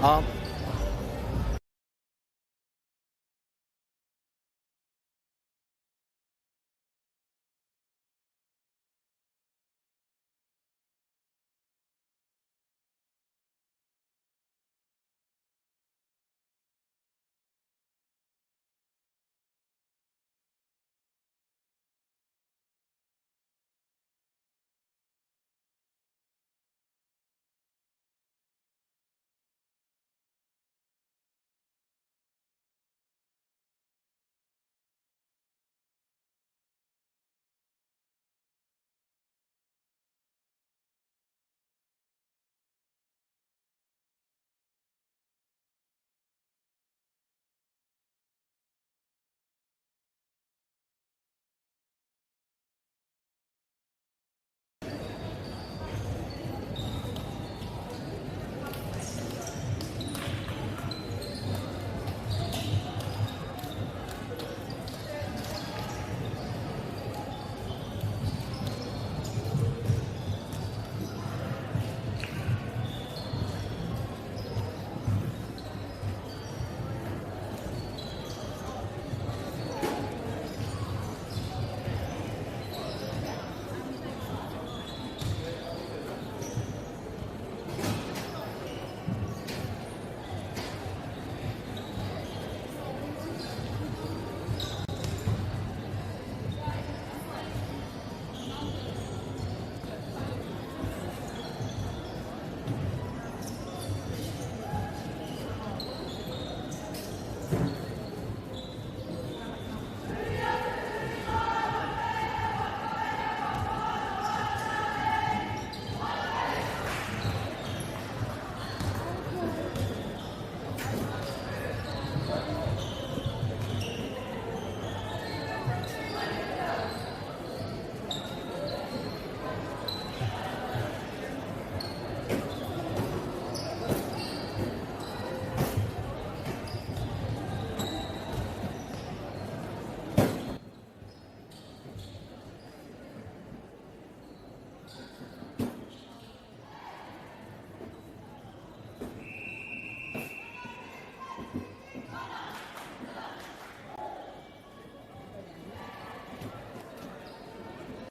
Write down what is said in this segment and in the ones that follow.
Um,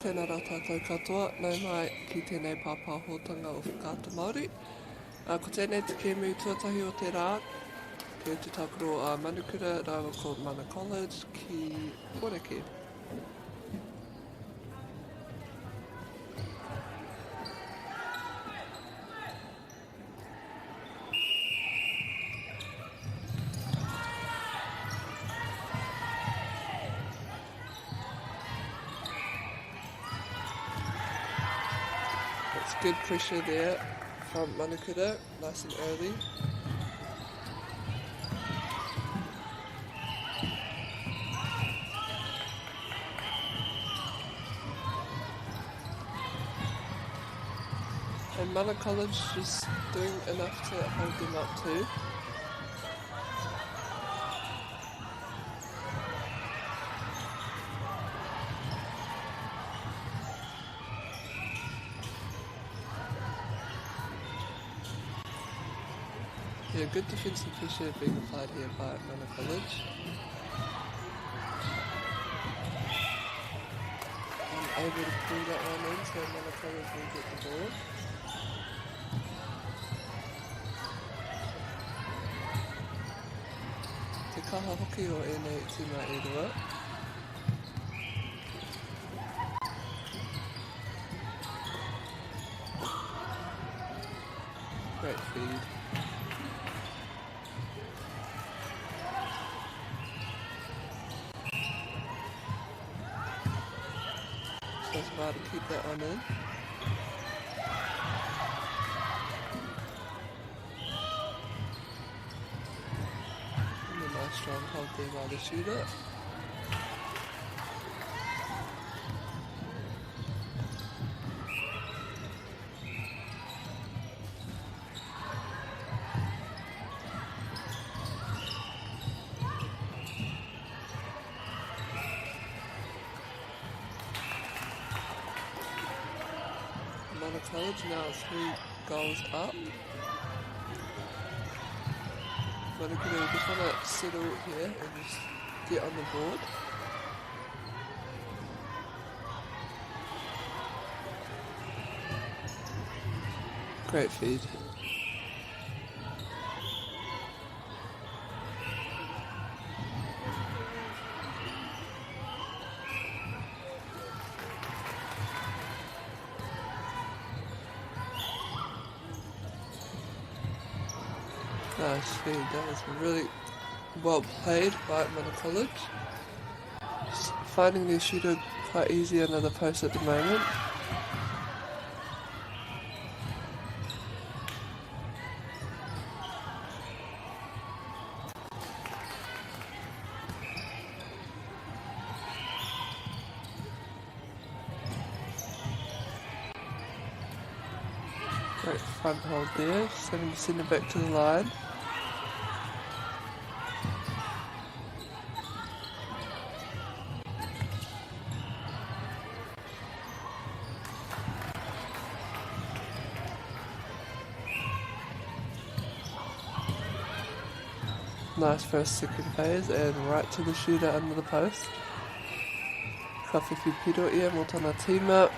Tēnā rā tātou katoa, nau mai ki tēnei pāpāhotanga o Whakaata Māori. Ko tēnei te kēmu tuatahi o te rā, te utu tākaro a Manukura rāua ko Mana College ki Pōneke. That's good pressure there from Manukura, nice and early. And Mana College just doing enough to hold them up too. Yeah, good defensive pressure being applied here by Mana College. Unable to pull that one in, so Mana College will get the ball. Te kaha hoki o ēnei tīma e rua. Great feed. Does well to keep that one in. And a nice strong hold there by the shooter. Mana College now 3 goals up. Manukura just want to settle here and just get on the board. Great feed. Nice feed. That was really well played by Mana College. Just finding their shooter quite easy under the post at the moment. Great front hold there, having to send it back to the line. Nice first second phase and right to the shooter under the post. Ka whiwhi piro ia mō tana tīma.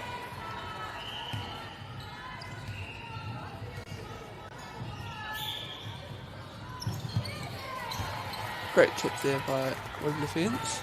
Great tip there by wing defence.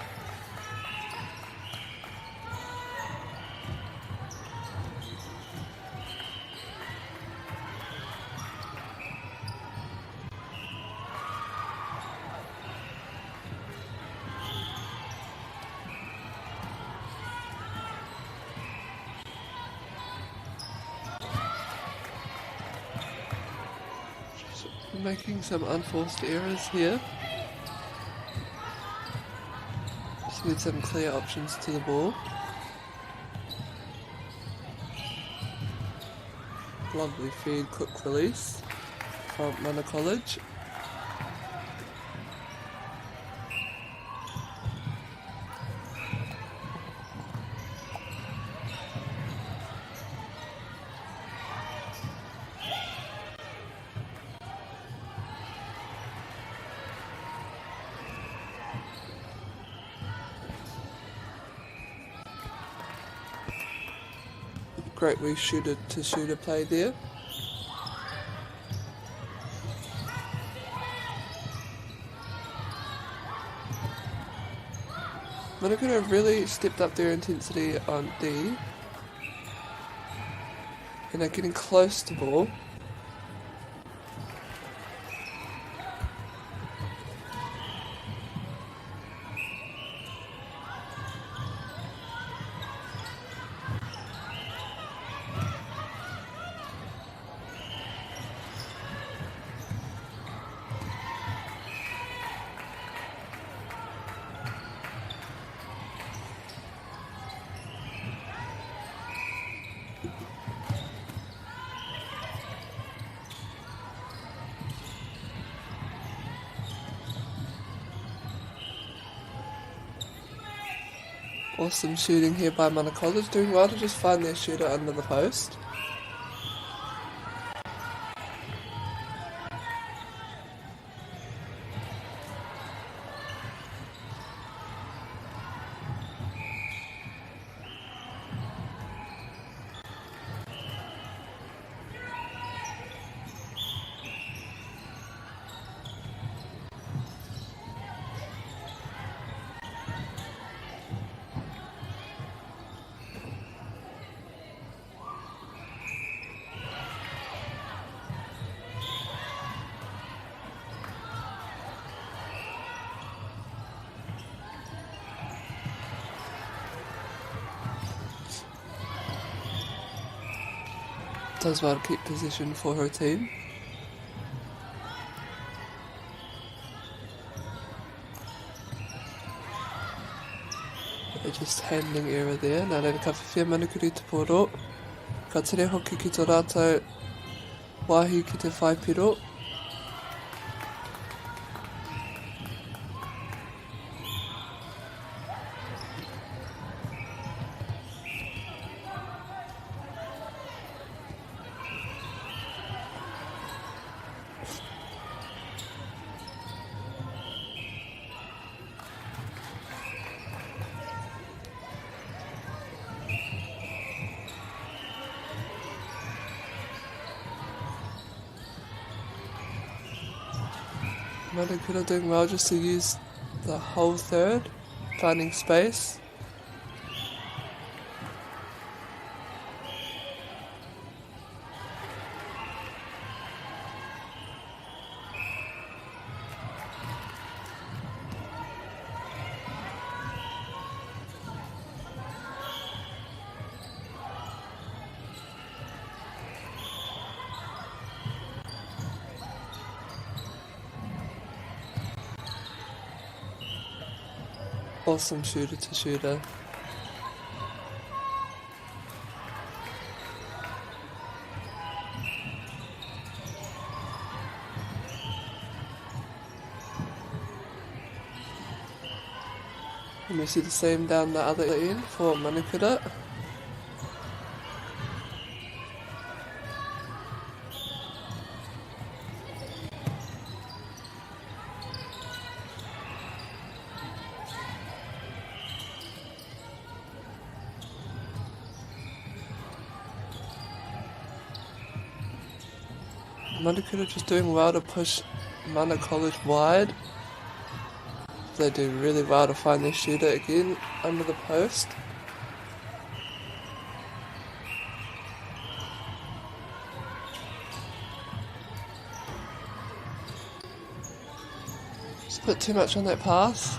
Just making some unforced errors here. Just need some clear options to the ball. Lovely feed, quick release from Mana College. Great wee shooter to shooter play there. Manukura really stepped up their intensity on D and are getting close to ball. Awesome shooting here by Mana College, doing well to just find their shooter under the post. Does well to keep position for her team. They're just handling error there. Nā reira ka whiwhia Manukuri te pōro. Ka tere hoki ki tō rātou wāhi ki te whai piro. Manukura doing well just to use the whole third, finding space. Awesome shooter to shooter. And we see the same down the other end for Manukura. Manukura just doing well to push Mana College wide. They do really well to find their shooter again under the post. Just put too much on that pass.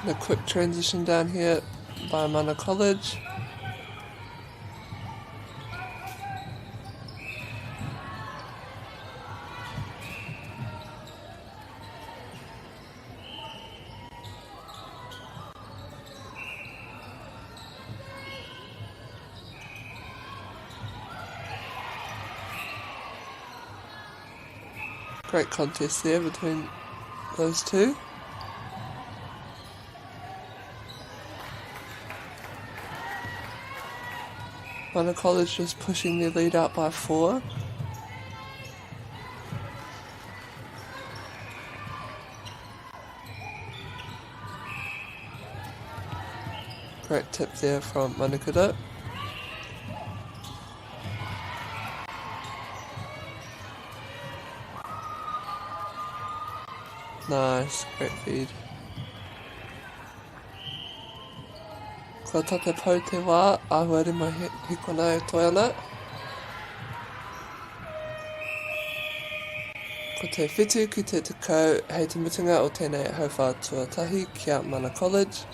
And a quick transition down here by Mana College. Great contest there between those two. Mana College just pushing their lead out by 4. Great tip there from Manukura. Nice, great feed. Kua tate pau te wā, āhua rima hikona e toe ana. Ko te 7 ki te 10 hei te mutunga o tēnei hauwhā tuatahi ki a Mana College.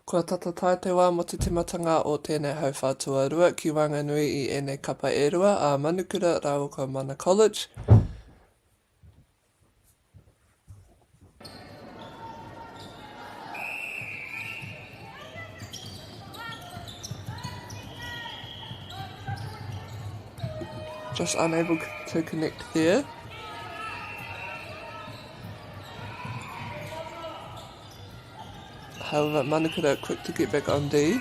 Kua tata tae te wā mō te timatanga o tēnei hauwhā tuarua ki waenganui i ēnei kapa e rua, a Manukura rāua ko Mana College. Just unable to connect there. However, Manukura quick to get back on D.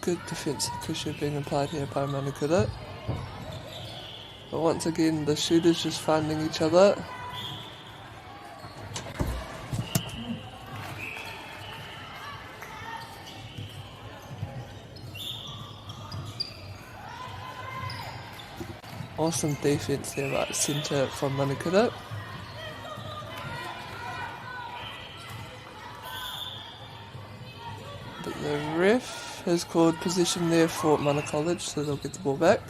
Good defensive pressure being applied here by Manukura. But once again, the shooters just finding each other. Awesome defense there right centre from Manukura. But the ref has called possession there for Mana College, so they'll get the ball back.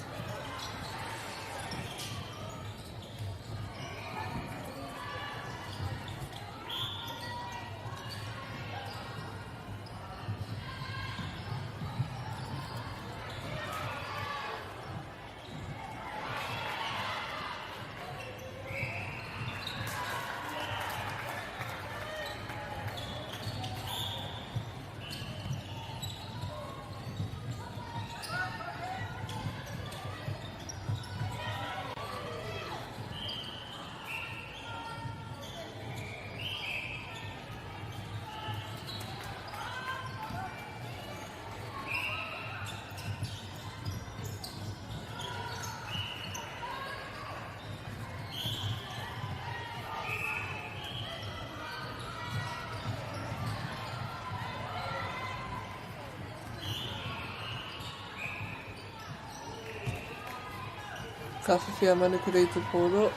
Ka whiwhi a Manukura i te pōro.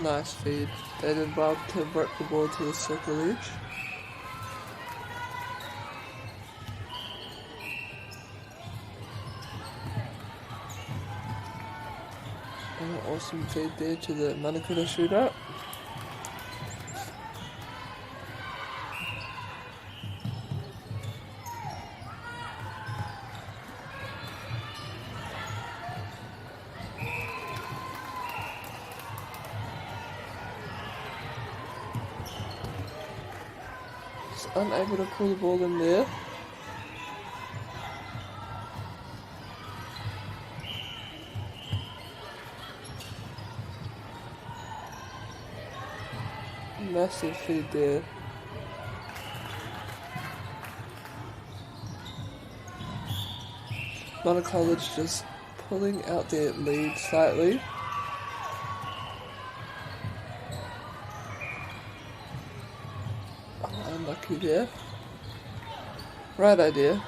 Nice feed. They did well to work the ball to the circle edge. And an awesome feed there to the Manukura shooter. Just unable to pull the ball in there. Massive feed there. Mana College just pulling out their lead slightly. Oh, unlucky there. Right idea.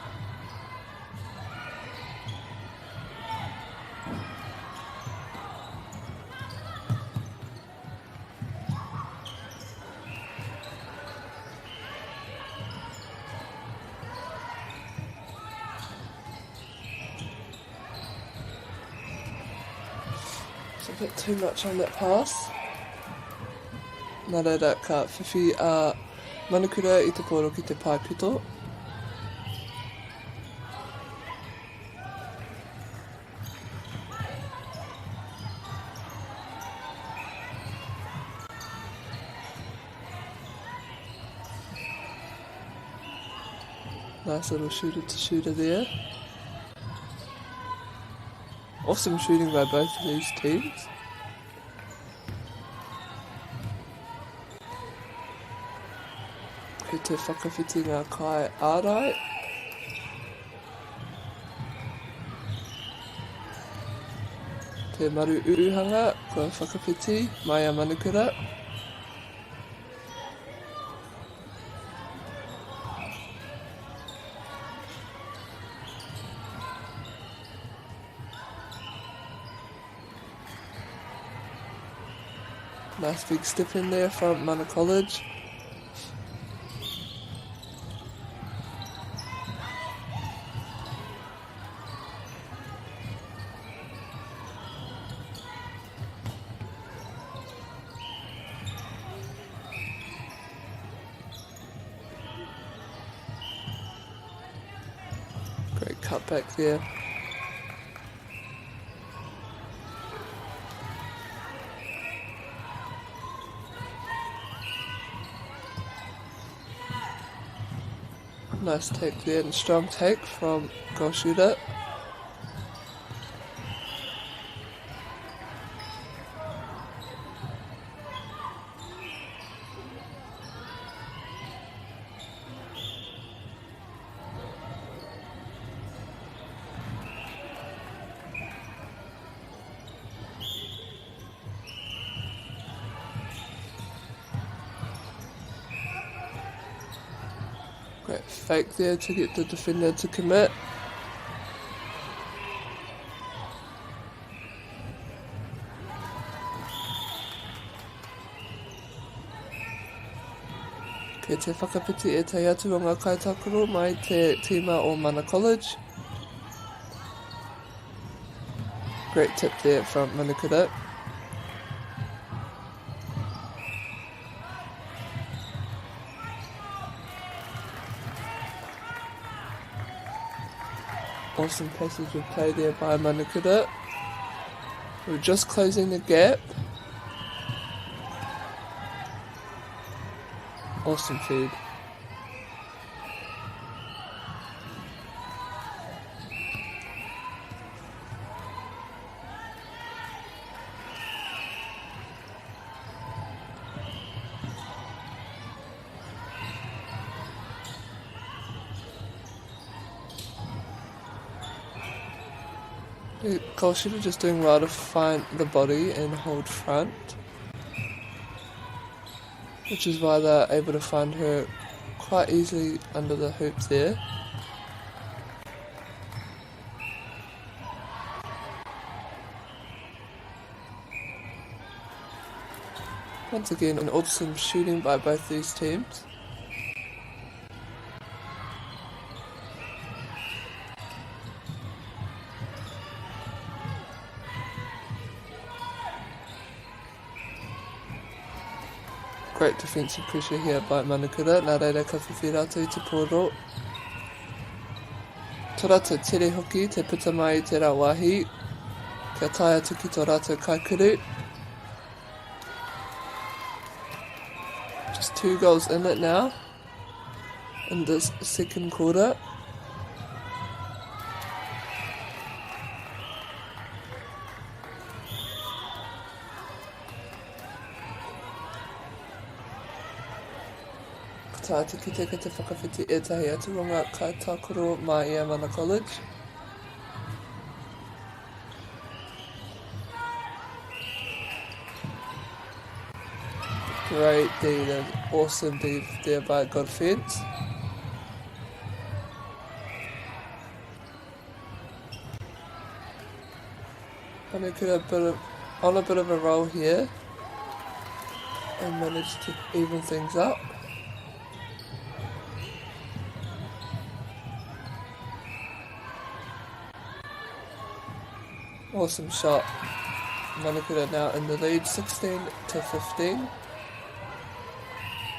It's a bit too much on that pass. Nā reira, ka whiwhi a Manukura i te pōro ki te pae pito. Nice little shooter to shooter there. Awesome shooting by both of these teams. Ko te whakawhiti ngā kai ārai. Te maru uruhanga, kua whakawhiti mai a Manukura. Nice big step in there from Mana College. cut back there. Nice take there and strong take from goal shooter. Great fake there to get the defender to commit. Kei te whakawhiti ētahi atu o ngā kaitākaro mai te tīma o Mana College. Great tip there from Manukura. Awesome passage of play there by Manukura. We're just closing the gap. Awesome feed. Goal shooter just doing well to find the body and hold front, which is why they're able to find her quite easily under the hoop there. Once again, an awesome shooting by both these teams. Great defensive pressure here by Manukura. Nā reira ka whiwhi rātou i te pōro. Tō rātou tere hoki te puta mai i tērā wāhi kia tae atu ki tō rātou kaikuru. Just two goals in it now in this second quarter. Ko tā te kite ki te whakawhiti ētahi atu o ngā kaitākaro mai i a Mana College. Great D, that awesome D there by Godfence. Manukura a bit of, on a bit of a roll here and managed to even things up. Awesome shot. Manukura now in the lead, 16 to 15.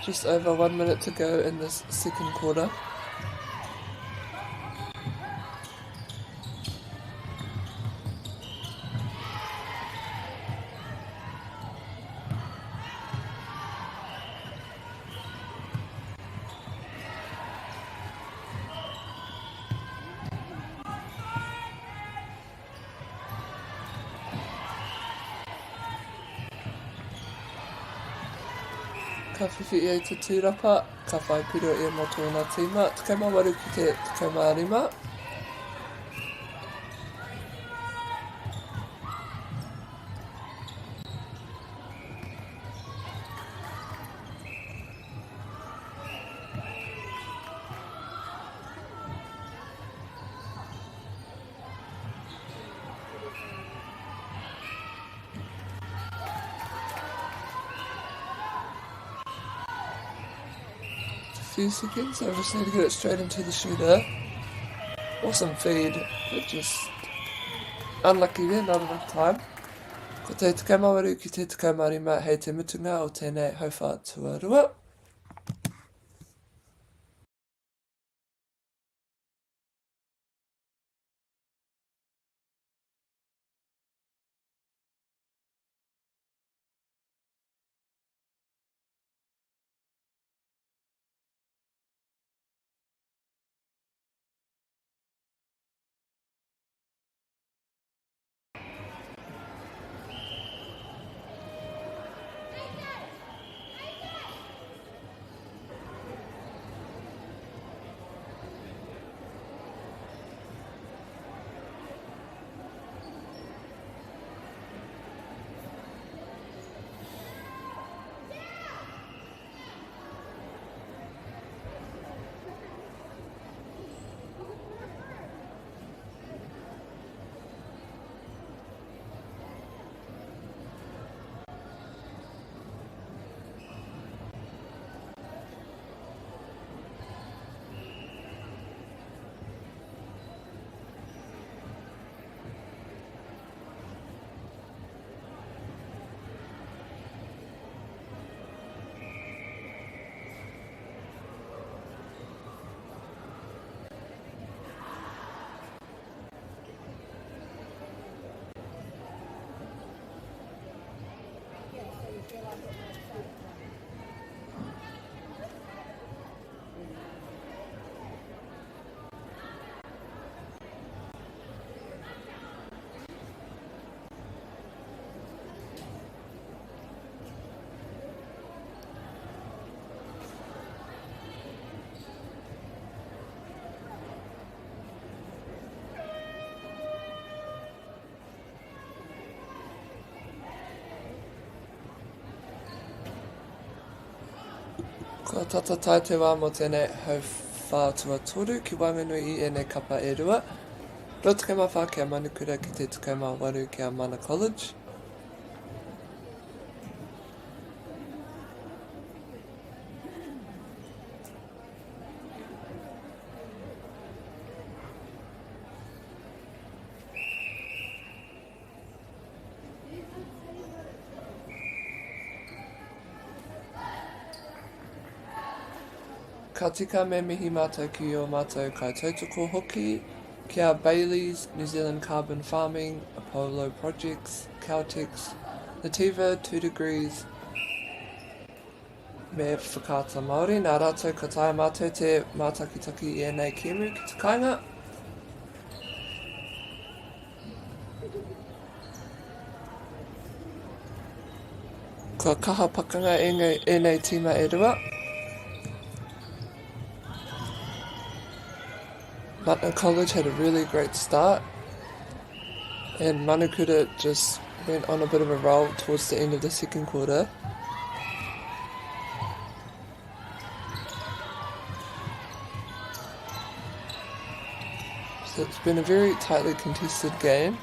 Just over one minute to go in this second quarter. Ka whiwhi ia i te tūrapa, ka whai piro ia mō tōna tīma, 18 ki te 15. Few seconds, I just need to get it straight into the shooter. Awesome feed, but just unlucky there, not enough time. Ko te 18 ki te 15 hei te mutunga o tēnei hauwhā tuarua. Kua tata tae te wā mō tēnei hauwhā tuatoru ki waenganui i ēnei kapa e rua. 24 ki a Manukura ki te 18 ki a Mana College. Ka tika me mihi mātou ki ō mātou kaitautoko hoki, ki a Bayleys, New Zealand Carbon Farming, Apollo Projects, Caltex, Nativa, 2degrees, me Whakaata Māori. Nā rātou ka taea mātou te mātakitaki i ēnei kēmu ki te kāinga. Kua kaha pakanga ēnei, ēnei tīma e rua. Mana College had a really great start and Manukura just went on a bit of a roll towards the end of the second quarter. So it's been a very tightly contested game.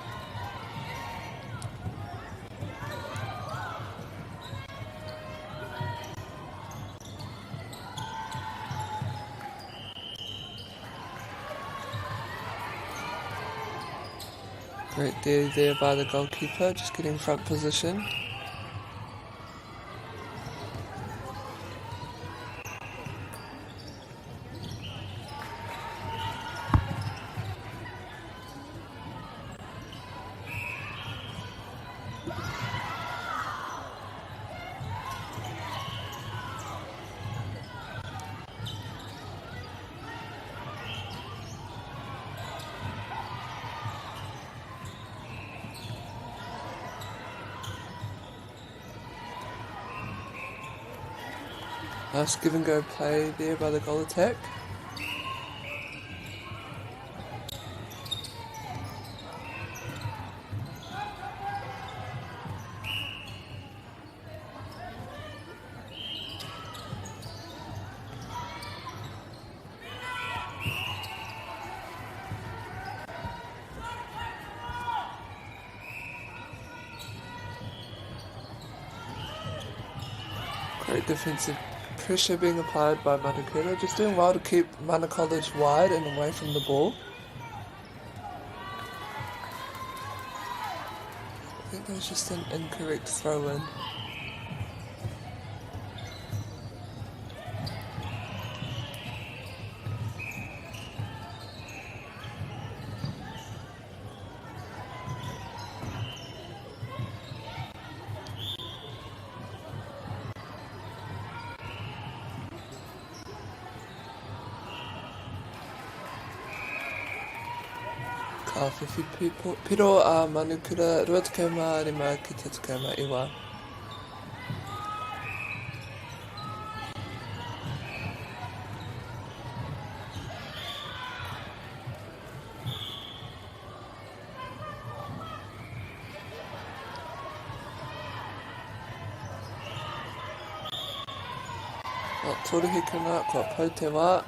Great there, there by the goalkeeper, just getting front position. Nice give and go play there by the goal attack. Great defensive pressure being applied by Manukura, just doing well to keep Mana College wide and away from the ball. I think that was just an incorrect throw in. Ka whiwhi piro a Manukura 25 ki te 19. Kua toru hikina, kua pau te wā.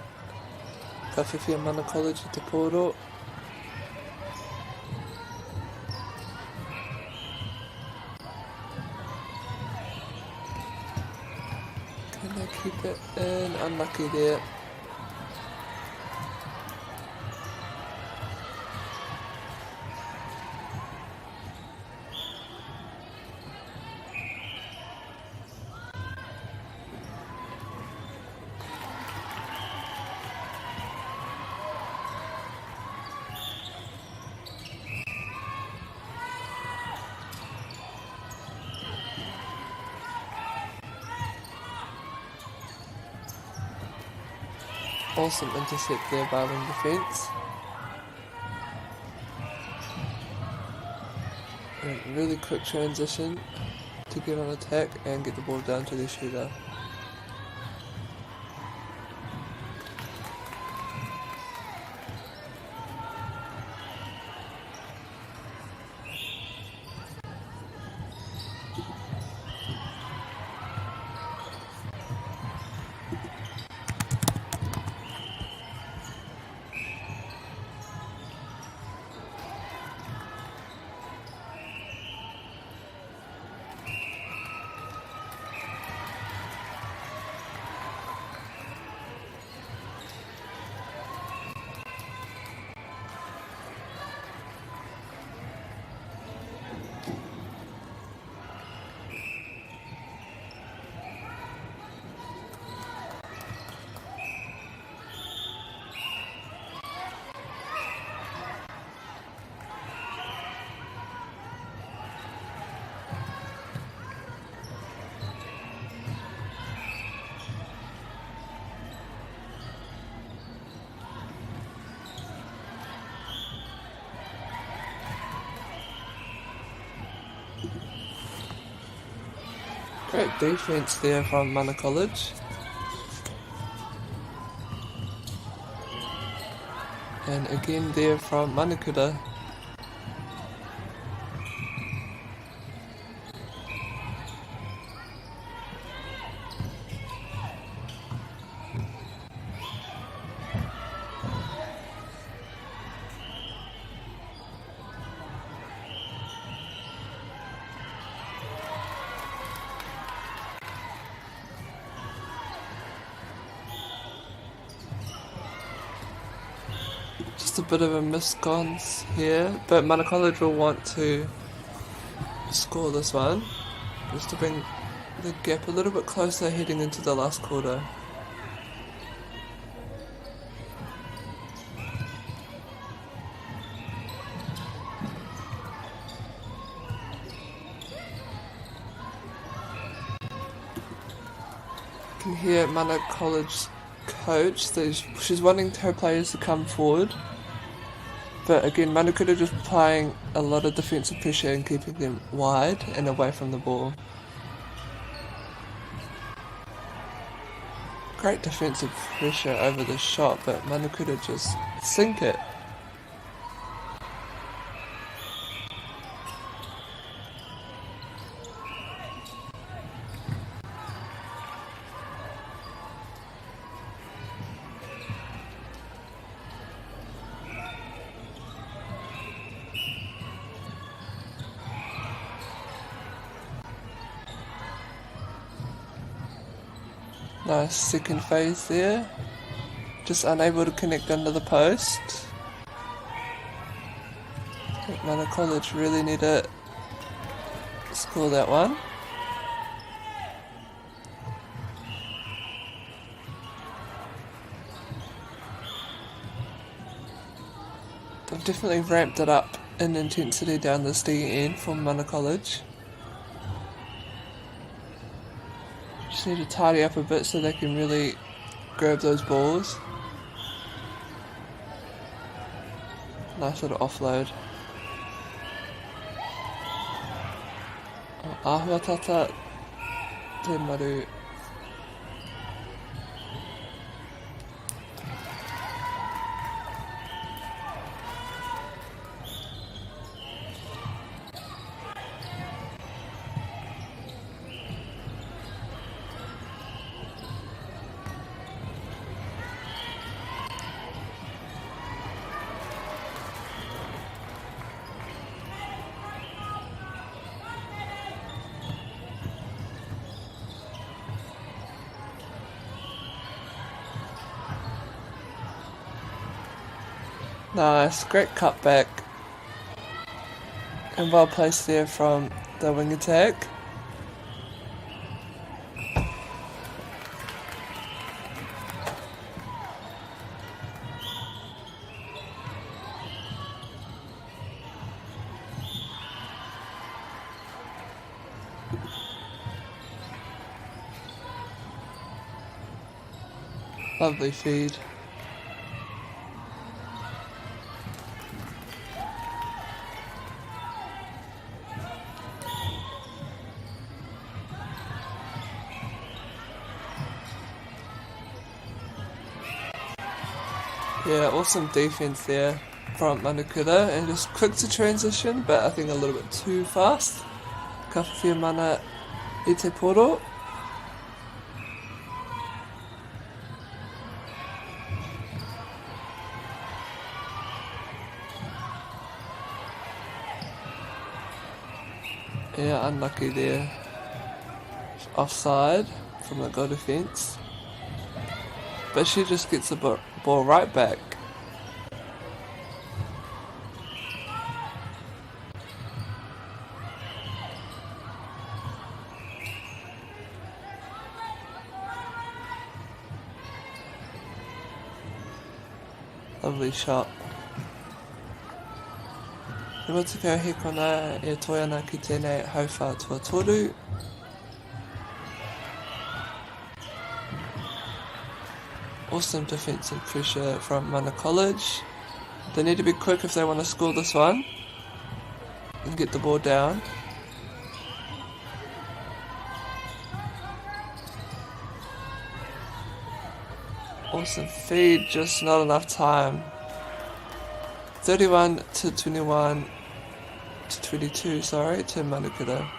Ka whiwhi a Mana College i te pōro. Can they keep it in? Unlucky there. Awesome intercept there by wing defence. A really quick transition to get on attack and get the ball down to the shooter. Great defense there from Mana College. And again there from Manukura. Just a bit of a miscons here, but Mana College will want to score this one just to bring the gap a little bit closer heading into the last quarter. can hear Mana College coach that she's wanting her players to come forward. But again, Manukura just applying a lot of defensive pressure and keeping them wide and away from the ball. Great defensive pressure over the shot, but Manukura just sink it. Nice second phase there. Just unable to connect under the post. Mana College really need to score that one. They've definitely ramped it up in intensity down this D end for Mana College. Just need to tidy up a bit so they can really grab those balls. Nice little offload. Āhua tata te maru. Nice, great cutback. And well placed there from the wing attack. Lovely feed. Yeah, awesome defense there from Manukura, and just quick to transition, but I think a little bit too fast. Ka whiwhi mana i te poro. Yeah, unlucky there. Offside from the goal defence. But she just gets the ball right back. Lovely shot. 50 hekona e toe ana ki tēnei hauwhā tuatoru. Awesome defensive pressure from Mana College. They need to be quick if they want to score this one and get the ball down. Awesome feed, just not enough time. 31 to 21 to 22, sorry, to Manukura.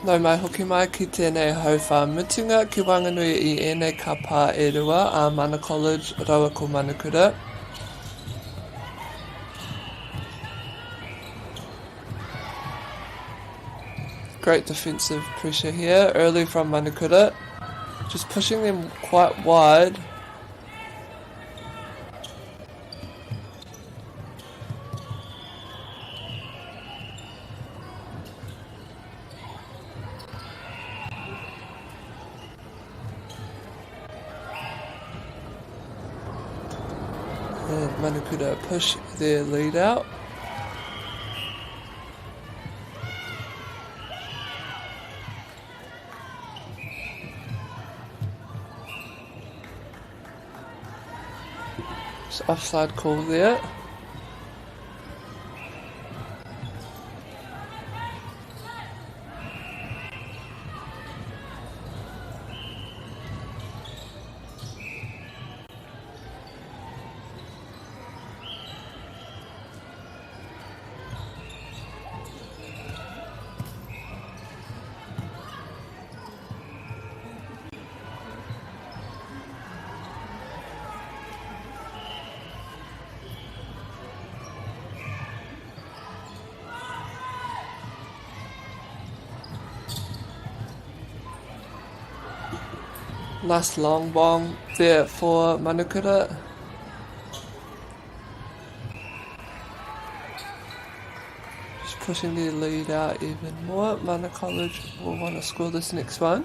Nau mai hoki mai ki tēnei hauwhā mutunga ki waenganui i ēnei kāpā e rua a Mana College raua ko Manukura. Great defensive pressure here early from Manukura. Just pushing them quite wide. And Manukura push their lead out. Just offside call there. Nice long bomb there for Manukura. Just pushing their lead out even more. Mana College will want to score this next one.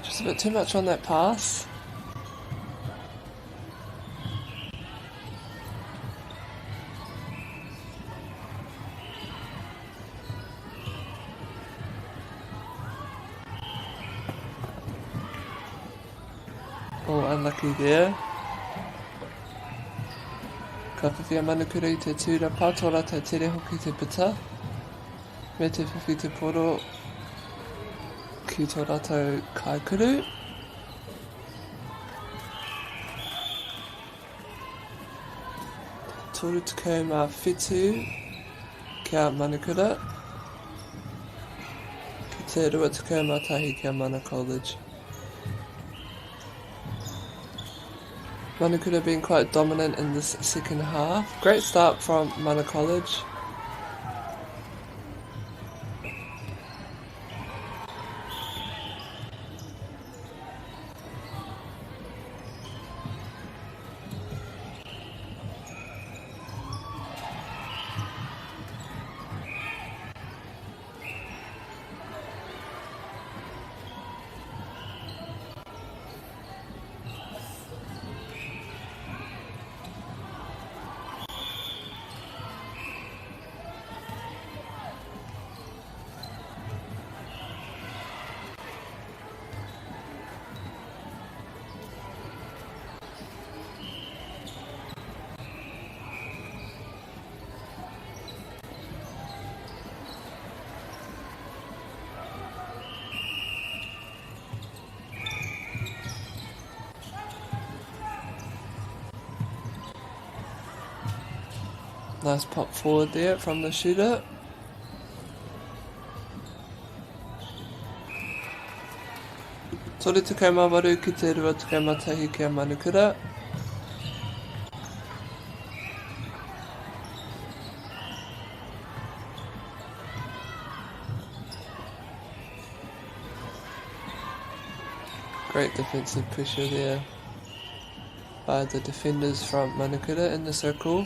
Just a bit too much on that pass. unlucky there. Ka whiwhi a Manukura i te tūrapa, tō rātou tere hoki te puta, me te whiwhi te poro ki tō rātou kaikuru. 37 kia Manukura, ki te 21 kia Mana College. Manukura being quite dominant in this second half. Great start from Mana College. Nice pop forward there from the shooter. 38 ki te 21 kia Manukura. Great defensive pressure there by the defenders from Manukura in the circle.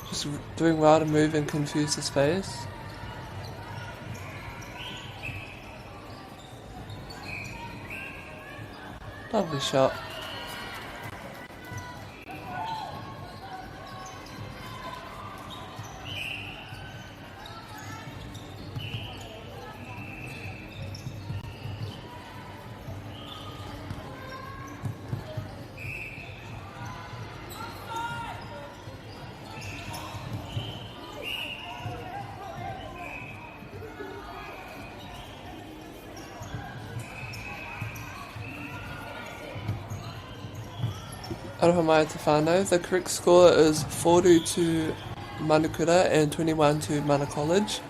Just doing well to move and confuse the space. Lovely shot. Aroha mai te whānau. The correct score is 40 to Manukura and 21 to Mana College.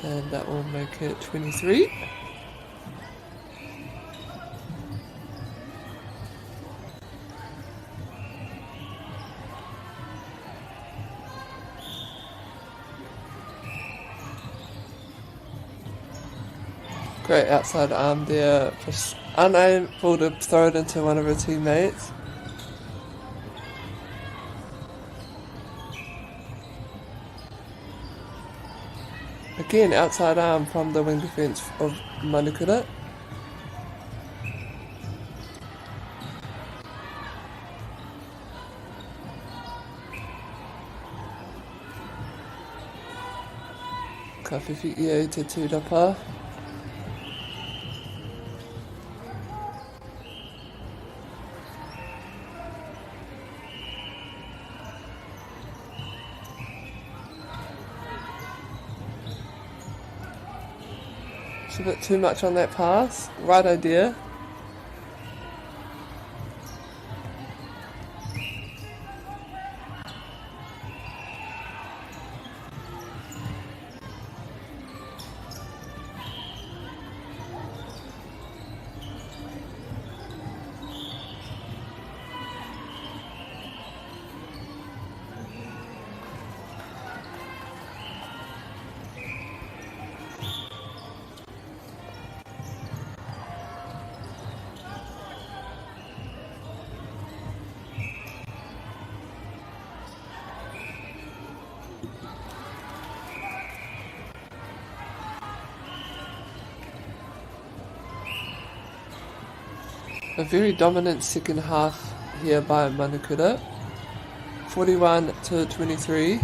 And that will make it 23. Great outside arm there, just unable to throw it into one of her teammates. Again, outside arm from the wing defence of Manukura. Ka whiwhi ia i te tūrapa. It's a bit too much on that pass. Right idea. A very dominant second half here by Manukura. 41 to 23.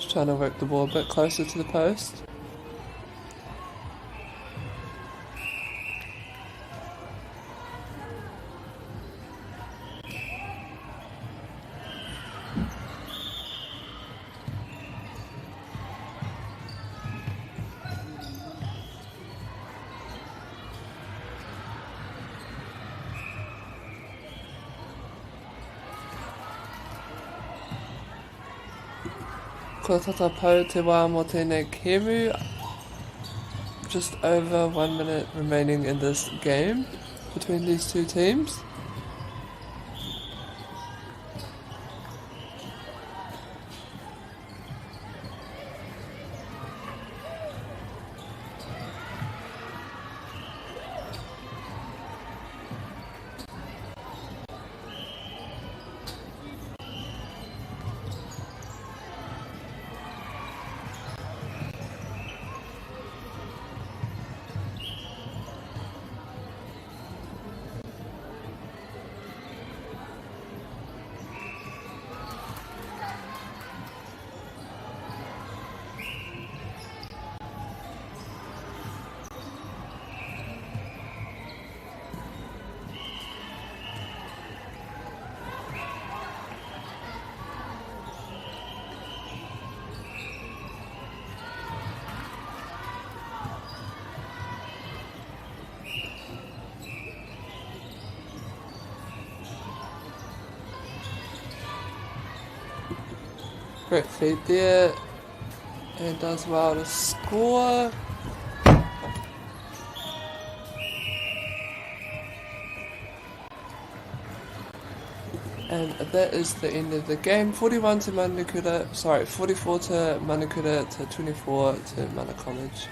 Just trying to work the ball a bit closer to the post. Kua tata pau te wā mō tēnei kēmu. Just over one minute remaining in this game between these two teams. Great feed there and does well to score. And that is the end of the game. 41 to Manukura, sorry, 44 to Manukura to 24 to Mana College.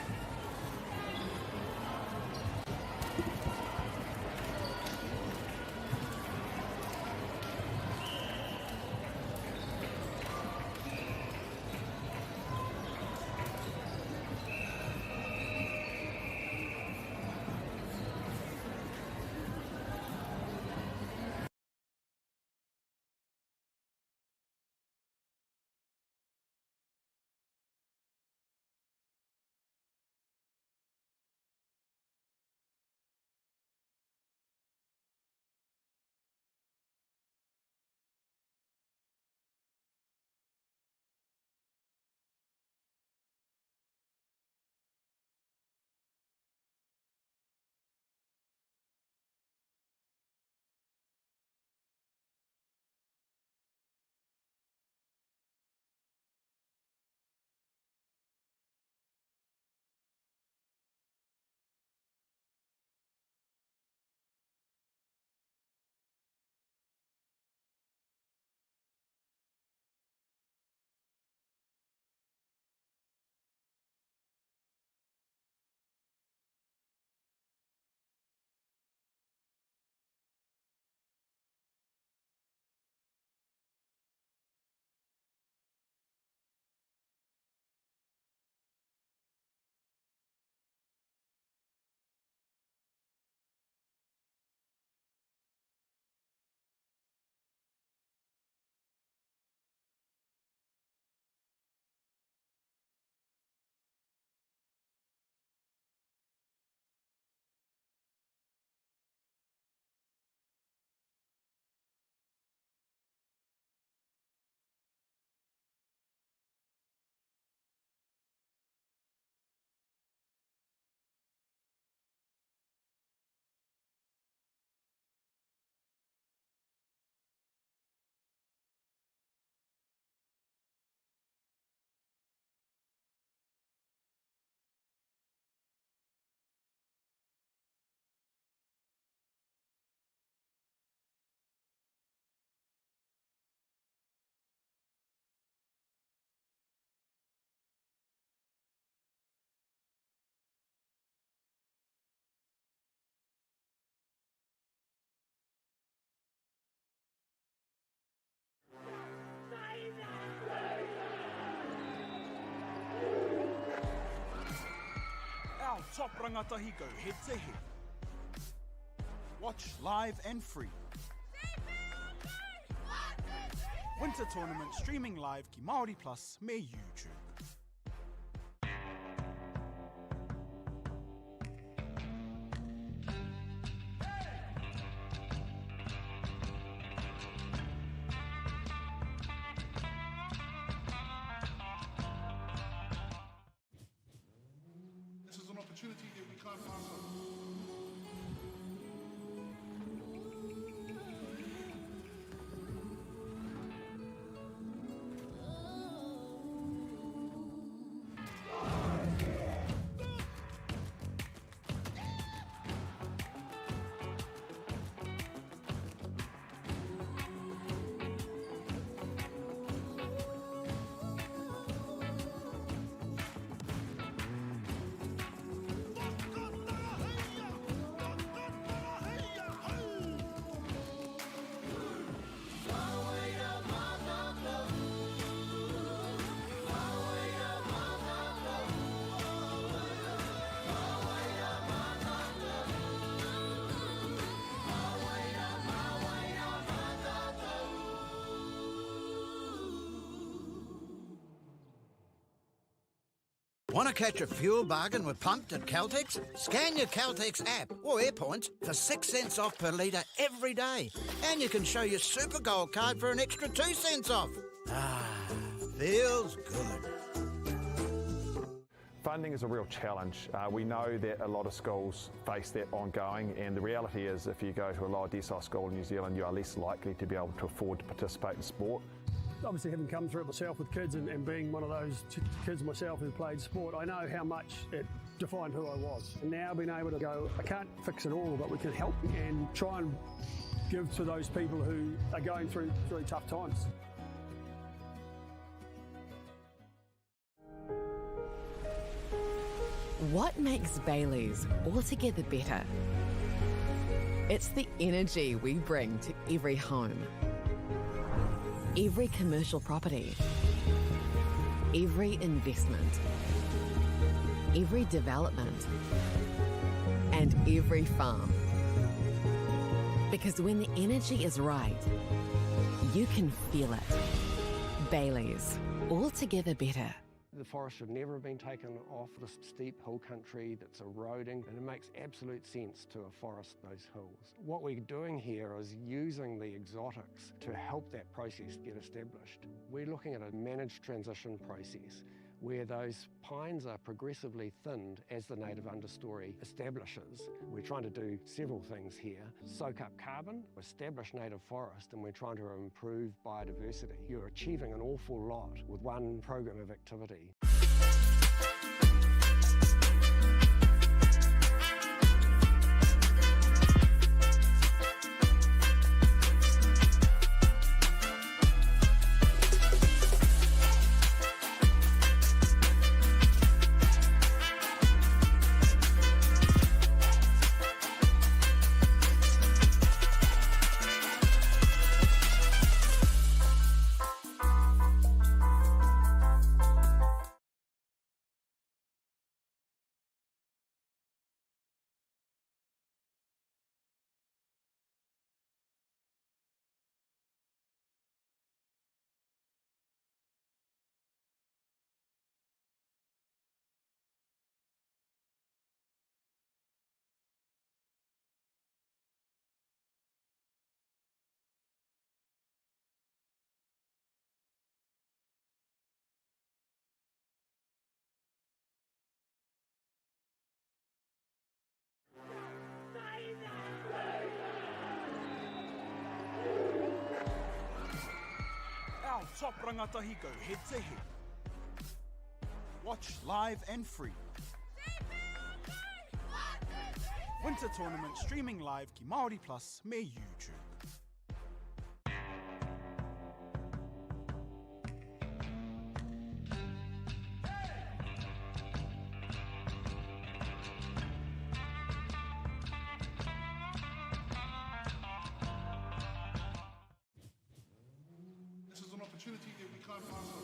Our top rangatahi go head to head. Watch live and free. Winter Tournament streaming live ki Māori Plus me YouTube. This is an opportunity that we can't pass up. Want to catch a fuel bargain with Pumped at Caltex? Scan your Caltex app or Airpoints for 6 cents off per litre every day. And you can show your Super Gold card for an extra 2 cents off. Ah, feels good. Funding is a real challenge. We know that a lot of schools face that ongoing, and the reality is if you go to a lower decile school in New Zealand, you are less likely to be able to afford to participate in sport. Obviously, having come through it myself with kids and being one of those kids myself who played sport, I know how much it defined who I was. And now being able to go, I can't fix it all, but we can help and try and give to those people who are going through really tough times. What makes Bayleys altogether better? It's the energy we bring to every home, every commercial property, every investment, every development, and every farm. Because when the energy is right, you can feel it. Bayleys, altogether better. The forest should never have been taken off this steep hill country that's eroding, and it makes absolute sense to afforest those hills. What we're doing here is using the exotics to help that process get established. We're looking at a managed transition process where those pines are progressively thinned as the native understory establishes. We're trying to do several things here. Soak up carbon, establish native forest, and we're trying to improve biodiversity. You're achieving an awful lot with one program of activity. Our top rangatahi go head to head. Watch live and free. Winter Tournament streaming live ki Māori Plus me YouTube. This is an opportunity that we can't pass up.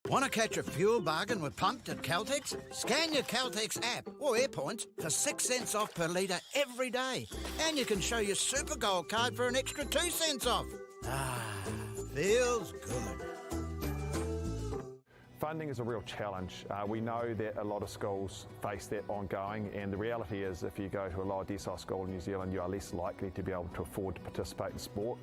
Want to catch a fuel bargain with Pumped at Caltex? Scan your Caltex app or Airpoints for 6 cents off per litre every day. And you can show your Super Gold card for an extra 2 cents off. Ah, feels good. Funding is a real challenge. Uh, we know that a lot of schools face that ongoing, and the reality is if you go to a lower decile school in New Zealand, you are less likely to be able to afford to participate in sport.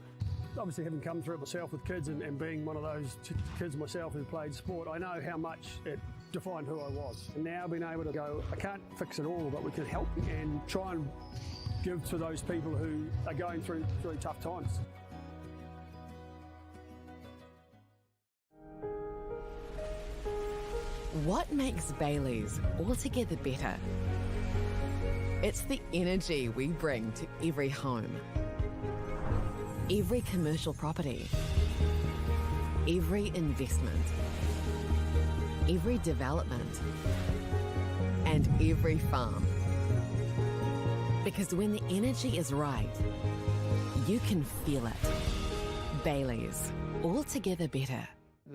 Obviously, having come through it myself with kids and, and being one of those kids myself who played sport, I know how much it defined who I was. And now being able to go, I can't fix it all, but we can help and try and give to those people who are going through, through tough times. What makes Bailey's altogether better? It's the energy we bring to every home, every commercial property, every investment, every development, and every farm. Because when the energy is right, you can feel it. Bailey's, altogether better.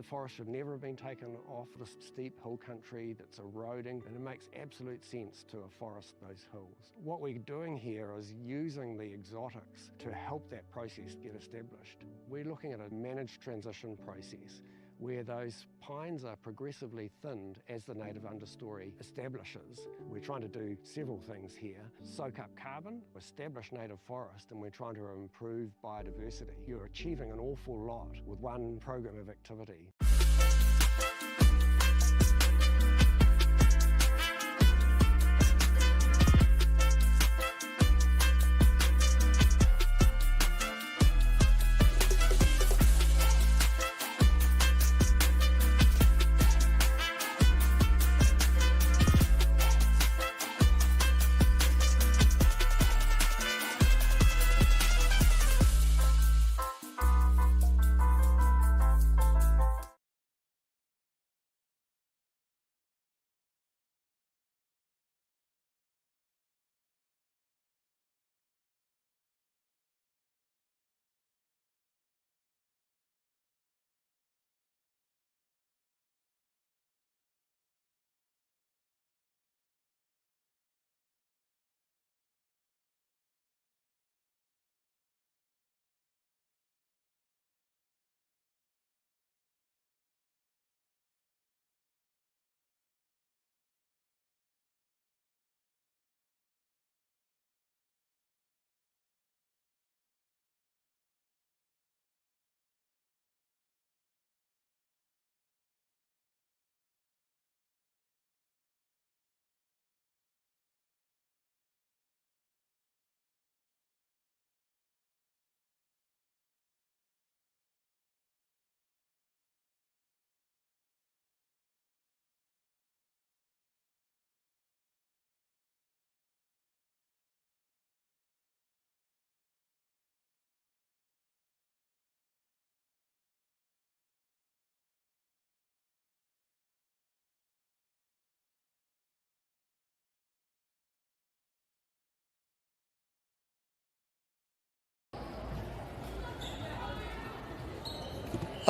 The forest should never have been taken off this steep hill country that's eroding, and it makes absolute sense to afforest those hills. What we're doing here is using the exotics to help that process get established. We're looking at a managed transition process where those pines are progressively thinned as the native understory establishes. We're trying to do several things here. Soak up carbon, establish native forest, and we're trying to improve biodiversity. You're achieving an awful lot with one program of activity.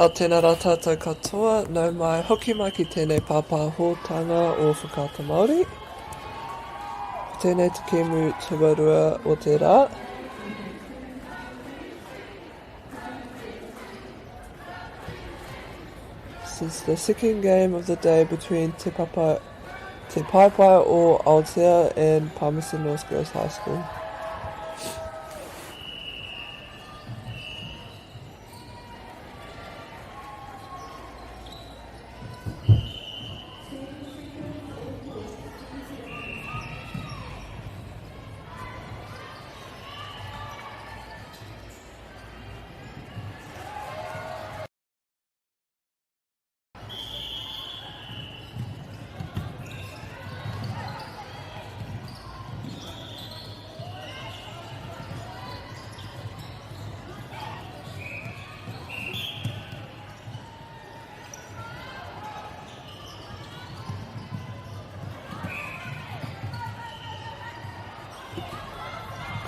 A tēnā rā tātou katoa, nau mai, hoki mai ki tēnei pāpāhotanga o Whakaata Māori. Ko tēnei te kēmu tuarua o te rā. This is the second game of the day between Te Papa Te Paepae o Aotea and Palmerston North Girls High School.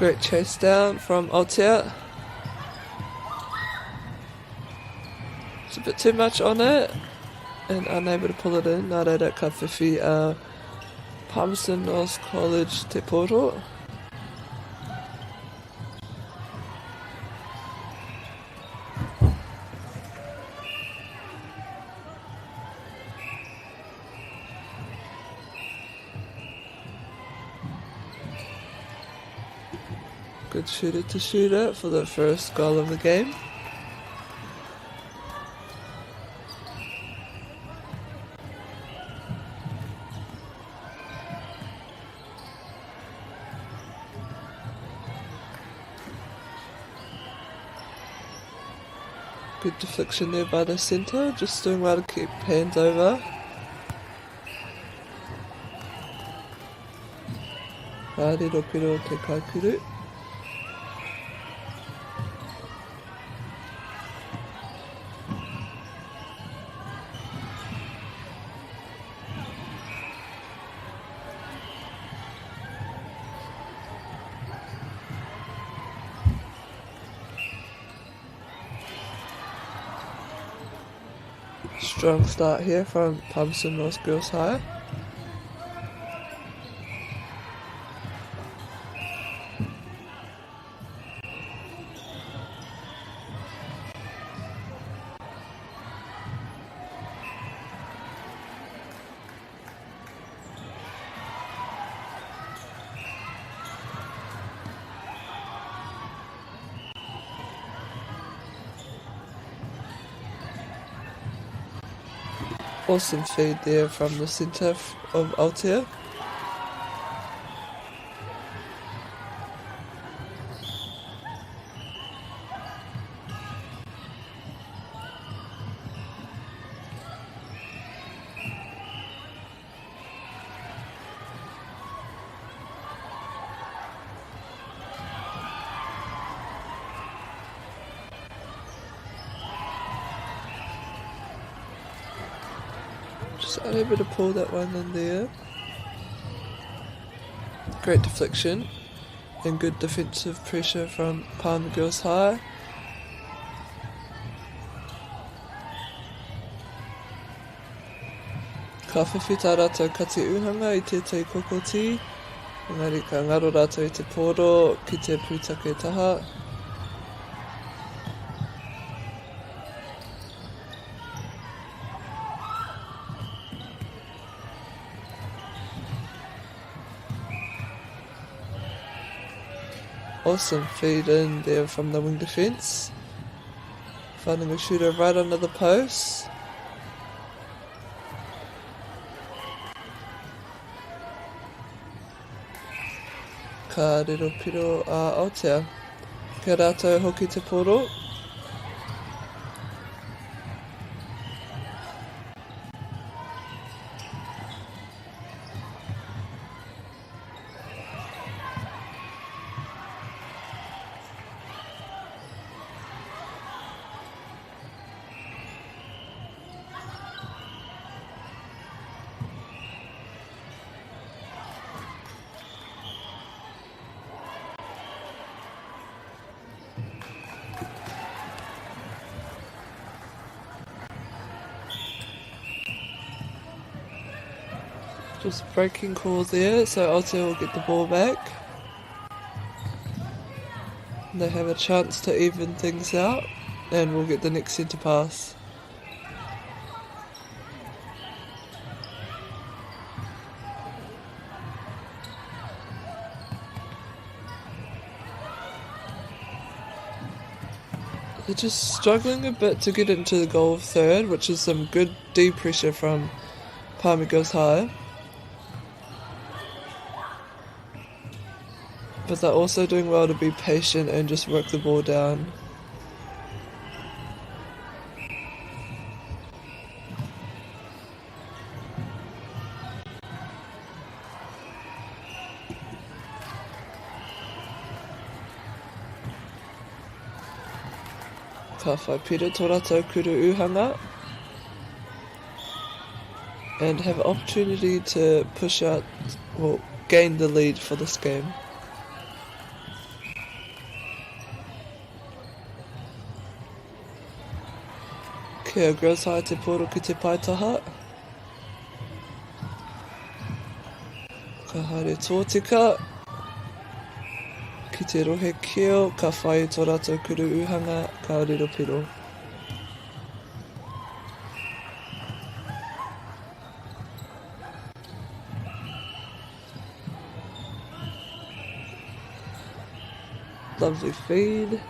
Great chase down from Aotea. It's a bit too much on it. And unable to pull it in, nā reira ka whiwhi a Palmerston North College te pōro. Good shooter to shooter for the first goal of the game. Good deflection there by the centre, just doing well to keep hands over. Ka riro piro te kaikuru. Strong start here from Palmerston North Girls High. Awesome feed there from the centre of Aotea. Just unable to pull that one in there. Great deflection and good defensive pressure from Palm Girls High. Ka whiwhi tā rātou kati ūhanga i tētahi kokoti, engari ka ngaro rātou i te pōro ki te pūtake taha. Awesome feed in there from the wing defence. Finding a shooter right under the post. Ka riro piro a Aotea. Kia rātou hoki te poro. Just breaking call there, so Aotea will get the ball back. And they have a chance to even things out, and we'll get the next centre pass. They're just struggling a bit to get into the goal of third, which is some good D pressure from Palmy Girls High. But they're also doing well to be patient and just work the ball down. Ka whai piro tō rātou kuru ūhanga and have opportunity to push out, well, gain the lead for this game. Kia Girls High te pōro ki te paetaha. Ka haere tōtika ki te rohe keo, ka whai i tō rātou kuru uhanga, ka riro piro. Lovely feed.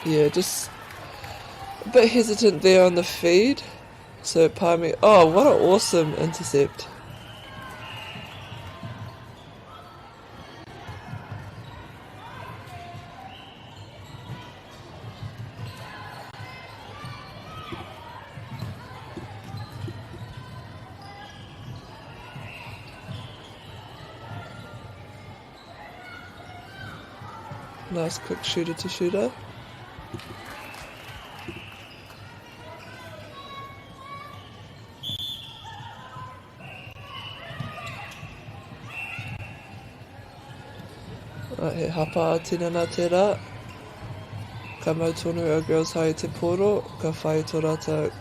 Yeah, just a bit hesitant there on the feed. So Palmy, oh, what an awesome intercept. Nice quick shooter to shooter. Right, he hapa a tinana tērā. Ka mau tonu a Girls High te pōro, ka whai tō rātou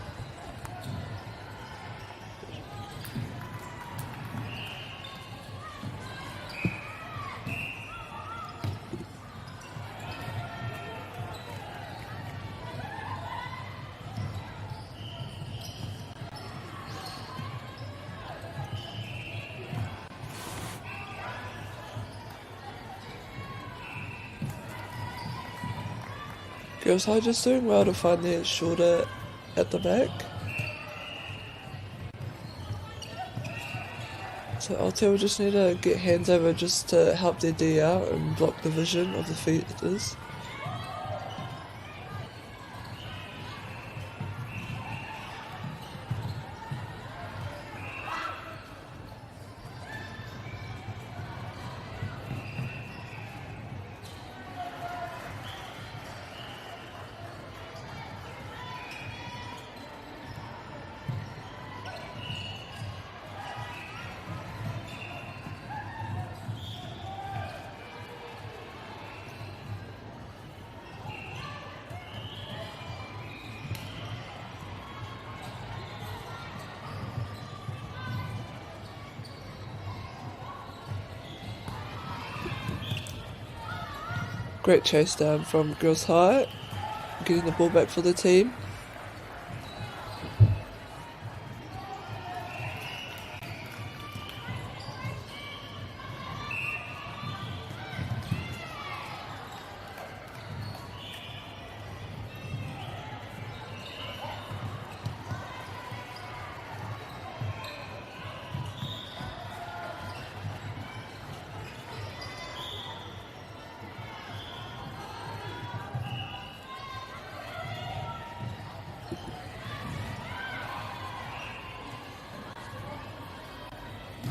Girls High just doing well to find their shoulder at the back. So Aotea will just need to get hands over just to help their D out and block the vision of the feeders. Great chase down from Girls High, getting the ball back for the team.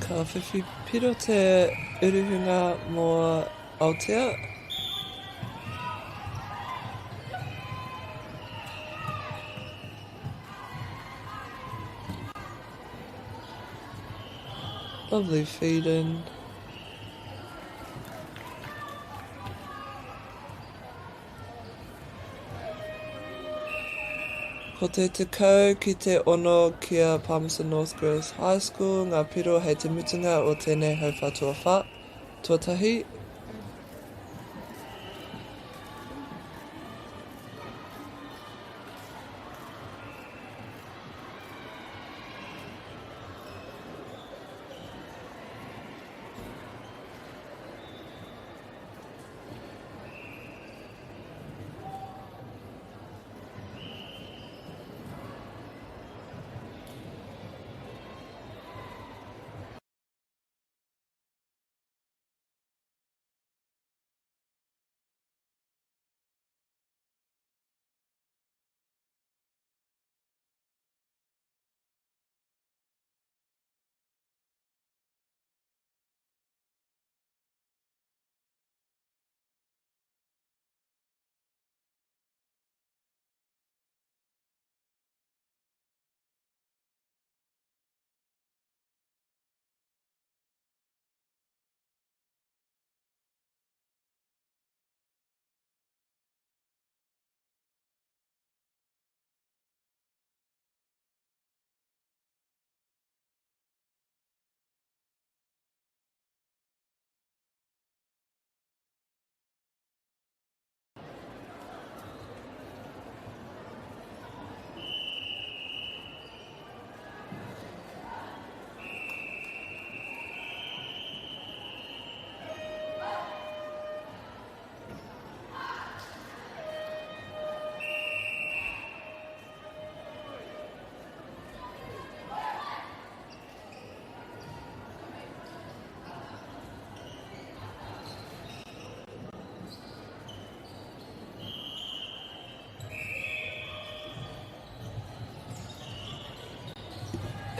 Ka whiwhi piro te uruhunga mō Aotea. Lovely feed in. Ko te 10 ki te 6 ki a Palmerston North Girls High School ngā piro hei te mutunga o tēnei hauwhā tuawhā, tuatahi.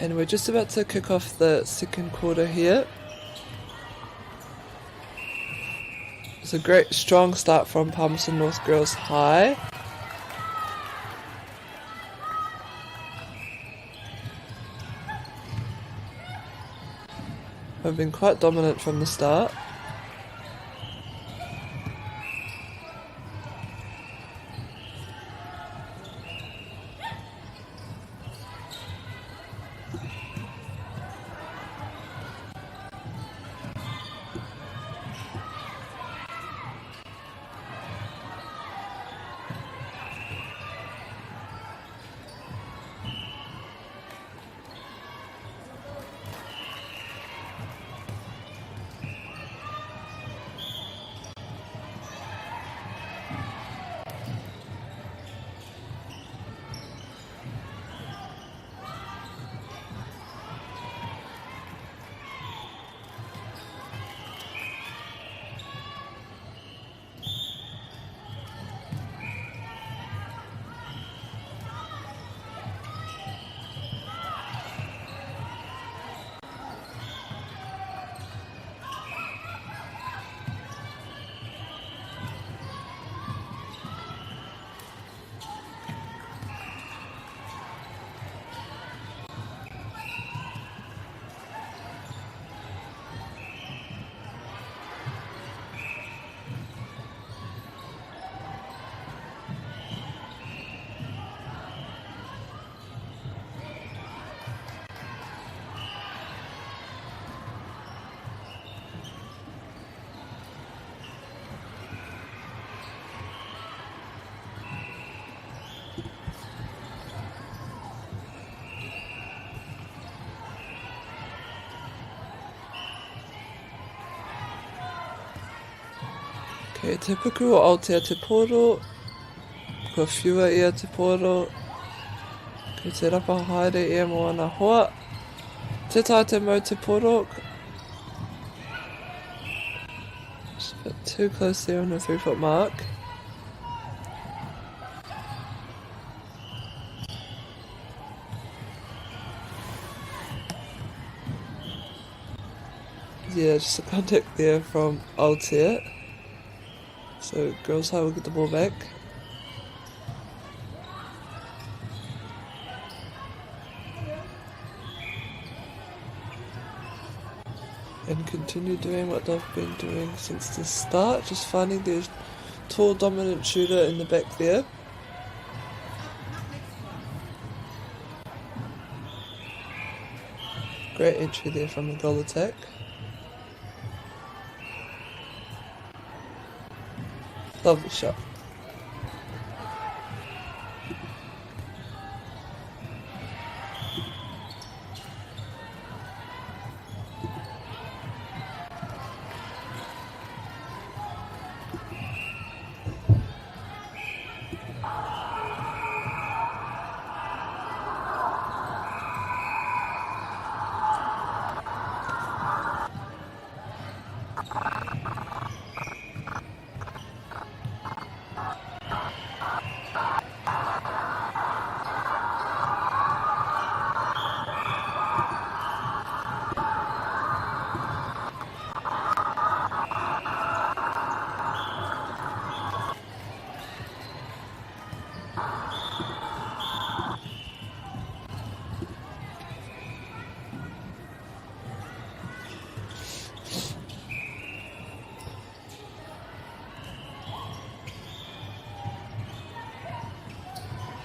And we're just about to kick off the second quarter here. It's a great strong start from Palmerston North Girls High. Have been quite dominant from the start. Kei te puku o Aotea te pōro, kua whiua ia te pōro, kei te rapa haere ia mō ana hoa. Te tae te mau te pōro. Just a bit too close there on the 3-foot mark. Yeah, just a contact there from Aotea. So Girls High will get the ball back. And continue doing what they've been doing since the start, just finding their tall dominant shooter in the back there. Great entry there from the goal attack. Lovely shot.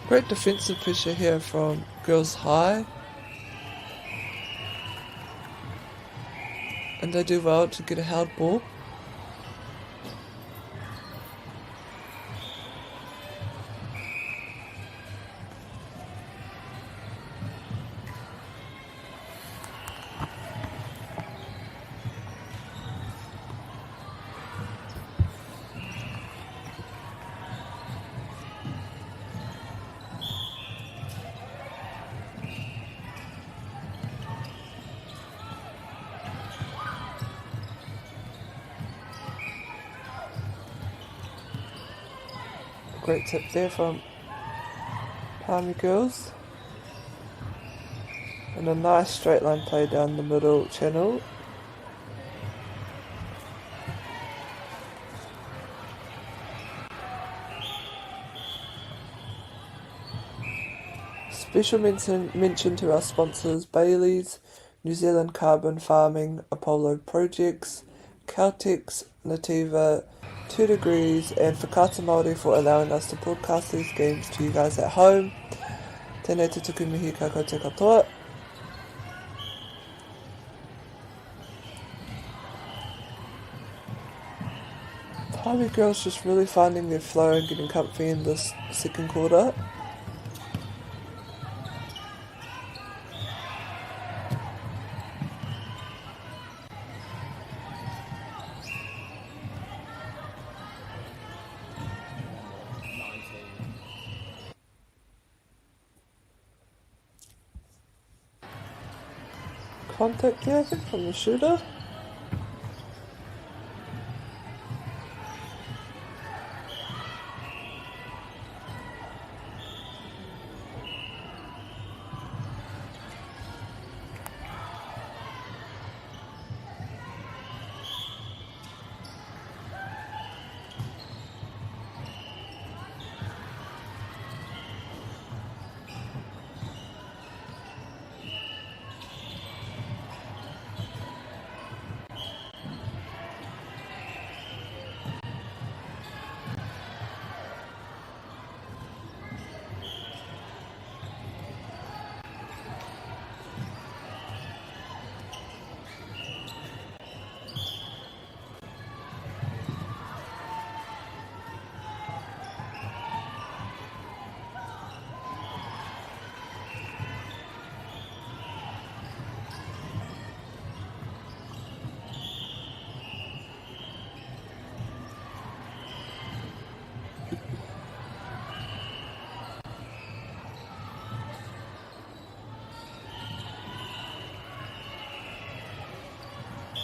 Great defensive pressure here from Girls High. And they do well to get a held ball. Great tip there from Palmy Girls. And a nice straight line play down the middle channel. Special mention, mention to our sponsors Bailey's, New Zealand Carbon Farming, Apollo Projects, Caltex, Nativa, 2 Degrees, and Whakaata Māori for allowing us to broadcast these games to you guys at home. Tēnei te tuku mihi ka koutou katoa. Palmy girls just really finding their flow and getting comfy in this second quarter. Contact there, I think, from the shooter.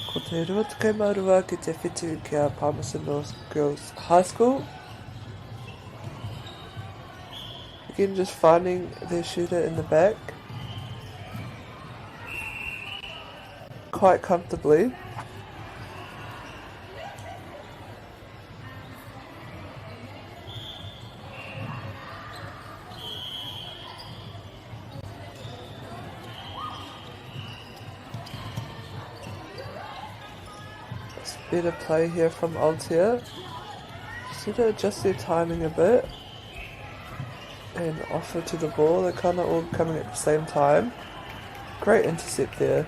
Ko te 22 ki te 7 ki a Palmerston North Girls High School. Again, just finding their shooter in the back. Quite comfortably. It's better play here from Aotea. Just need to adjust their timing a bit and offer to the ball. They're kind of all coming at the same time. Great intercept there.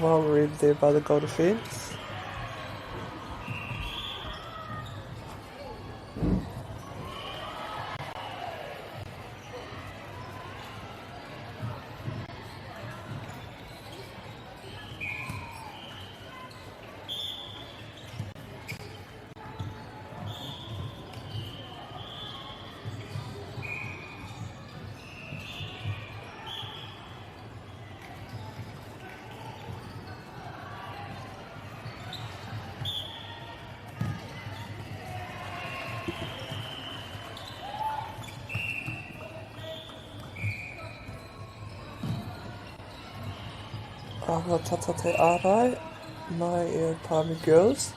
Well read there by the goal defence. Āhua tata te ārai mai e Palmy Girls.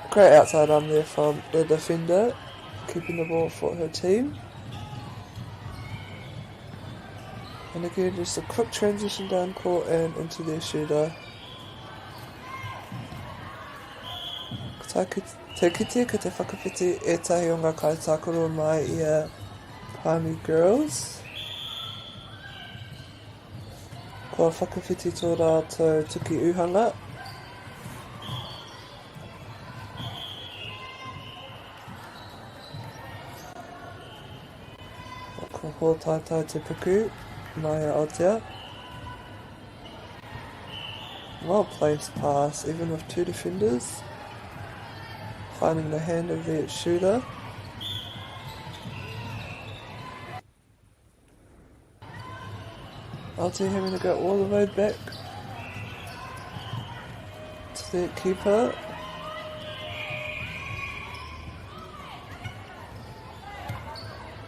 Great outside arm there from the defender, keeping the ball for her team. And again, just a quick transition down court and into their shooter. Ko te kite, ko te whakawhiti ētahi o ngā kaitākaro mai i a Palmy Girls. Kua whakawhiti tō rātou tuki uhanga. Ko Hōtaitai te puku mai a Aotea. Well placed pass, even with two defenders. Finding the hand of the shooter. Aotea having to go all the way back to their keeper.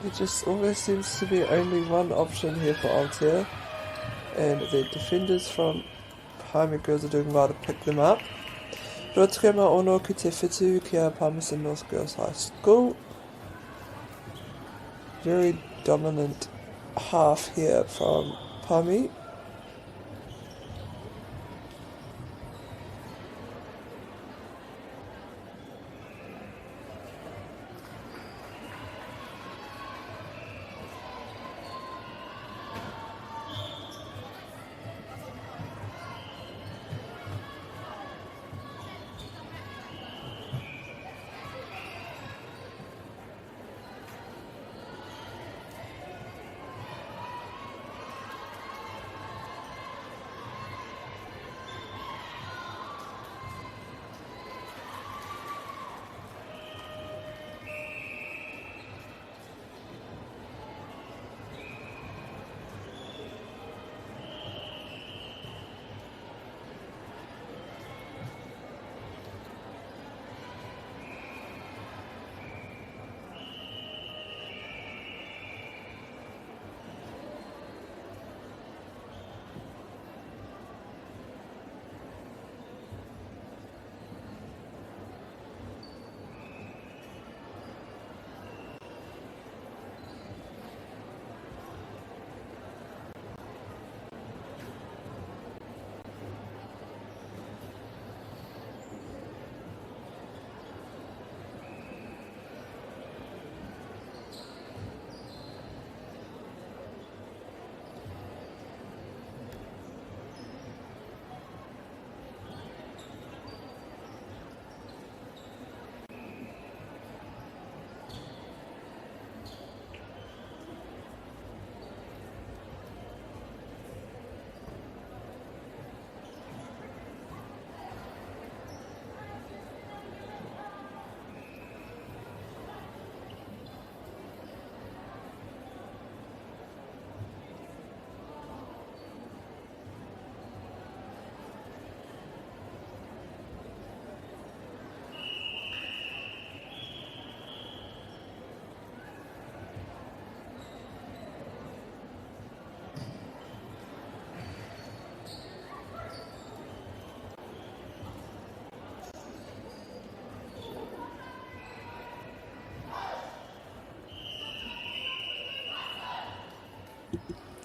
There just always seems to be only one option here for Aotea, and the defenders from Palmy Girls are doing well to pick them up. 26 ki te 7 ki a Palmerston North Girls High School. Very dominant half here from Palmy.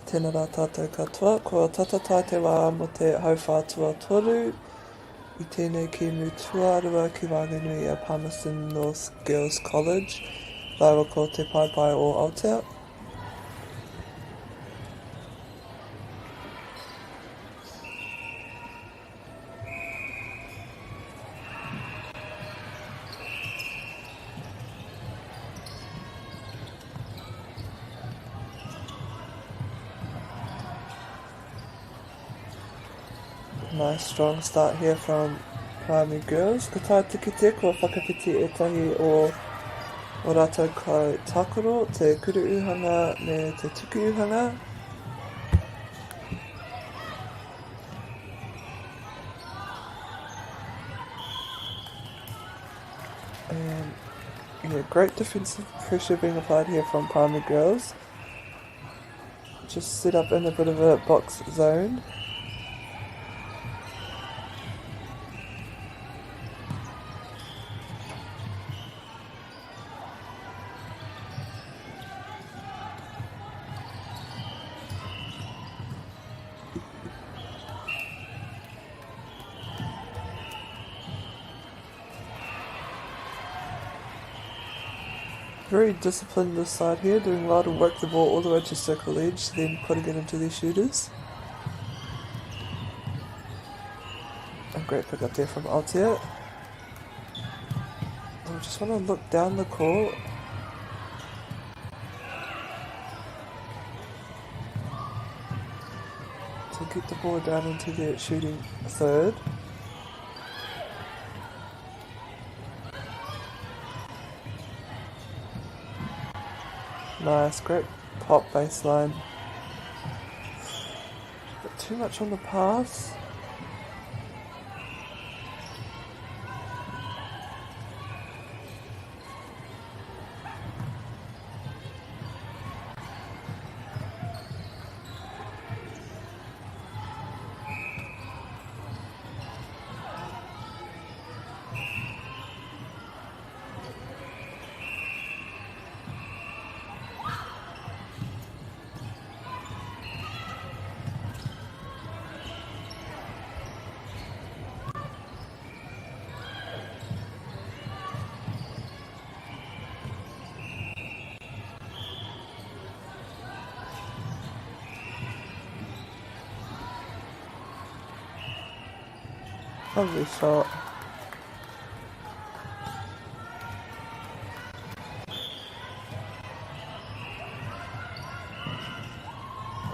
Tēnā rā tātou katoa, kua tata tae te wā mō te hauwhā tuatoru i tēnei kēmu tuarua ki waenganui i a Palmerston North Girls College rāua ko Te Paepae o Aotea. Nice strong start here from Primary Girls. Ko tā te kite, kua whakawhiti ētahi o o rātou kai tākaro, te kuruuhanga me te tukuuhanga. And yeah, great defensive pressure being applied here from Palmy Girls. Just set up in a bit of a box zone. Very disciplined this side here, doing a lot of work the ball all the way to circle edge, then putting it into their shooters. A great pick up there from Aotea. I just want to look down the court. To get the ball down into their shooting third. Nice, great pop baseline. But too much on the pass. Lovely shot.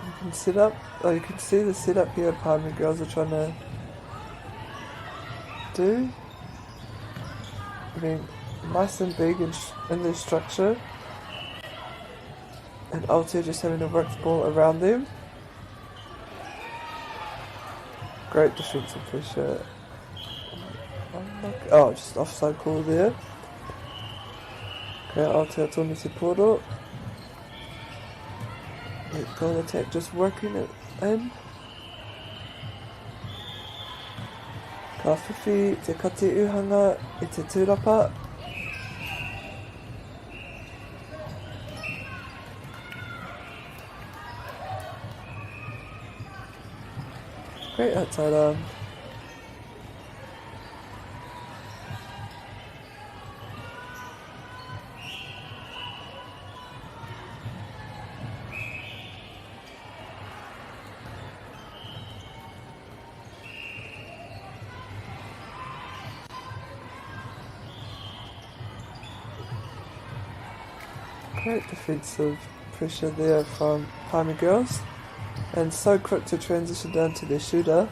You can set up, oh, you can see the setup here Palmy girls are trying to do. Being nice and big in, in their structure. And Aotea just having to work the ball around them. Great defensive pressure. Oh, just offside call there. Okay, Aotea tonu te poro. Goal attack just working it in. Ka whiwhi te kati uhanga i te tūrapa. Great outside arm. Great defensive pressure there from Palmy Girls, and so quick to transition down to their shooter.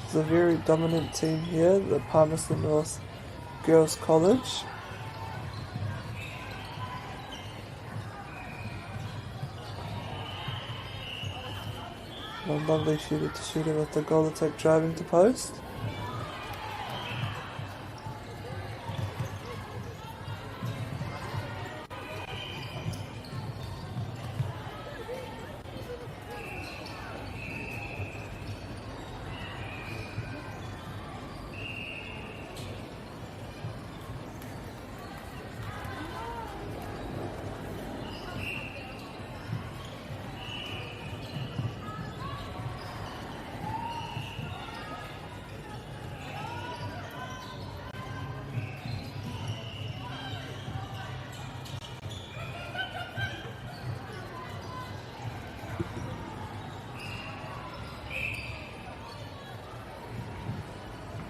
It's a very dominant team here, the Palmerston North Girls College. A lovely shooter to shooter with the goal attack driving to post.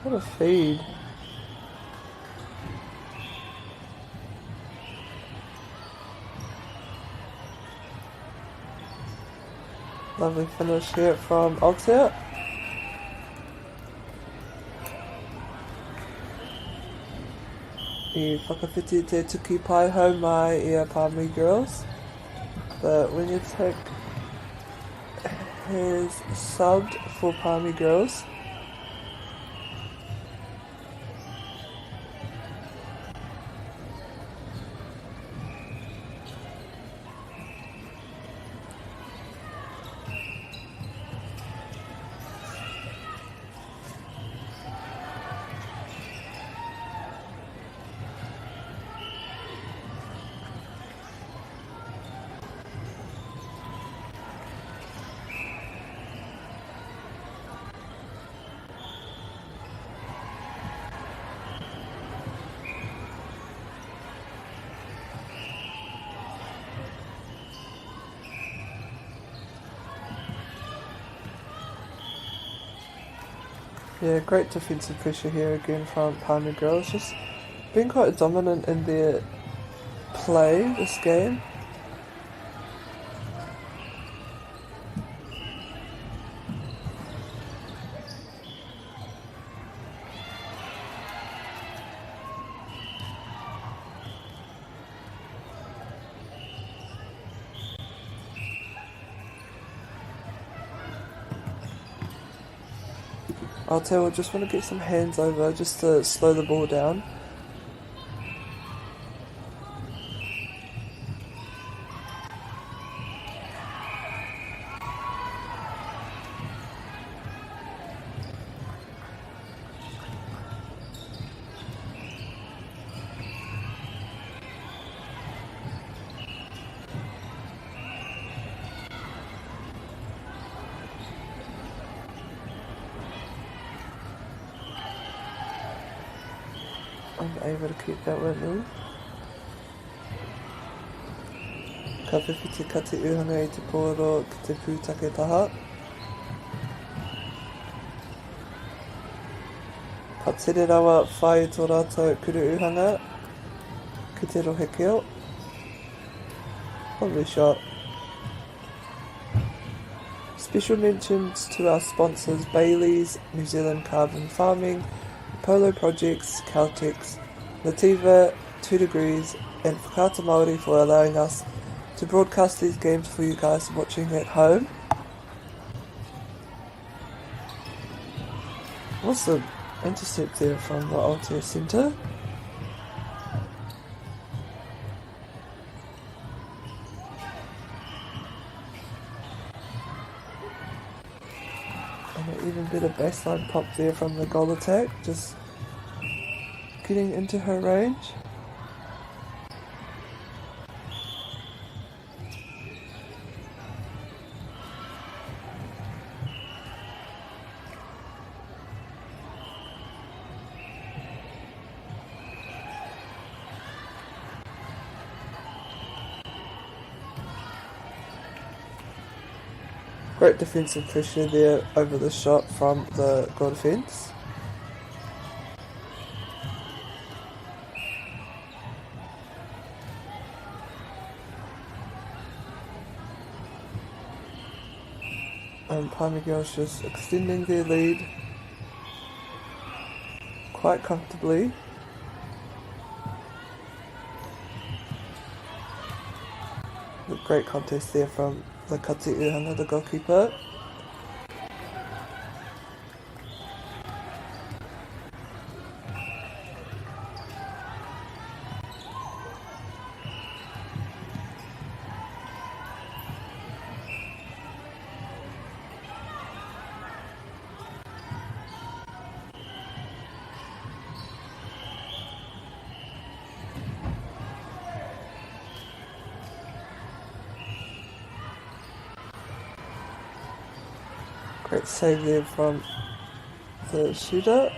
What a feed. Lovely finish here from Aotea. I whakawhiti te tuki pai hau mai i a Palmy Girls. But when you take has subbed for Palmy Girls. Yeah, great defensive pressure here again from Palmy Girls. Just been quite dominant in their play this game. Aotea just want to get some hands over just to slow the ball down. Unable to keep that one in. Ka whiwhi te kati uhanga i te pōro ki te pūtake taha. Ka tere rawa whai i tō rātou kuru uhanga ki te rohe keo. Lovely shot. Special mentions to our sponsors Bayleys, New Zealand Carbon Farming, Polo Projects, Caltex, Nativa, 2 Degrees, and Whakaata Māori for allowing us to broadcast these games for you guys watching at home. Awesome intercept there from the Aotea Centre. And an even better baseline pop there from the goal attack, just getting into her range. Great defensive pressure there over the shot from the goal defence. And Palmy Girls just extending their lead quite comfortably. Great contest there from the Kati Uhanga, the goalkeeper. Great save there from the shooter.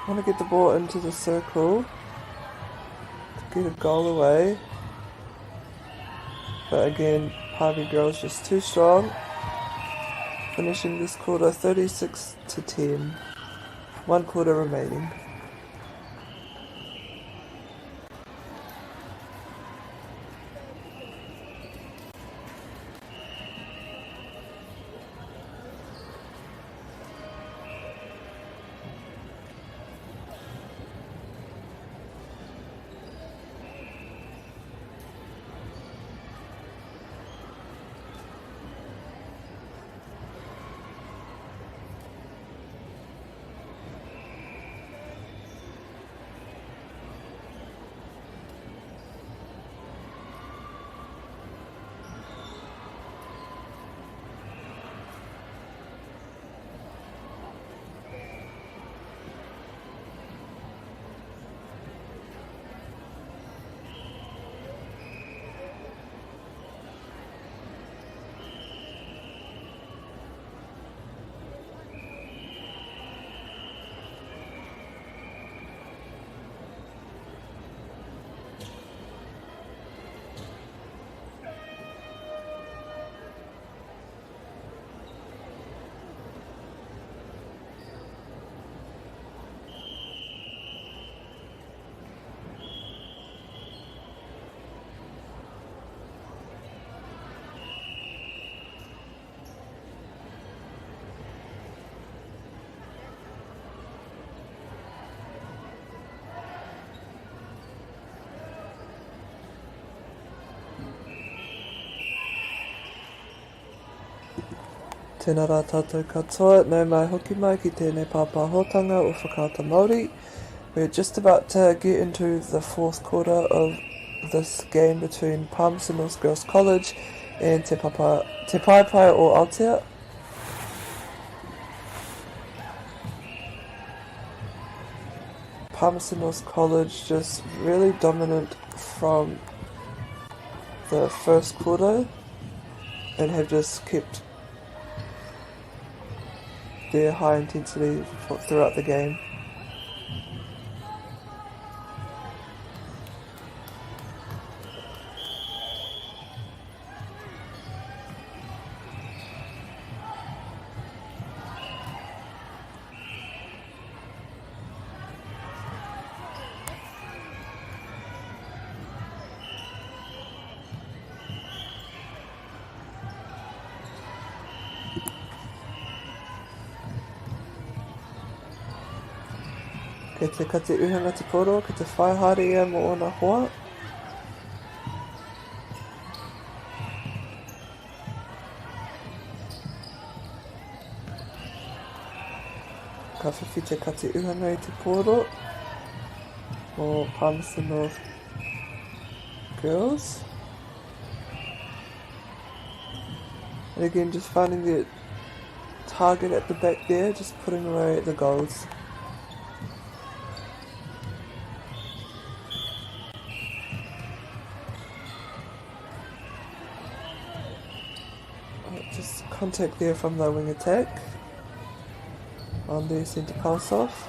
Want to get the ball into the circle to get a goal away. But again, Palmy Girls just too strong. Finishing this quarter 36 to 10. One quarter remaining. Tēnā rā tātou katoa, nau mai hoki mai ki tēnei pāpāhotanga o Whakaata Māori. We're just about to get into the fourth quarter of this game between Palmerston North Girls College and Te, Papa, Te Paepae o Aotea. Palmerston North College just really dominant from the first quarter and have just kept their high intensity throughout the game. Kei te kati uhanga te pōro, kei te whai haere ia mō ōna hoa. Ka whiwhi te kati uhanga i te pōro mō Palmerston North Girls. And again, just finding the target at the back there, just putting away the goals. Just contact there from the wing attack on the centre pass off.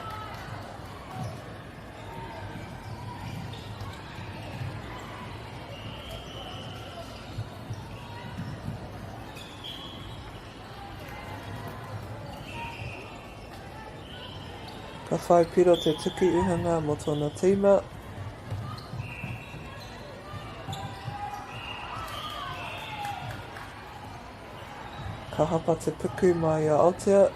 Ka whai piro te tuki uhanga mō tōna tīma. Ka hapa te puku mai i a Aotea.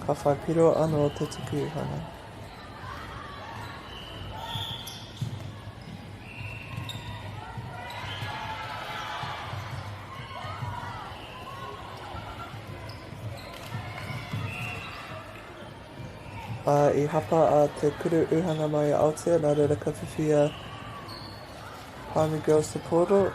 Ka whai piro anō te tuki uhanga. Ā, i hapa a Te Kuru Uhanga mai i Aotea, nā reira ka whiwhi a Palmy Girls te pōro.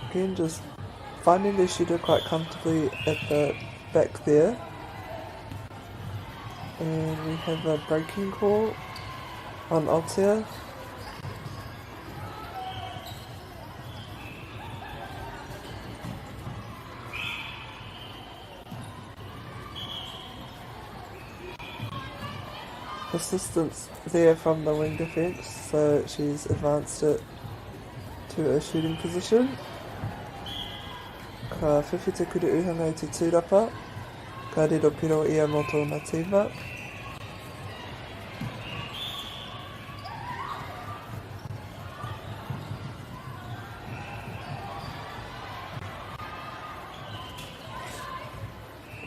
Again, just finding their shooter quite comfortably at the back there. And we have a breaking call on Aotea. Persistence there from the wing defence, so she's advanced it to a shooting position. Ka whiwhi te kuru uhanga i te tūrapa, ka riro piro ia mō tōna tīma.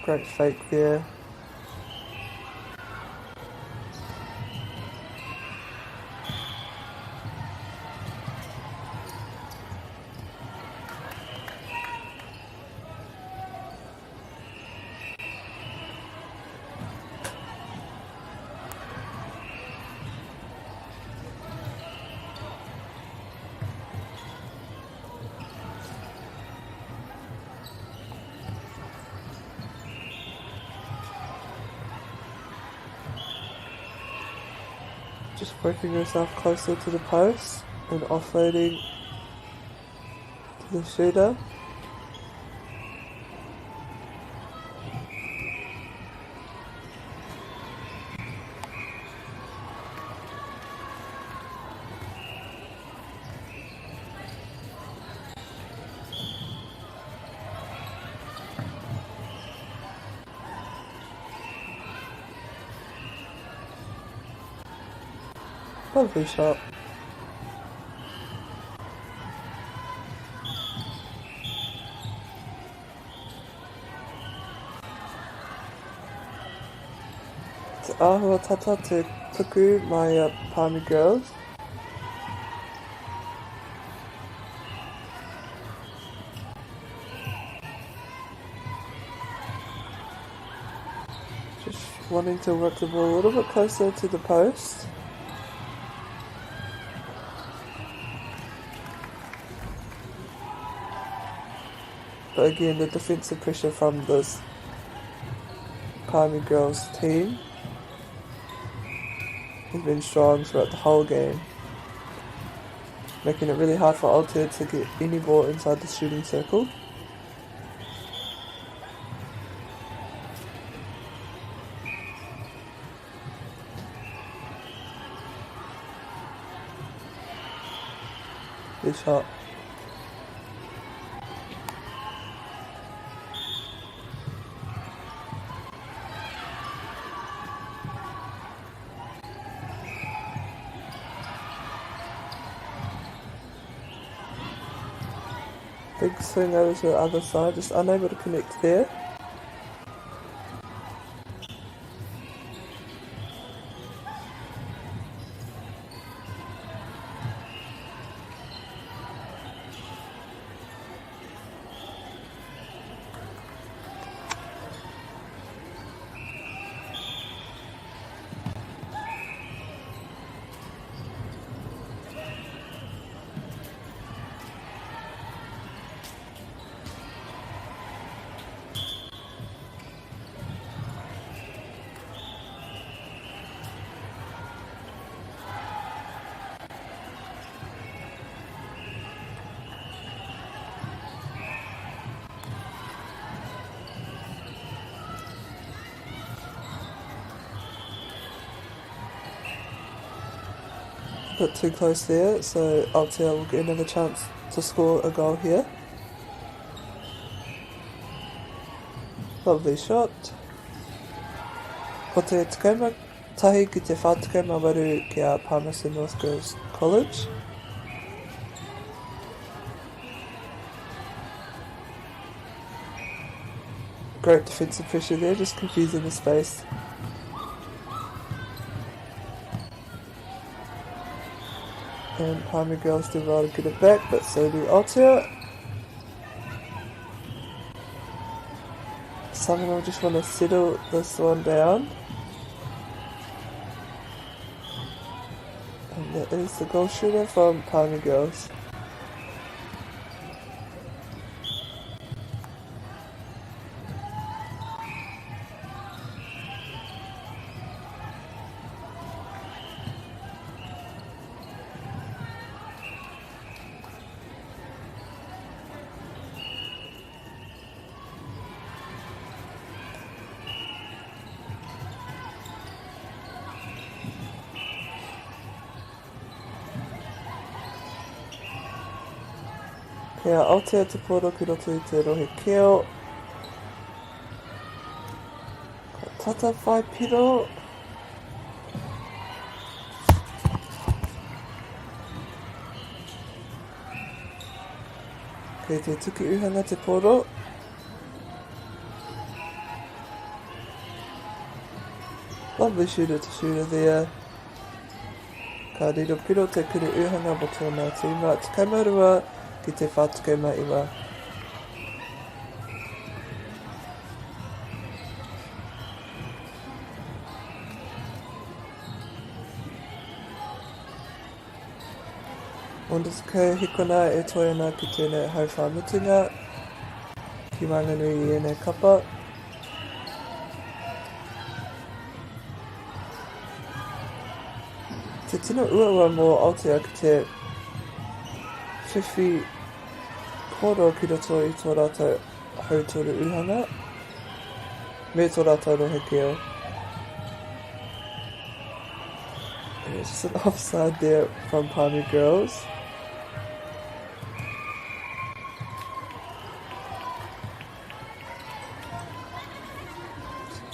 Great fake there. Just working yourself closer to the post and offloading to the shooter. Lovely shot. Te āhua tata te puku mai a Palmy Girls. Just wanting to work the ball a little bit closer to the post. But again, the defensive pressure from this Palmy Girls team has been strong throughout the whole game, making it really hard for Aotea to get any ball inside the shooting circle. Good shot. Big swing over to the other side, just unable to connect there. Bit too close there, so Aotea will get another chance to score a goal here. Lovely shot. Ko te 11 ki te 48 ki a Palmerston North Girls College. Great defensive pressure there, just confusing the space. And Palmy Girls do well to get it back, but so do Aotea. Someone will just want to settle this one down. And that is the goal shooter from Palmy Girls. Kei a Aotea te poro ki roto i te rohe keo. Ka tata whai piro. Kei te tuki uhanga te poro. Lovely shooter to shooter there. Ka riro piro te kuru uhanga mo tōna tīma 12 ki te 49. Wonderful hikona e toe ana ki tēnei hauwhā mutunga, ki waenganui i ēnei kapa. Te tino uaua mō Aotea ki te whiwhi kōrero ki roto i tō rātou hautoru uhanga me tō rātou rohe keo. It's just an offside there from Palmy Girls.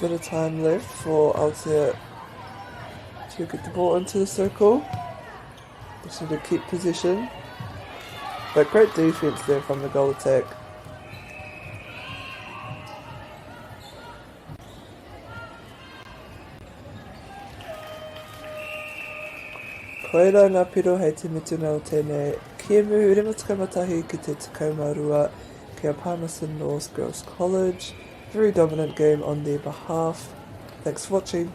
Bit of time left for Aotea to get the ball into the circle. Just need to keep position. But great defense there from the goal attack. Koirā ngā piro hei te mutunga o tēnei kēmu 51 ki te 12 ki a Palmerston North Girls College. Very dominant game on their behalf. Thanks for watching.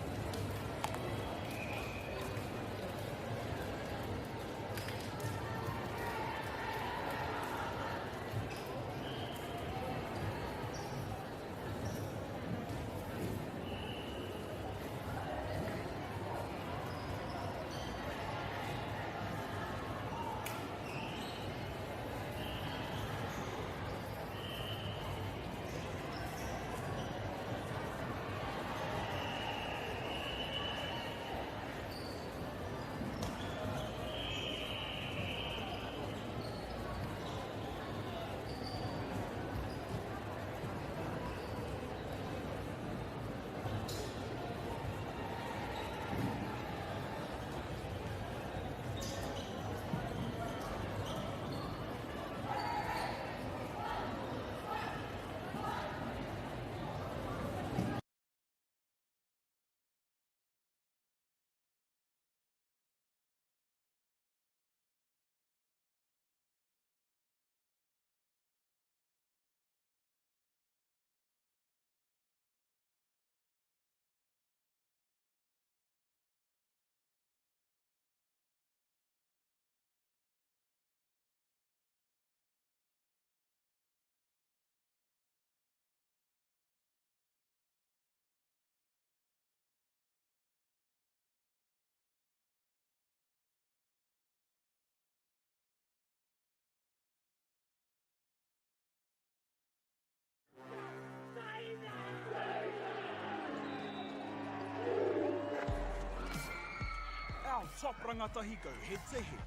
top rangatahi go head to head.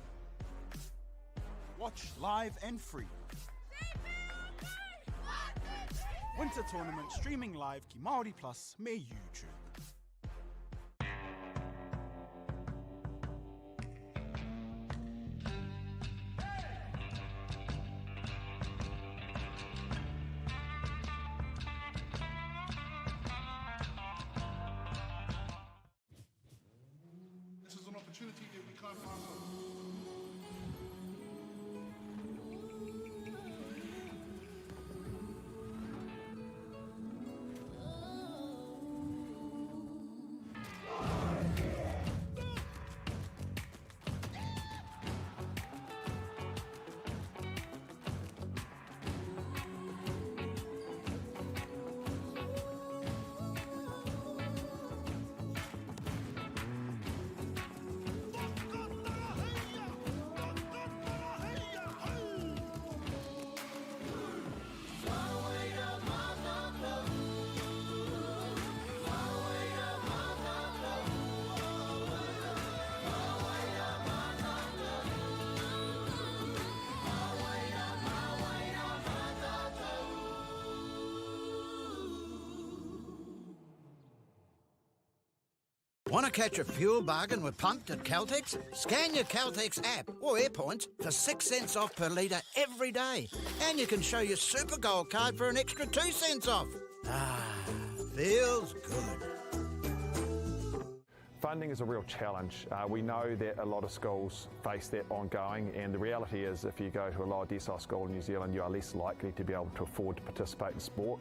Watch live and free. Winter Tournament streaming live ki Māori Plus me YouTube. This is an opportunity that we can't pass up. Want to catch a fuel bargain with Pumped at Caltex? Scan your Caltex app or Airpoints for 6 cents off per litre every day. And you can show your Super Gold card for an extra 2 cents off. Ah, feels good. Funding is a real challenge. We know that a lot of schools face that ongoing, and the reality is if you go to a lower decile school in New Zealand, you are less likely to be able to afford to participate in sport.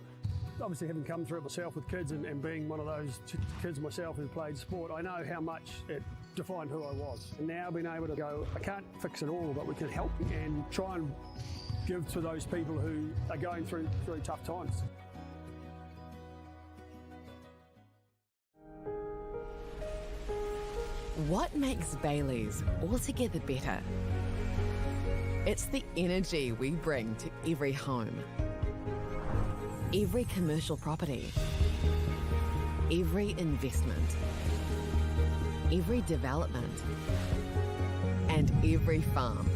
Obviously, having come through it myself with kids and being one of those kids myself who played sport, I know how much it defined who I was. And now being able to go, I can't fix it all, but we can help and try and give to those people who are going through tough times. What makes Bayleys altogether better? It's the energy we bring to every home, every commercial property, every investment, every development, and every farm.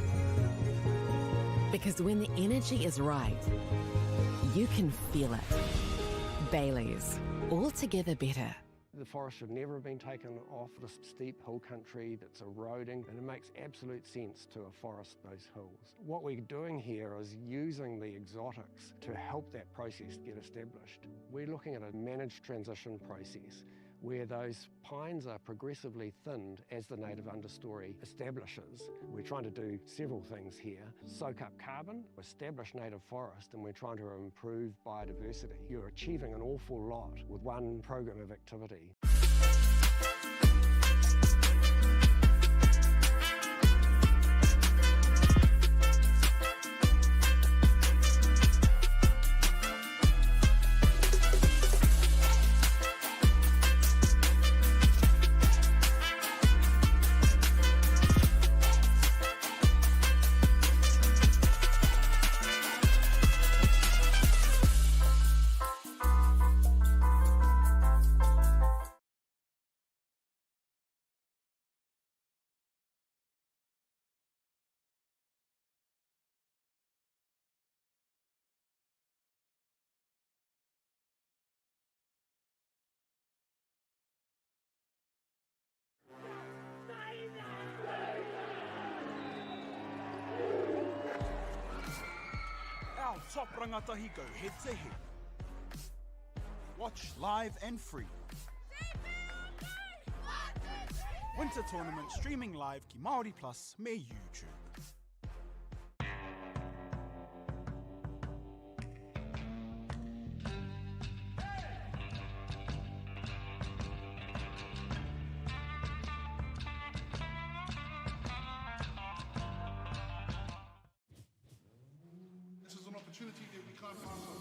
Because when the energy is right, you can feel it. Bayleys, altogether better. The forest should never have been taken off this steep hill country that's eroding, and it makes absolute sense to afforest those hills. What we're doing here is using the exotics to help that process get established. We're looking at a managed transition process where those pines are progressively thinned as the native understory establishes. We're trying to do several things here. Soak up carbon, establish native forest, and we're trying to improve biodiversity. You're achieving an awful lot with one program of activity. Our top rangatahi go head to head. Watch live and free. Winter Tournament streaming live ki Māori Plus me YouTube. This is an opportunity that we can't pass up.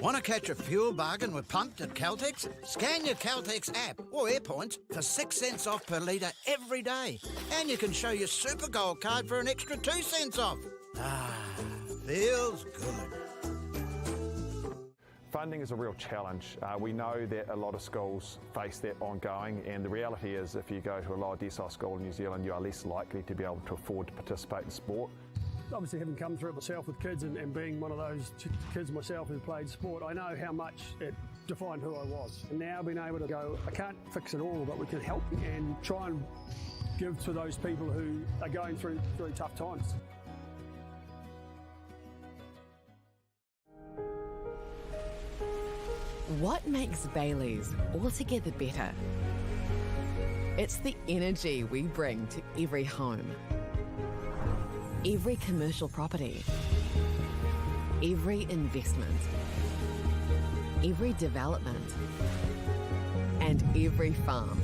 Want to catch a fuel bargain with Pumped at Caltex? Scan your Caltex app or Airpoints for 6 cents off per litre every day. And you can show your Super Gold card for an extra 2 cents off. Ah, feels good. Funding is a real challenge. We know that a lot of schools face that ongoing, and the reality is if you go to a lower decile school in New Zealand, you are less likely to be able to afford to participate in sport. Obviously, having come through it myself with kids and being one of those kids myself who played sport, I know how much it defined who I was. And now being able to go, I can't fix it all, but we can help and try and give to those people who are going through tough times. What makes Bayleys altogether better? It's the energy we bring to every home, every commercial property, every investment, every development, and every farm.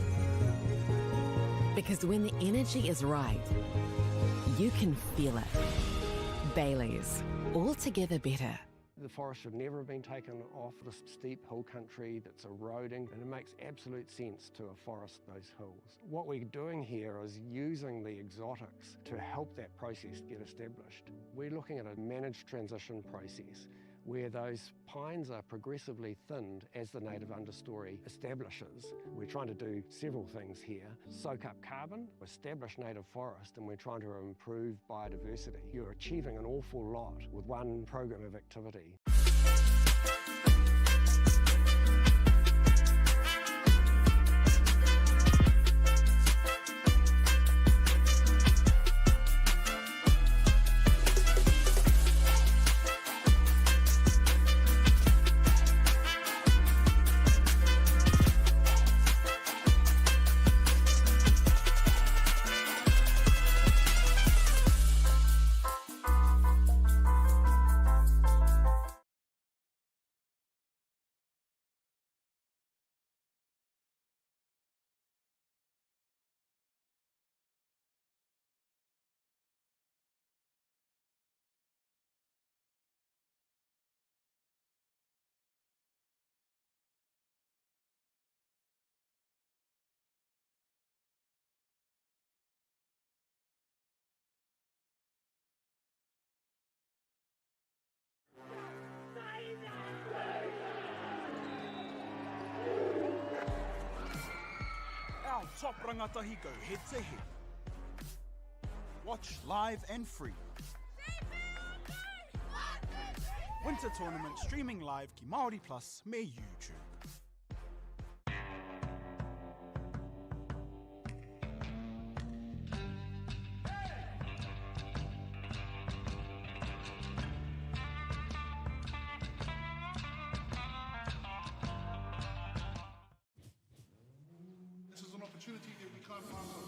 Because when the energy is right, you can feel it. Bayleys, altogether better. The forest should never have been taken off the steep hill country that's eroding, and it makes absolute sense to afforest those hills. What we're doing here is using the exotics to help that process get established. We're looking at a managed transition process where those pines are progressively thinned as the native understory establishes. We're trying to do several things here. Soak up carbon, establish native forest, and we're trying to improve biodiversity. You're achieving an awful lot with one program of activity. Our top rangatahi go head to head. Watch live and free. Winter Tournament streaming live ki Māori Plus me YouTube. This is an opportunity that we can't pass up.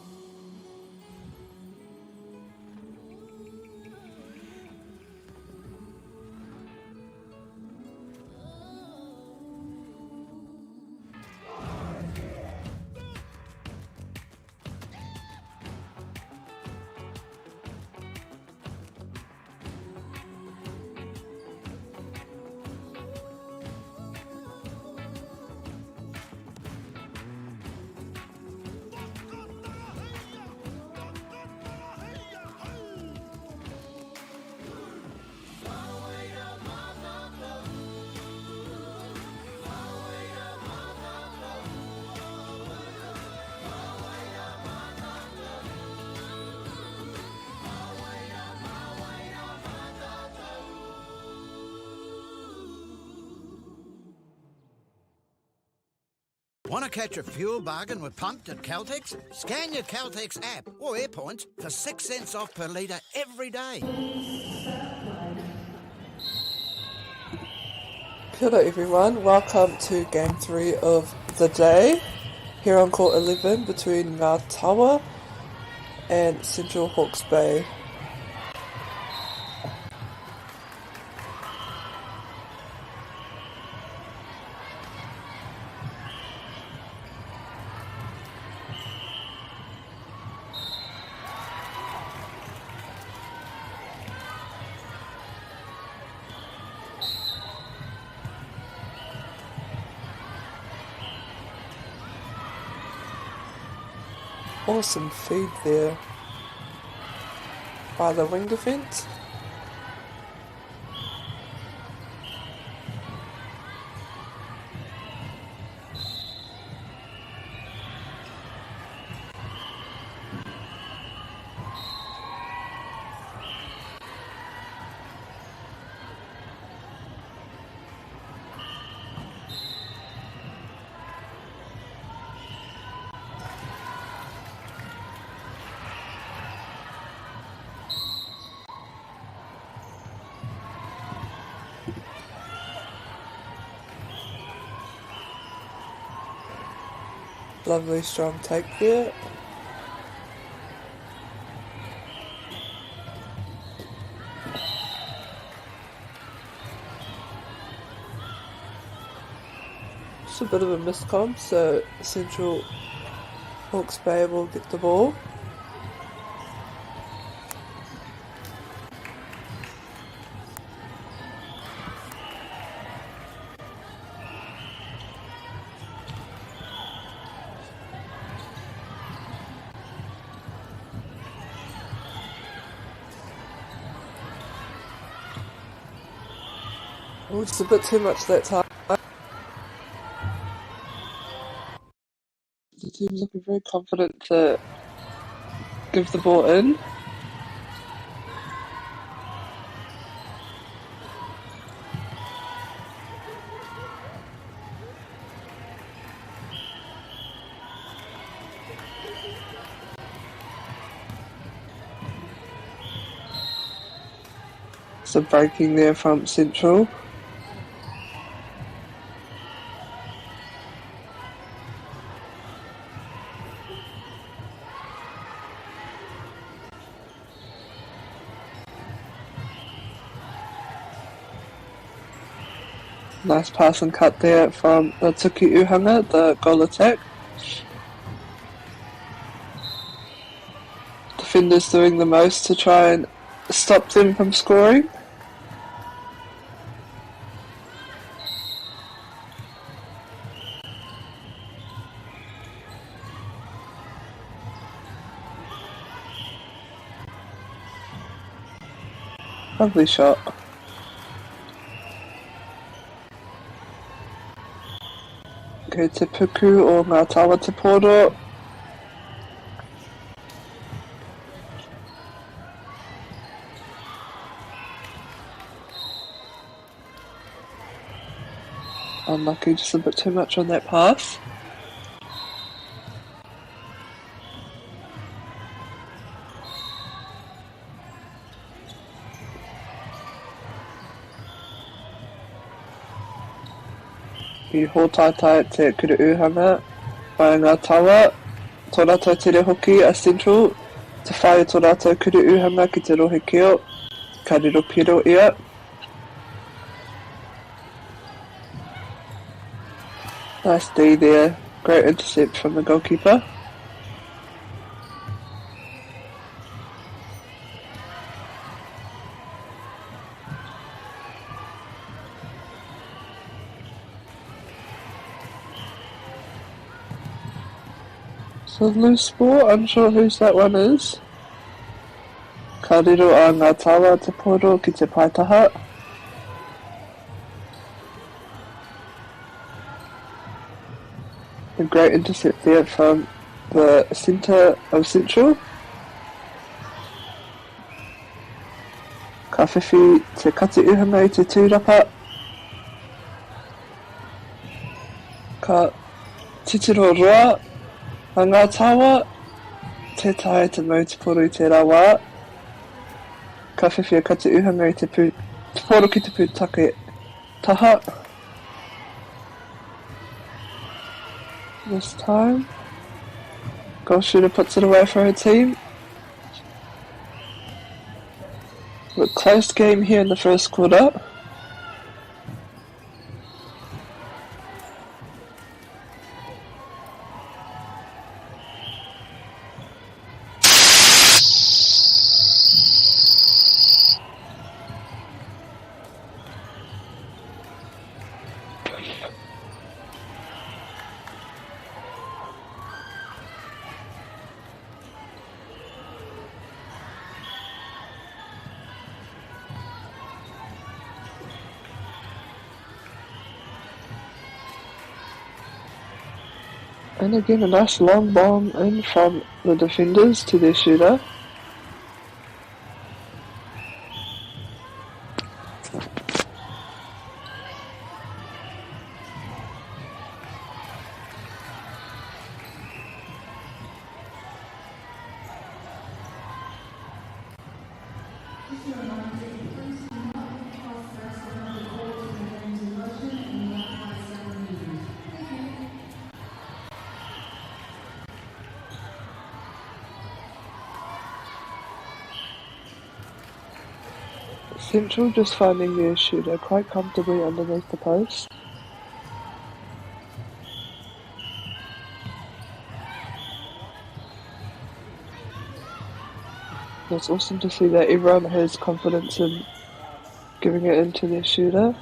Want to catch a fuel bargain with Pumped at Caltex? Scan your Caltex app or Airpoints for 6 cents off per litre every day. Kia ora everyone, welcome to Game 3 of the day here on Court 11 between Ngā Taua and Central Hawke's Bay. Awesome feed there by the wing defence. Lovely strong take there. Just a bit of a miscom, so Central Hawke's Bay will get the ball. Oh, just a bit too much that time. The team's looking very confident to give the ball in. Some breaking there from Central. Nice pass and cut there from the Tuki Uhanga, the goal attack. Defenders doing the most to try and stop them from scoring. Lovely shot. Kei te puku o ngā tawa te poro. Unlucky, just a bit too much on that pass. I hōtaitai te kura ūhanga mai ngā tawa, tō rātou tere hoki a Central, te whai o tō rātou kura ūhanga ki te rohe keo, ka riro piro ia. Nice D there, great intercept from the goalkeeper. So loose ball, unsure whose that one is. Ka riro a Ngā Tawa te poro ki te paetaha. A great intercept there from the centre of Central. Ka whiwhi te kati uhanga i te tūrapa. Ka titiro roa a Ngā Tawa, tē taea te mau te poro i tērā wā. Ka whiwhi a Kati Uhanga i te pū, te poro ki te pūtake taha. This time, goal shooter puts it away for her team. But close game here in the first quarter. And again, a nice long bomb in from the defenders to their shooter. Central just finding their shooter quite comfortably underneath the post. It's awesome to see that everyone has confidence in giving it into their shooter.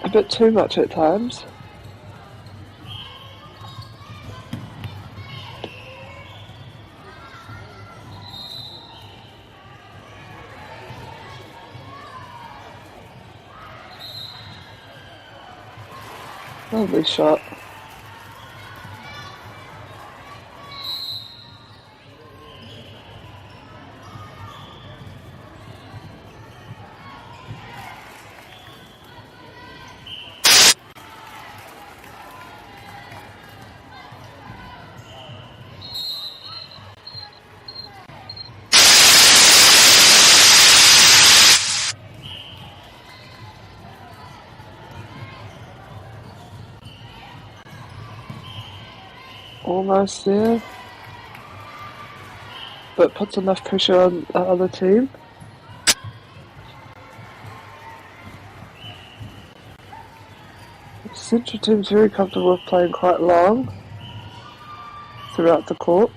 A bit too much at times. Lovely shot. Almost there, but puts enough pressure on the other team. The Central team's very comfortable with playing quite long throughout the court.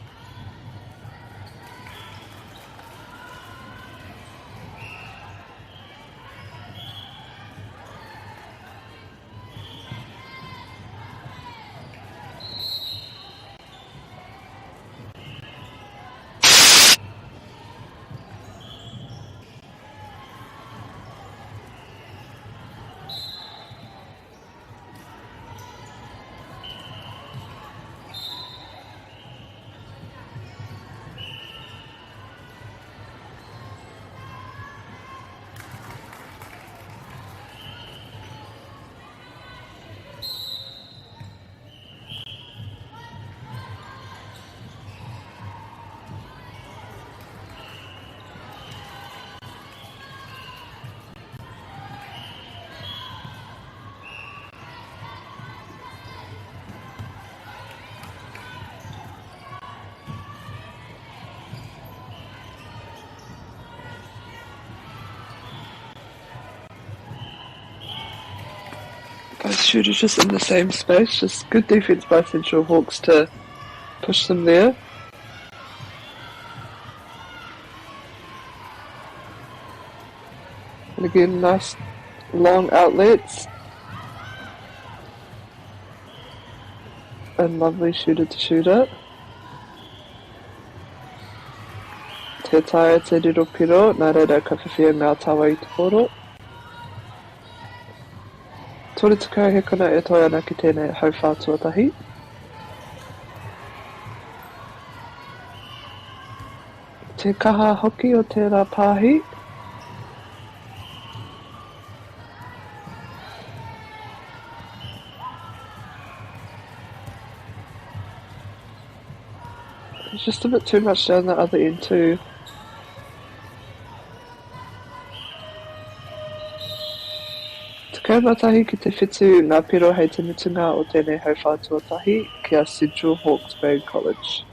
Both shooters just in the same space, just good defense by Central Hawks to push them there. And again, nice long outlets. And lovely shooter to shooter. Te taea te riro piro, nā reira ka whiwhia ngā tawa i te poro. 30 hekona e toe ana ki tēnei hauwhā tuatahi. Te kaha hoki o tērā pāhi. It's just a bit too much down the other end too. 11 ki te 7 ngā piro hei te mutunga o tēnei hauwhā tuatahi ki a Central Hawke's Bay College.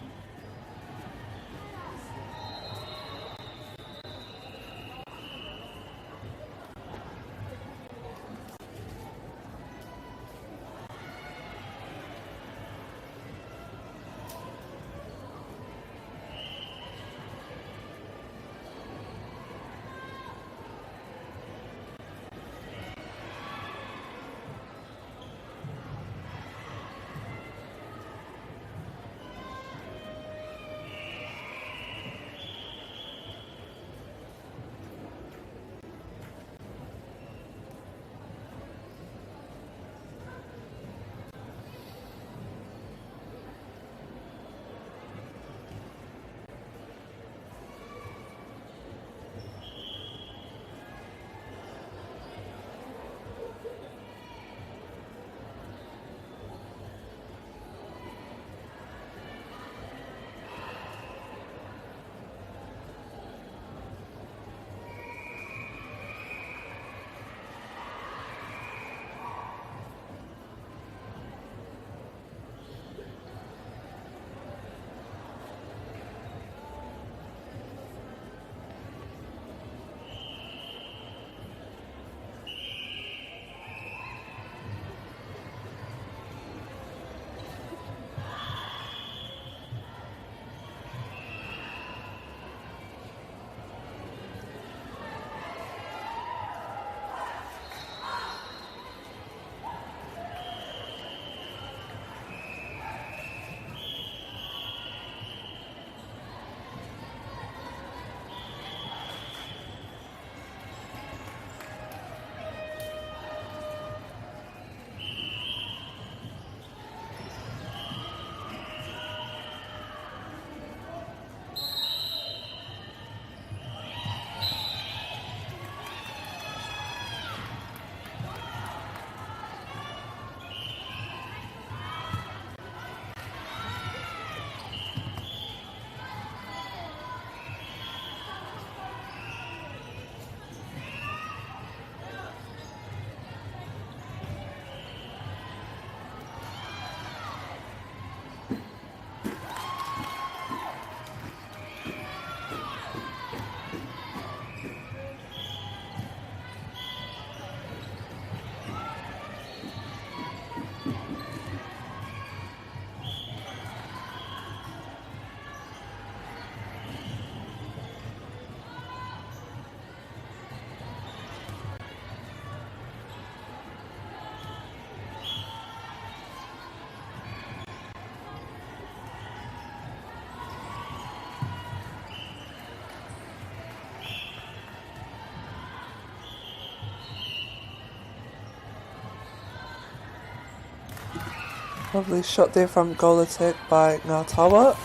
Lovely shot there from goal attack by Ngā Tawa.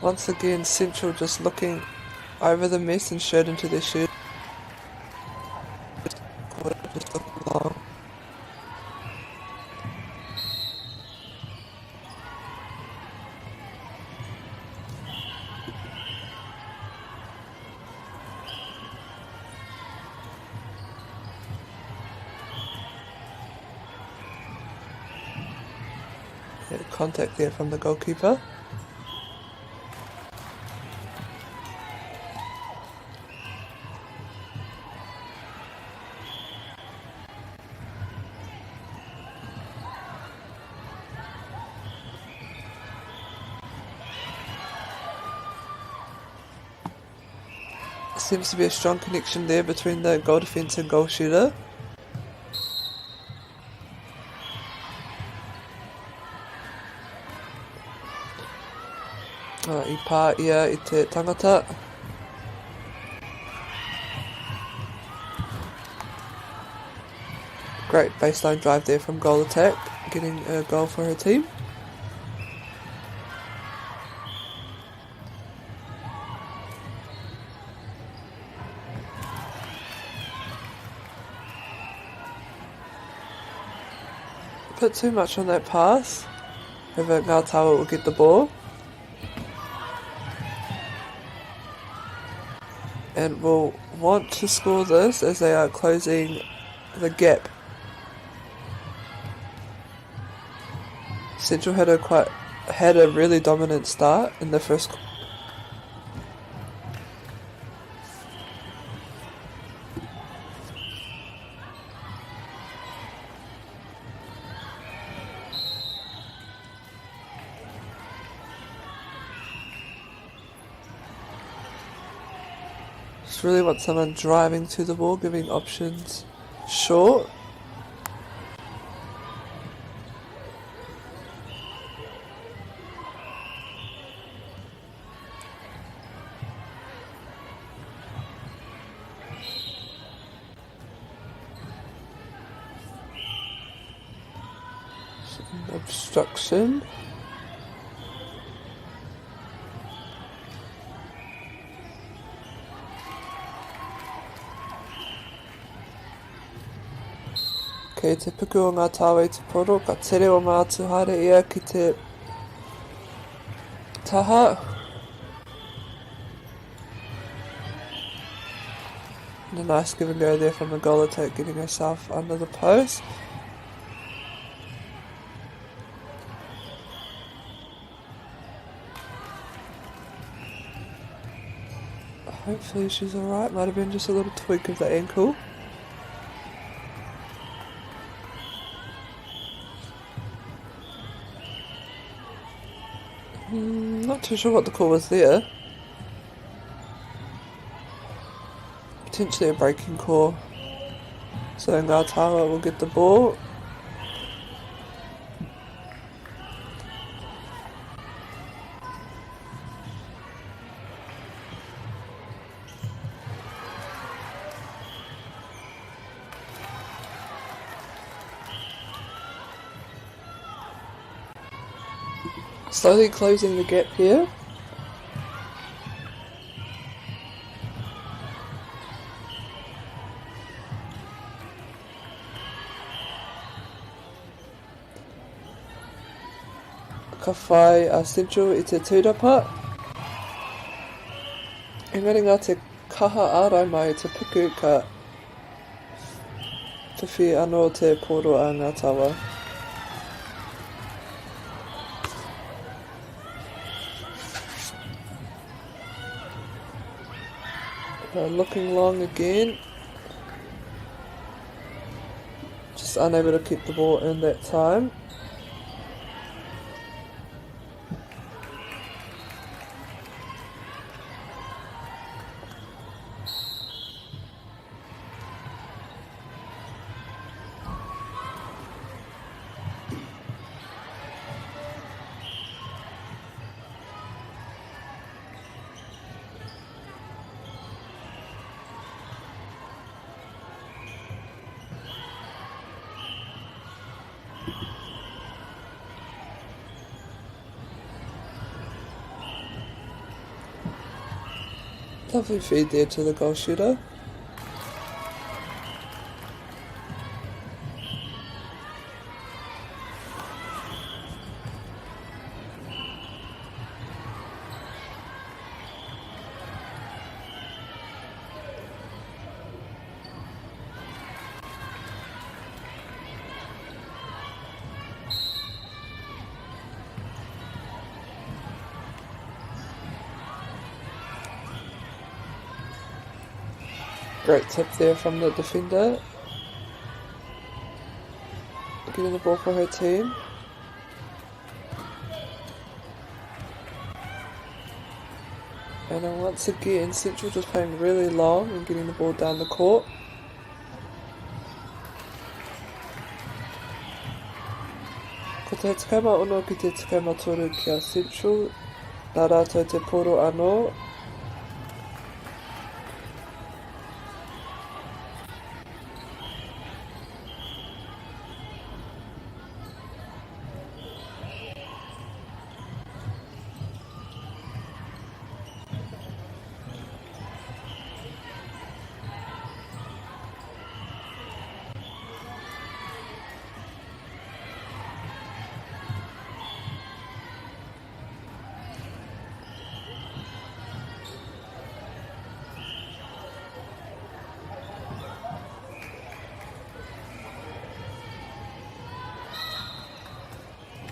Once again, Central just looking over the mess and shirt into their shirt. Just looking long. Yeah, contact there from the goalkeeper. Seems to be a strong connection there between the goal defence and goal shooter. I pā ia i te tangata. Great baseline drive there from goal attack, getting a goal for her team. Put too much on that pass. However, Ngā Tawa will get the ball. And will want to score this as they are closing the gap. Central had a really dominant start in the first. Just really want someone driving to the ball, giving options short. Obstruction. Kei te puku o ngā tāwei te poro, ka tere o ngā atu haere ia ki te taha. And a nice give and go there from the goal attack, getting herself under the post. Hopefully she's all right. Might have been just a little tweak of the ankle. Not too sure what the call was there. Potentially a breaking call. So Ngā Tawa will get the ball. Slowly closing the gap here. Ka whai a Central i te tūrapa. Engari ngā te kaha ārai mai te puku ka whiwhi anō te pōro a Ngā Tawa. Looking long again. Just unable to keep the ball in that time. Lovely feed there to the goal shooter. Great tip there from the defender. Getting the ball for her team. And then once again, Central just playing really long and getting the ball down the court. Ko te 16 ki te 13 ki a Central, nā rātou te poro anō.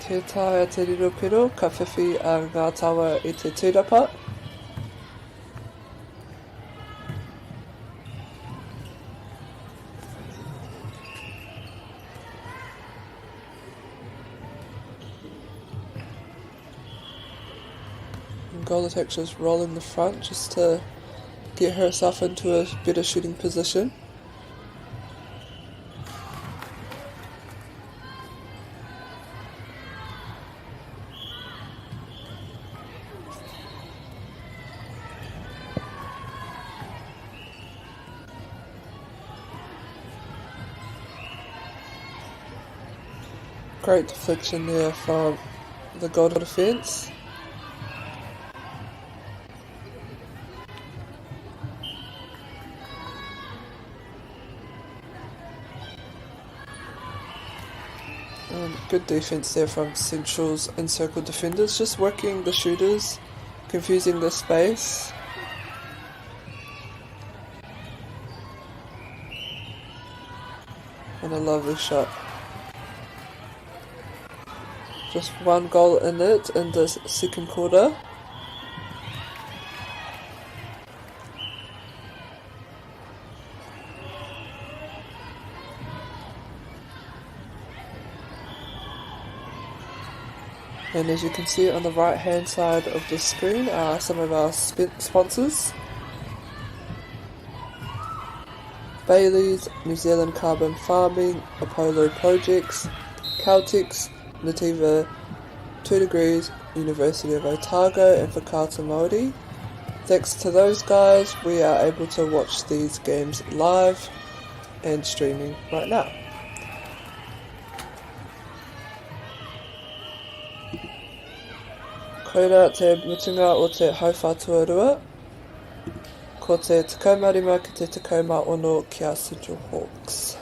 Tē taea te riro piro, ka whiwhi a Ngā Tawa i te tūrapa. And goal attack just rolling the front just to get herself into a better shooting position. Great deflection there from the goal defence. Good defence there from Central's encircled defenders, just working the shooters, confusing the space. And a lovely shot. Just one goal in it in the second quarter. And as you can see on the right hand side of the screen are some of our sponsors. Bayleys, New Zealand Carbon Farming, Apollo Projects, Caltex, Nativa, 2 Degrees, University of Otago and Whakaata Māori. Thanks to those guys, we are able to watch these games live and streaming right now. Koira te mutunga o te hauwhā tuarua. Ko te 15 ki te 16 ki a Central Hawks.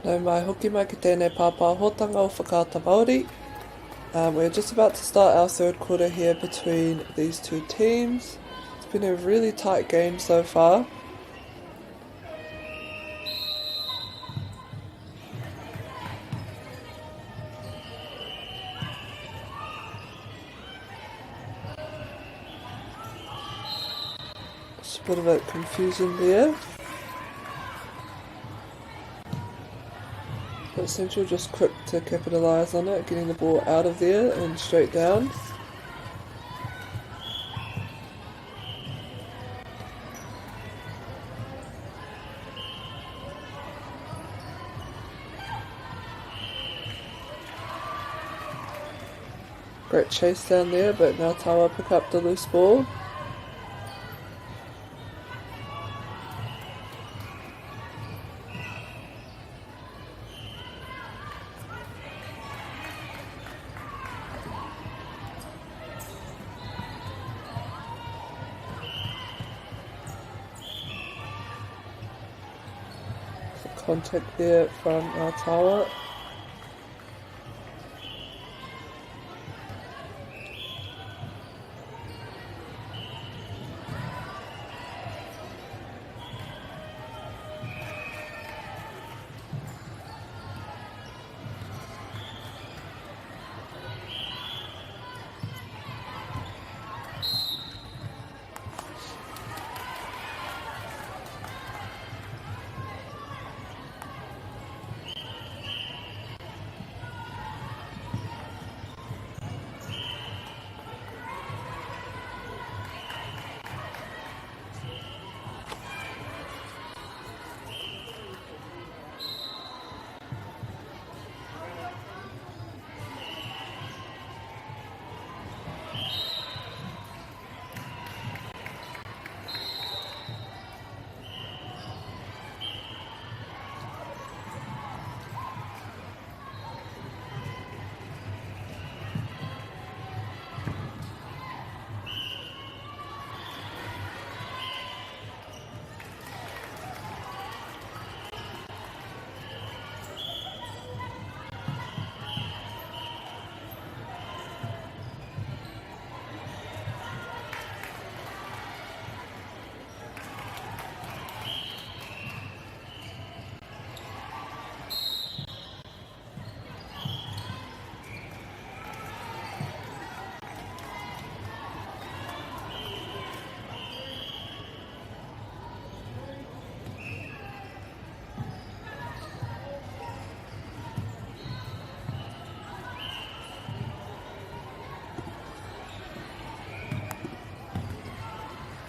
Nau mai hoki mai ki tēnei pāpāhotanga o Whakaata Māori. Um, we're just about to start our third quarter here between these two teams. It's been a really tight game so far. It's a bit of a confusion there. But Central just quick to capitalise on it, getting the ball out of there and straight down. Great chase down there, but now Tawa pick up the loose ball. Contact there from Ottawa.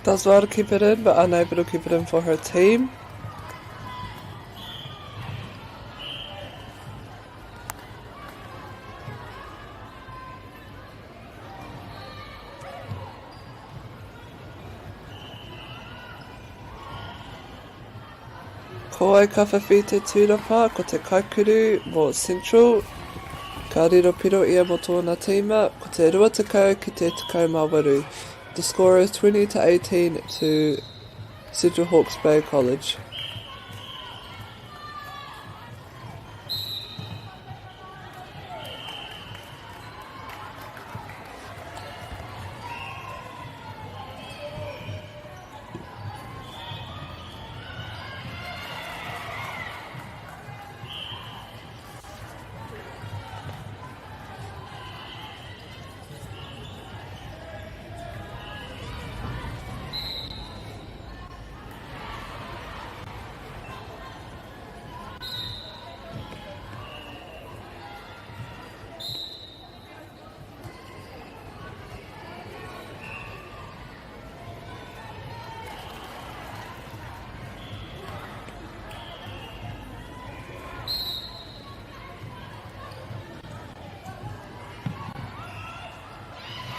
Does well to keep it in, but unable to keep it in for her team. Ko wai ka whiwhi te tūrapa, ko te kaikuru mō Central. Ka riro piro ia mō tōna tīma, ko te 20 ki te 18. The score is 20 to 18 to Central Hawke's Bay College.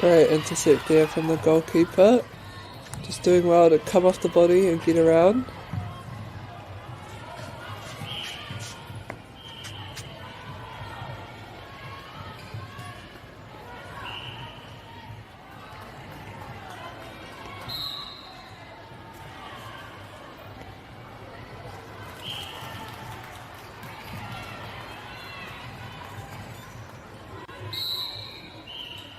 Great intercept there from the goalkeeper. Just doing well to come off the body and get around.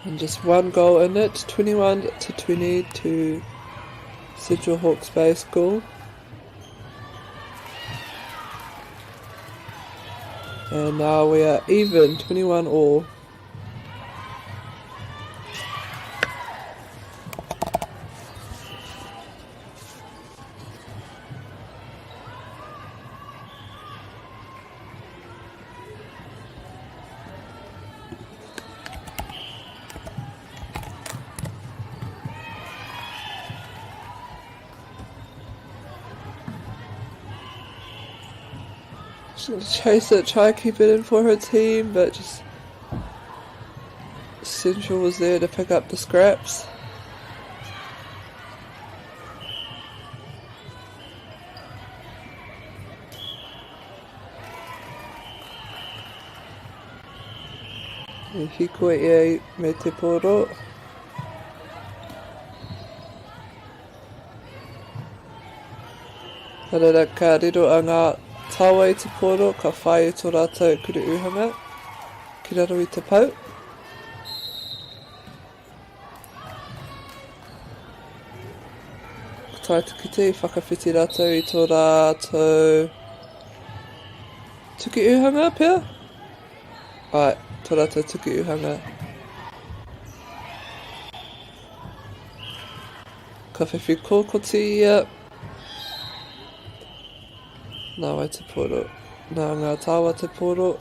And just one goal in it, 21 to 20 to Central Hawke's Bay School. And now we are even, 21 all. She's gonna chase it, try to keep it in for her team, but just Central was there to pick up the scraps. E hikoi ia me te poro. Ka reira ka riro a ngā tawa i te poro, ka whai i tō rātou kuru uhanga ki raro i te pou. Ko tae te kite i whakawhiti rātou i tō rātou tuki uhanga pea? Ai, tō rātou tuki uhanga. Ka whiwhi kōkoti ia. Nā wai te poro? Nā ngā tāwa te poro.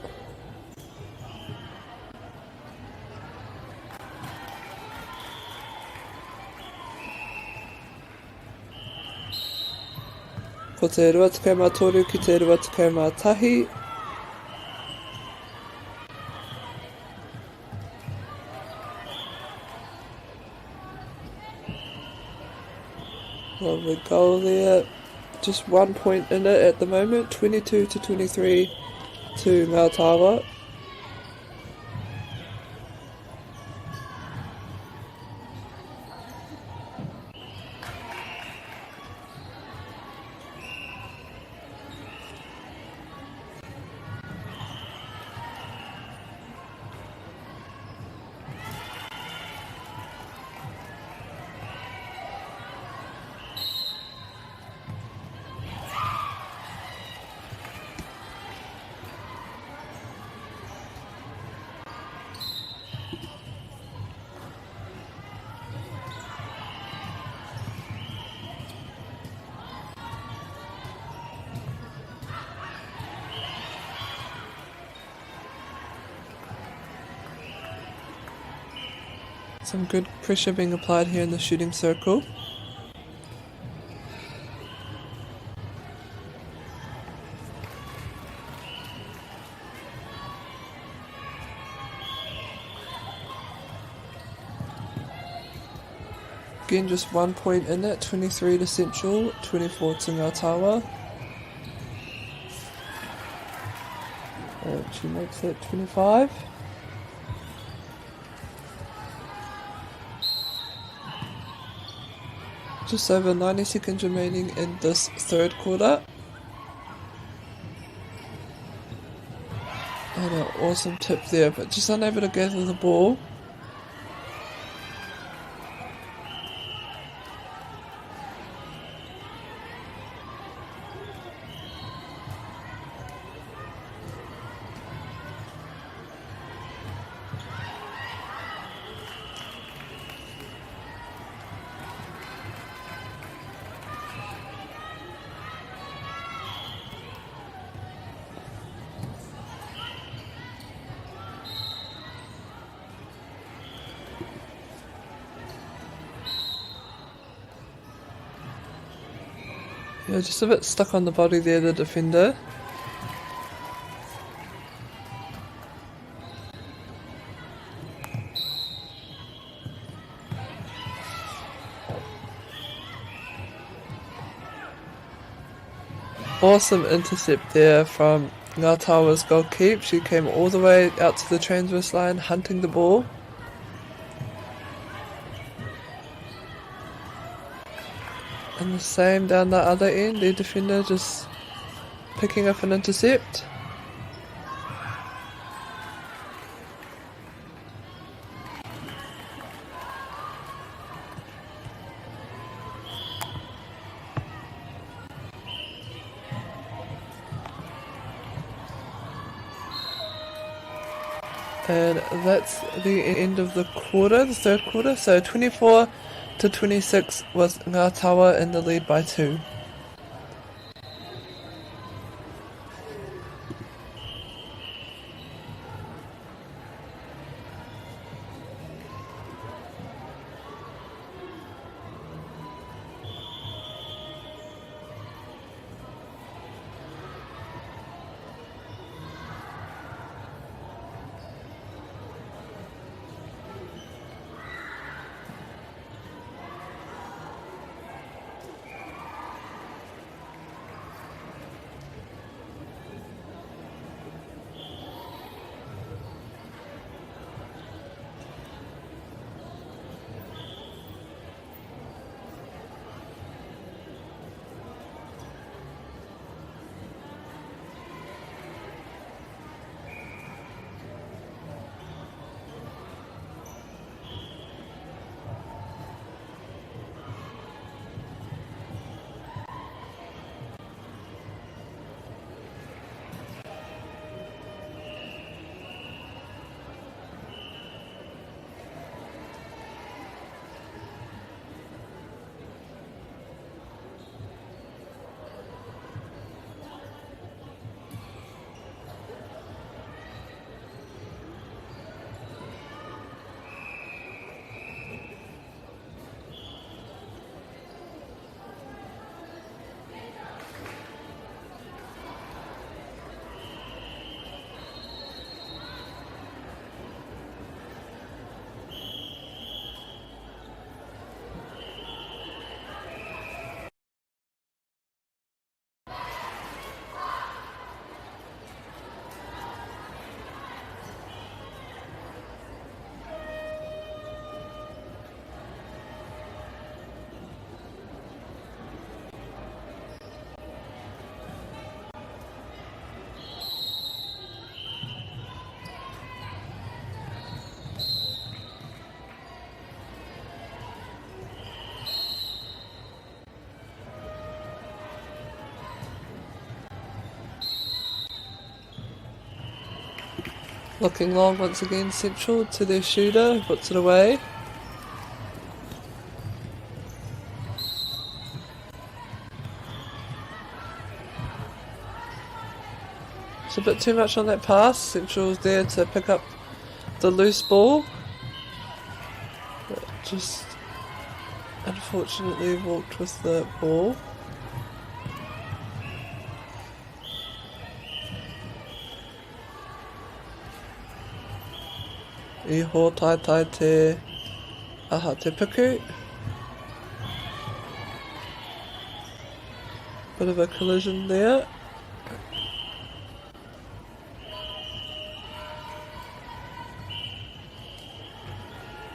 Ko te 23 ki te 21. Lovely goal there. Just 1 point in it at the moment, 22 to 23 to Ngā Tawa. Some good pressure being applied here in the shooting circle. Again, just 1 point in it, 23 to Central, 24 to Ngā Tawa. And she makes it 25. Just over 90 seconds remaining in this third quarter. And an awesome tip there, but just unable to gather the ball. Yeah, just a bit stuck on the body there, the defender. Awesome intercept there from Ngā Tawa's goalkeeper. She came all the way out to the transverse line hunting the ball. And the same down the other end, their defender just picking up an intercept. And that's the end of the quarter, the third quarter. So 24 to 26 was Ngā Tawa in the lead by 2. Looking long once again, Central to their shooter, puts it away. It's a bit too much on that pass. Central's there to pick up the loose ball. But just unfortunately walked with the ball. I hōtaetae te aha te puku. Bit of a collision there.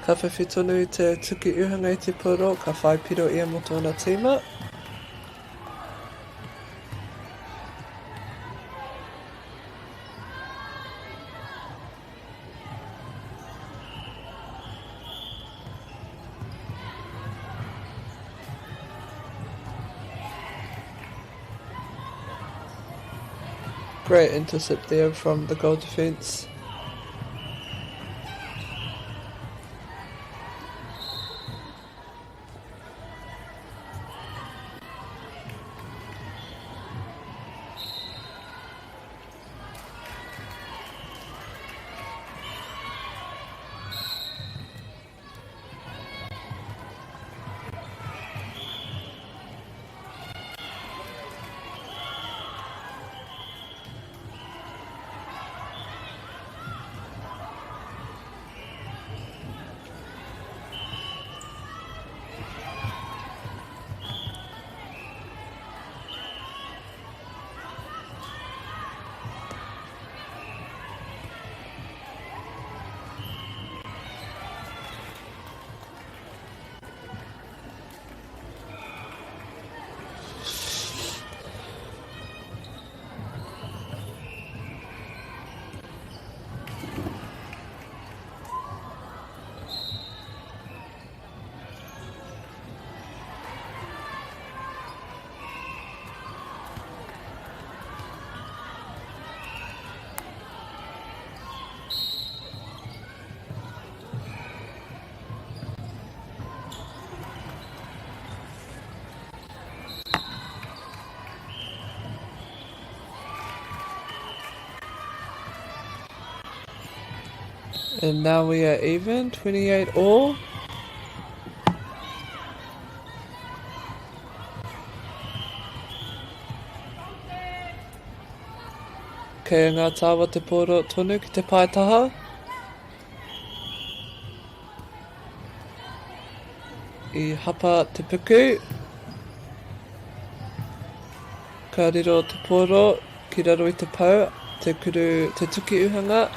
Ka whiwhi tonu i te tuki uhanga i te puro, ka whai piro ia mō tōna tīma. Great intercept there from the goal defence. And now we are even, 28 all. Kei a Ngā Tawa te pōro tonu ki te paetaha. I hapa te puku. Ka riro te pōro ki raro i te pou, te kuru, te tuki uhanga,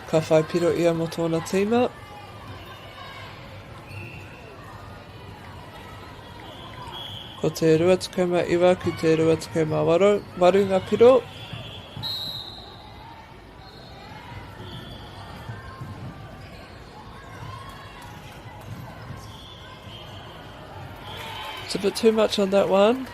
ka whai piro ia mō tōna tīma. Ko te 29 ki te 28 waru ngā piro. It's a bit too much on that one.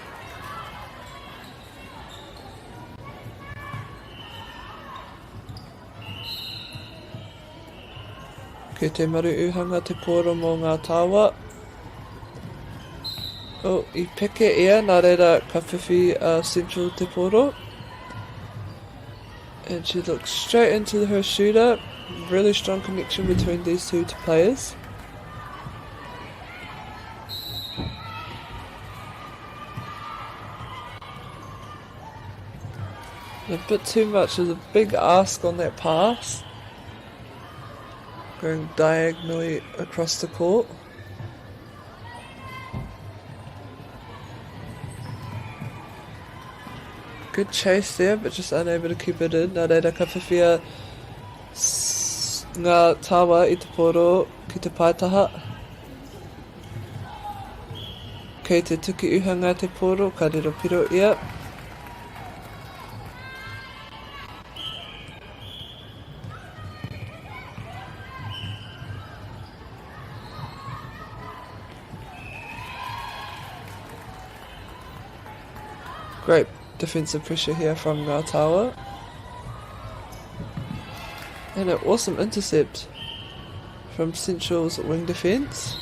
Kei te maru uhanga te kōro mō ngā tāwa. Oh, i peke ia, nā reira ka whiwhi a Central te pōro. And she looks straight into her shooter. Really strong connection between these two players. A bit too much of a big ask on that pass. Going diagonally across the court. Good chase there, but just unable to keep it in. Nā reira ka whiwhia ngā tawa i te pōro ki te paetaha. Kei te tuki uhanga te pōro, ka riro piro ia. Great defensive pressure here from Ngā Tawa. And an awesome intercept from Central's wing defence.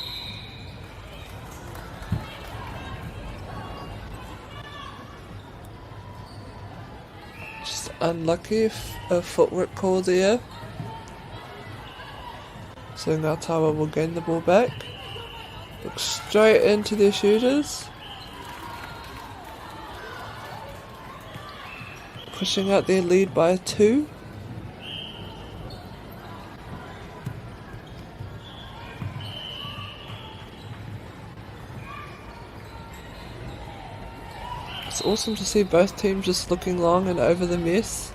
Just unlucky a footwork call there. So Ngā Tawa will gain the ball back. Look straight into their shooters. Pushing out their lead by 2. It's awesome to see both teams just looking long and over the mess.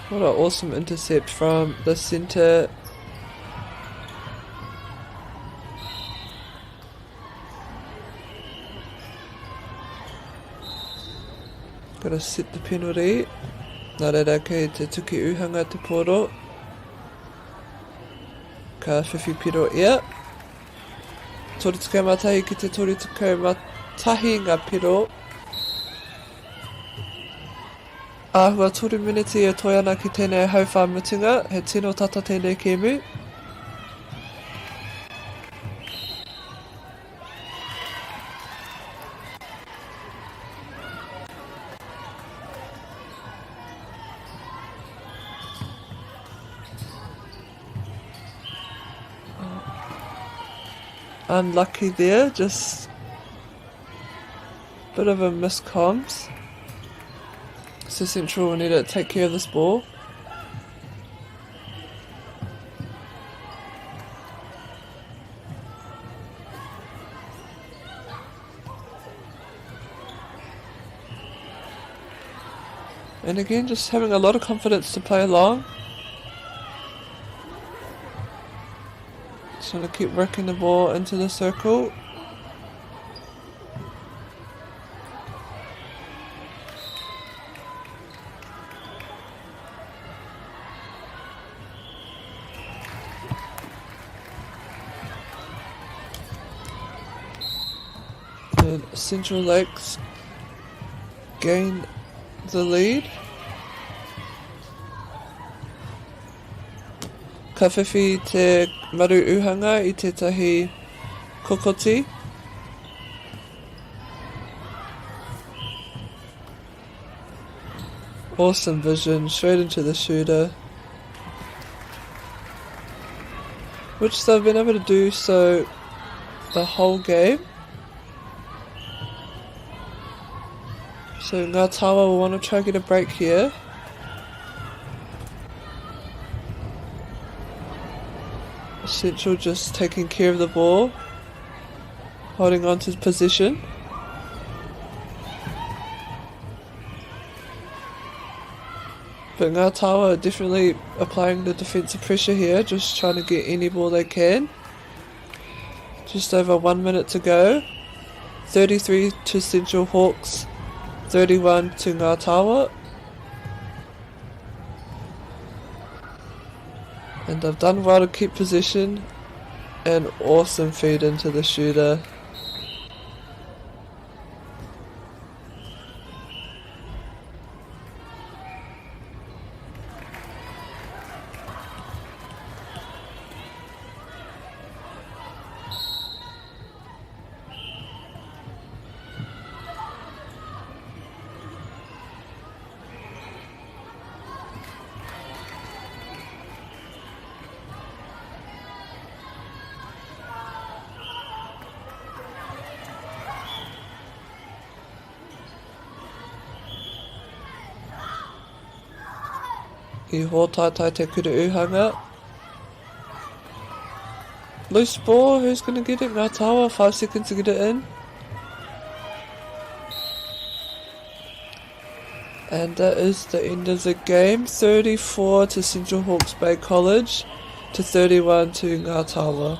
What an awesome intercept from the centre. Gotta set the penalty. Nā reira kei te tuki uhanga te pōro. Ka whiwhi piro ia. 31 ki te 31 ngā piro. Āhua toru meneti e toe ana ki tēnei hauwhā mutunga, he tino tata tēnei kēmu. Unlucky there, just bit of a miscomms. So Central will need to take care of this ball. And again, just having a lot of confidence to play along. Just want to keep working the ball into the circle. And Central Lakes gain the lead. Ka whiwhi te Maru Uhanga i tētahi kokoti. Awesome vision, straight into the shooter. Which they've been able to do so the whole game. So Ngā Tawa will want to try get a break here. Central just taking care of the ball, holding on to position. But Ngā Tawa are definitely applying the defensive pressure here, just trying to get any ball they can. Just over 1 minute to go. 33 to Central Hawks, 31 to Ngā Tawa. And they've done well to keep position. And awesome feed into the shooter. I hōtaitai te kura uhanga. Loose ball, who's going to get it? Ngā Tawa, 5 seconds to get it in. And that is the end of the game. 34 to Central Hawke's Bay College to 31 to Ngā Tawa.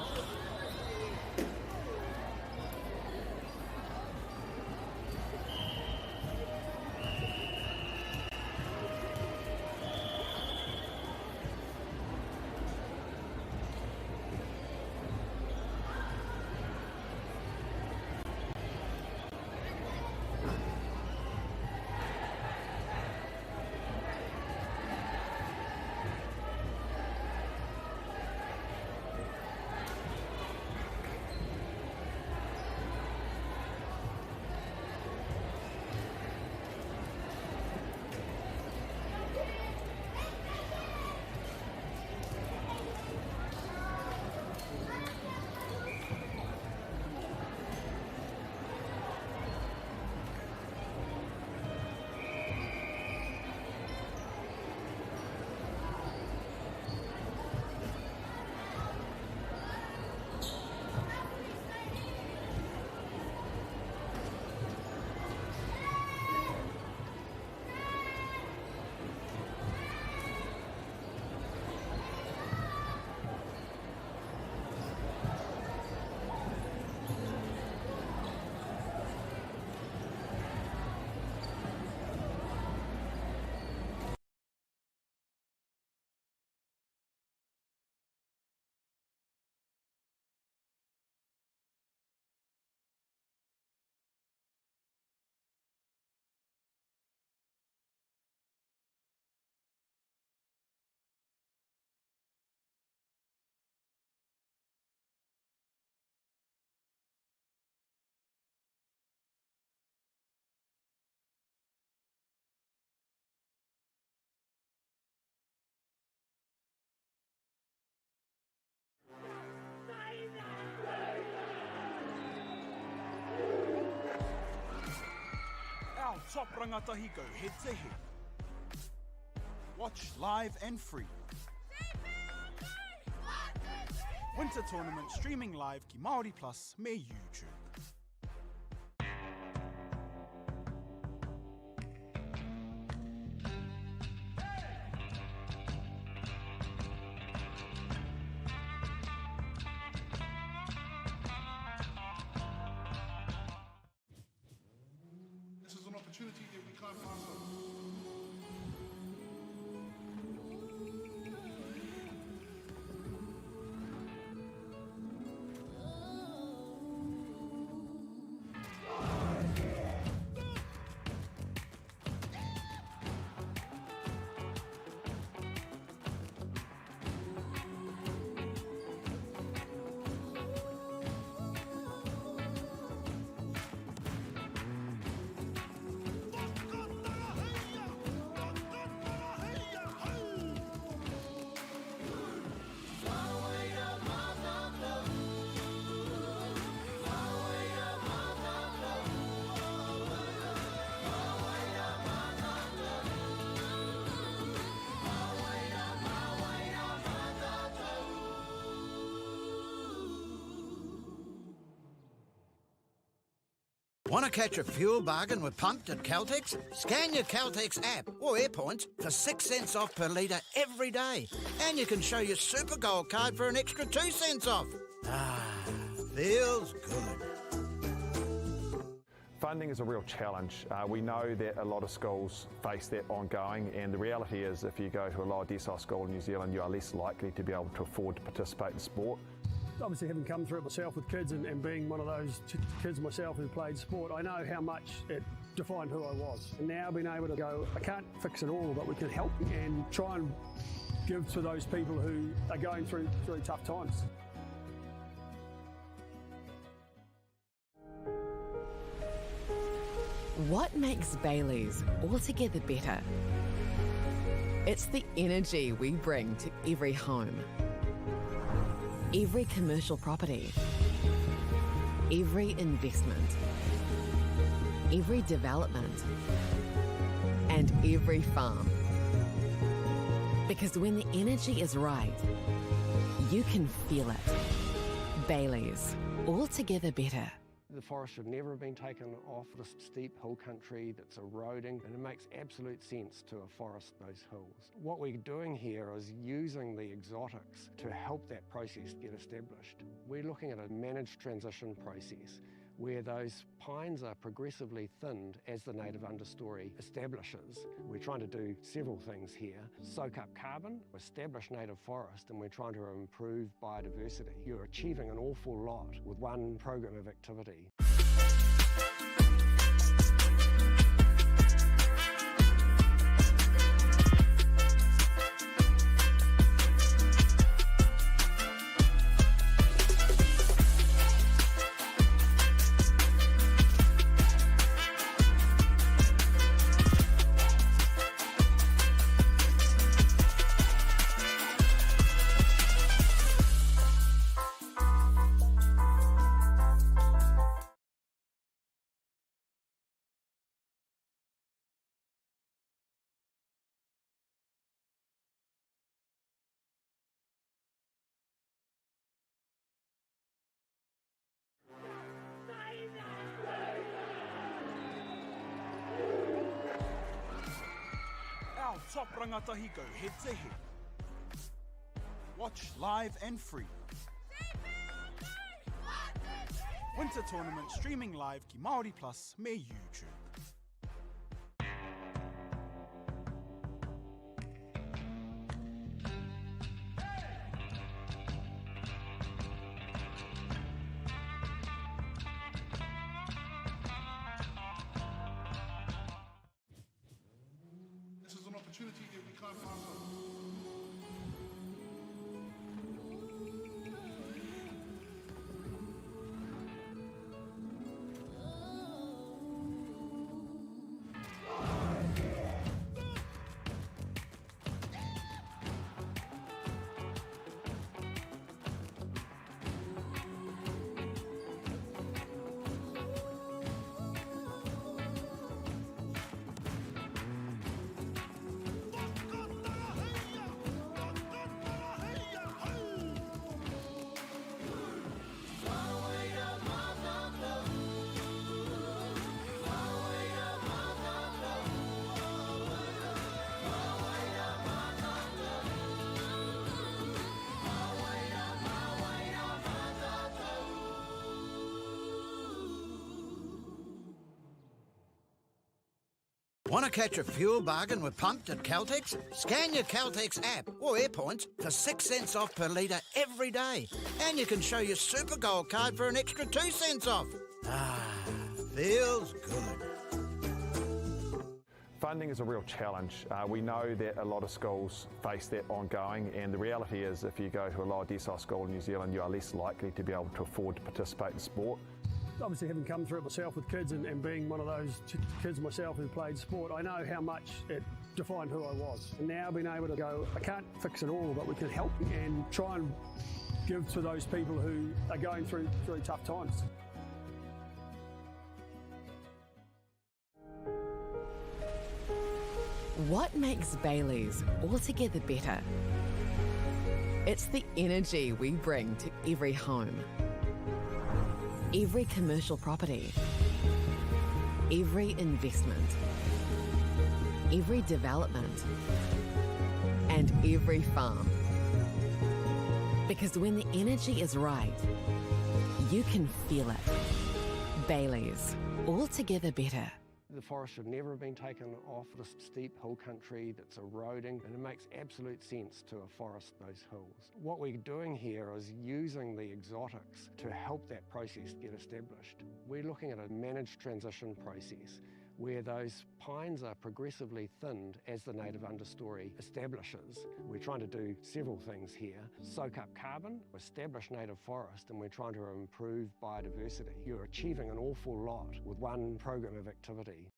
Our top rangatahi go head to head. Watch live and free. Winter Tournament streaming live ki Māori Plus me YouTube. This is an opportunity that we can't pass up. Want to catch a fuel bargain with Pumped at Caltex? Scan your Caltex app or Airpoints for 6 cents off per litre every day. And you can show your Super Gold card for an extra 2 cents off. Ah, feels good. Funding is a real challenge. Uh, we know that a lot of schools face that ongoing, and the reality is if you go to a lower decile school in New Zealand, you are less likely to be able to afford to participate in sport. Obviously, having come through it myself with kids and, and being one of those kids myself who played sport, I know how much it defined who I was. And now being able to go, I can't fix it all, but we can help and try and give to those people who are going through, through tough times. What makes Bailey's altogether better? It's the energy we bring to every home, every commercial property, every investment, every development, and every farm. Because when the energy is right, you can feel it. Bailey's, altogether better. The forest should never have been taken off the steep hill country that's eroding, and it makes absolute sense to afforest those hills. What we're doing here is using the exotics to help that process get established. We're looking at a managed transition process where those pines are progressively thinned as the native understory establishes. We're trying to do several things here. Soak up carbon, establish native forest, and we're trying to improve biodiversity. You're achieving an awful lot with one program of activity. Our top rangatahi go head to head. Watch live and free. Winter Tournament streaming live ki Māori Plus me YouTube. This is an opportunity that we can't pass up. Want to catch a fuel bargain with Pumped at Caltex? Scan your Caltex app or Airpoints for 6 cents off per litre every day. And you can show your Super Gold card for an extra 2 cents off. Ah, feels good. Funding is a real challenge. Uh, we know that a lot of schools face that ongoing, and the reality is if you go to a lower decile school in New Zealand, you are less likely to be able to afford to participate in sport. Obviously, having come through it myself with kids and, and being one of those kids myself who played sport, I know how much it defined who I was. And now being able to go, I can't fix it all, but we can help and try and give to those people who are going through, through tough times. What makes Bailey's altogether better? It's the energy we bring to every home, every commercial property, Every investment, every development, and every farm. Because when the energy is right, you can feel it. Bayleys, all together better. The forest should never have been taken off this steep hill country that's eroding, and it makes absolute sense to afforest those hills. What we're doing here is using the exotics to help that process get established. We're looking at a managed transition process where those pines are progressively thinned as the native understory establishes. We're trying to do several things here. Soak up carbon, establish native forest, and we're trying to improve biodiversity. You're achieving an awful lot with one program of activity.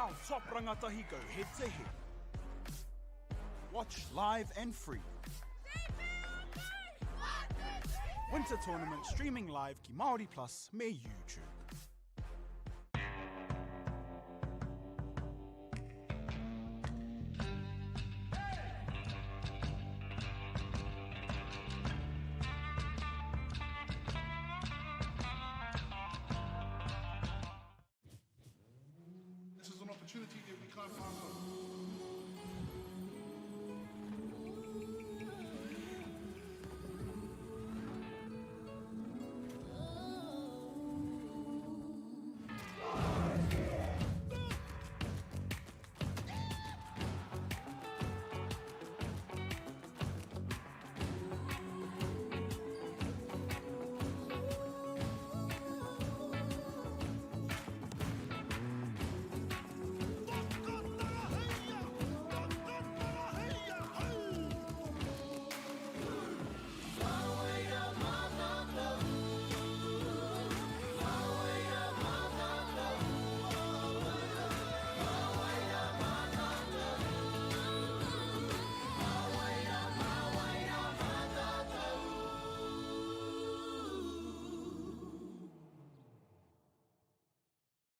Our top rangatahi go head to head. Watch live and free. Winter Tournament streaming live ki Māori Plus me YouTube. This is an opportunity that we can't pass up.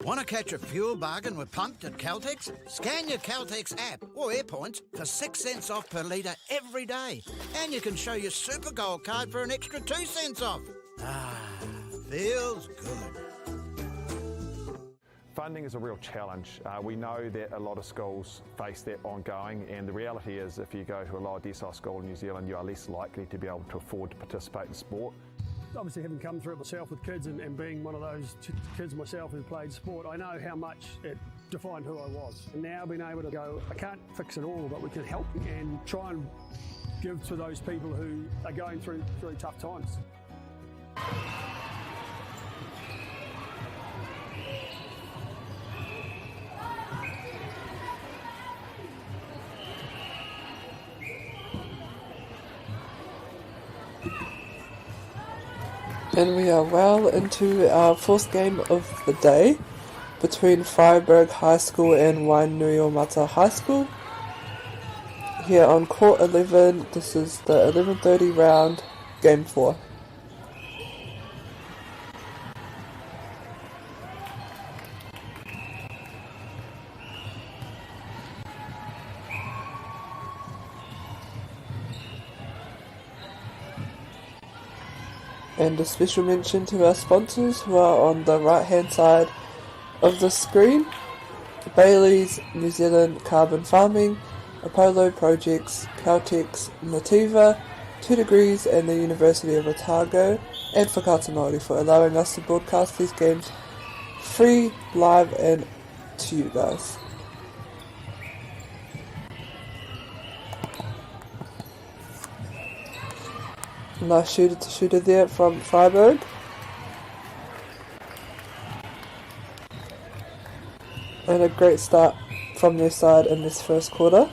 Want to catch a fuel bargain with Pumped at Caltex? Scan your Caltex app or Airpoints for 6 cents off per litre every day. And you can show your Super Gold card for an extra 2 cents off. Ah, feels good. Funding is a real challenge. Uh, we know that a lot of schools face that ongoing, and the reality is if you go to a lower decile school in New Zealand, you are less likely to be able to afford to participate in sport. Obviously, having come through it myself with kids and, and being one of those kids myself who played sport, I know how much it defined who I was. And now being able to go, I can't fix it all, but we can help and try and give to those people who are going through, through tough times. And we are well into our fourth game of the day between Freyberg High School and Wainuiomata High School. Here on court 11, this is the 11:30 round, game 4. And a special mention to our sponsors who are on the right hand side of the screen Bailey's New Zealand Carbon Farming, Apollo Projects, Caltex, Nativa, 2 Degrees, and the University of Otago, and Whakaata Māori for allowing us to broadcast these games free, live, and to you guys. Nice shooter to shooter there from Freyberg. And a great start from their side in this first quarter.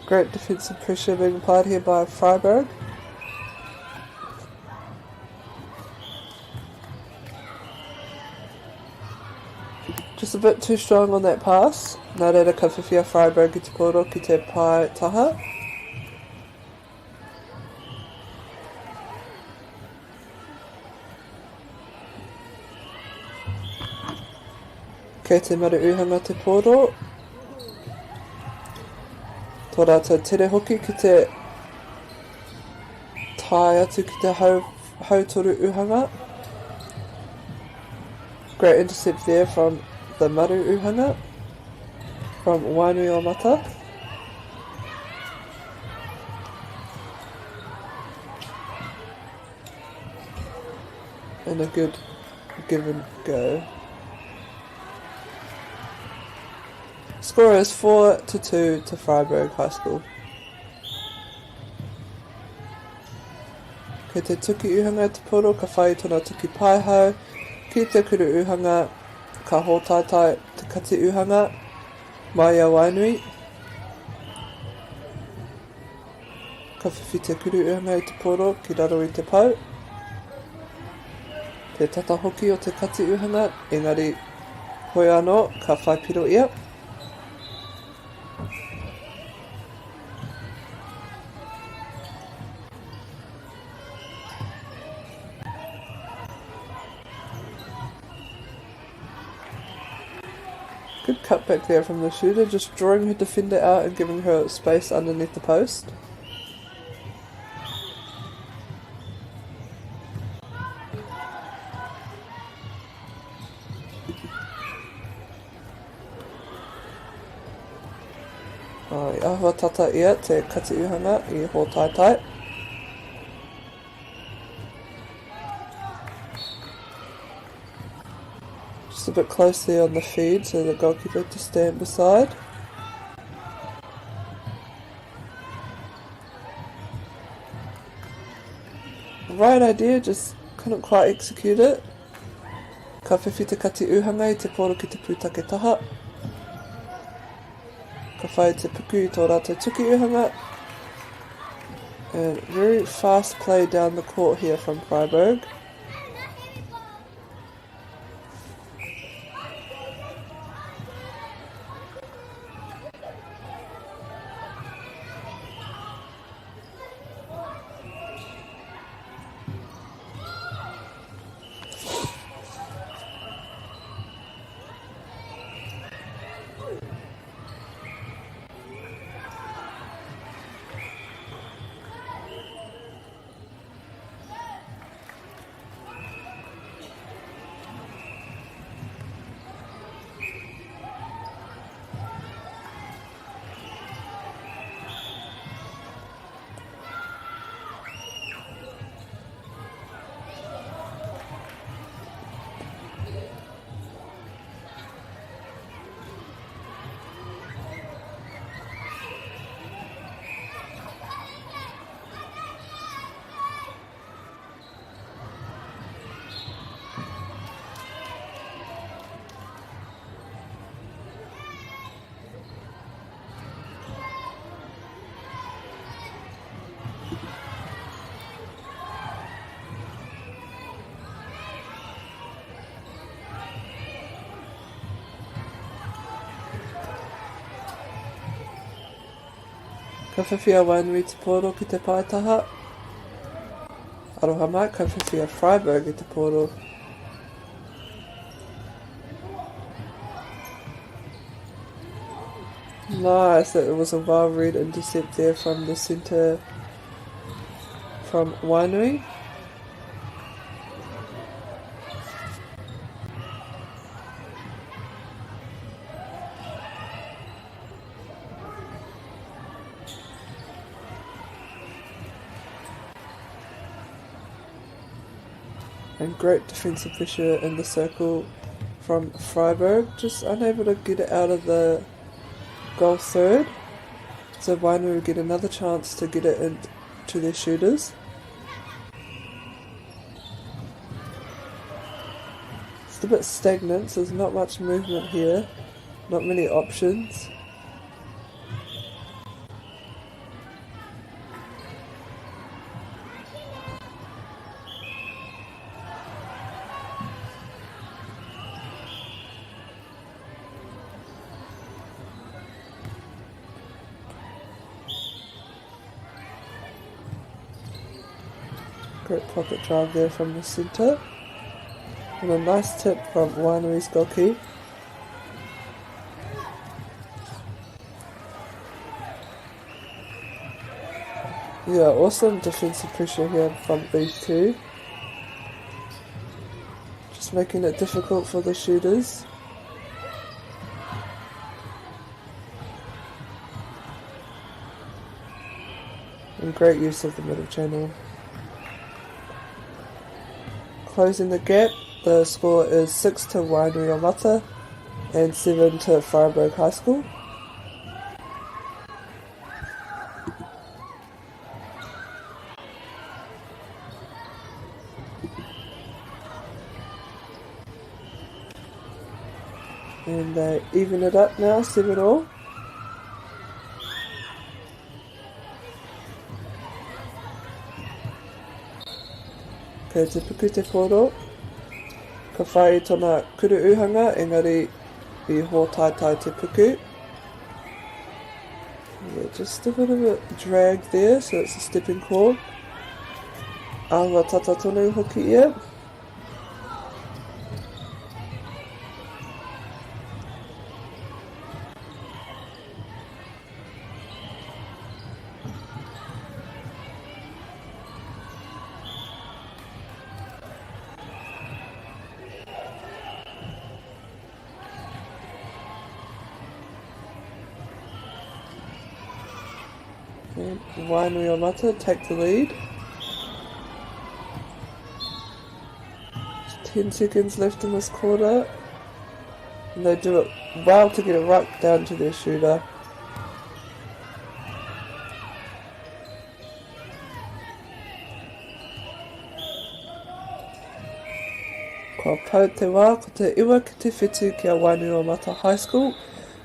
Great defensive pressure being applied here by Freyberg. Just a bit too strong on that pass. Nā reira ka whiwhi a Freyberg i te pōro ki te pae taha. Kei te maru uhanga te pōro. Tō rātou tere hoki ki te tae atu ki te hau, hautoru uhanga. Great intercept there from the Maru Uhanga from Wainuiomata. And a good give and go. Score is 4-2 to Freyberg High School. Kei te tuki uhanga te poro, ka whai tona tuki paehau, ki te kuru uhanga, ka hōtaetae te kati uhanga, mai i a Wainui. Ka whiwhi te kuru uhanga i te poro ki raro i te pou. Te tata hoki o te kati uhanga, engari hoi anō, ka whai piro ia. Good cutback there from the shooter, just drawing her defender out and giving her space underneath the post. I ahua tata ia te kati uhanga i Hōtaetae. Just a bit close there on the feed, so the goalkeeper had to stand beside. Right idea, just couldn't quite execute it. Ka whiwhi te kati uhanga i te pōro ki te pūtake taha. Ka whai te puku i tō rātou tuki uhanga. And very fast play down the court here from Freyberg. Ka whiwhi a Wainui te pōro ki te paetaha. Aroha mai, ka whiwhi a Freyberg i te pōro. Nice, it was a well read intercept there from the centre from Wainui. And great defensive pressure in the circle from Freyberg, just unable to get it out of the goal third. So Wainui get another chance to get it into their shooters. It's a bit stagnant, so there's not much movement here, not many options. Great pocket drive there from the centre. And a nice tip from Wainui's goalkeeper. Yeah, awesome defensive pressure here from these two. Just making it difficult for the shooters. And great use of the middle channel. Closing the gap, the score is 6 to Wainuiomata and 7 to Freyberg High School. And they even it up now, 7 all. Kei te puku te pōro. Ka whai i tōna kuru uhanga, engari i hōtaitai te puku. Yeah, just a bit of a drag there, so it's a stepping call. Āhua tata tonu hoki ia. And Wainuiomata take the lead. 10 seconds left in this quarter. And they do it well to get it right down to their shooter. Kua pau te wā, ko te iwa ki te whitu ki a Wainuiomata High School,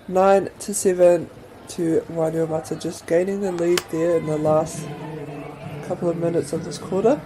9 to 7 to Wainuiomata, just gaining the lead there in the last couple of minutes of this quarter.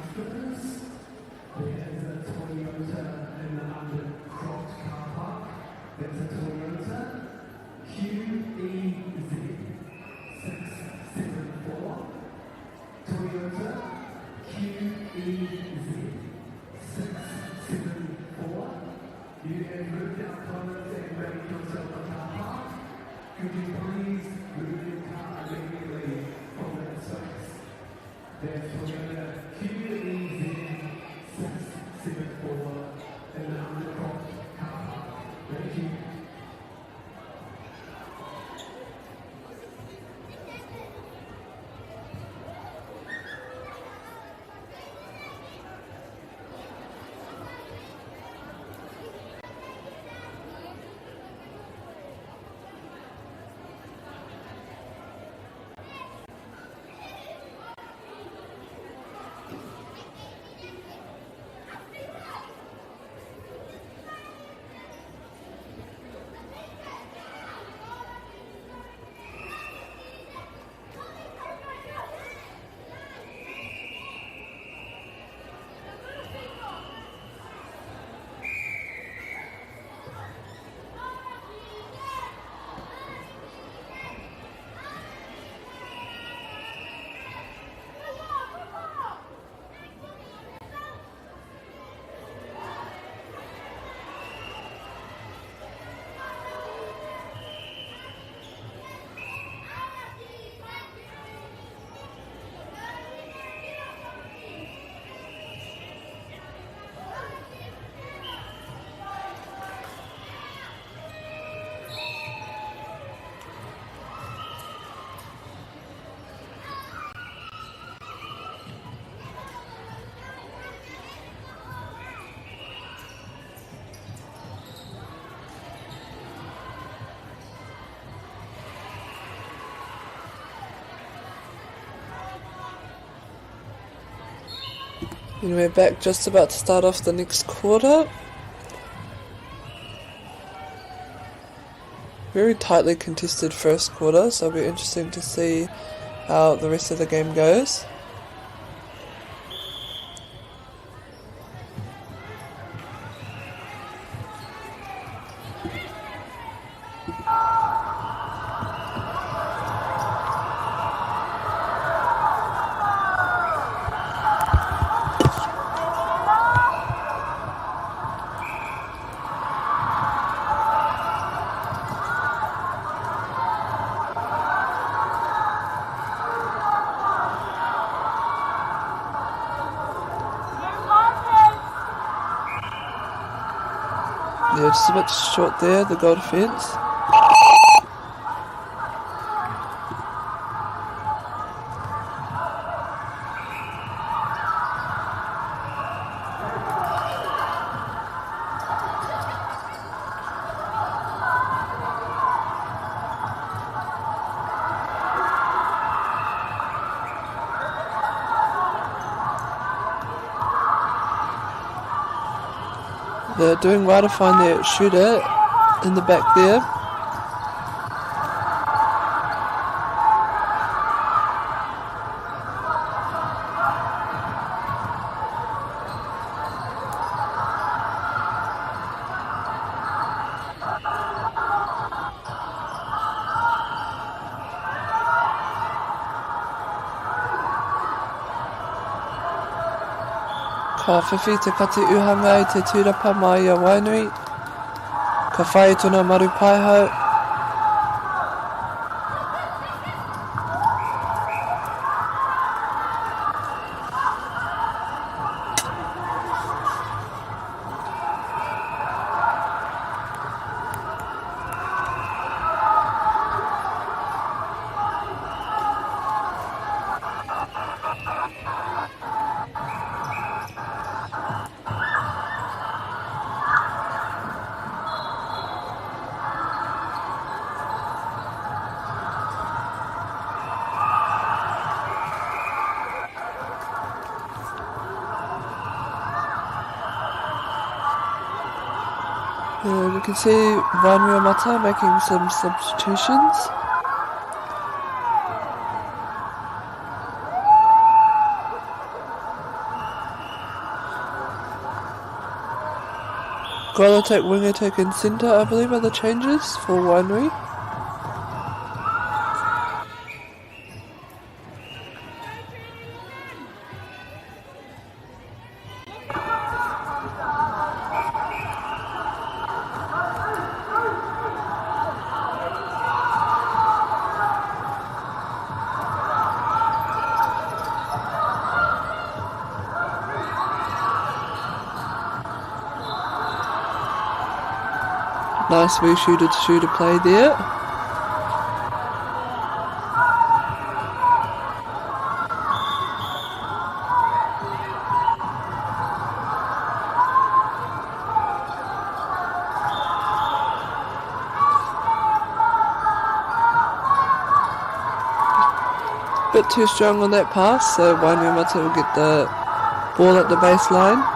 And we're back just about to start off the next quarter. Very tightly contested first quarter, so it'll be interesting to see how the rest of the game goes. Yeah, just a bit short there, the goal defence. They're doing well to find their shooter in the back there. Ka whiwhi te kati uhanga i te tūrapa mai i a Wainui. Ka whai i tōna maru paehau. And you can see Wainuiomata making some substitutions. Goal attack, wing attack and centre, I believe, are the changes for Wainui. Nice wee shooter to shooter play there. Bit too strong on that pass, so Wainuiomata will get the ball at the baseline.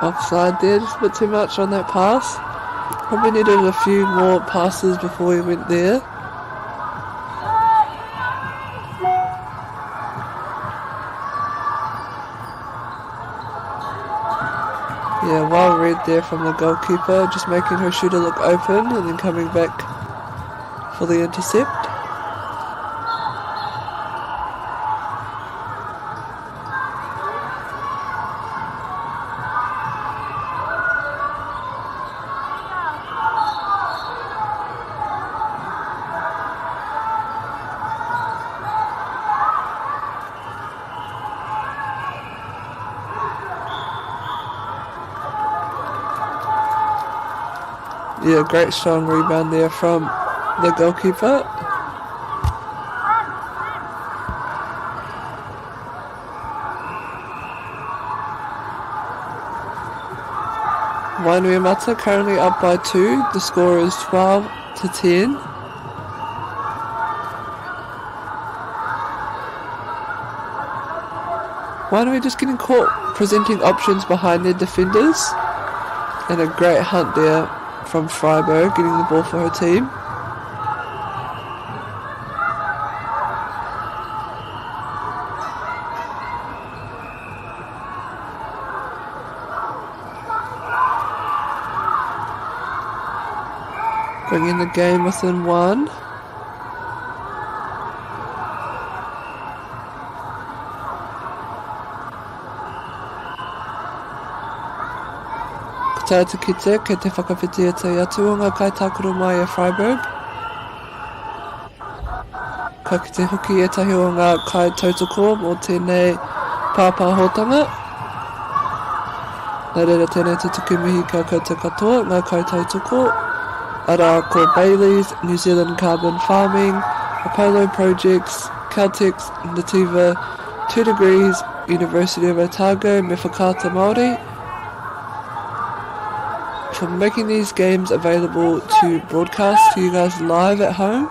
Offside there, just a bit too much on that pass. Probably needed a few more passes before we went there. Yeah, well read there from the goalkeeper, just making her shooter look open and then coming back for the intercept. Yeah, great strong rebound there from the goalkeeper. Wainuiomata currently up by 2. The score is 12-10. Wainui just getting caught presenting options behind their defenders. And a great hunt there from Freyberg, getting the ball for her team. Bringing the game within one. Ko tā te kite, kei te whakawhiti ētahi atu o ngā kaitākaro mai a Freyberg. Ka kite hoki ētahi o ngā kaitautoko mō tēnei pāpāhotanga. Nā reira tēnei te tuku mihi ki a koutou katoa, ngā kaitautoko, arā ko Bayleys, New Zealand Carbon Farming, Apollo Projects, Caltex, Nativa, 2 Degrees, University of Otago me Whakaata Māori for making these games available to broadcast to you guys live at home.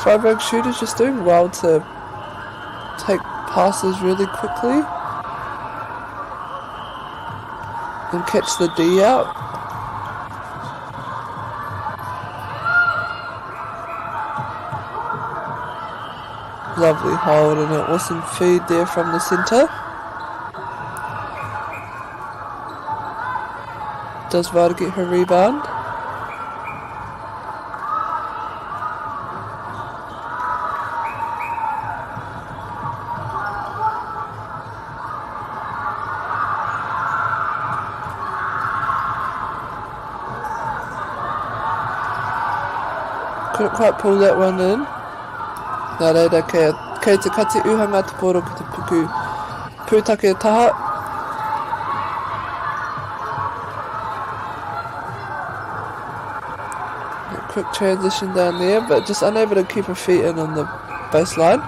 Freyberg shooters just doing well to take passes really quickly and catch the D out. Lovely hold and an awesome feed there from the centre. Does well to get her rebound. Couldn't quite pull that one in. Nā reira, kei, kei te kati uhanga te pōro ki te puku pūtake taha. A quick transition down there, but just unable to keep her feet in on the baseline.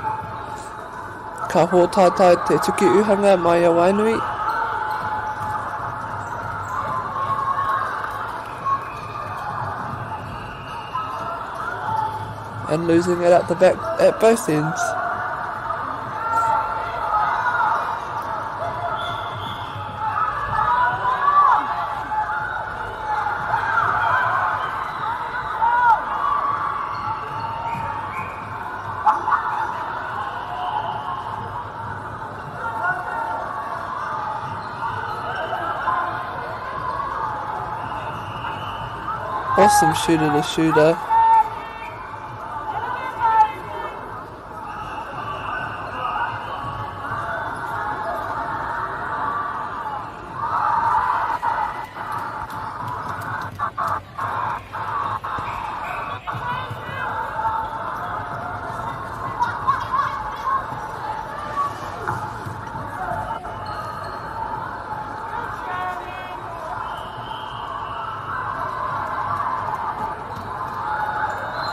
Ka hōtātai te tuki uhanga mai a Wainui. And losing it at the back at both ends. Awesome shooter to shooter.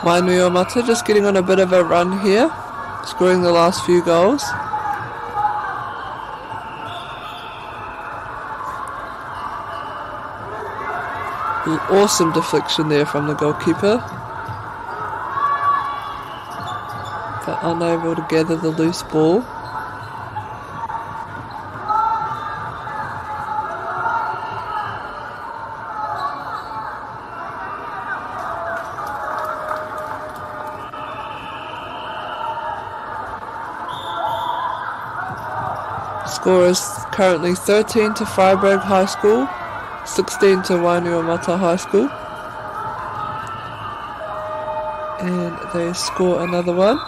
Wainuiomata just getting on a bit of a run here, scoring the last few goals. Awesome deflection there from the goalkeeper. But unable to gather the loose ball. Score is currently 13 to Freyberg High School, 16 to Wainuiomata High School. And they score another one.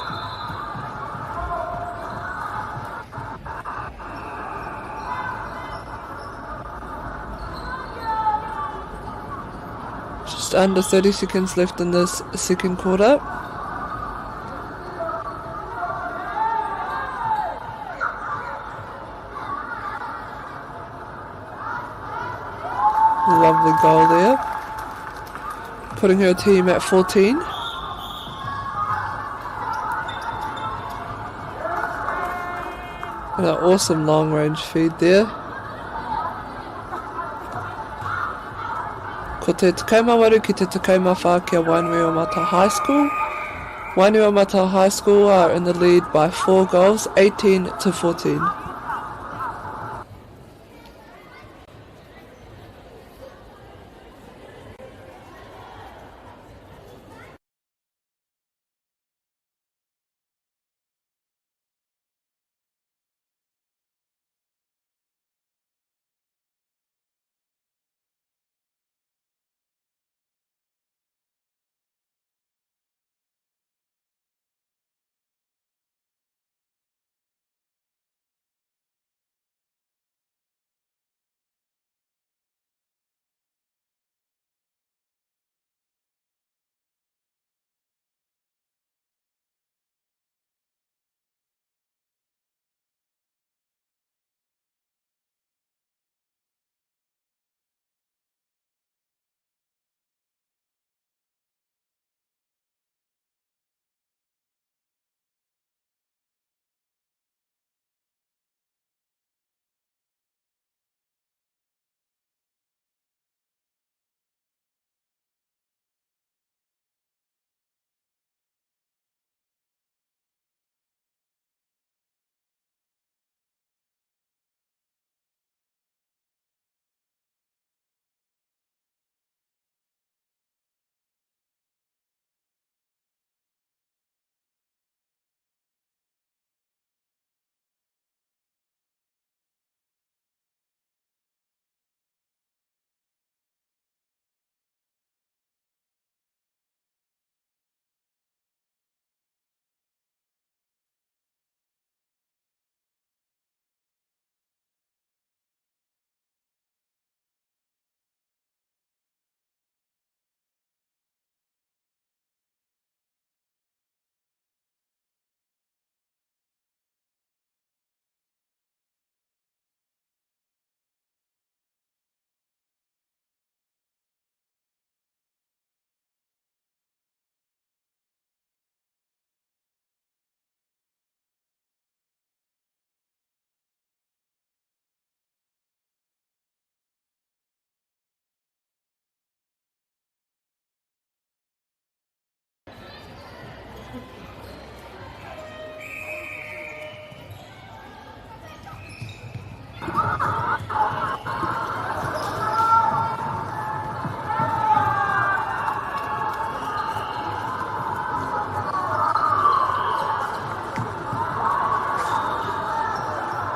Just under 30 seconds left in this second quarter. Lovely goal there. Putting her team at 14. And an awesome long range feed there. Ko te 18 ki te 14 kia Wainuiomata High School. Wainuiomata High School are in the lead by 4 goals, 18 to 14.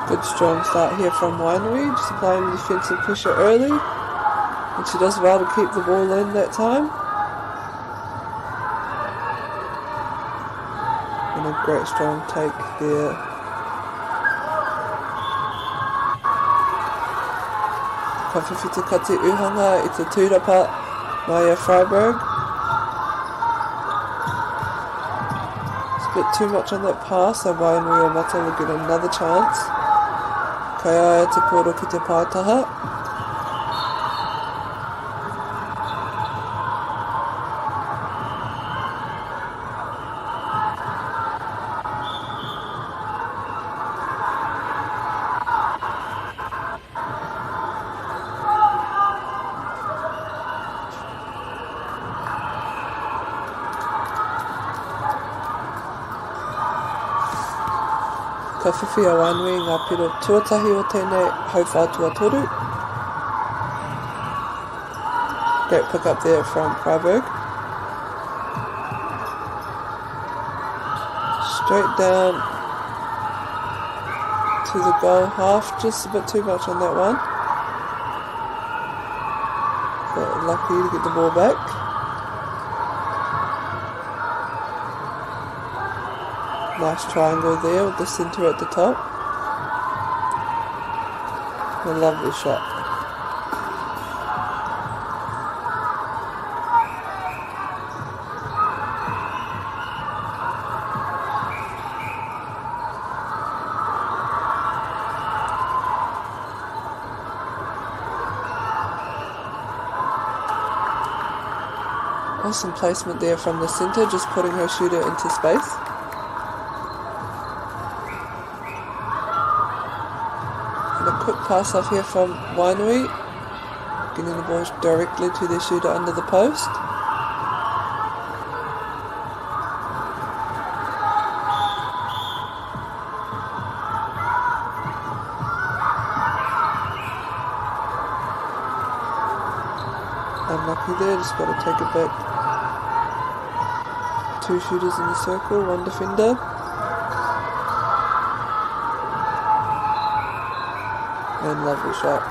Good strong start here from Wainui, just applying the defensive pressure early. And she does well to keep the ball in that time. And a great strong take there. Ka whiwhi te kati uhanga i te tūrapa Maya Freiberg. It's a bit too much on that pass, so Wainuiomata will get another chance. Kei a ia te pōro ki te paetaha. Ka whiwhi a Wainui i ngā piro tuatahi o tēnei hauwhā tuatoru. Great pick up there from Freiburg. Straight down to the goal half, just a bit too much on that one. But lucky to get the ball back. Nice triangle there with the centre at the top. A lovely shot. Awesome placement there from the centre, just putting her shooter into space. And a quick pass off here from Wainui, getting the ball directly to their shooter under the post. Unlucky there, just got to take it back. 2 shooters in the circle, 1 defender. And lovely shot.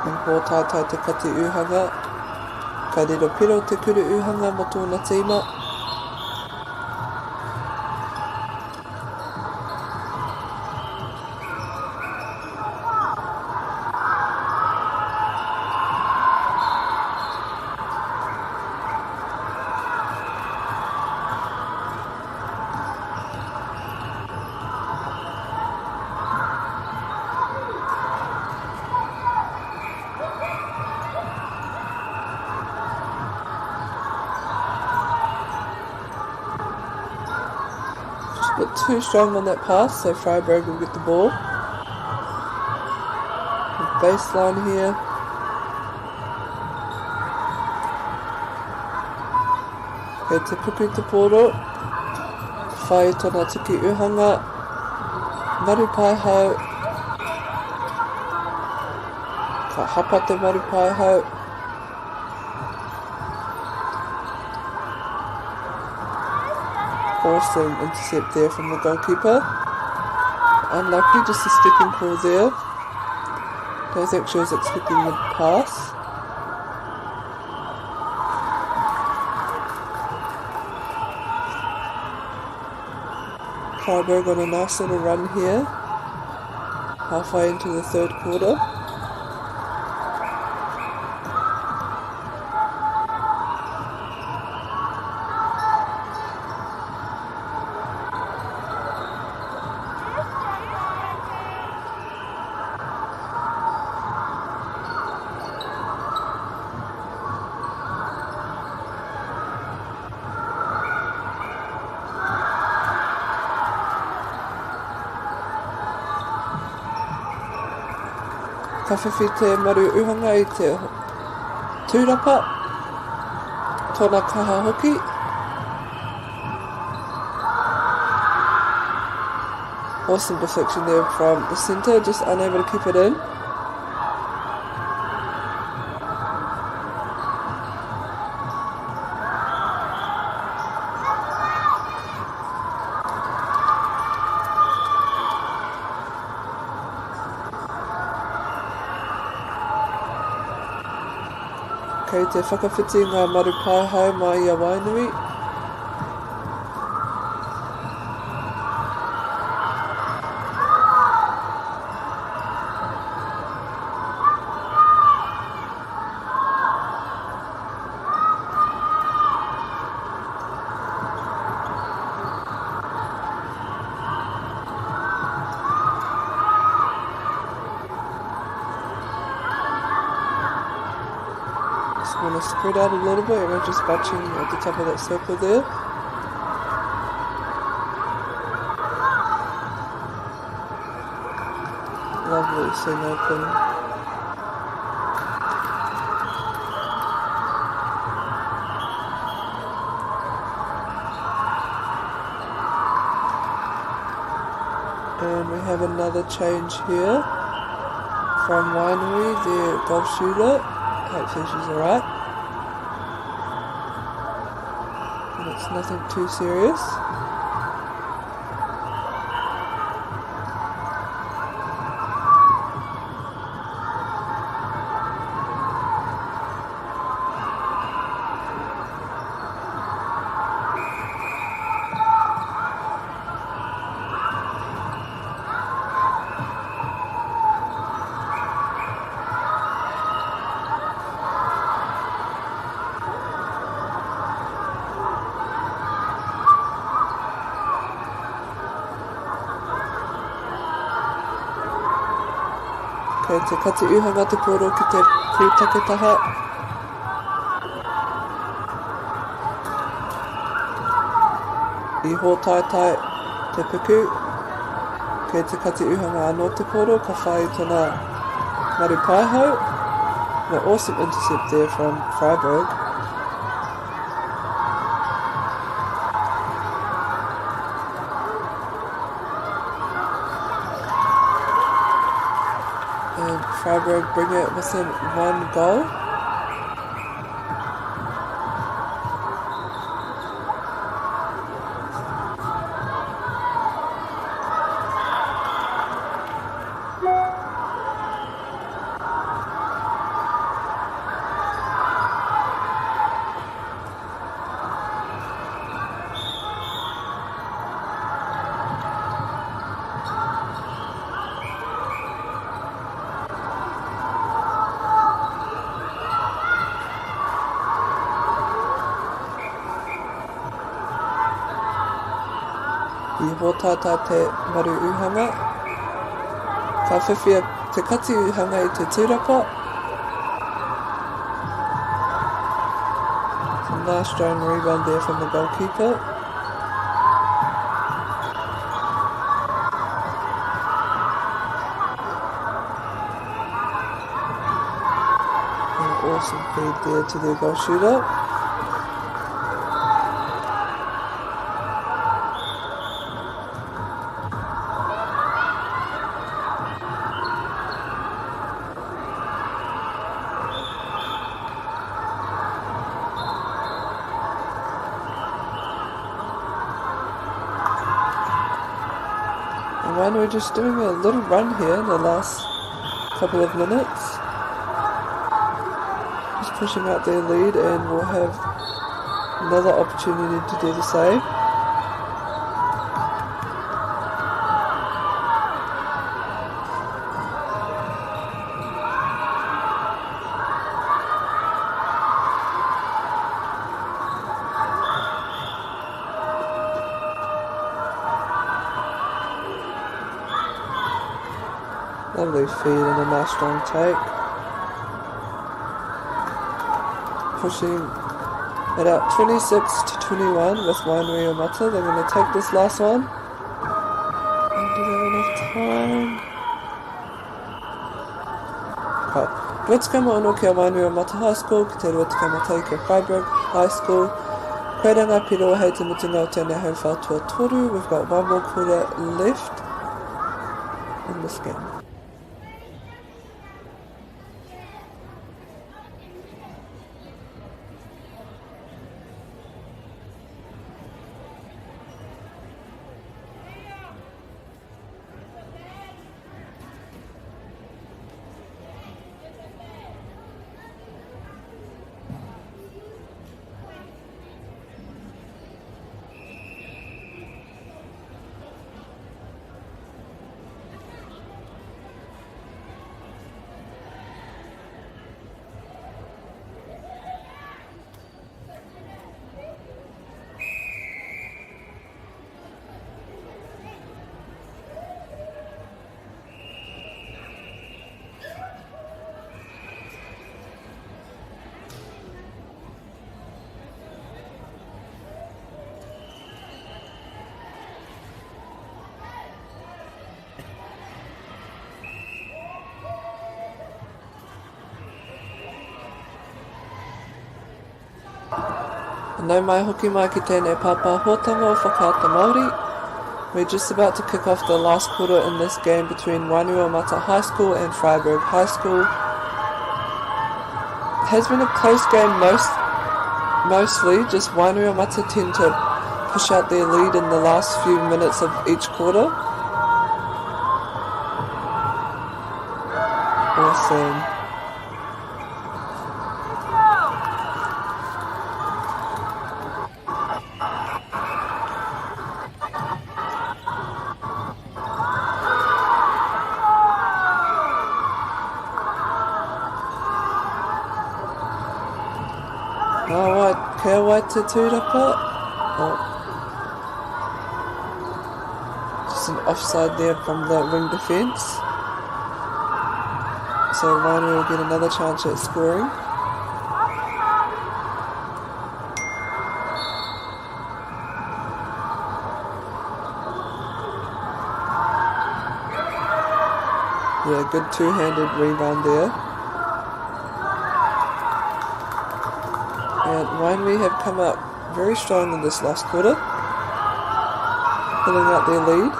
And hōtātai te kati uhanga. Ka riro piro te kuru uhanga mō tōna tīma. Bit too strong on that pass, so Freyberg will get the ball. Baseline here. Kei te puku te pōro. Whai tōna tuki uhanga. Maru paihau. Ka hapa te maru paihau. Awesome intercept there from the goalkeeper. Unlucky, just a stepping call there. Don't think she was expecting the pass. Freyberg on a nice little run here, halfway into the third quarter. Ka whiwhi te maru uhanga i te tūrapa, tōna kaha hoki. Awesome deflection there from the centre, just unable to keep it in. Kei te whakawhiti ngā maru paihau mai i a Wainui. Just want to spread out a little bit, we're just bunching at the top of that circle there. Lovely seam open. And we have another change here from Wainui, the golf shooter. Hopefully she's all right. And it's nothing too serious. Kei te kati uhanga te pōro ki te pūtake taha. I hōtaetae te puku. Kei te kati uhanga anō te pōro, ka whai i tōna maru paihau. An awesome intercept there from Freiburg. And Freiburg bring it within one goal. I hōtātā te maru uhanga. Ka whiwhia te kati uhanga i te tūrapa. Some nice drone rebound there from the goalkeeper. An awesome feed there to their goal shooter. And when we're just doing a little run here in the last couple of minutes. Just pushing out their lead, and we'll have another opportunity to do the same. Lovely feed and a nice strong take. Pushing it out 26 to 21 with Wainuiomata. They're going to take this last one. And do they have enough time? Ka 26 ki a Wainuiomata High School, ki te 21 ki a Freiburg High School. Koira ngā piro hei te mutunga o tēnei hauwhā tuatoru. We've got one more quarter left in this game. Nau mai hoki mai ki tēnei pāpāhotanga o Whakaata Māori. We're just about to kick off the last quarter in this game between Wainuiomata High School and Freiburg High School. It has been a close game most, mostly, just Wainuiomata tend to push out their lead in the last few minutes of each quarter. Awesome. Alright, kia wai te tūrapa. Oh. Just an offside there from the wing defence. So Wainui will get another chance at scoring. Yeah, good two-handed rebound there. And Wainui have come up very strong in this last quarter, pulling out their lead.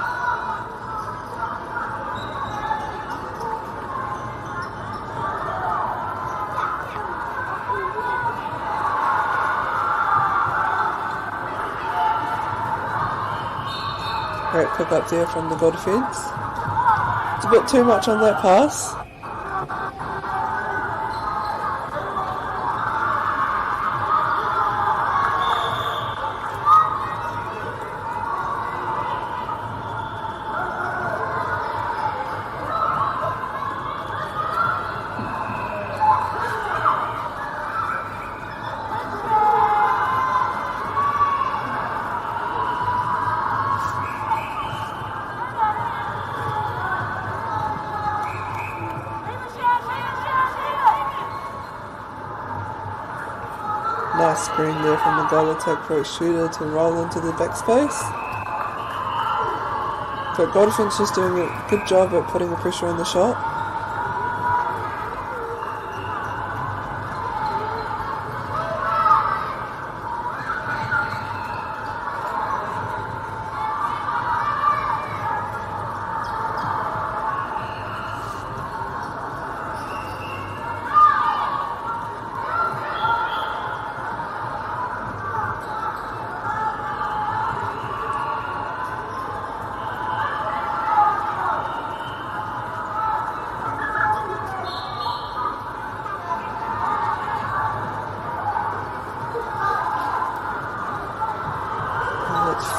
Great pick up there from the goal defence. It's a bit too much on that pass. Nice screen there from the goal attack for its shooter to roll into the backspace. But goal defence just doing a good job at putting the pressure on the shot.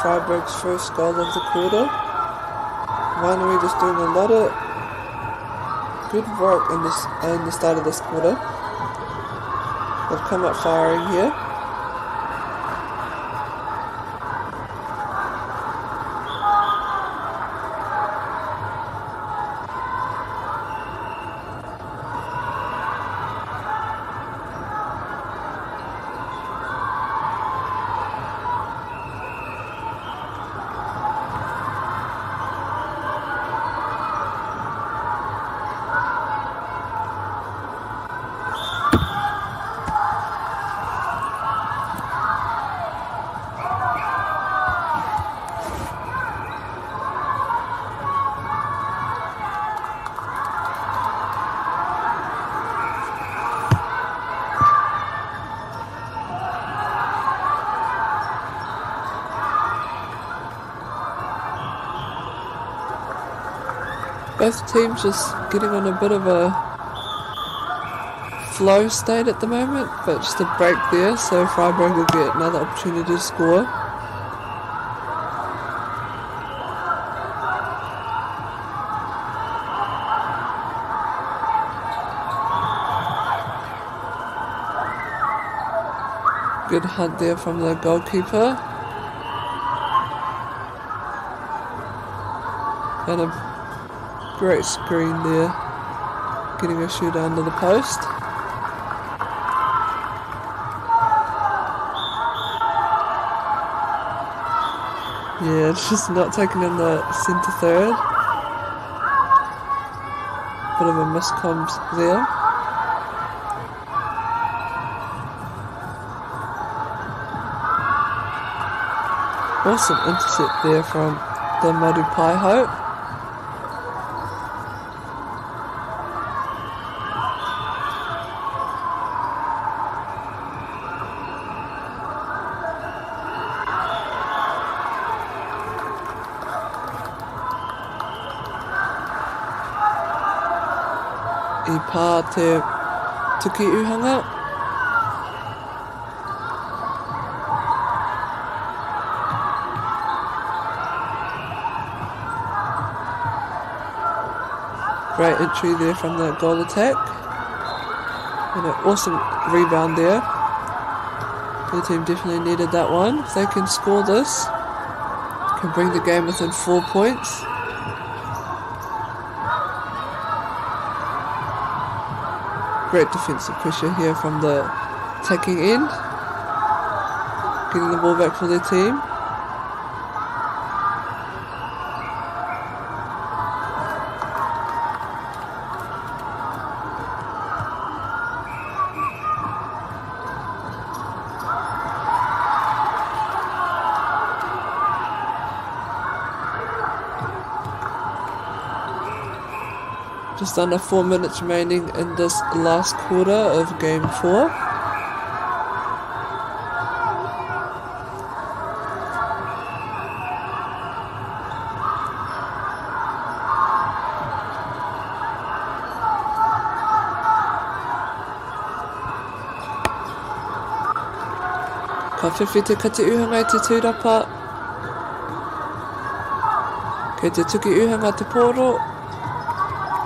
Freiburg's first goal of the quarter. Wainui just doing a lot of good work in the start of this quarter. They've come up firing here. Both teams just getting on a bit of a flow state at the moment, but just a break there, so Freiburg will get another opportunity to score. Good hunt there from the goalkeeper. And a great screen there, getting a shoot under the post. Yeah, it's just not taking in the centre third. Bit of a miscomms there. Awesome intercept there from the Maru Paihau. I pā te tuki uhanga. Great entry there from the goal attack. And an awesome rebound there. The team definitely needed that one. If they can score this, can bring the game within 4 points. Great defensive pressure here from the attacking end. Getting the ball back for their team. Just under 4 minutes remaining in this last quarter of game 4. Ka whiwhi te kati uhanga i te tūrapa. Kei te tuki uhanga te pōro.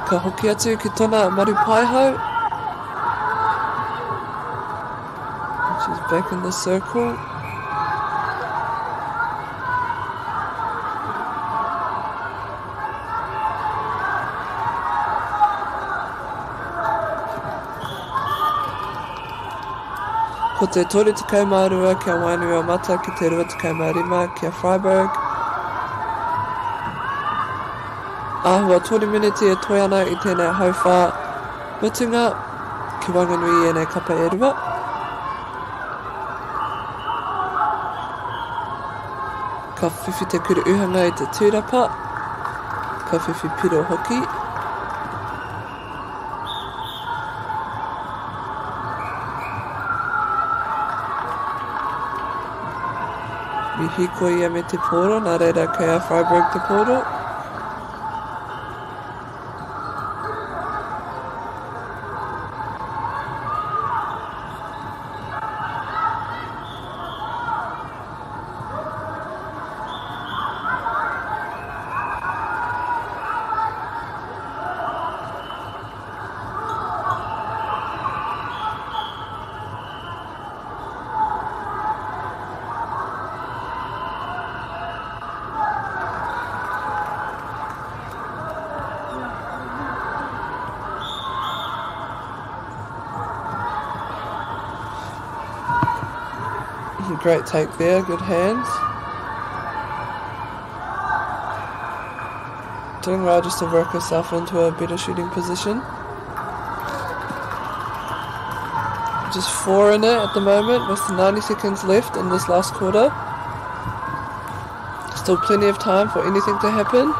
Ka hoki atu ki tona maru paihau. She's back in the circle. Ko te 32 kia Wainuiomata ki te 25 kia Freiburg. Āhua 3 meneti e toe ana i tēnei hauwhā mutunga ki waenganui i ēnei kapa e rua. Ka whiwhi te kuru uhanga i te tūrapa, ka whiwhi piro hoki. I hīkoi ia me te pōro, nā reira kei a Freiburg te pōro. Great take there, good hands. Doing well just to work herself into a better shooting position. Just 4 in it at the moment with 90 seconds left in this last quarter. Still plenty of time for anything to happen.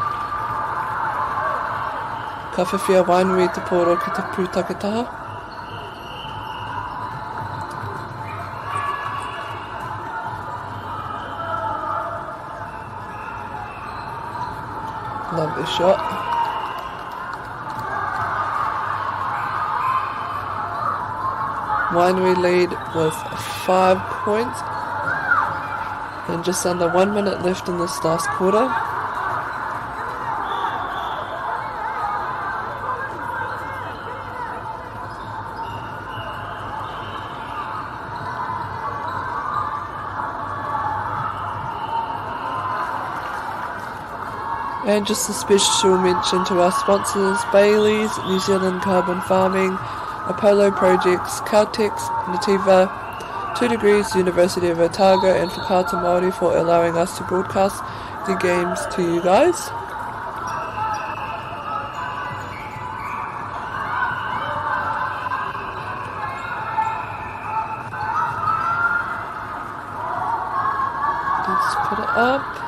Ka whiwhi a Wainui te pōro ki te pūtake taha. Lovely shot. Wainui lead with 5 points and just under 1 minute left in this last quarter. And just a special mention to our sponsors, Bayleys, New Zealand Carbon Farming, Apollo Projects, Caltex, Nativa, 2 Degrees, University of Otago, and Whakaata Māori for allowing us to broadcast the games to you guys. Let's put it up.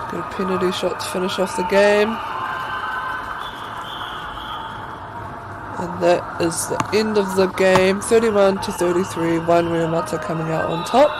Got a penalty shot to finish off the game. And that is the end of the game. 31 to 33, Wainuiomata coming out on top.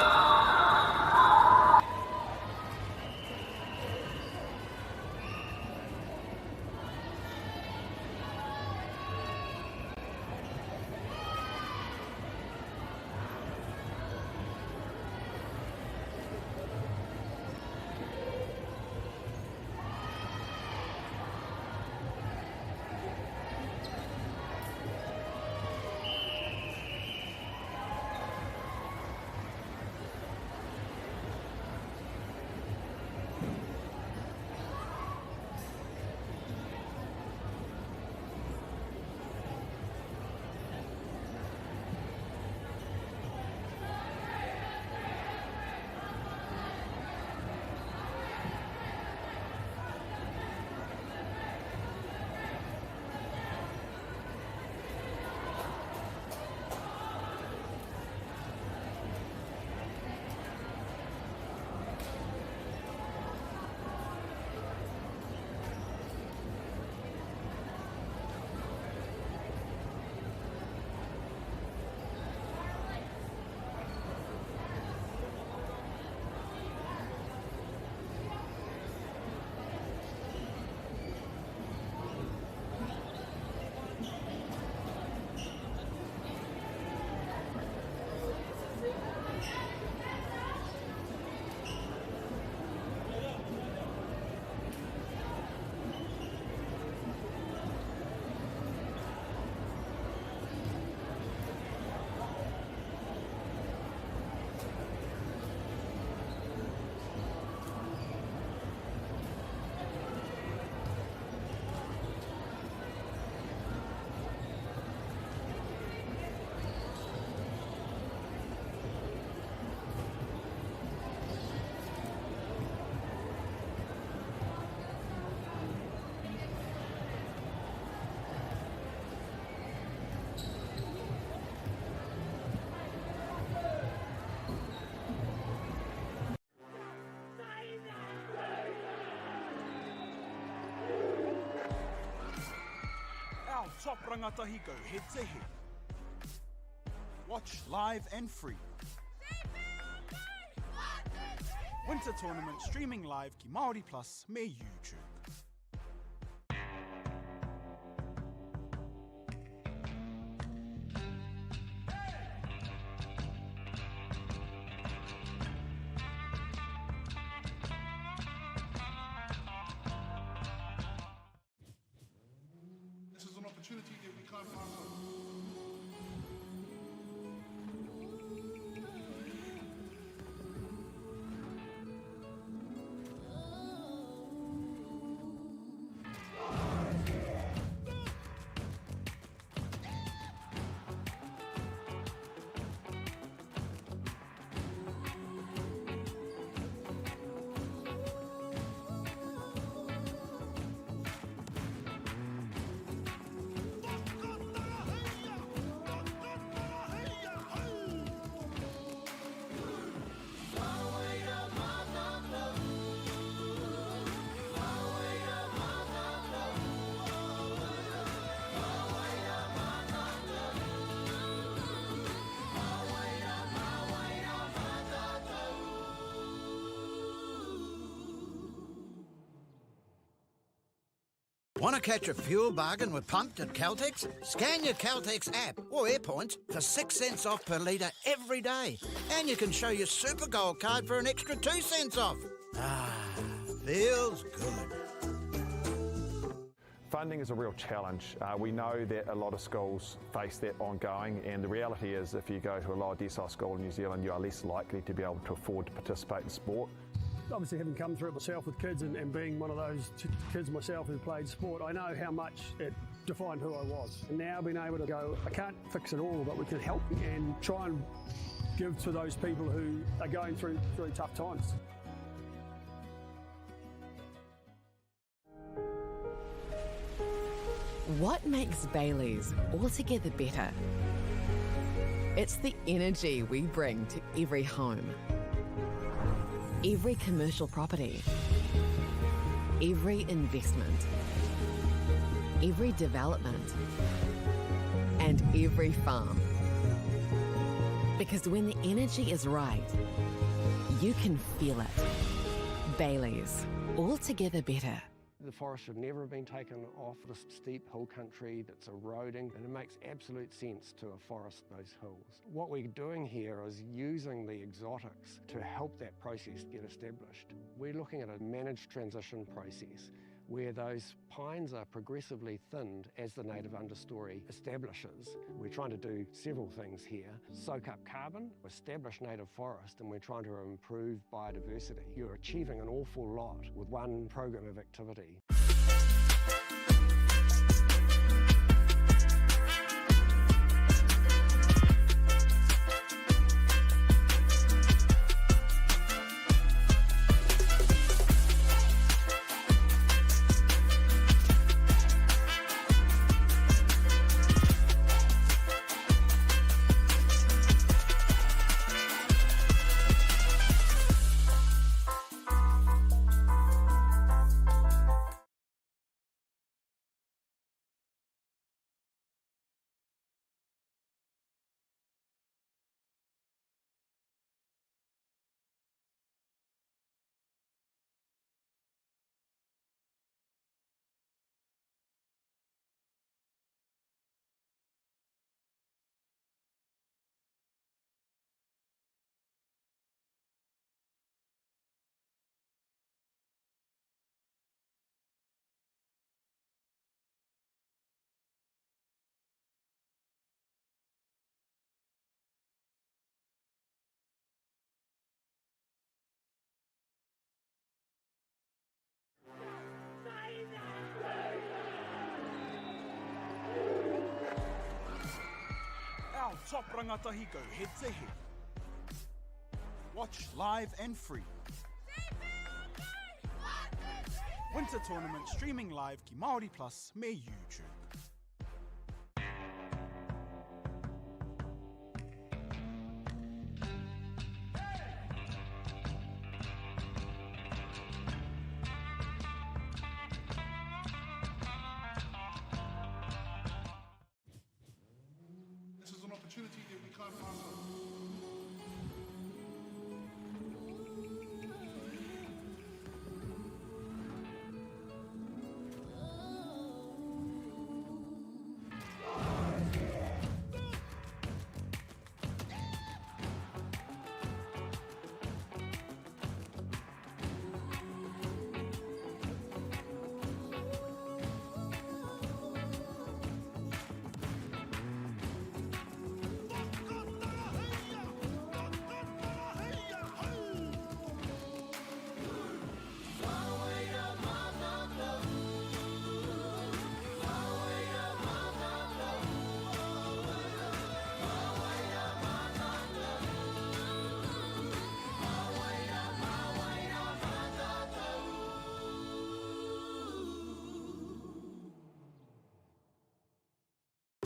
top rangatahi go head to head. Watch live and free. Winter Tournament streaming live ki Māori Plus me YouTube. This is an opportunity that we can't pass up. Want to catch a fuel bargain with Pumped at Caltex? Scan your Caltex app or Airpoints for 6 cents off per litre every day. And you can show your Super Gold card for an extra 2 cents off. Ah, feels good. Funding is a real challenge. We know that a lot of schools face that ongoing, and the reality is if you go to a lower decile school in New Zealand, you are less likely to be able to afford to participate in sport. Obviously, having come through it myself with kids and being one of those kids myself who played sport, I know how much it defined who I was. And now being able to go, I can't fix it all, but we can help and try and give to those people who are going through tough times. What makes Bayleys altogether better? It's the energy we bring to every home, every commercial property, every investment, every development, and every farm. Because when the energy is right, you can feel it. Bayleys, altogether better. The forest should never have been taken off this steep hill country that's eroding, and it makes absolute sense to afforest those hills. What we're doing here is using the exotics to help that process get established. We're looking at a managed transition process where those pines are progressively thinned as the native understory establishes. We're trying to do several things here. Soak up carbon, establish native forest, and we're trying to improve biodiversity. You're achieving an awful lot with one program of activity. Our top rangatahi go head to head. Watch live and free. Winter Tournament streaming live ki Māori Plus me YouTube.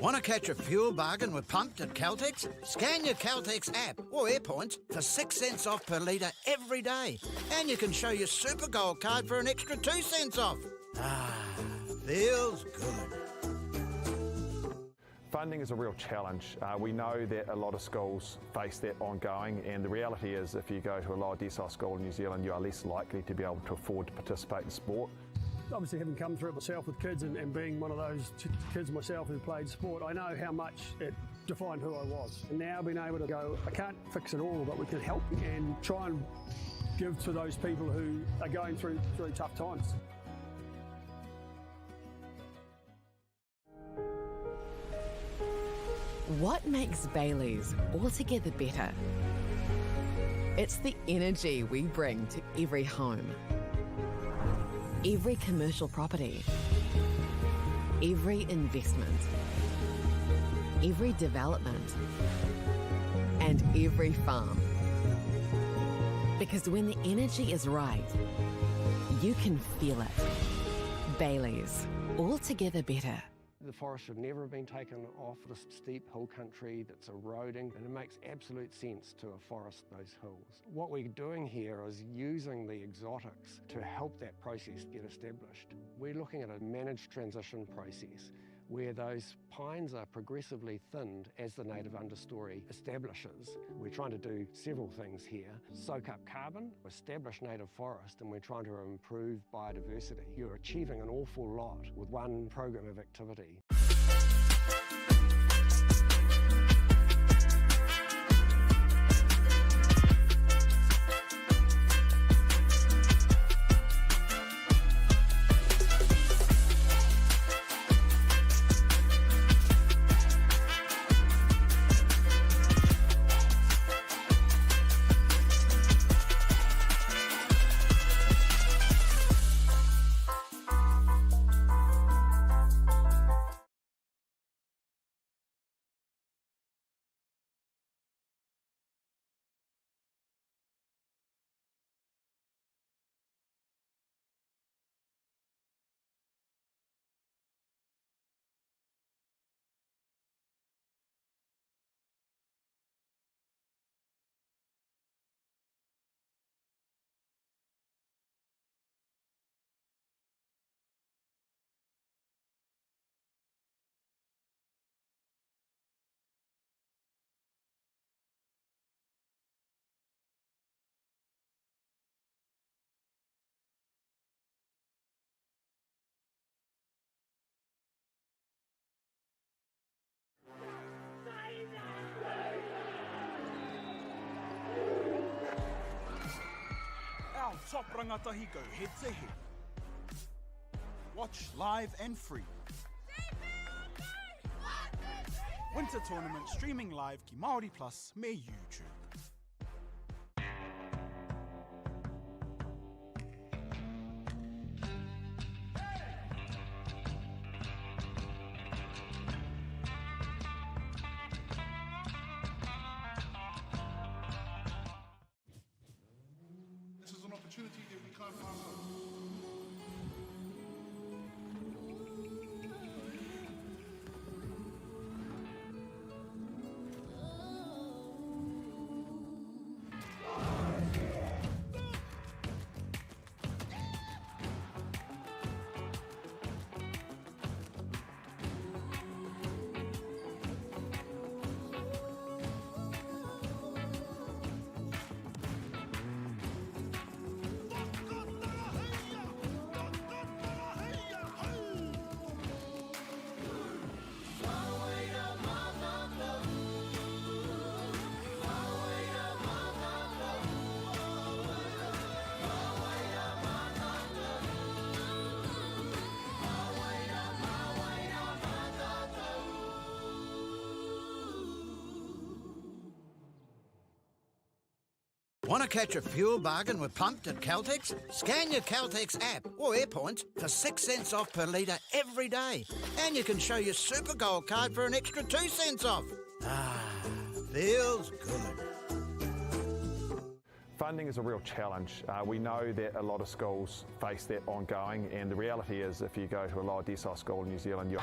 Want to catch a fuel bargain with Pumped at Caltex? Scan your Caltex app or Airpoints for 6 cents off per litre every day. And you can show your Super Gold card for an extra 2 cents off. Ah, feels good. Funding is a real challenge. We know that a lot of schools face that ongoing, and the reality is if you go to a lower decile school in New Zealand, you are less likely to be able to afford to participate in sport. Obviously, having come through it myself with kids and being one of those kids myself who played sport, I know how much it defined who I was. And now being able to go, I can't fix it all, but we can help and try and give to those people who are going through tough times. What makes Bayleys altogether better? It's the energy we bring to every home, every commercial property, every investment, every development, and every farm. Because when the energy is right, you can feel it. Bayleys, altogether better. The forest should never have been taken off this steep hill country that's eroding, and it makes absolute sense to afforest those hills. What we're doing here is using the exotics to help that process get established. We're looking at a managed transition process where those pines are progressively thinned as the native understory establishes. We're trying to do several things here. Soak up carbon, establish native forest, and we're trying to improve biodiversity. You're achieving an awful lot with one program of activity. Our top rangatahi go head to head. Watch live and free. Winter Tournament streaming live ki Māori Plus me YouTube. This is an opportunity that we can't pass up. Want to catch a fuel bargain with Pumped at Caltex? Scan your Caltex app or Airpoints for 6 cents off per litre every day. And you can show your Super Gold card for an extra 2 cents off. Ah, feels good. Funding is a real challenge. We know that a lot of schools face that ongoing, and the reality is if you go to a lower decile school in New Zealand, you're...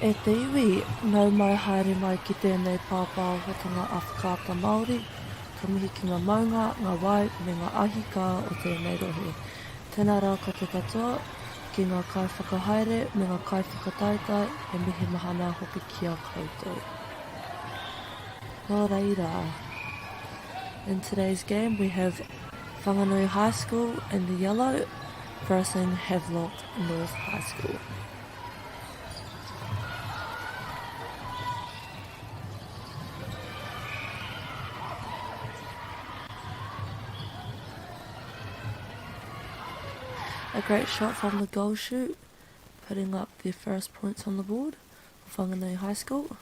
E te iwi, nau mai haere mai ki tēnei pāpāhotanga a Whakaata Māori, ka mihi ki ngā maunga, ngā wai me ngā ahi kā o tēnei rohe. Tēnā rā koutou katoa, ki ngā kaiwhakahaere me ngā kaiwhakataetae, he mihi mahana hoki ki a koutou. Nō reira, in today's game we have Whanganui High School in the yellow versing Havelock North High School. A great shot from the goal shoot, putting up their first points on the board for Whanganui High School.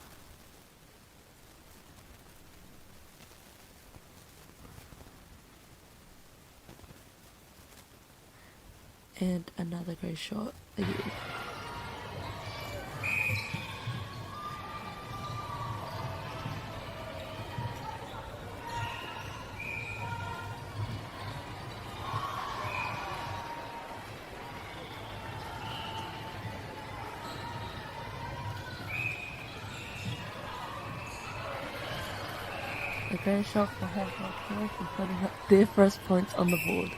And another great shot again. A great shot for Havelock North and putting up their first points on the board.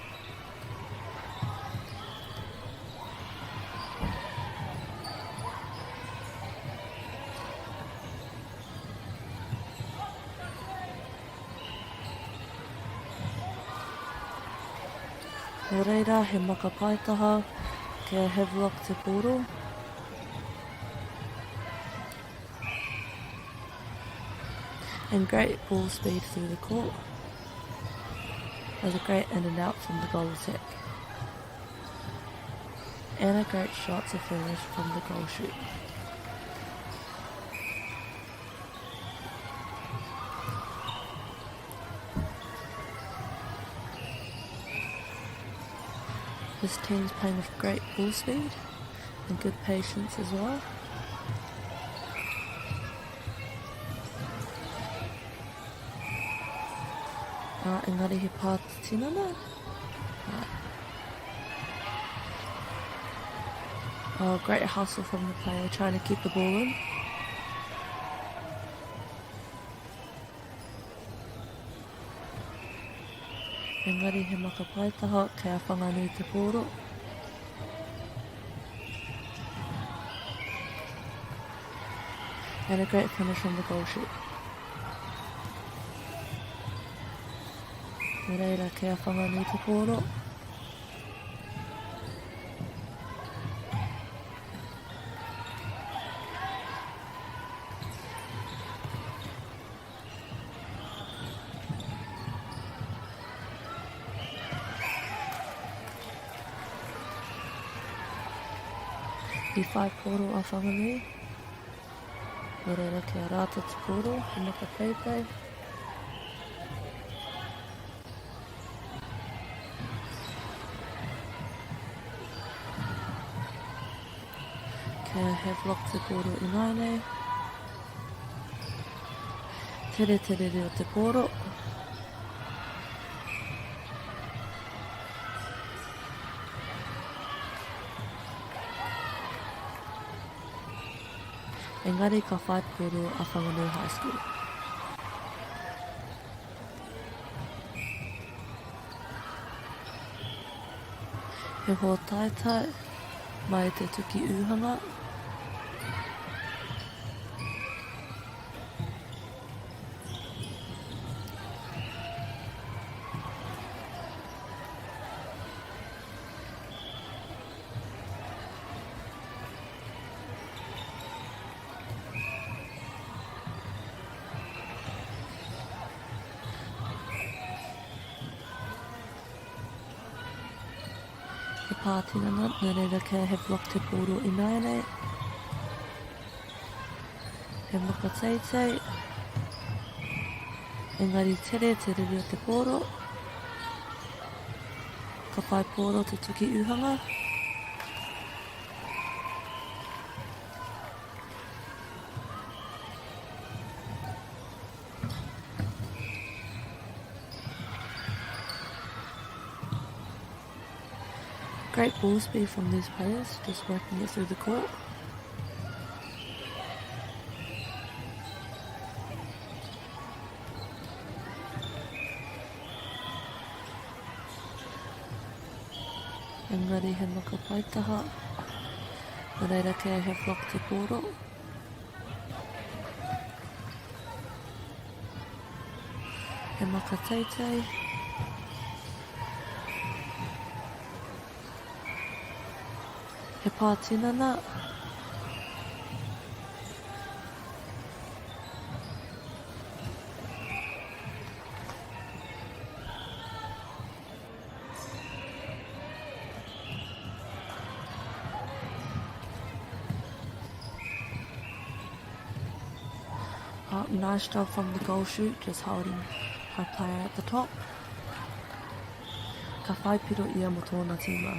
Nō reira, he maka paetaha kei a Havelock te pōro. And great ball speed through the court. There's a great in and out from the goal attack. And a great shot to finish from the goal shoot. This team's playing with great ball speed and good patience as well. Uh, engari he pā tinana. Uh, oh, great hustle from the player trying to keep the ball in. Engari he maka paetaha kei a Whanganui te pōro. And a great finish from the goal shoot. Nō reira, kei a Whanganui te pōro. I whai pōro a Whanganui. Nō reira ki a rātou te pōro, he maka peipei. Kei a Havelock te pōro ināianei. Tere te rere o te pōro. Engari ka whai pōro a Whanganui High School. He hōtaetae mai te tuki ūhanga. He pātinana, nō reira kei a Havelock te pōro ināianei. He maka teitei, engari tere te rere o te pōro. Ka whai pōro te tuki ūhanga. Great ball speed from these players, just working it through the court. Engari he maka paetaha. Nō reira kei a Havelock te pōro. He maka teitei. He pā tinana. Uh, nice job from the goal shoot, just holding her player at the top. Ka whai piro ia mo tōna tīma.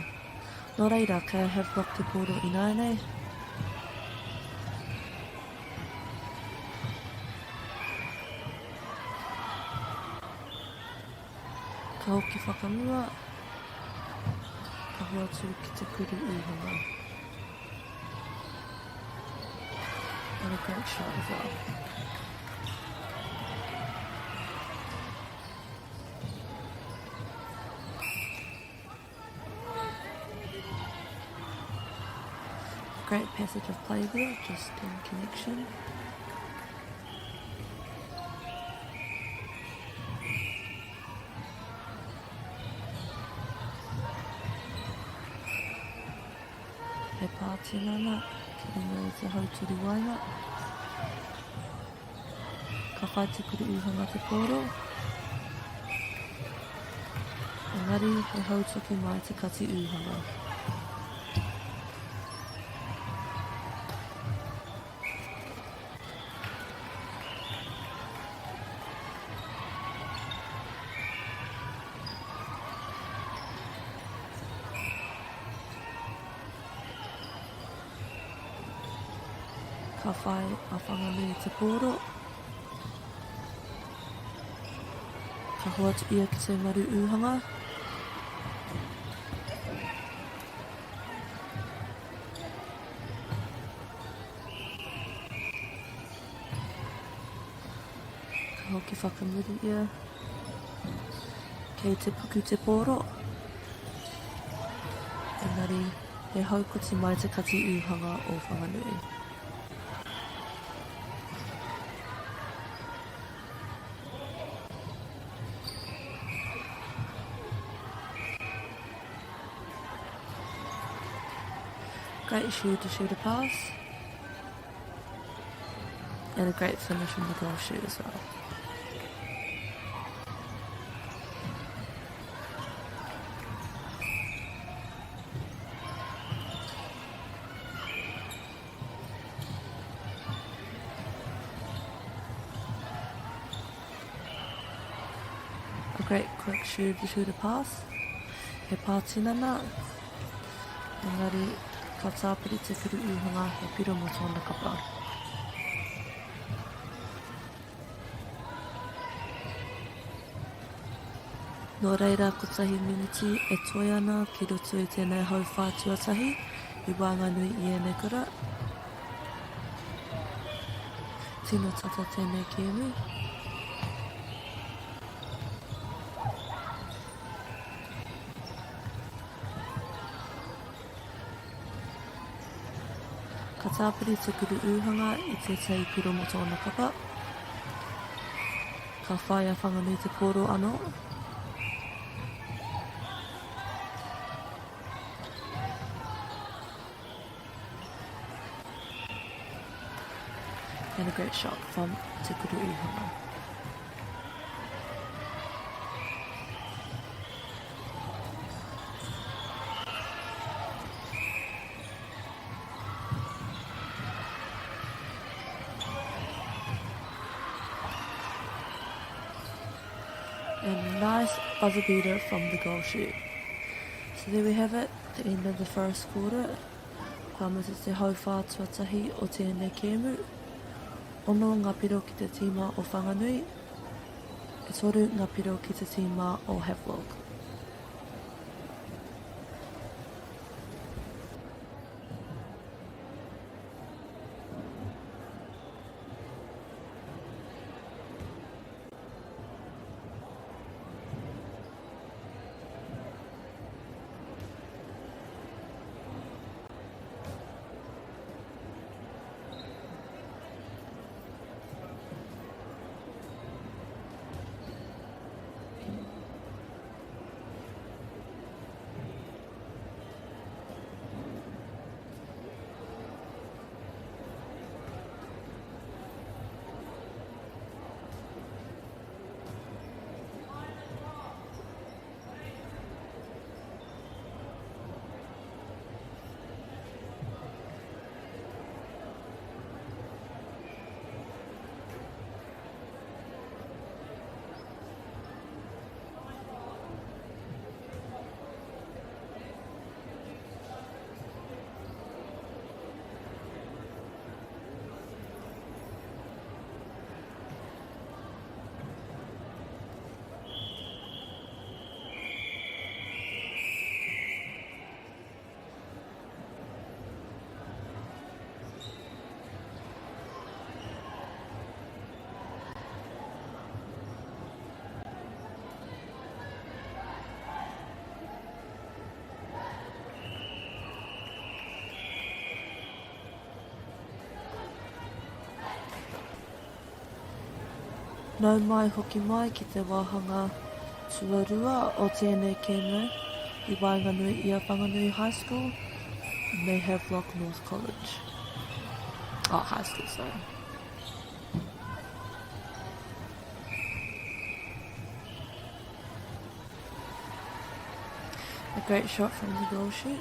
Nō reira, kei a Havelock te pōro ināianei. Ka hoki whakamua, ka hoatu ki te kuru ūhanga. And a great shot as well. Great passage of play there, just in connection. He pā tinana ki runga i te hauturi waenga. Ka whai te kuru ūhanga te pōro. Engari he hautuki mai te kati ūhanga. Ka whai a Whanganui i te pōro. Ka hoatu ia ki te maru ūhanga. Ka hoki whakamuri ia. Kei te puku te pōro. Engari, he haukoti mai te kati ūhanga o Whanganui. Great shoe to shoot a pass. And a great finish from the goal shoot as well. A great quick shoot to shoot a pass. He pā tinana. Engari, ka tāpiri te kuru ūhanga he piro mō tōna kapa. Nō reira, kotahi miniti e toe ana ki roto i tēnei hauwhā tuatahi i waenganui i ēnei kura. Tino tata tēnei kēmu. Ka tāpiri te kuru ūhanga i tētahi piro mō tōna kapa. Ka whai a Whanganui te pōro anō. And a great shot from Te Kuru Ūhanga. And nice buzzer beater from the goal shoot. So there we have it, the end of the first quarter. Kua mutu te hauwhā tuatahi o tēnei kēmu. Ono ngā piro ki te tīma o Whanganui, e toru ngā piro ki te tīma o Havelock. Nau mai hoki mai ki te wāhanga tuarua o tēnei kēmu i waenganui i a Whanganui High School me Havelock North College. Oh, High School, sorry. A great shot from the goal shoot.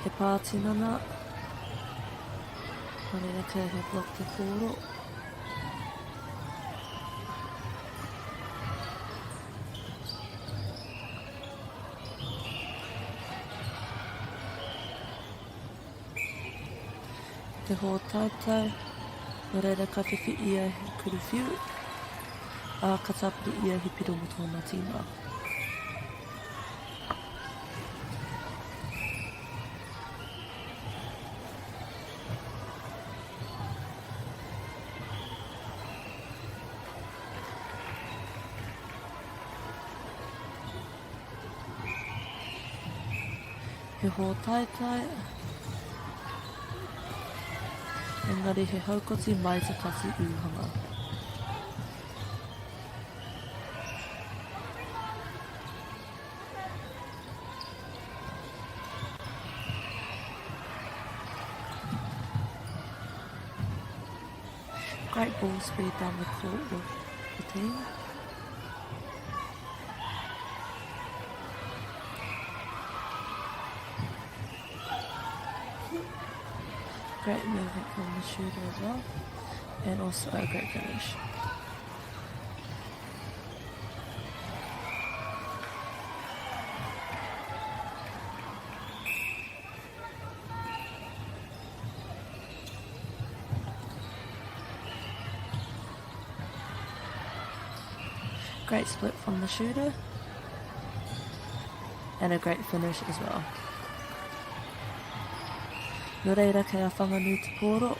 He pā tinana. Nā reira kei he block te pōro. Te hōtaetae, nō reira ka whiwhi ia he kuruwhiu, ā, ka tāpiri ia he piro mō tōna tīma. He hōtaetae, engari he haukoti mai te kati ūhanga. Great ball speed down the court with the team. Great movement from the shooter as well, and also a great finish. Great split from the shooter and a great finish as well. Nō reira kei a Whanganui te pōro.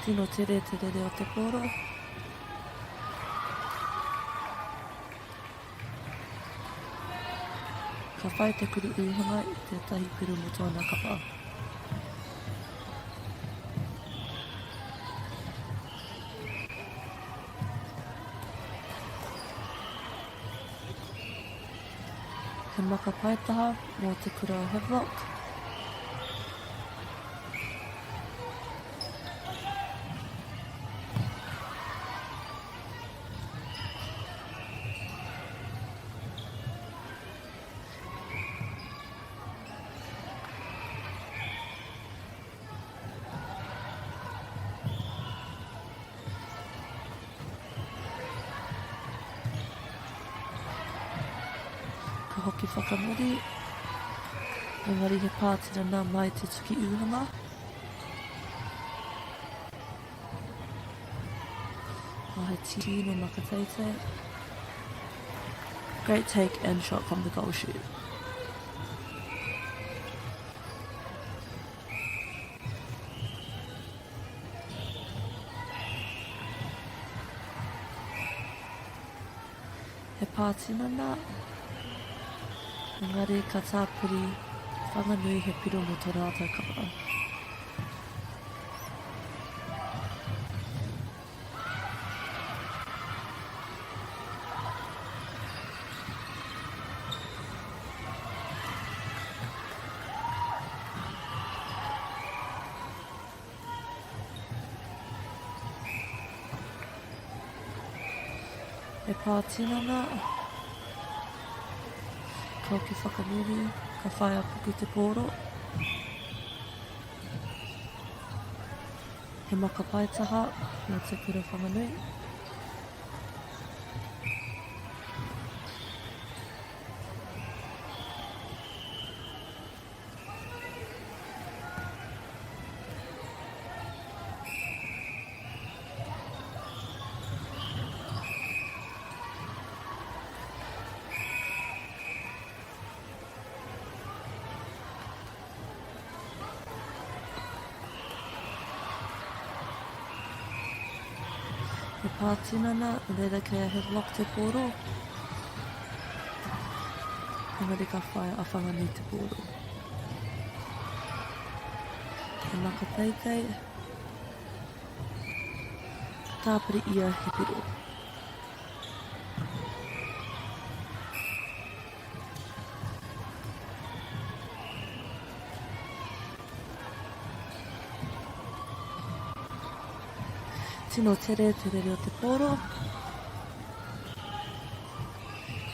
Tino tere te rere o te pōro. Ka whai te kuru ūhanga i tētahi piro mō tōna kapa. He maka paetaha mō te kura o Havelock. Ka hoki whakamuri, engari he pātira nā mai te tuki ūhanga. Oh, he tino makateitei. Great take and shot from the goal shoot. He pātinana, engari ka tāpiri Whanganui he piro mō tō rātou kapa. E pā tinana, ka hoki whakamuri, ka whai a puku te pōro. He maka paetaha nā Te Kura Whanganui. He pā tinana, reira kei a Havelock te pōro. Engari ka whai a Whanganui te pōro. He maka teitei. Ka tāpiri ia he piro. Tino tere te rere o te pōro.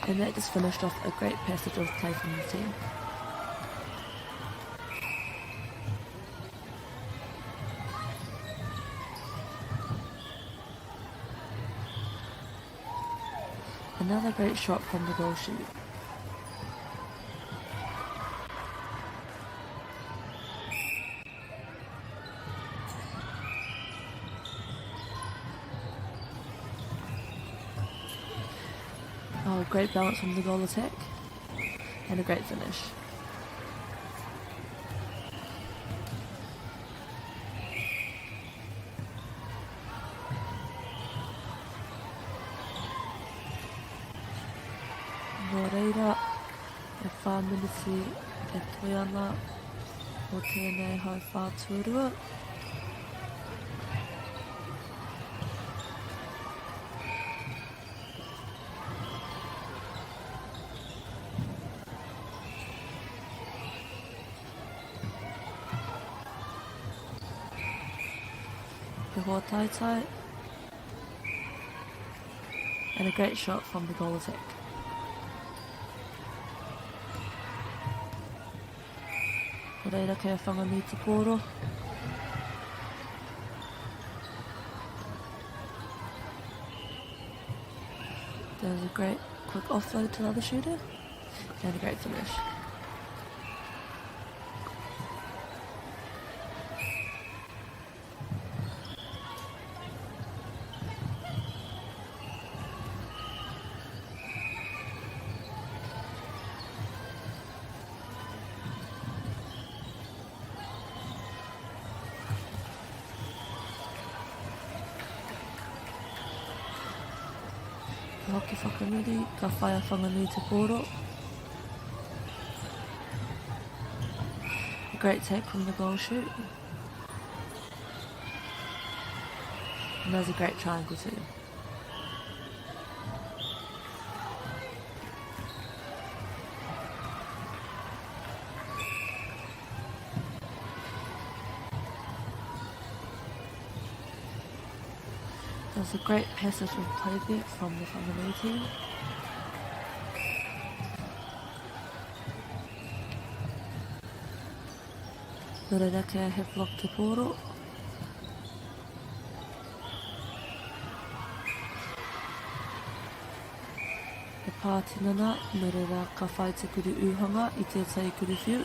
And that just finished off a great passage of play from the team. Another great shot from the goal shoot. Oh, great balance from the goal attack and a great finish. Nō reira, e whā miniti e toe ana mō tēnei hauwhā tuarua. He hoa taitai. And a great shot from the goal attack. Ko reira kei a Whanganui te pōro. There was a great quick offload to the other shooter and a great finish. Ka hoki whakamuri, ka whai a Whanganui te pōro. A great take from the goal shoot. And there's a great triangle too. There's a great passage of play there from the Whanganui team. Nō reira kei a Havelock te pōro. He pā tinana, nō reira ka whai te kuru ūhanga i tētahi kuru whiu.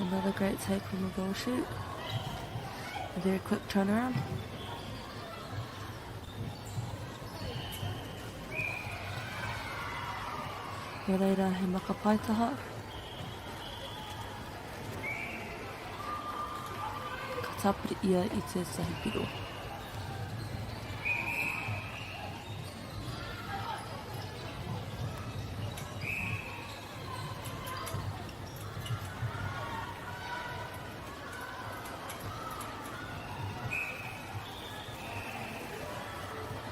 Another great take from the goal shoot. A very quick turnaround. Nō reira, he maka paetaha. Ka tāpiri ia i tētahi piro.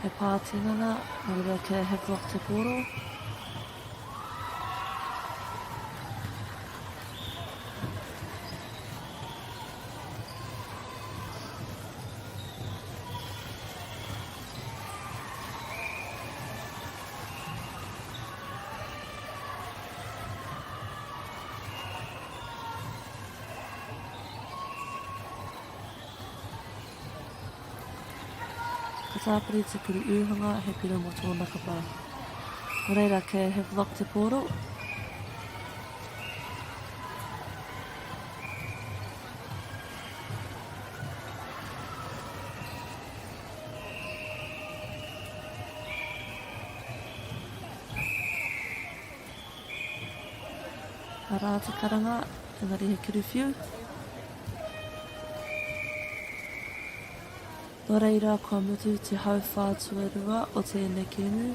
He pā tinana, nō reira kia Havelock te pōro. Ka tāpiri te kuru ūhanga he piro mō tōna kapa. Nō reira, kei a Havelock te pōro. Arā te karanga, engari he kuruwhiu. Nō reira, kua mutu te hauwhā tuarua o tēnei kēmu.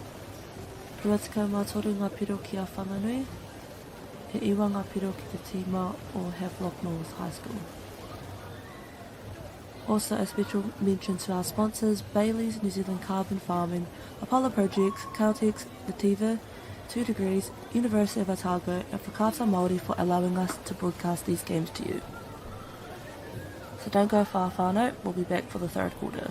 23 ngā piro ki a Whanganui, e iwa ngā piro ki te tīma o Havelock North High School. Also a special mention to our sponsors, Bayleys, New Zealand Carbon Farming, Apollo Projects, Caltex, Nativa, 2 Degrees, University of Otago and Whakaata Māori for allowing us to broadcast these games to you. So don't go far whānau, we'll be back for the third quarter.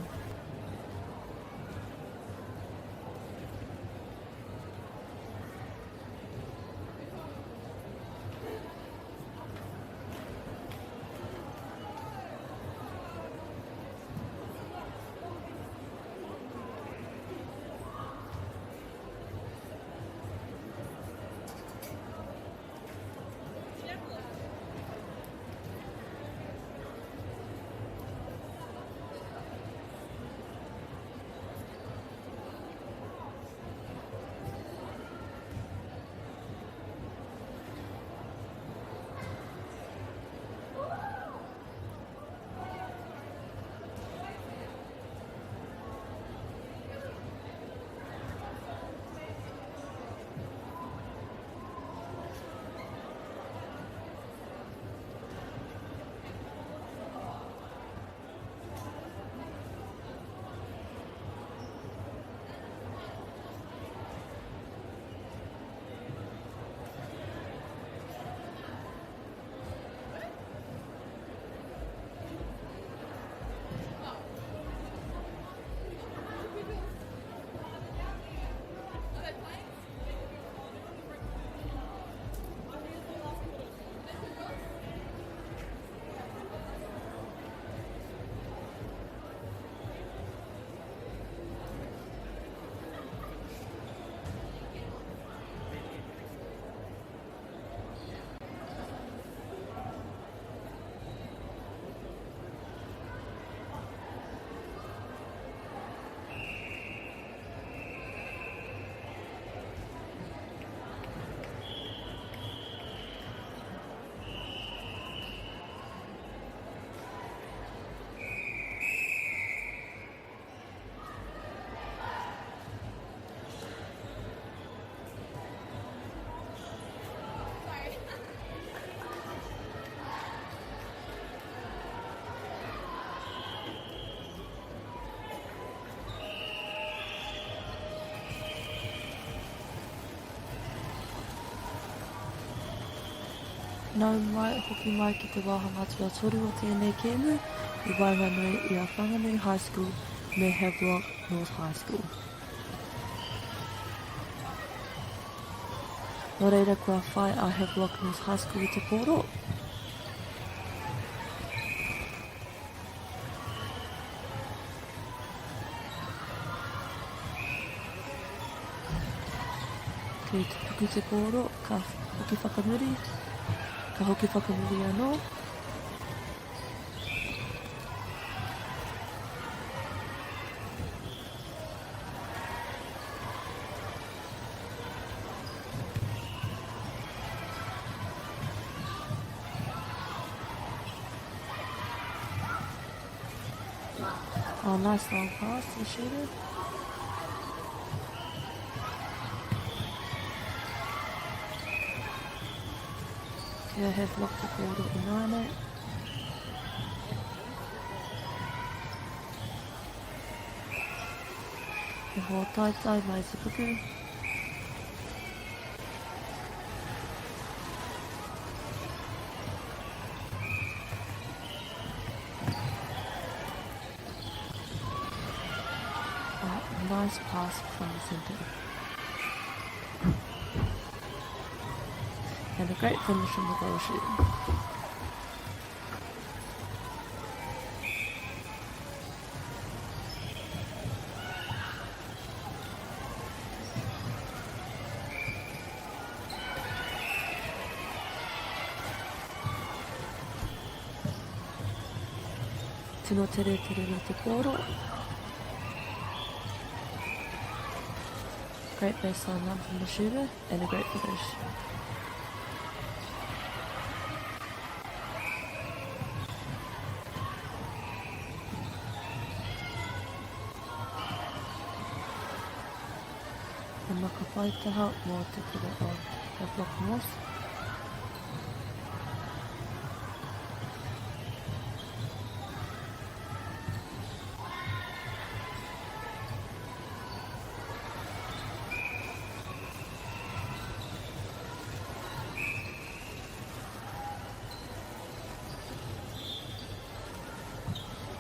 Nau mai, hoki mai ki te wāhanga tuatoru o tēnei kēmu i waenganui i a Whanganui High School me Havelock North High School. Nō reira kua whai a Havelock North High School i te pōro. Kei te puku te pōro, ka hoki whakamuri, ka hoki whakamuri anō. Oh, nice long pass to the shooter. Okay, I have locked the border in 9 He hoa taitai mai te puku. A nice pass from the centre. And a great finish from the goal shoot. Tino tere tere na te kōro. Great baseline run from the shooter and a great finish. maka paetaha mō te kura o Havelock North.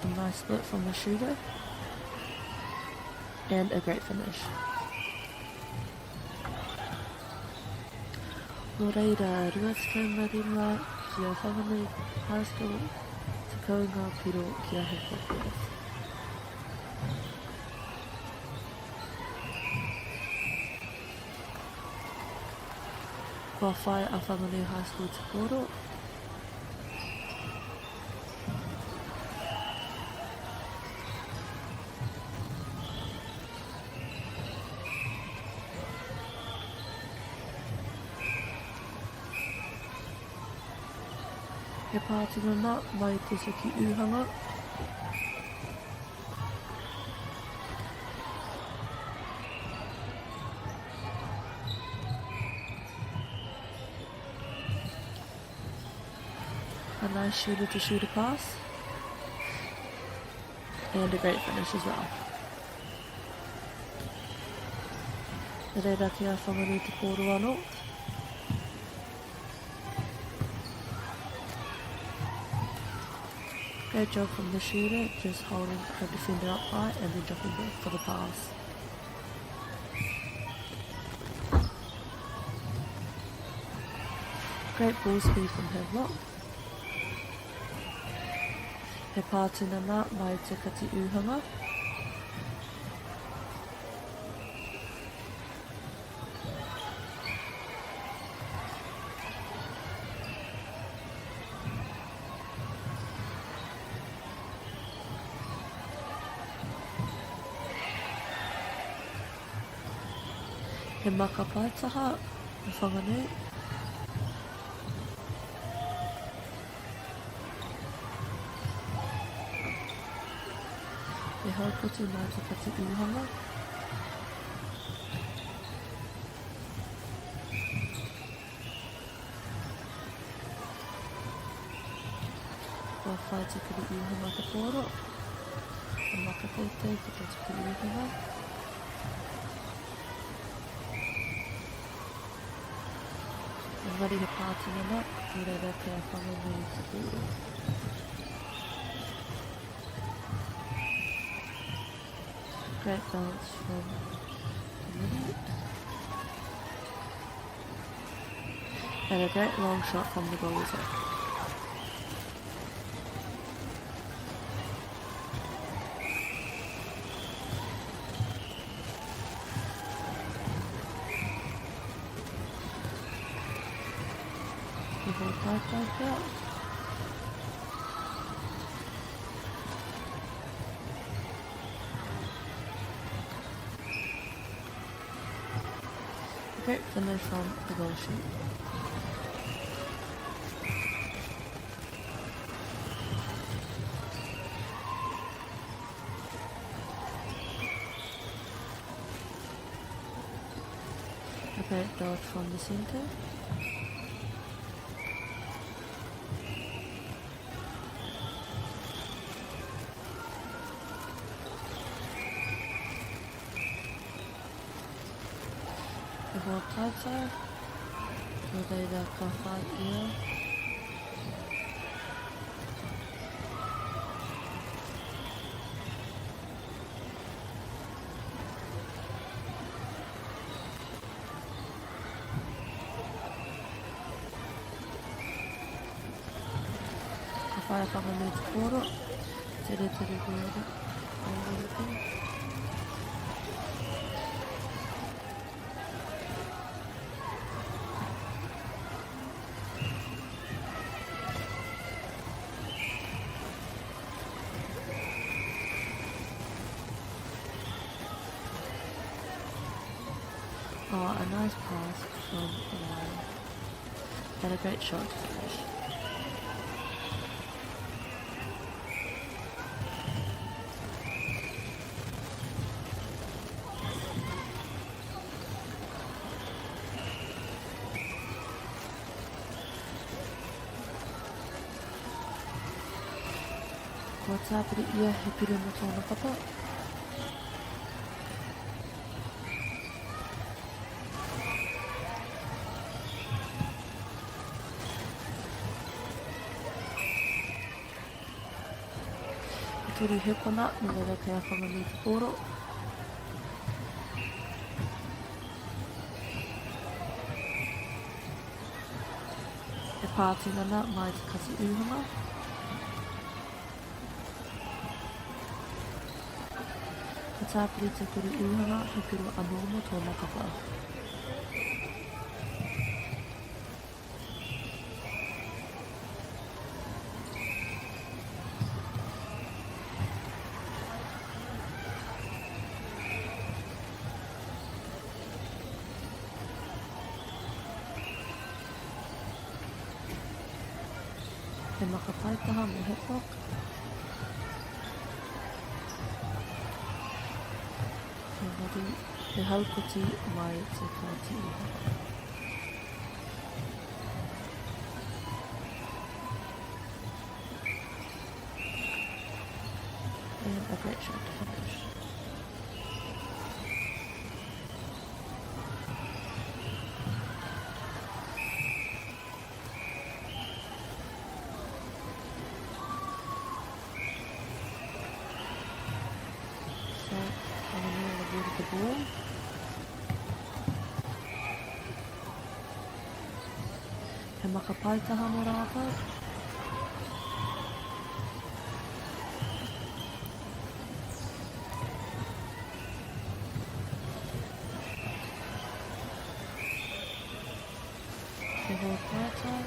A nice split from the shooter and a great finish. Nō reira, 25 ki a Whanganui High School, 10 ngā piro ki a Havelock North. Kua whai a Whanganui High School te pōro. He pātinana mai te seki ūhanga. A nice shooter to shoot a pass. And a great finish as well. Reira ki a Whanganui te pōro anō. Great job from the shooter, just holding her defender up high and then dropping back for the pass. Great ball speed from Havelock. He pātinana mai te kati ūhanga. He maka paetaha o Whanganui. He haukoti mā te patu ūhanga. Kua whai te kiri ūhanga te pōro. Ka maka teitei ki te kiri ūhanga. Engari he pātinana, nō reira kei a Whanganui te pōro. Great balance from the middle. And a great long shot from the goal as well. He hōtaitai pea. Great finish from the goal sheet. A great dodge from the center. He hoa taitai, nō reira ka whai ia. Ka whai a Whanganui te pōro, tere tere huara, aua Oh, a nice pass from the line. And a great shot to finish. Kua tāpiri ia he piro mō tōna kapa. E toru hekona, nō reira kei a Whanganui te pōro. He pā tinana mai te kati ūhanga. Ka tāpiri te kuru ūhanga he piro anō mō tōna kapa. He maka paetaha mō Hepworth. Engari, he haukoti mai te Kāti Īhanga. And a great shot to finish. So, I'm going to awarded the ball. He maka paetaha mō rātou. He hoa paetae.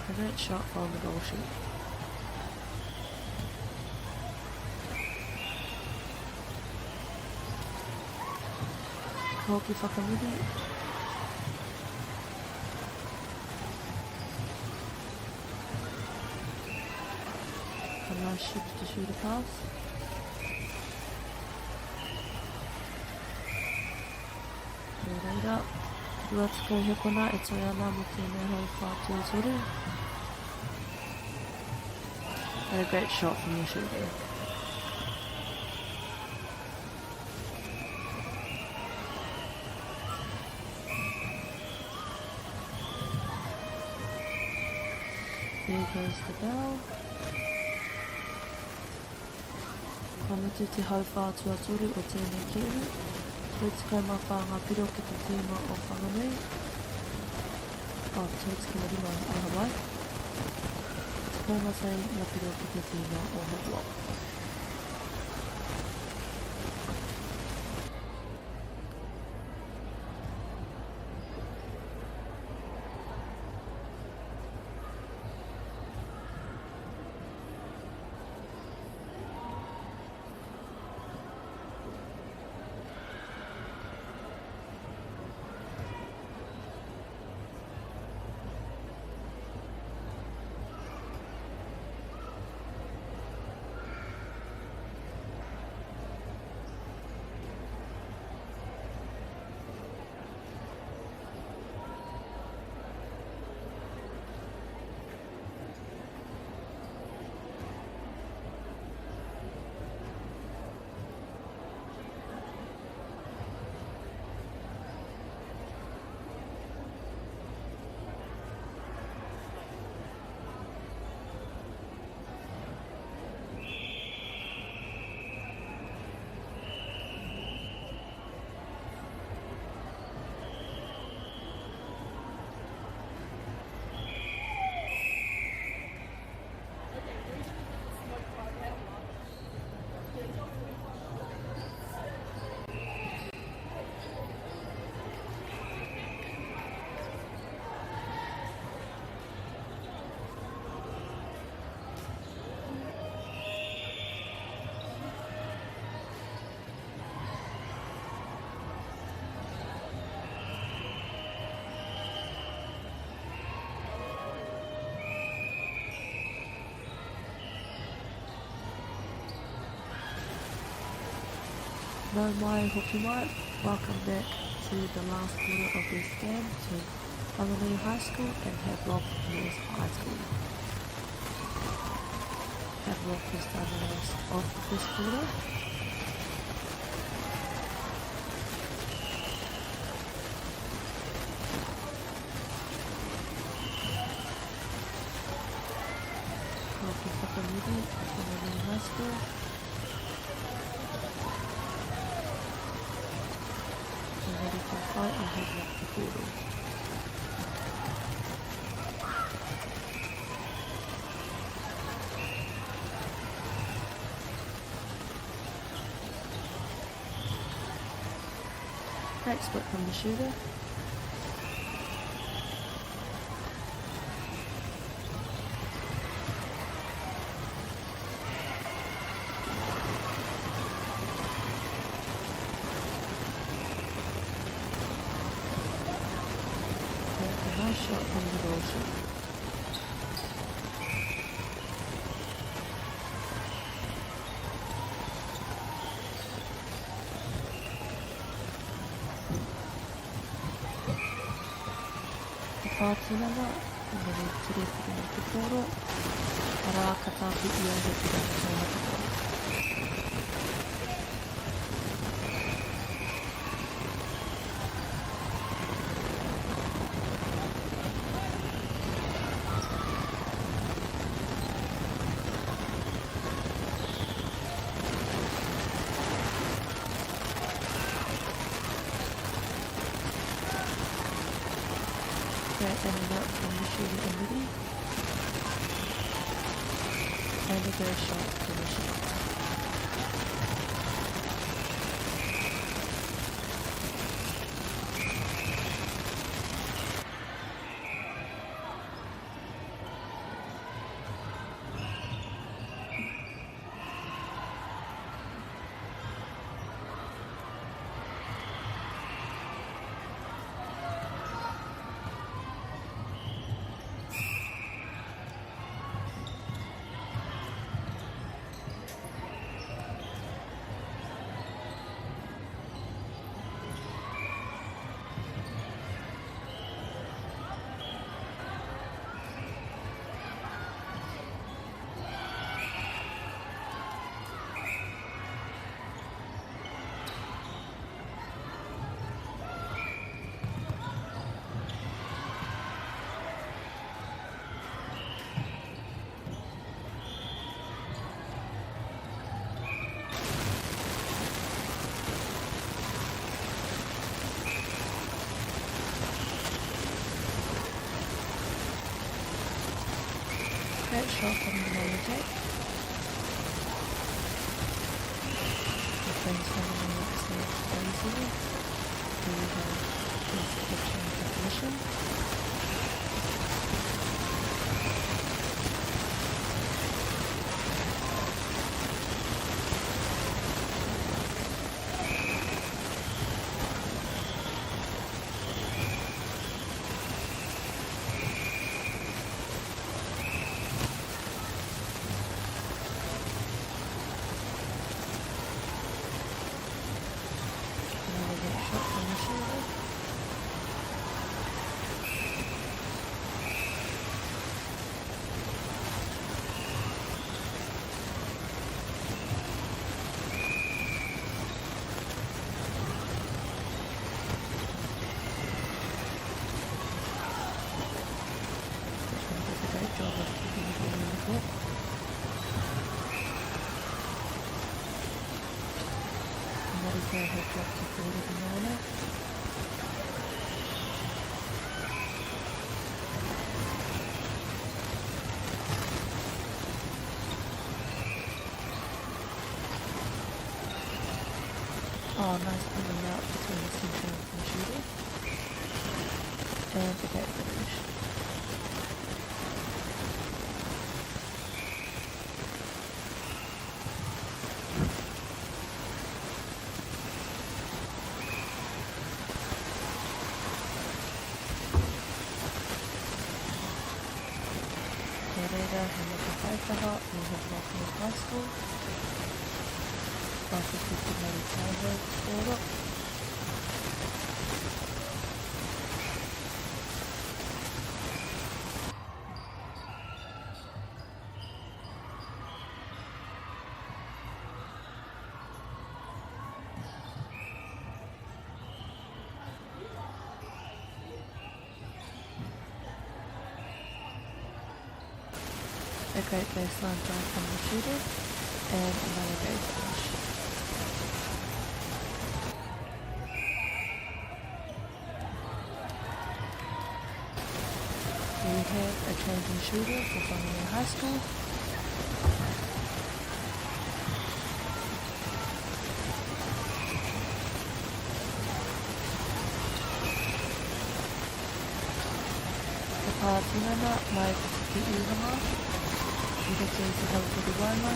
A great shot from the goal sheet. Ka hoki whakamuri. A nice shoot to shoot a pass. Nō reira, 20 hekona e toe ana mō tēnei hau whātuatoru. And a great shot from the shooter. There goes the bell. Ka mutu te hauwhā tuatoru o tēnei kēmu. 34 ngā piro ki te tīma o Whanganui. Oh, 35, aroha mai. 11 ngā piro ki te tīma o Havelock. Nau mai, hoki mai, welcome back into the last quarter of this game between Whanganui High School and Havelock North High School. Havelock has done the last of the first quarter. Ko whakamuri a Whanganui High School. Engari ka whai a Havelock te pōro. Great split from the shooter. A nice shot from the roll shot. Te whātinana, engari tere whiringa te pōro, arā ka tāpu ia he puranga tōna katoa. Great in and out from the shooter in midi. And a great shot from the shooter. Great shot from the lower deck. The brings Whanganui to the next phase here. Who have jurisdiction definition. Another great shot from the shoulder. Richmond does a great job of keeping the ball in the court. Marika have dropped to forward at the moment. Oh, nice in and out between the centre and the shooter. And a great finish. Nō reira, he mata whaikaha mō Havelock North High School. Whawhiti te maru tauhou te pōro. A great baseline drive from the shooter and another great finish. We have a change in shooter for Whanganui High School. Ka pā tinana mai te tiki īhanga i roto i te hautoru waenga.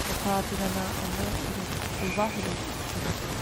Ka pā tinana anō i roto i waho i roto i te.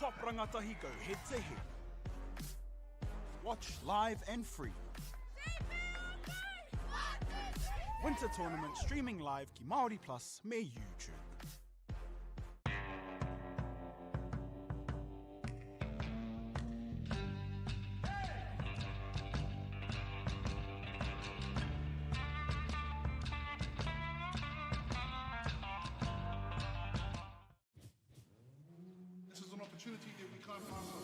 top rangatahi go head to head. Watch live and free. Winter Tournament streaming live ki Māori Plus me YouTube. This is an opportunity that we can't pass up.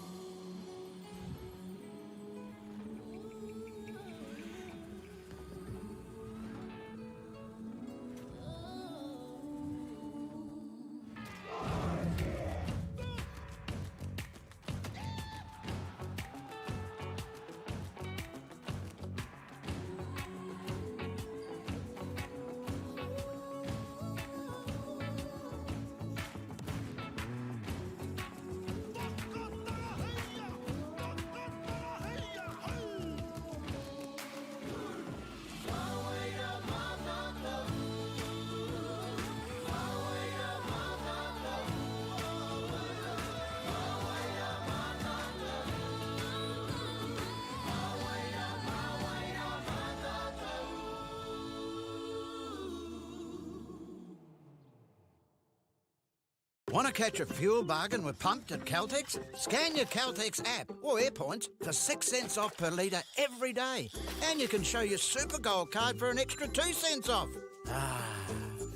Want to catch a fuel bargain with Pumped at Caltex? Scan your Caltex app or Airpoints for 6 cents off per litre every day. And you can show your Super Gold card for an extra 2 cents off. Ah,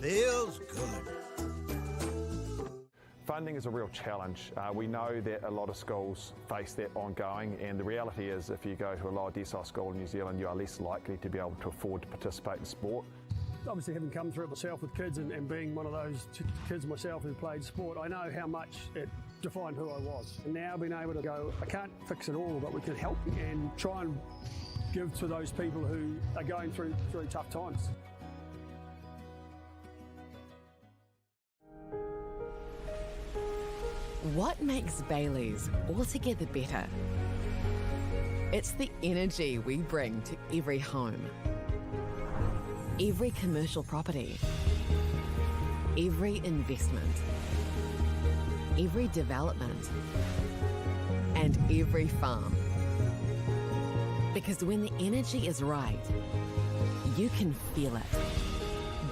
feels good. Funding is a real challenge. We know that a lot of schools face that ongoing, and the reality is if you go to a lower decile school in New Zealand, you are less likely to be able to afford to participate in sport. Obviously, having come through it myself with kids and being one of those kids myself who played sport, I know how much it defined who I was. And now being able to go, I can't fix it all, but we can help and try and give to those people who are going through tough times. What makes Bayleys altogether better? It's the energy we bring to every home, every commercial property, every investment, every development, and every farm. Because when the energy is right, you can feel it.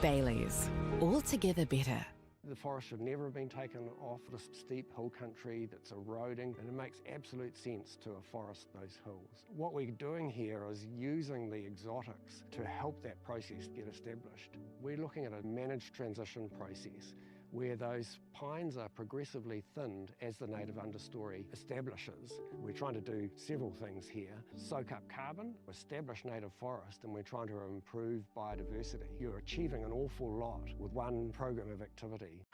Bayleys, altogether better. The forest should never have been taken off this steep hill country that's eroding, and it makes absolute sense to afforest those hills. What we're doing here is using the exotics to help that process get established. We're looking at a managed transition process where those pines are progressively thinned as the native understory establishes. We're trying to do several things here. Soak up carbon, establish native forest, and we're trying to improve biodiversity. You're achieving an awful lot with one program of activity.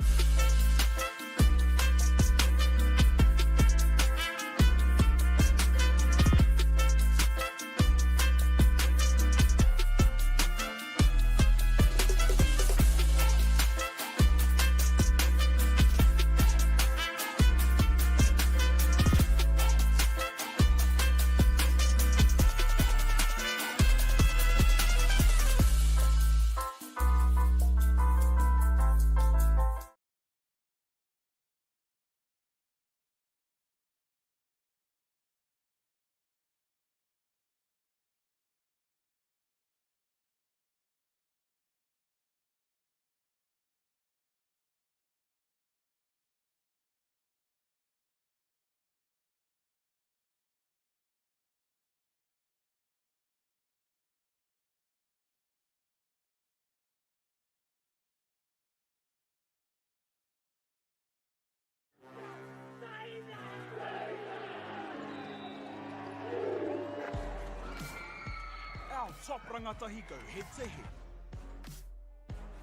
Our top rangatahi go head to head.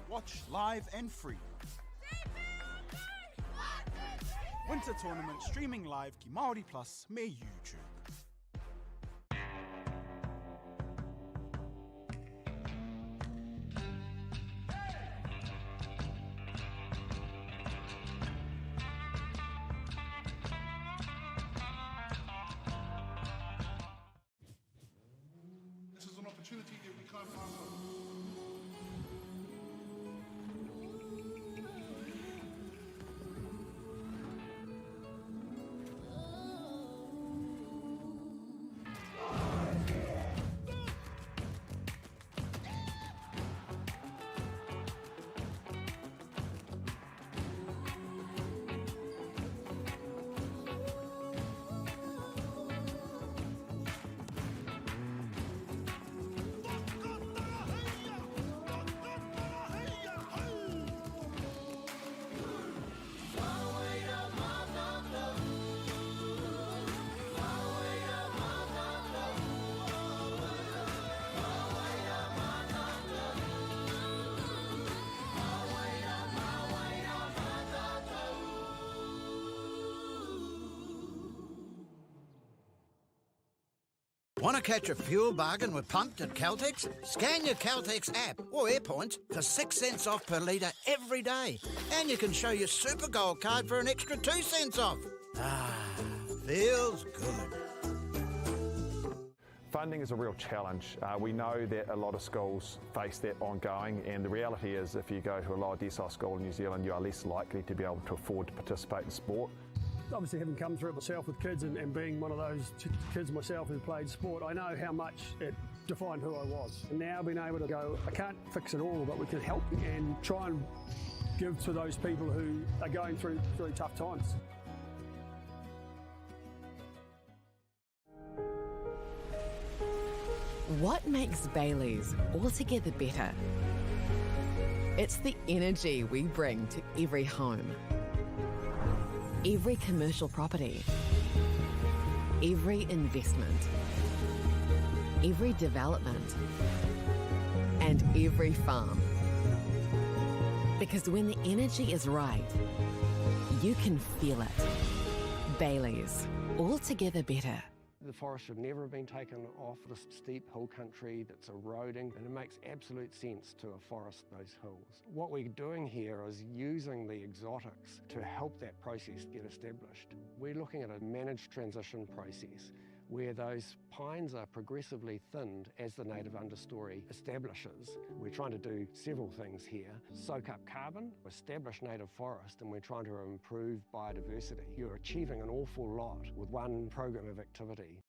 Watch live and free. Winter Tournament streaming live ki Māori Plus me YouTube. This is an opportunity that we can't pass up. Want to catch a fuel bargain with Pumped at Caltex? Scan your Caltex app or Airpoints for 6 cents off per litre every day. And you can show your Super Gold card for an extra 2 cents off. Ah, feels good. Funding is a real challenge. We know that a lot of schools face that ongoing, and the reality is if you go to a lower decile school in New Zealand, you are less likely to be able to afford to participate in sport. Obviously, having come through it myself with kids and being one of those kids myself who played sport, I know how much it defined who I was. And now being able to go, I can't fix it all, but we can help and try and give to those people who are going through really tough times. What makes Bayleys altogether better? It's the energy we bring to every home, every commercial property, every investment, every development, and every farm. Because when the energy is right, you can feel it. Bayleys, altogether better. The forest should never have been taken off this steep hill country that's eroding, and it makes absolute sense to afforest those hills. What we're doing here is using the exotics to help that process get established. We're looking at a managed transition process where those pines are progressively thinned as the native understory establishes. We're trying to do several things here. Soak up carbon, establish native forest, and we're trying to improve biodiversity. You're achieving an awful lot with one program of activity.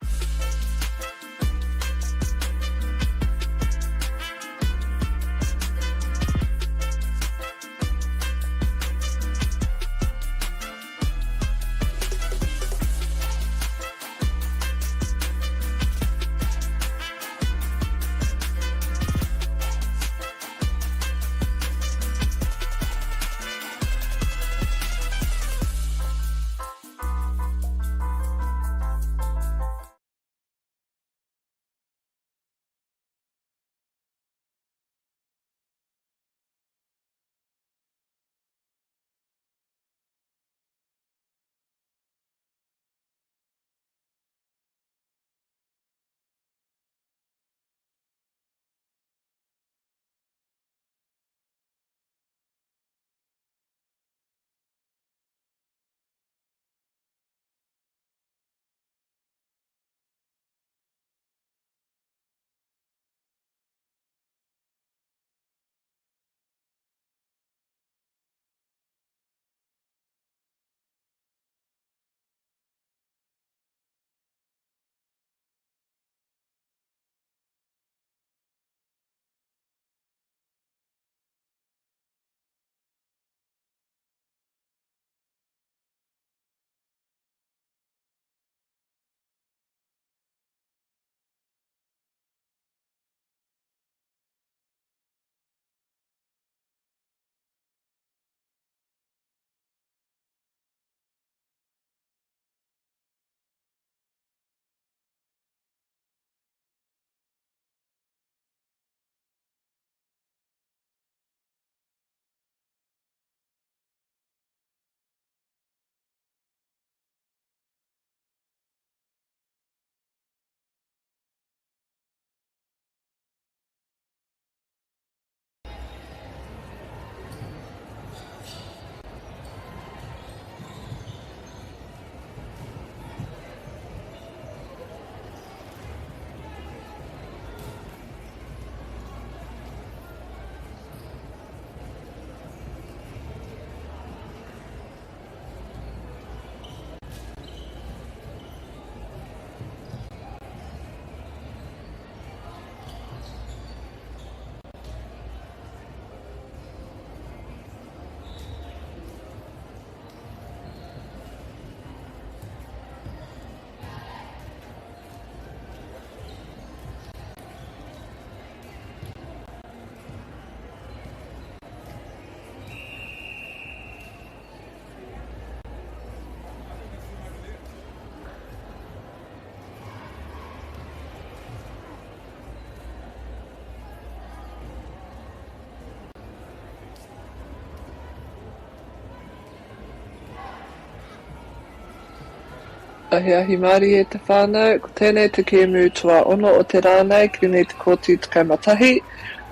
Ahiahi mārie te whānau, ko tēnei te kēmu tuaono o te rā nei, ki runga i te kōti 11.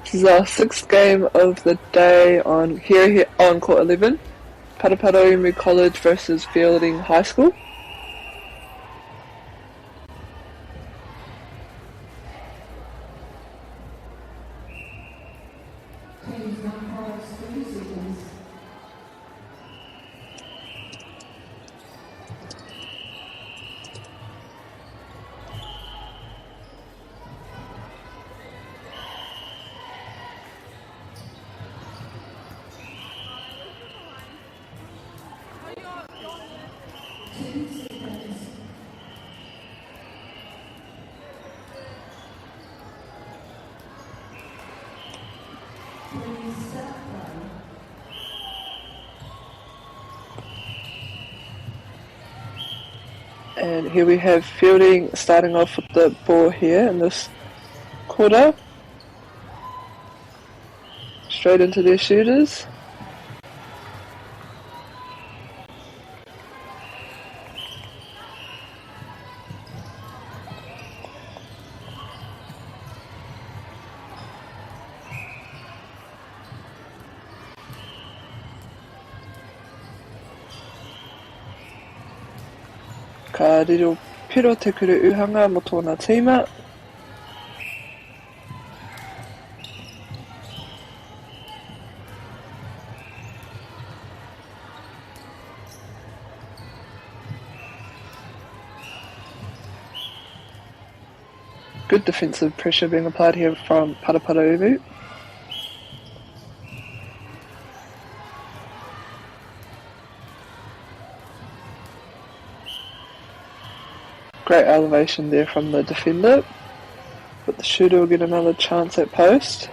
This is our sixth game of the day on here, here on court 11. Paraparaumu College versus Feilding High School. And here we have Feilding starting off with the ball here in this quarter. Straight into their shooters. Ka riro piro te kuru uhanga mo tōna tīma. Good defensive pressure being applied here from Paraparaumu. Great elevation there from the defender. But the shooter will get another chance at post.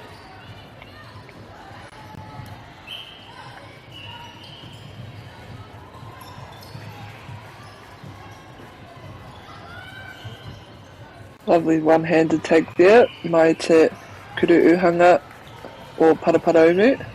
Lovely one-handed take there. Mai te kuru uhanga o Paraparaumu.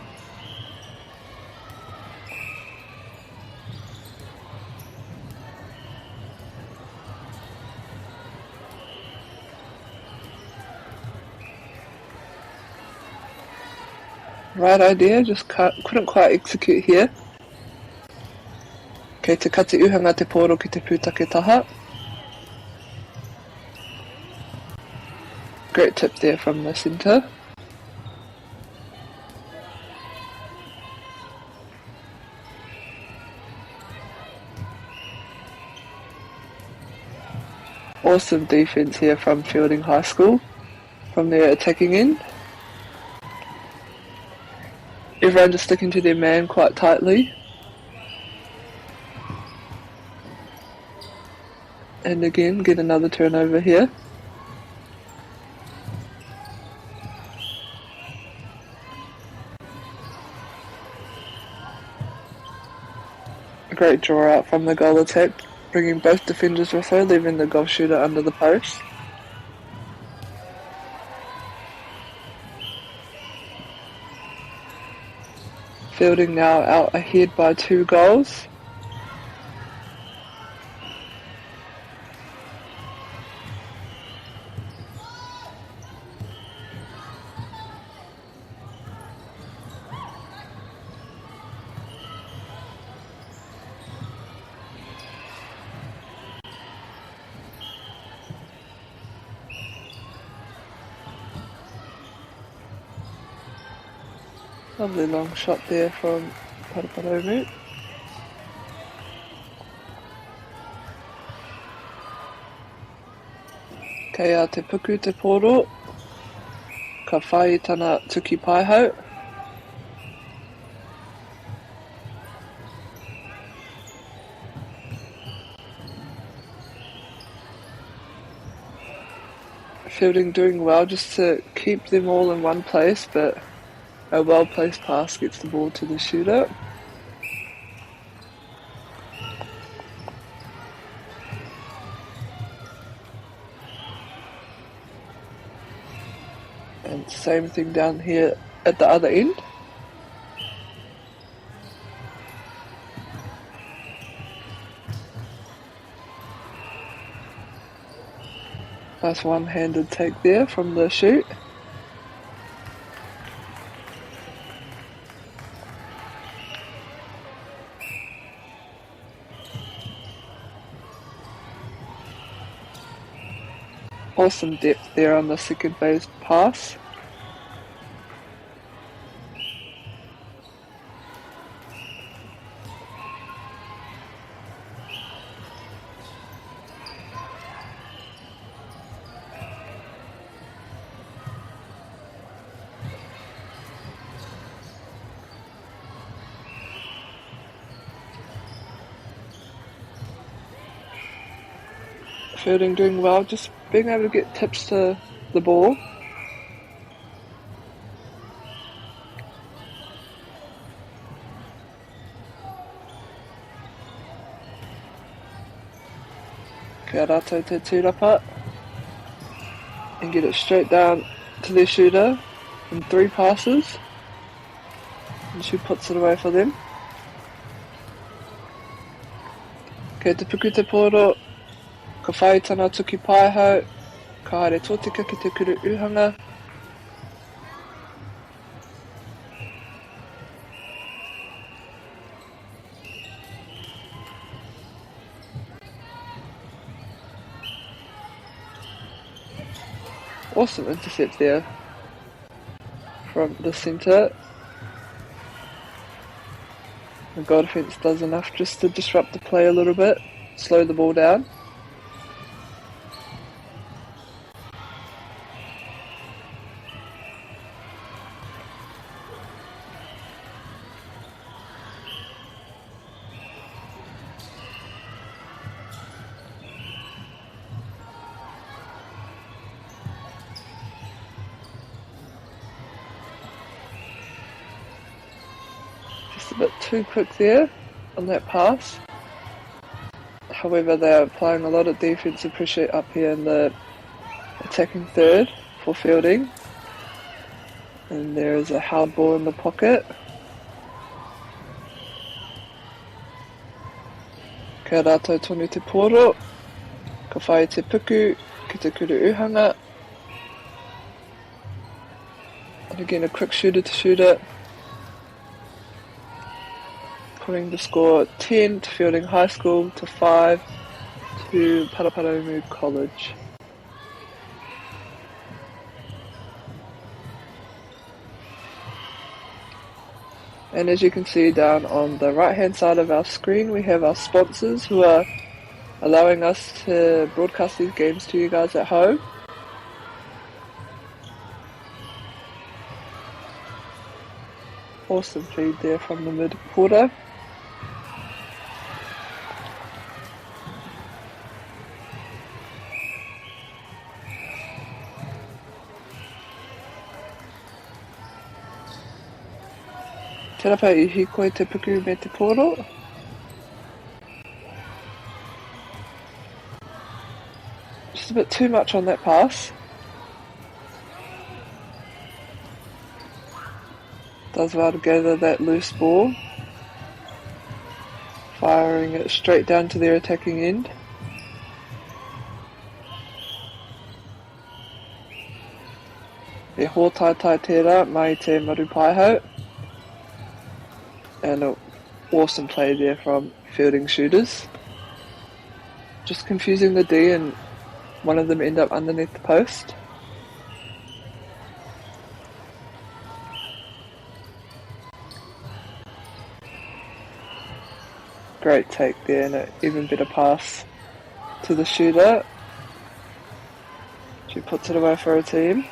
Right idea, just couldn't quite execute here. Kei te kati uhanga te pōro ki te pūtake taha. Great tip there from the centre. Awesome defence here from Feilding High School, from their attacking end. Everyone just sticking to their man quite tightly. And again, get another turnover here. A great draw out from the goal attack, bringing both defenders with her, leaving the goal shooter under the post. Feilding now out ahead by 2 goals. Lovely long shot there from Paraparaumu. Kei a te puku te pōro, ka whai tana tuki paihau. Feilding doing well just to keep them all in one place, but a well-placed pass gets the ball to the shooter. And same thing down here at the other end. Nice one-handed take there from the shoot. Awesome depth there on the second phase pass. Fielding doing well, just being able to get tips to the ball. Kia rātou te tūrapa and get it straight down to their shooter in three passes. And she puts it away for them. Kei te puku te pōro, ka whai tana tuki paehau, ka haere tōtika ki te kuru uhanga. Awesome intercept there from the centre. The goal defence does enough just to disrupt the play a little bit, slow the ball down. Just a bit too quick there on that pass. However, they are applying a lot of defensive pressure up here in the attacking third for Feilding. And there is a hard ball in the pocket. Kia rātou tonu te pōro, ka whai te puku ki te kuru uhanga. And again a quick shooter to shooter. Putting the score 10 to Feilding High School to 5 to Paraparaumu College. And as you can see down on the right hand side of our screen, we have our sponsors who are allowing us to broadcast these games to you guys at home. Awesome feed there from the mid quarter. Te rapa i hīkoi te puku me te pōro. Just a bit too much on that pass. Does well to gather that loose ball. Firing it straight down to their attacking end. He hōtaitai tērā mai te Maru Paihau. And an awesome play there from Feilding shooters. Just confusing the D and one of them end up underneath the post. Great take there and an even better pass to the shooter. She puts it away for her team.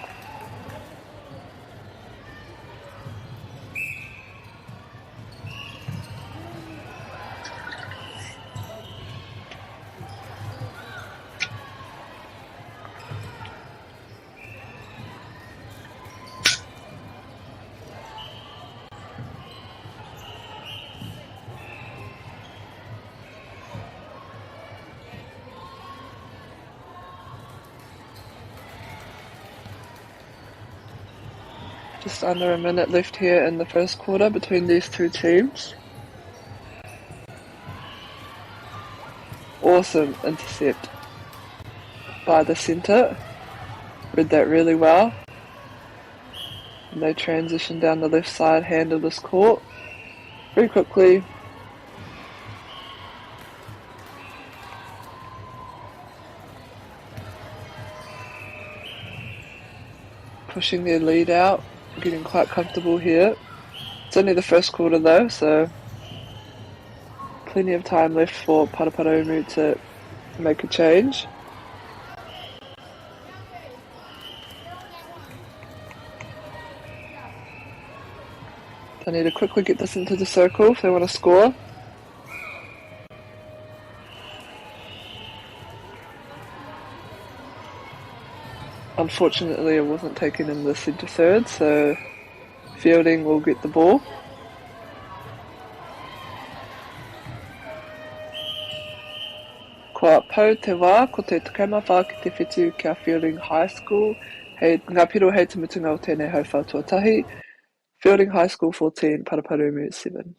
Just under a minute left here in the first quarter between these two teams. Awesome intercept by the centre. Read that really well. And they transition down the left side, handle this court very quickly. Pushing their lead out, getting quite comfortable here. It's only the first quarter though, so plenty of time left for Paraparaumu to make a change. They need to quickly get this into the circle if they want to score. Unfortunately, it wasn't taken in the centre third, so Feilding will get the ball. Kua pau te wā, ko te 14 ki te 7 kia Feilding High School, hei, ngā piro hei te mutunga o tēnei hauwhā tuatahi, Feilding High School 14, Paraparaumu 7.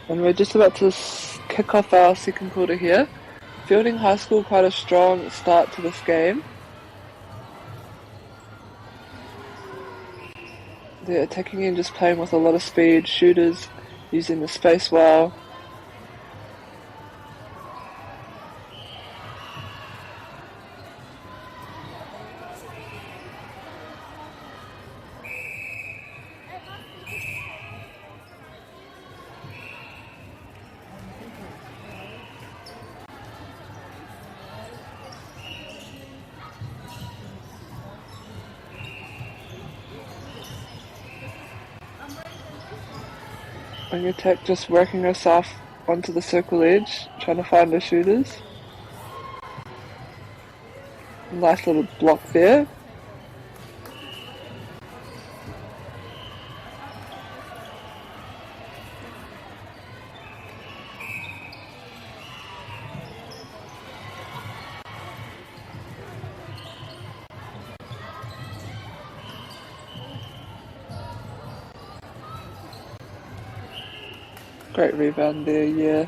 And we're just about to kick off our second quarter here. Feilding High School, quite a strong start to this game. They're attacking and just playing with a lot of speed, shooters using the space well. Wing attack just working herself onto the circle edge, trying to find the shooters. Nice little block there. Great rebound there, yeah.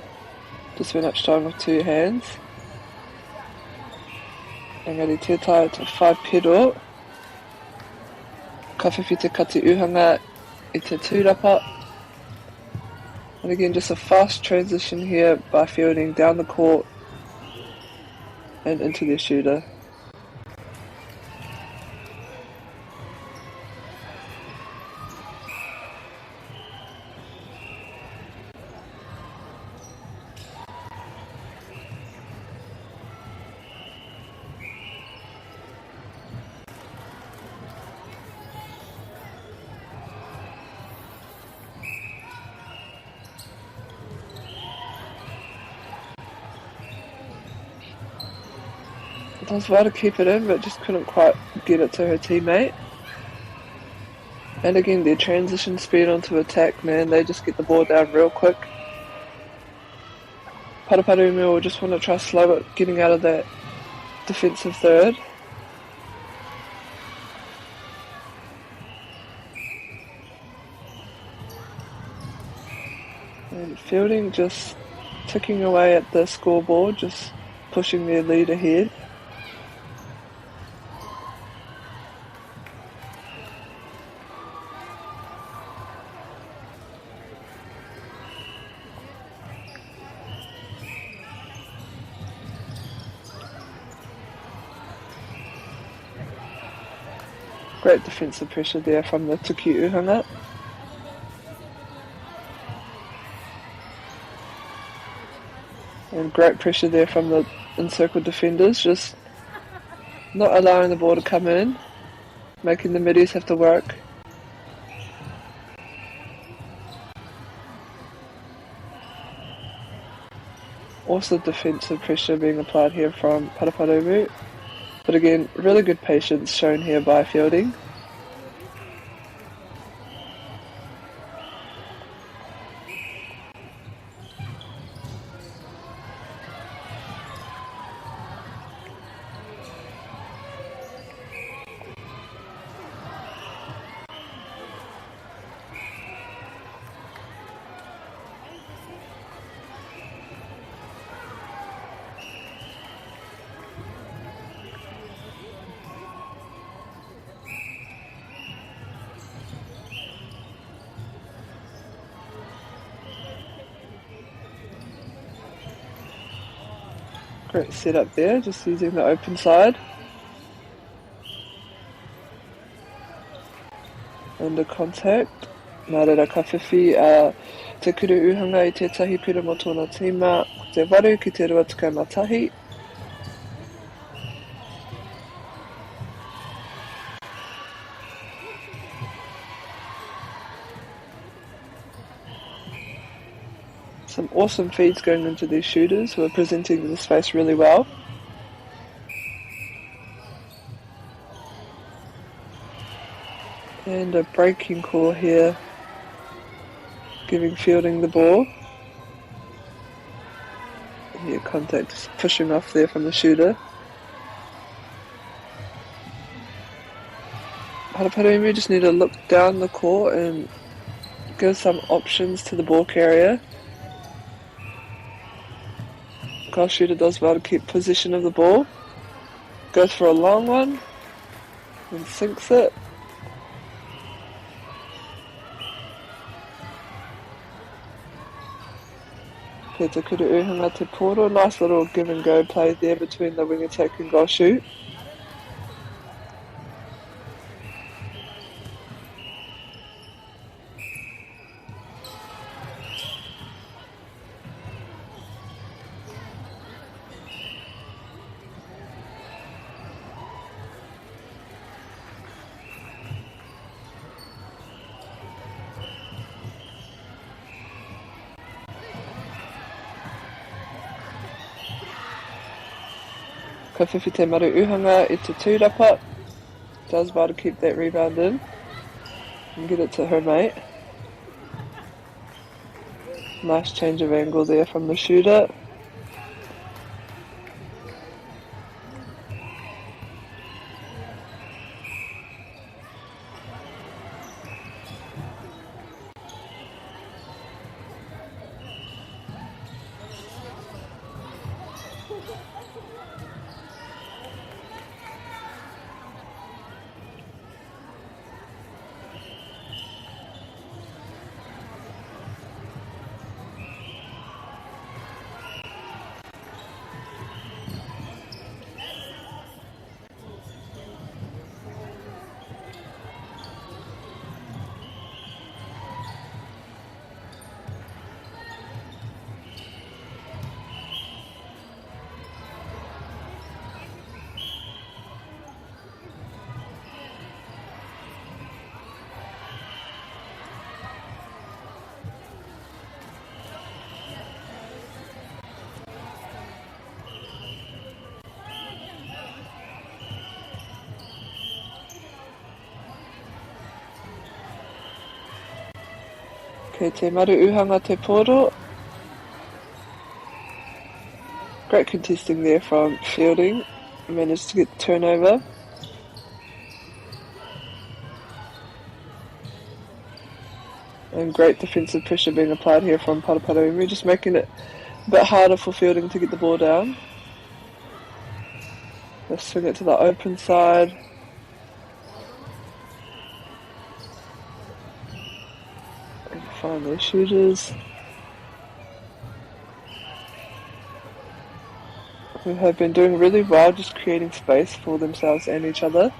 Just went up strong with two hands. Engari tē taea te whai pero. Ka whiwhi te kati uhanga i te tūrapa. And again, just a fast transition here by Feilding down the court and into their shooter. Does well to keep it in, but just couldn't quite get it to her teammate. And again, their transition speed onto attack, man, they just get the ball down real quick. Paraparaumu will just want to try slow it, getting out of that defensive third. And Feilding just ticking away at the scoreboard, just pushing their lead ahead. Great defensive pressure there from the Te Kuru Uhanga. And great pressure there from the encircled defenders, just not allowing the ball to come in, making the middies have to work. Also defensive pressure being applied here from Paraparaumu. But again, really good patience shown here by Feilding. Great setup there, just using the open side. Under contact. Nā reira ka whiwhi a Te Kuru Uhanga i tētahi pira mō tōna tīma, ko te 8 ki te 21. Some awesome feeds going into these shooters who are presenting the space really well. And a breaking call here, giving Feilding the ball. Here, contact just pushing off there from the shooter. Paraparaumu just need to look down the court and give some options to the ball carrier. Goal shooter does well to keep possession of the ball. Goes for a long one and sinks it. Te Kuru Uhanga Te Poro. Nice little give and go play there between the wing attack and goal shoot. Ka whiwhi te Maru Uhanga i te tūrapa. Does well to keep that rebound in and get it to her mate. Nice change of angle there from the shooter. Kei te maru uhanga te pōro. Great contesting there from Feilding. Managed to get the turnover. And great defensive pressure being applied here from Paraparaumu, just making it a bit harder for Feilding to get the ball down. Let's swing it to the open side. And find their shooters, who have been doing really well just creating space for themselves and each other.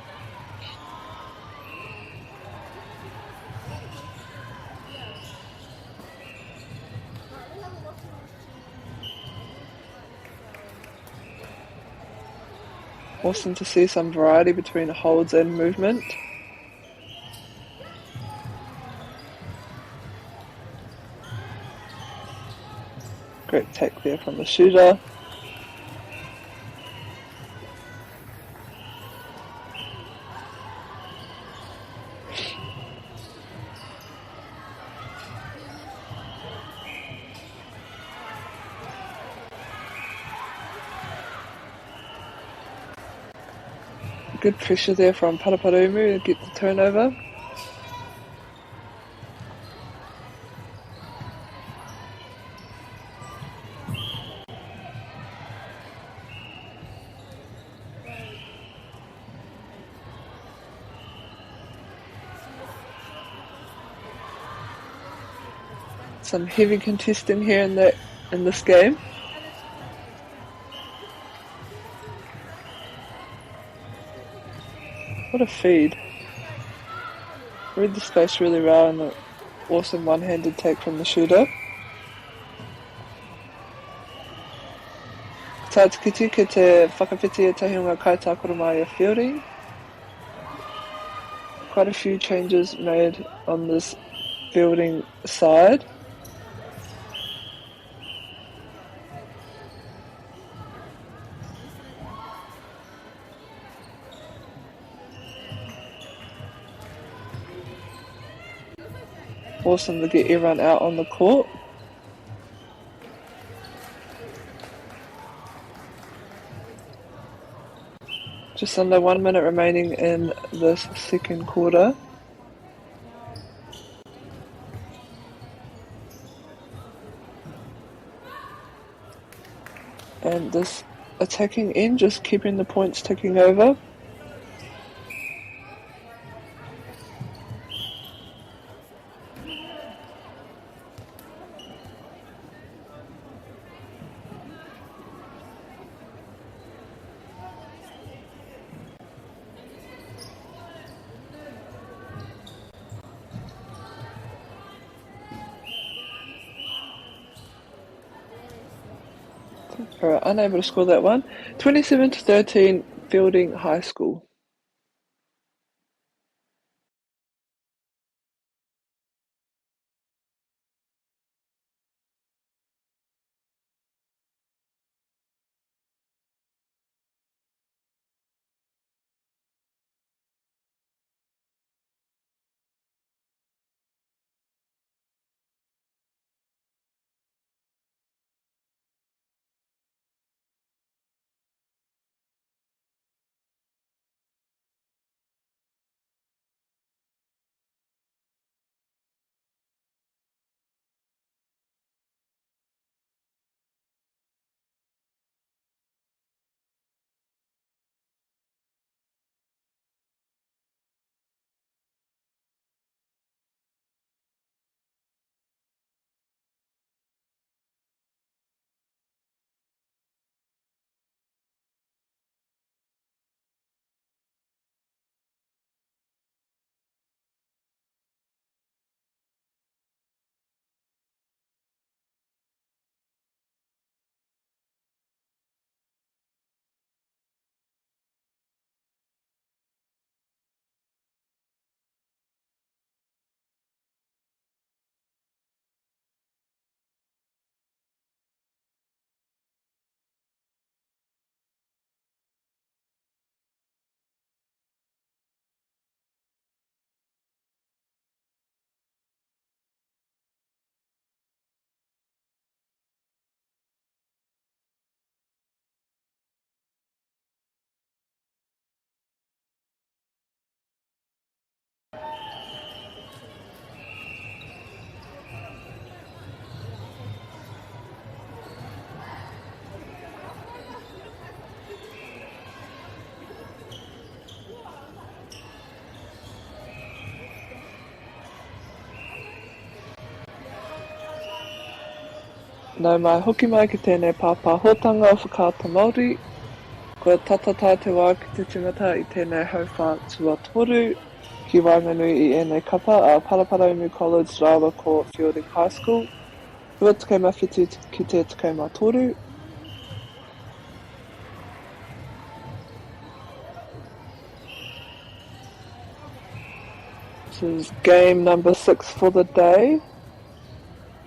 Awesome to see some variety between holds and movement. Great take there from the shooter. Good pressure there from Paraparaumu to get the turnover. Some heavy contesting here in this game. What a feed. Read the space really well and the awesome one-handed take from the shooter. Tā tiketike te whakawhiti e tahi o ngā kaitākaro mai a Feilding. Quite a few changes made on this Feilding side. Awesome to get everyone out on the court. Just under 1 minute remaining in this second quarter. And this attacking end just keeping the points ticking over. Unable to score that one. 27-13, Feilding High School. Nau mai, hoki mai ki tēnei pāpāhotanga o Whakaata Māori. Kua tata tae te wā ki te tīmata i tēnei hauwhā tuatoru ki waenganui i ēnei kapa a Paraparaumu College rāua ko Feilding High School, 27 ki te 13. This is game number 6 for the day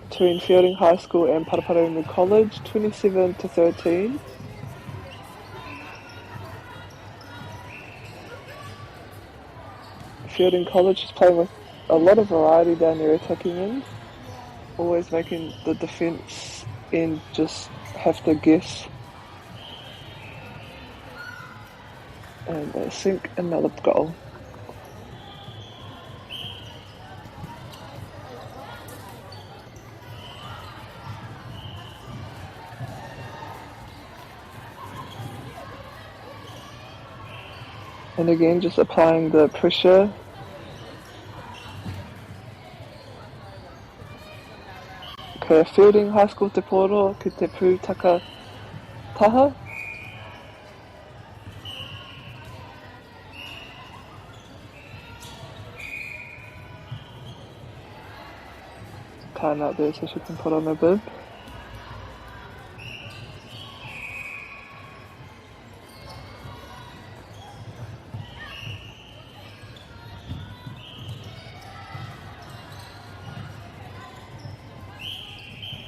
between Feilding High School and Paraparaumu College, 27 to 13. Feilding College is playing with a lot of variety down their attacking end, always making the defence end just have to guess. And they sink another goal. And again, just applying the pressure. Ka Feilding High School te pōro ki te pūtaka taha. Time out there so she can put on her bib.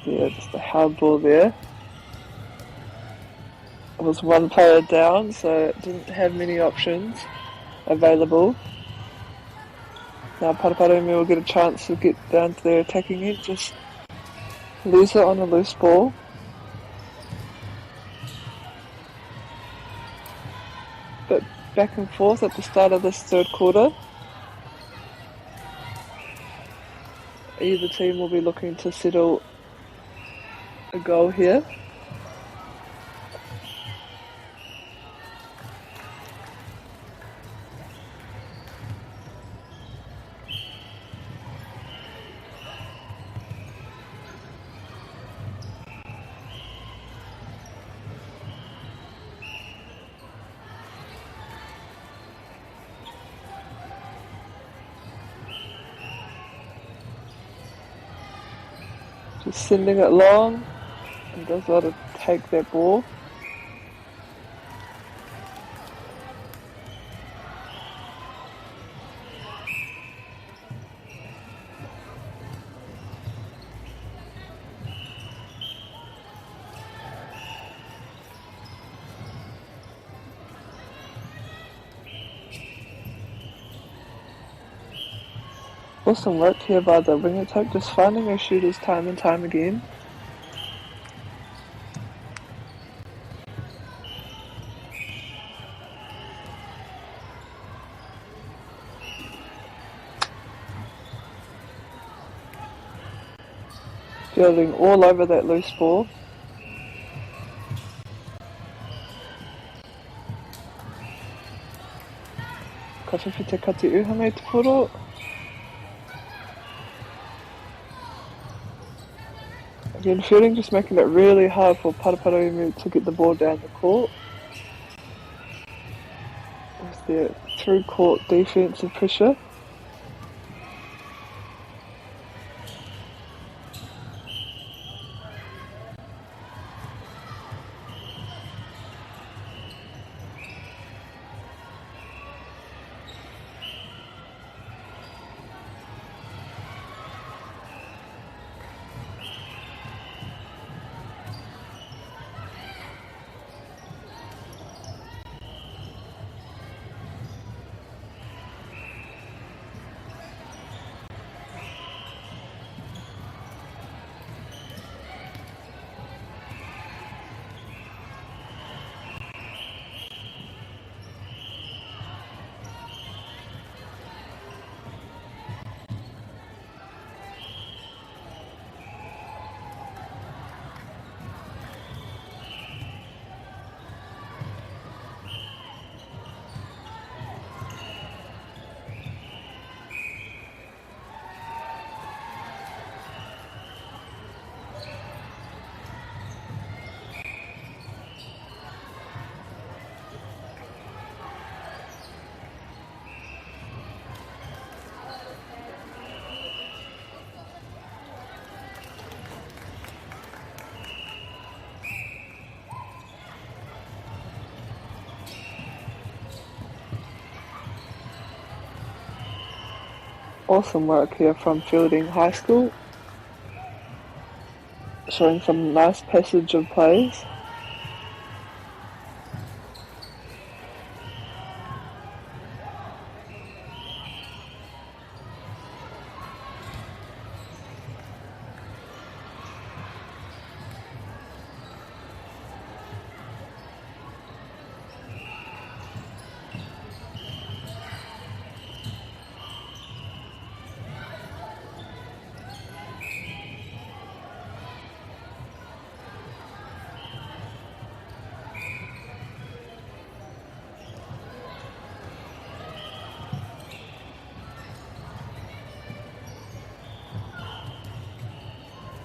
Yeah, just a hard ball there. It was one player down, so it didn't have many options available. Now Paraparaumu will get a chance to get down to their attacking end, just lose it on a loose ball. But back and forth at the start of this third quarter. Either team will be looking to settle a goal here. Just sending it long, and does well to take that ball. Awesome work here by the wing attack, just finding her shooters time and time again. Fielding all over that loose ball. Ka whiwhi te kati uhanga i te poro. Again, Feilding just making it really hard for Paraparaumu to get the ball down the court. With their through court defensive pressure. Awesome work here from Feilding High School. Showing some nice passage of plays.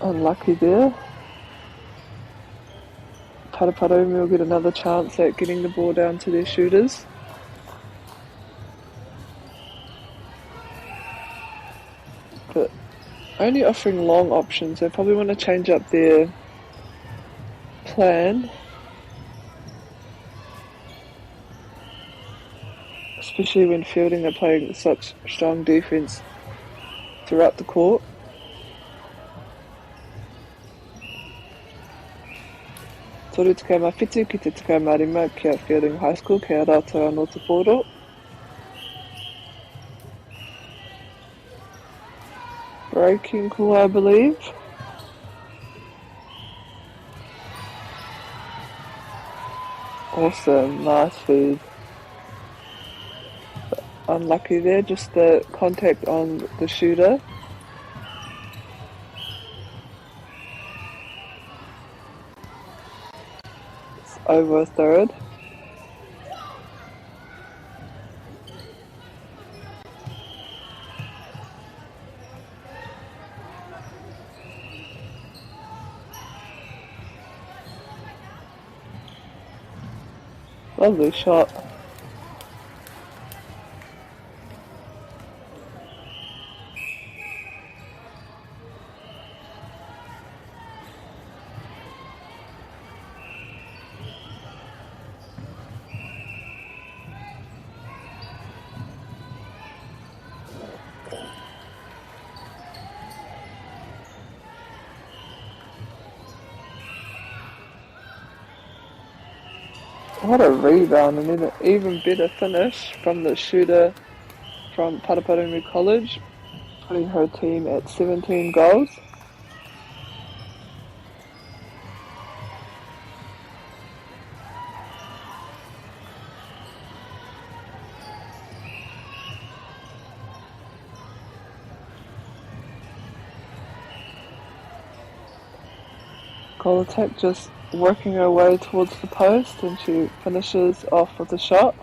Unlucky there. Paraparaumu will get another chance at getting the ball down to their shooters. But only offering long options. They probably want to change up their plan. Especially when Feilding are playing such strong defense throughout the court. 37 ki te 15 ki a Feilding High School, kei a rātou anō te pōro. Breaking call, I believe. Awesome, nice feed. Unlucky there, just the contact on the shooter. It's over a third. Lovely shot. What a rebound, and then an even better finish from the shooter from Paraparaumu College, putting her team at 17 goals. Goal attack just working her way towards the post, and she finishes off with a shot.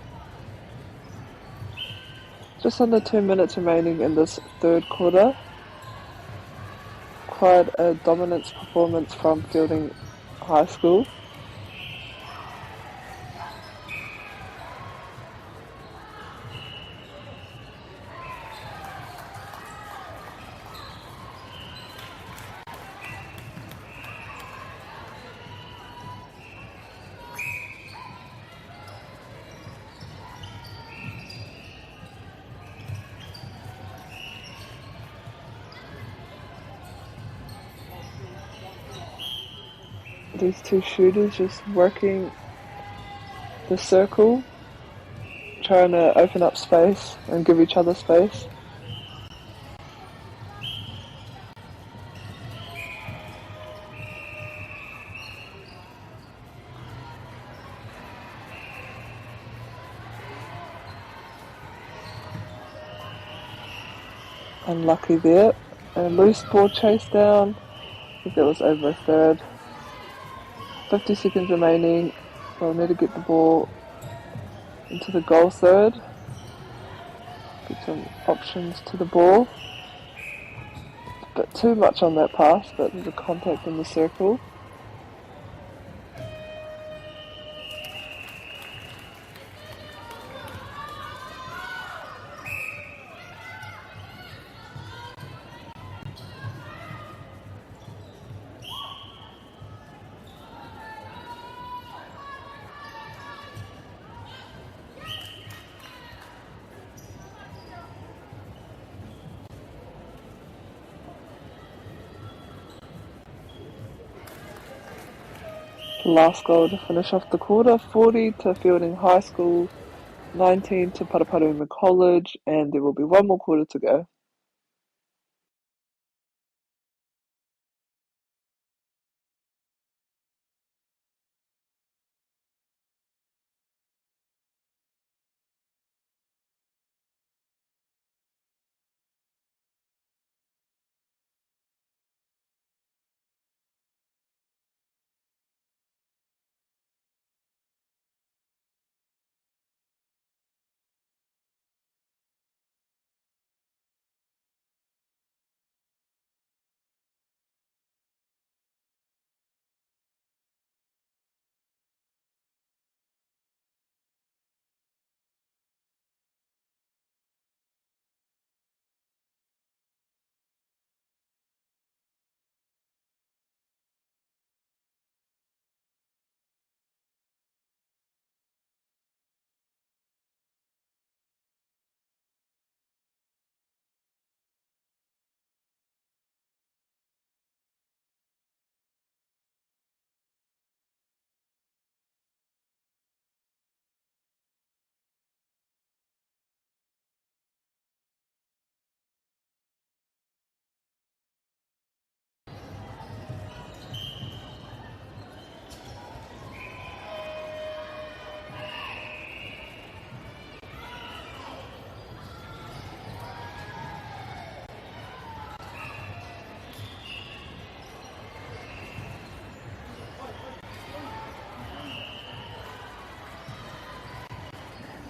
Just under 2 minutes remaining in this third quarter. Quite a dominance performance from Feilding High School. These two shooters just working the circle, trying to open up space and give each other space. Unlucky there. And a loose ball chase down. I think that was over a third. 50 seconds remaining. They'll need to get the ball into the goal third. Get some options to the ball. A bit too much on that pass, but there's a contact in the circle. Last goal to finish off the quarter, 40 to Feilding High School, 19 to Paraparaumu College, and there will be one more quarter to go.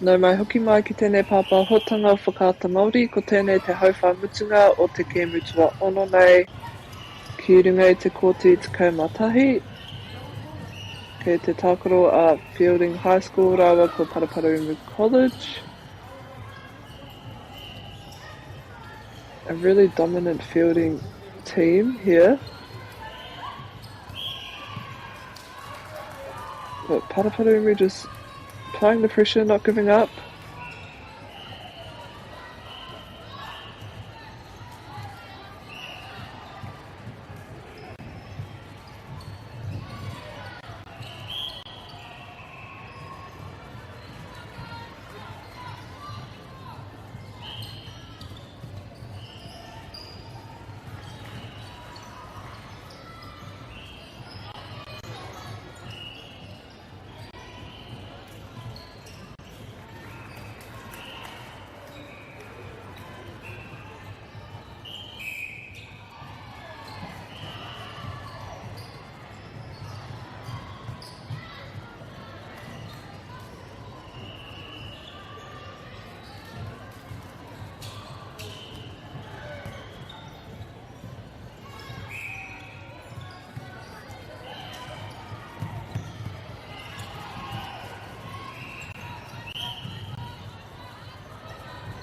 Nau mai hoki mai ki tēnei pāpāhotanga o Whakaata Māori, ko tēnei te hauwhā mutunga o te kēmu tuaono nei ki runga i te kōti 11. Kei te tākaro a Feilding High School rāua ko Paraparaumu College. A really dominant Feilding team here. But Paraparaumu just applying the pressure, not giving up.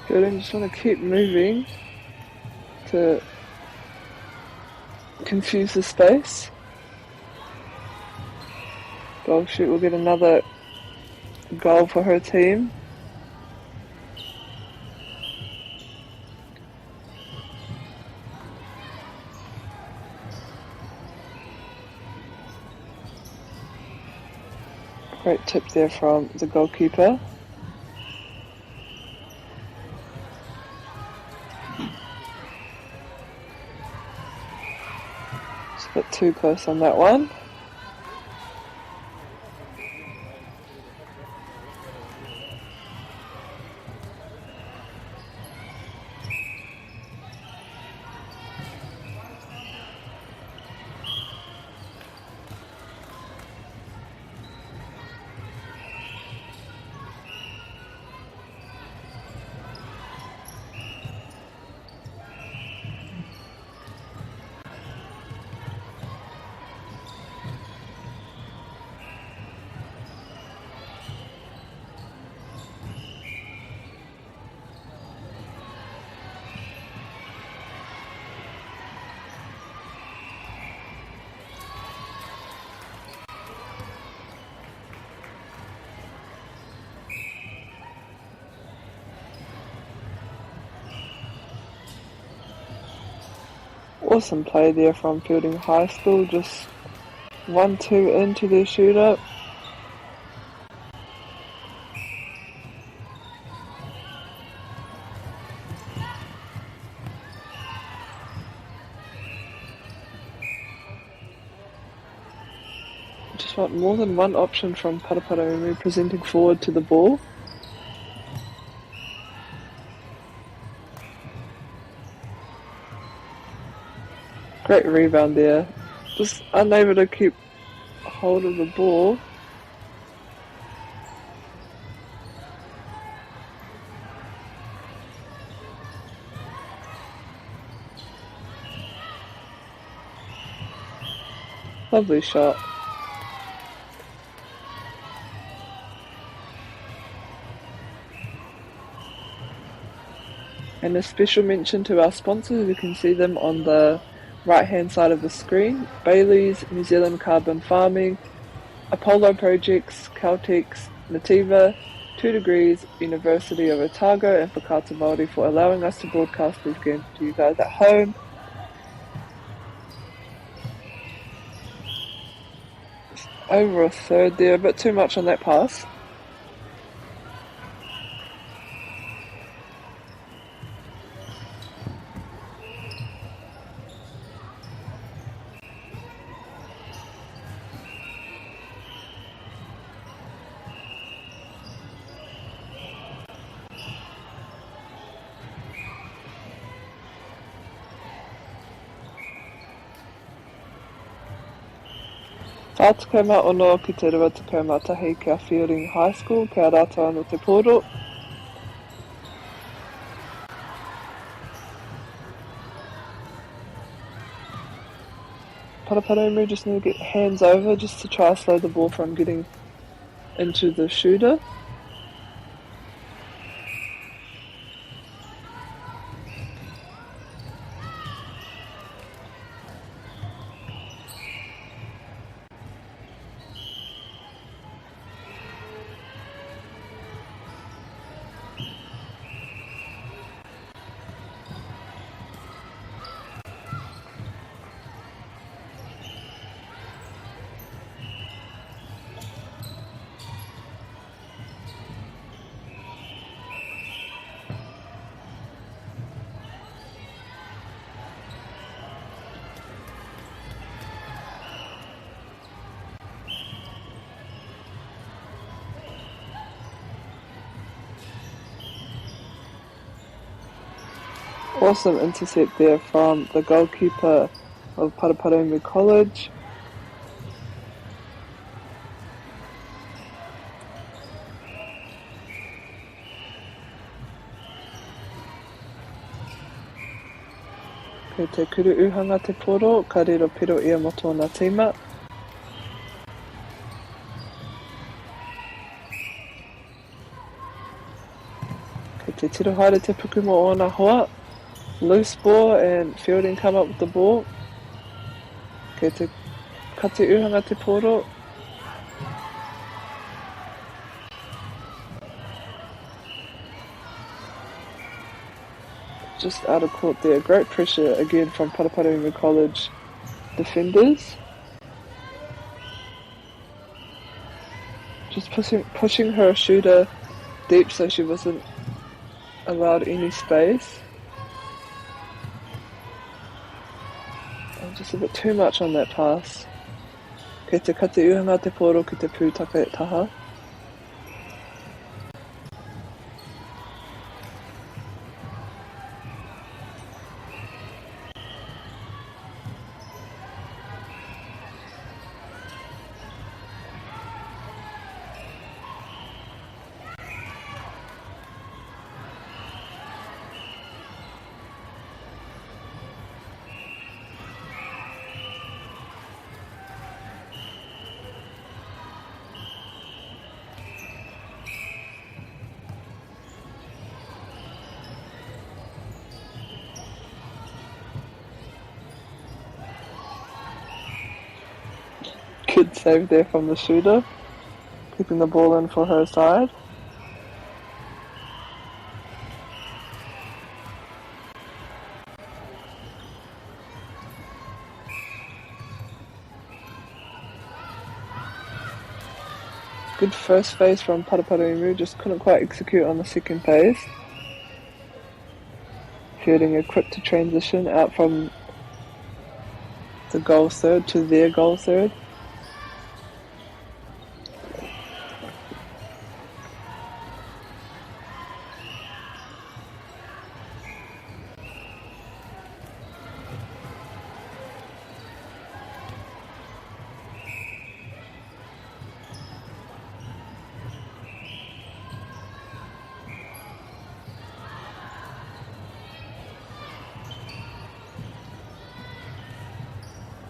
Good, just want to keep moving to confuse the space. Dog shoot will get another goal for her team. Great tip there from the goalkeeper. Just a bit too close on that one. Awesome play there from Feilding High School, just 1-2 into their shooter. Just want more than one option from Paraparaumu presenting forward to the ball. Great rebound there. Just unable to keep hold of the ball. Lovely shot. And a special mention to our sponsors, you can see them on the right hand side of the screen Bailey's, New Zealand Carbon Farming, Apollo Projects, Caltex, Nativa, 2 Degrees, University of Otago, and Whakaata Māori for allowing us to broadcast these games to you guys at home. Over a third there, a bit too much on that pass. 46 ki te 21 kia Feilding High School, kia rātou anō te pōro. Paraparaumu just need to get hands over just to try to slow the ball from getting into the shooter. Awesome intercept there from the goalkeeper of Paraparaumu College. Kei te kuru uhanga te poro, ka riro piro ia mō tōna tīma. Kei te tiro haere te puku mō ōna hoa. Loose ball and Feilding come up with the ball. Kei te kati uhanga te poro. Just out of court there. Great pressure again from Paraparaumu College defenders. Just pushing her shooter deep so she wasn't allowed any space. Oh, just a bit too much on that pass. Kei te kati uhanga te pōro ki te pūtake taha. Good save there from the shooter, keeping the ball in for her side. Good first phase from Paraparaumu, just couldn't quite execute on the second phase. Feilding equipped to transition out from the goal third to their goal third.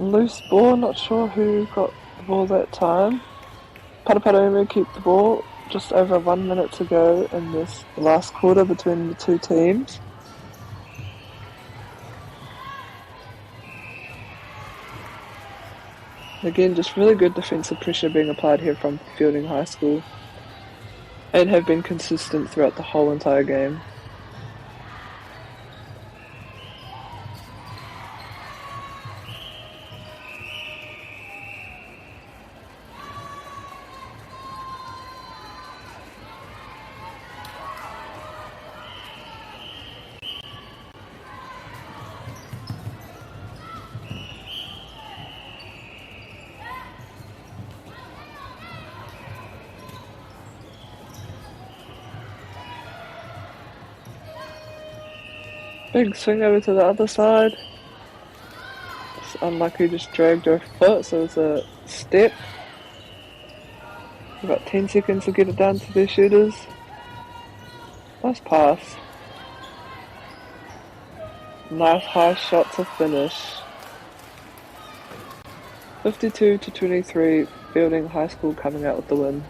Loose ball, not sure who got the ball that time. Paraparaumu keep the ball, just over 1 minute to go in this last quarter between the two teams. Again, just really good defensive pressure being applied here from Feilding High School, and have been consistent throughout the whole entire game. Big swing over to the other side. It's unlucky, just dragged her foot, so it's a step. We've got 10 seconds to get it down to their shooters. Nice pass. Nice high shot to finish. 52-23, Feilding High School coming out with the win.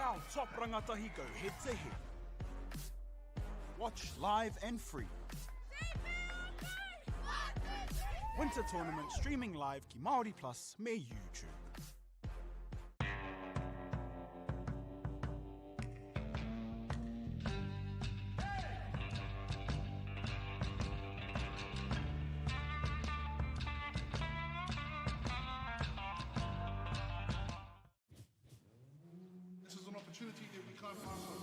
Our top rangatahi go head to head. Watch live and free. Winter Tournament streaming live ki Māori Plus me YouTube. This is an opportunity that we can't pass up.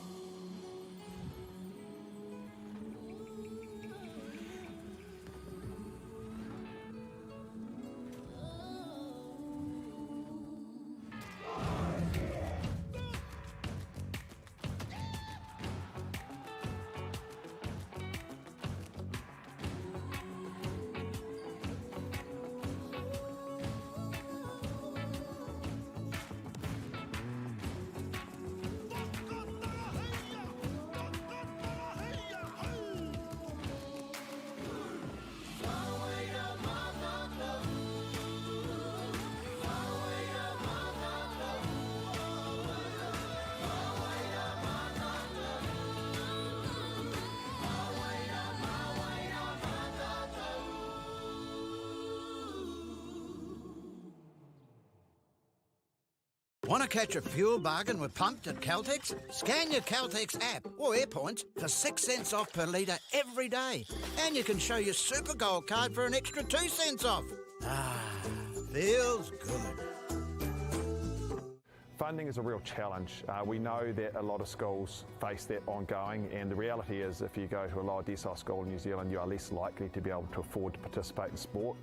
Want to catch a fuel bargain with Pumped at Caltex? Scan your Caltex app or Airpoints for 6 cents off per litre every day. And you can show your Super Gold card for an extra 2 cents off. Ah, feels good. Funding is a real challenge. We know that a lot of schools face that ongoing, and the reality is if you go to a lower decile school in New Zealand, you are less likely to be able to afford to participate in sport.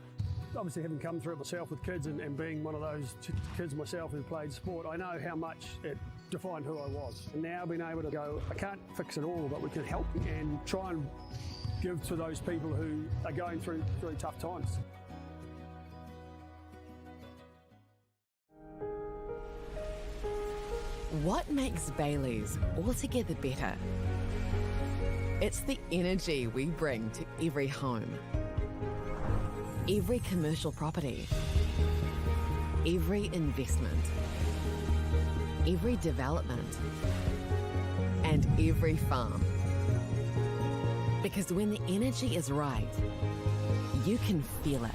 Obviously, having come through it myself with kids and being one of those kids myself who played sport, I know how much it defined who I was. And now being able to go, I can't fix it all, but we can help and try and give to those people who are going through tough times. What makes Bayleys altogether better? It's the energy we bring to every home, every commercial property, every investment, every development, and every farm. Because when the energy is right, you can feel it.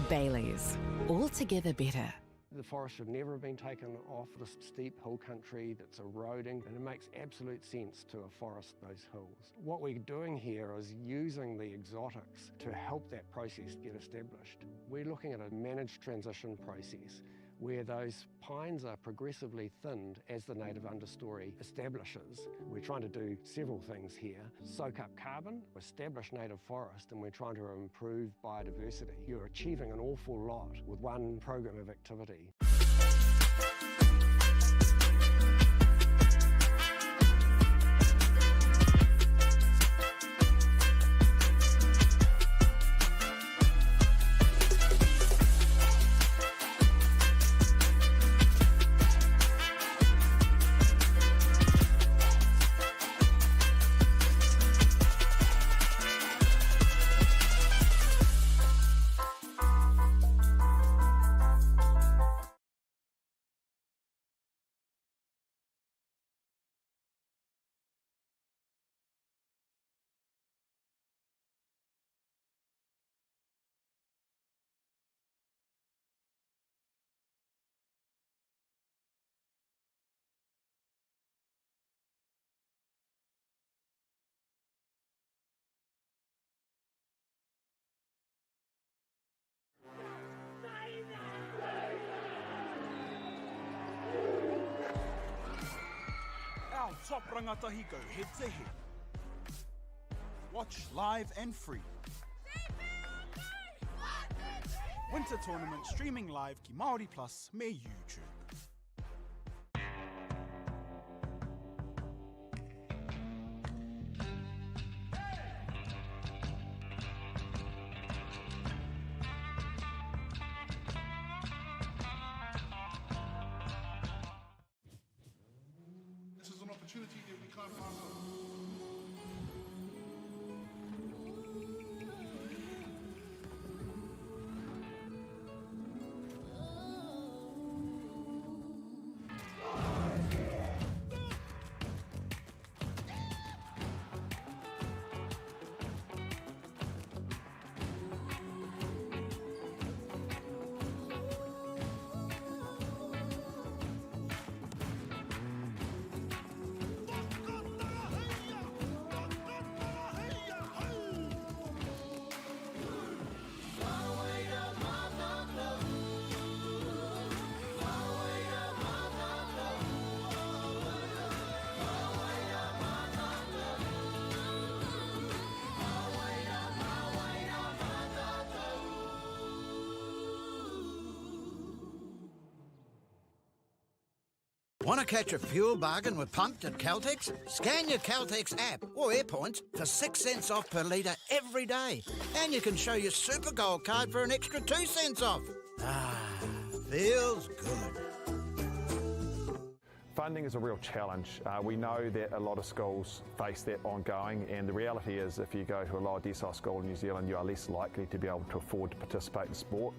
Bayleys, altogether better. The forest should never have been taken off the steep hill country that's eroding, and it makes absolute sense to afforest those hills. What we're doing here is using the exotics to help that process get established. We're looking at a managed transition process where those pines are progressively thinned as the native understory establishes. We're trying to do several things here. Soak up carbon, establish native forest, and we're trying to improve biodiversity. You're achieving an awful lot with one program of activity. Our top rangatahi go head to head. Watch live and free. Winter Tournament streaming live ki Māori Plus me YouTube. This is an opportunity that we can't pass up. Want to catch a fuel bargain with Pumped at Caltex? Scan your Caltex app or Airpoints for 6 cents off per litre every day. And you can show your Super Gold card for an extra 2 cents off. Ah, feels good. Funding is a real challenge. We know that a lot of schools face that ongoing, and the reality is if you go to a lower decile school in New Zealand, you are less likely to be able to afford to participate in sport.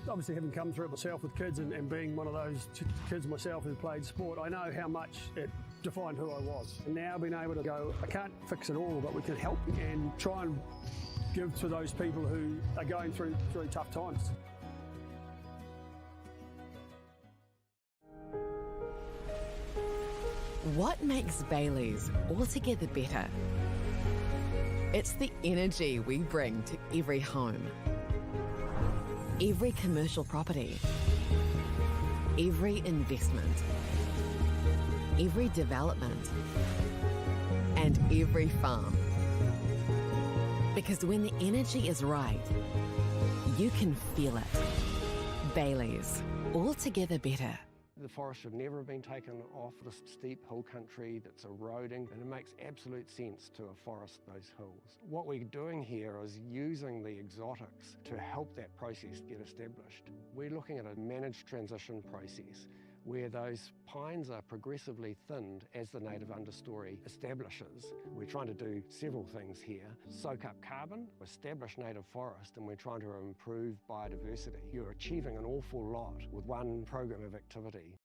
Obviously, having come through it myself with kids and being one of those kids myself who played sport, I know how much it defined who I was. And now being able to go, I can't fix it all, but we can help and try and give to those people who are going through tough times. What makes Bailey's altogether better? It's the energy we bring to every home, every commercial property, every investment, every development, and every farm. Because when the energy is right, you can feel it. Bailey's, altogether better. The forest should never have been taken off this steep hill country that's eroding, and it makes absolute sense to afforest those hills. What we're doing here is using the exotics to help that process get established. We're looking at a managed transition process where those pines are progressively thinned as the native understory establishes. We're trying to do several things here. Soak up carbon, establish native forest, and we're trying to improve biodiversity. You're achieving an awful lot with one program of activity.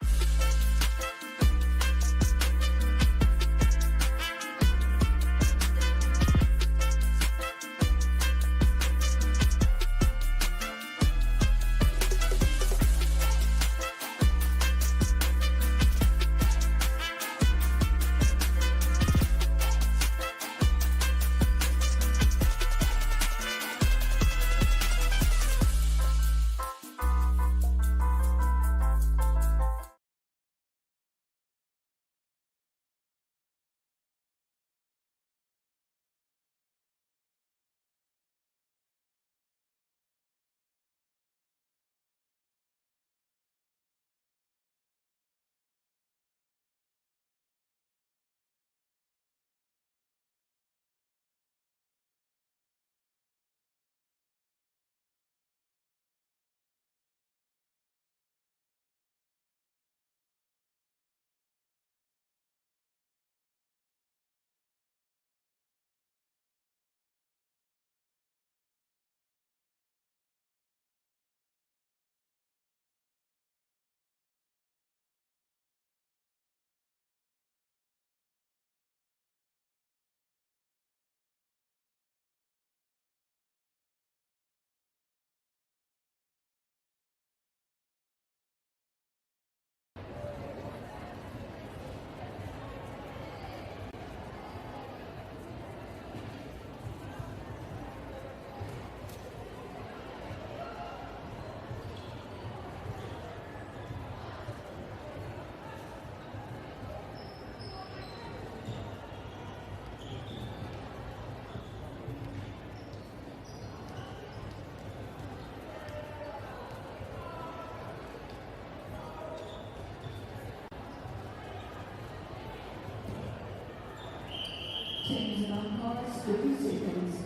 Change in umpires, 50 seconds.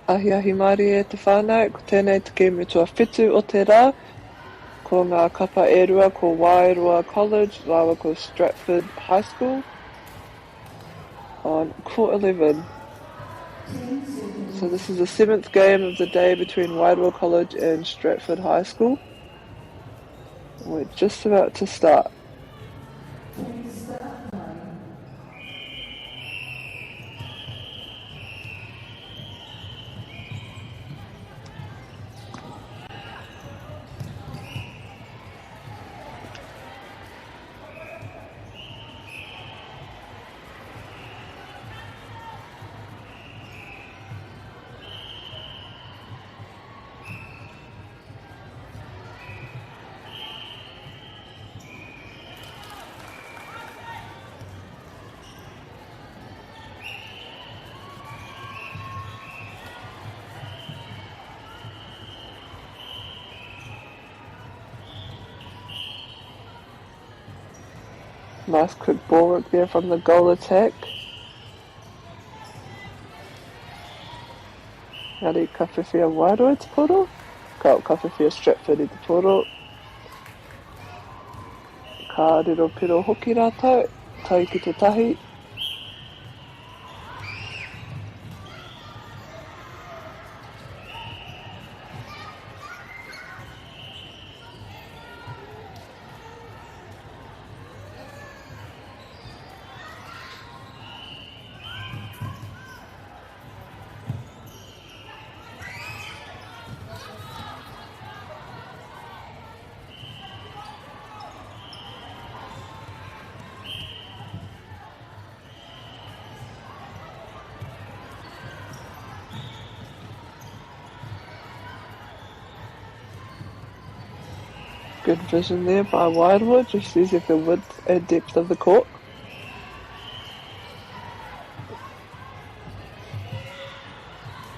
Ahiahi mārie te whānau, ko tēnei te kēmu tuawhitu o te rā. Ko ngā kapa e rua ko Wairoa College rāua ko Stratford High School on court 11. So this is the seventh game of the day between Wairoa College and Stratford High School. We're just about to start. Nice quick ball work there from the goal attack. Engari ka whiwhi a Wairoa i te poro. Ka, ka whiwhi a Stratford i te poro. Ka riro piro hoki rātou, tau ki te tahi. Good vision there by Wairoa, just using the width and depth of the court.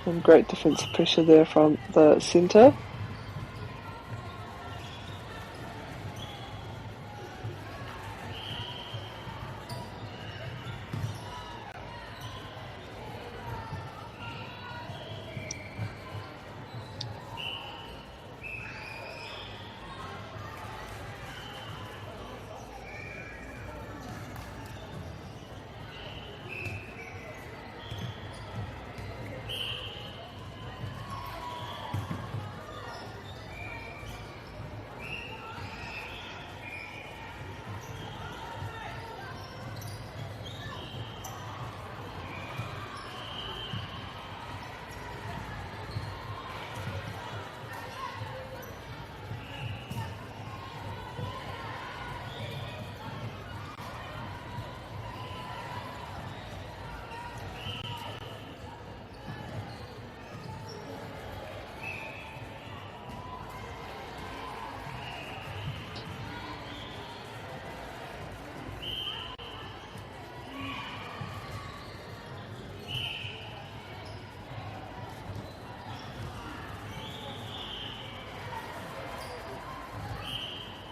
And great defensive pressure there from the centre.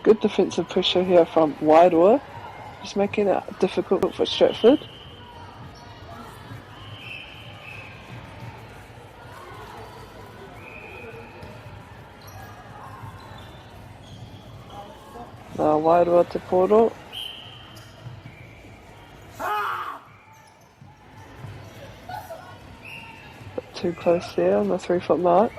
Good defensive pressure here from Wairoa, just making it difficult for Stratford. Now Wairoa Te Poro. Bit too close there on the 3-foot mark.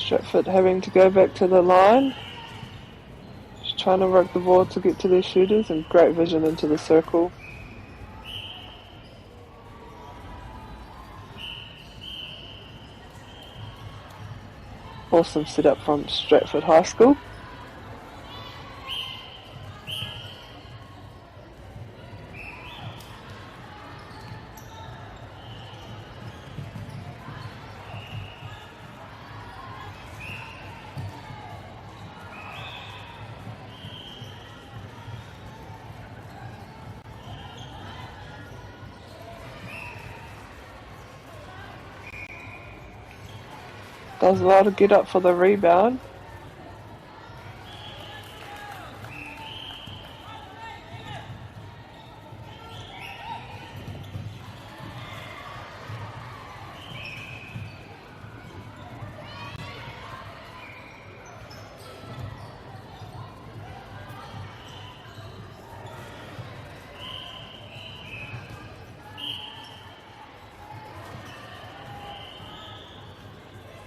Stratford having to go back to the line. Just trying to work the ball to get to their shooters, and great vision into the circle. Awesome setup from Stratford High School. Does well to get up for the rebound.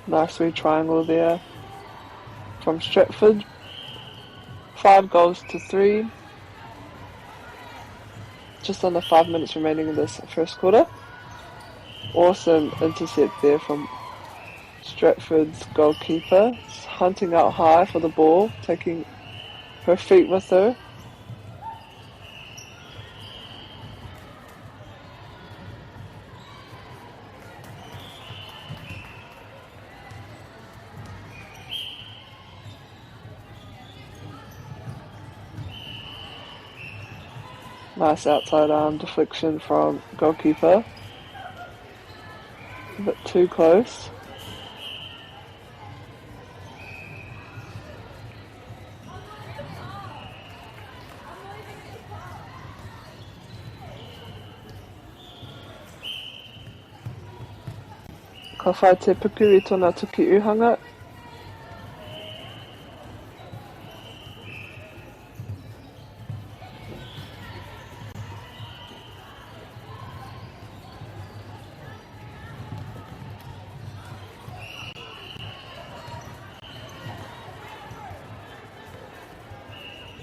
Nice wee triangle there from Stratford. 5 goals to 3. Just under 5 minutes remaining in this first quarter. Awesome intercept there from Stratford's goalkeeper. Just hunting out high for the ball, taking her feet with her. Nice outside arm deflection from goalkeeper. A bit too close. Ka whai te puku i tōna tuki uhanga.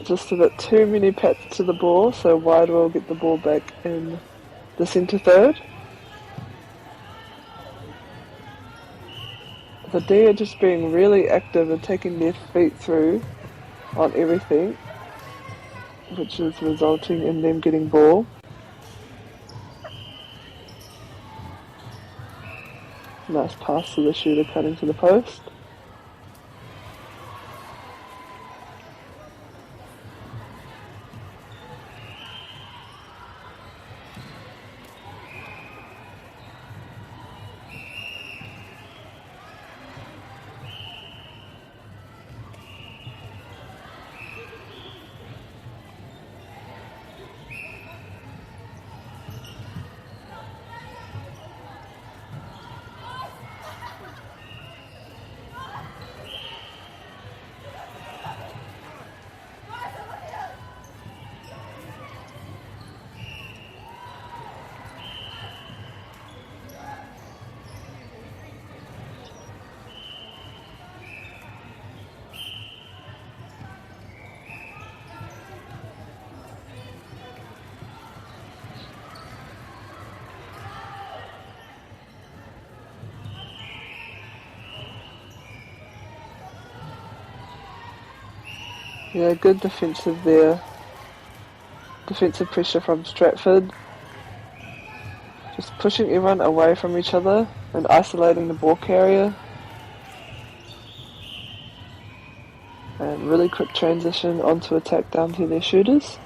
Just a bit too many pats to the ball, so Wairoa will get the ball back in the centre third. The D are just being really active and taking their feet through on everything, which is resulting in them getting ball. Nice pass to the shooter cutting to the post. Yeah, good defensive there. Defensive pressure from Stratford. Just pushing everyone away from each other and isolating the ball carrier. And really quick transition onto attack down to their shooters.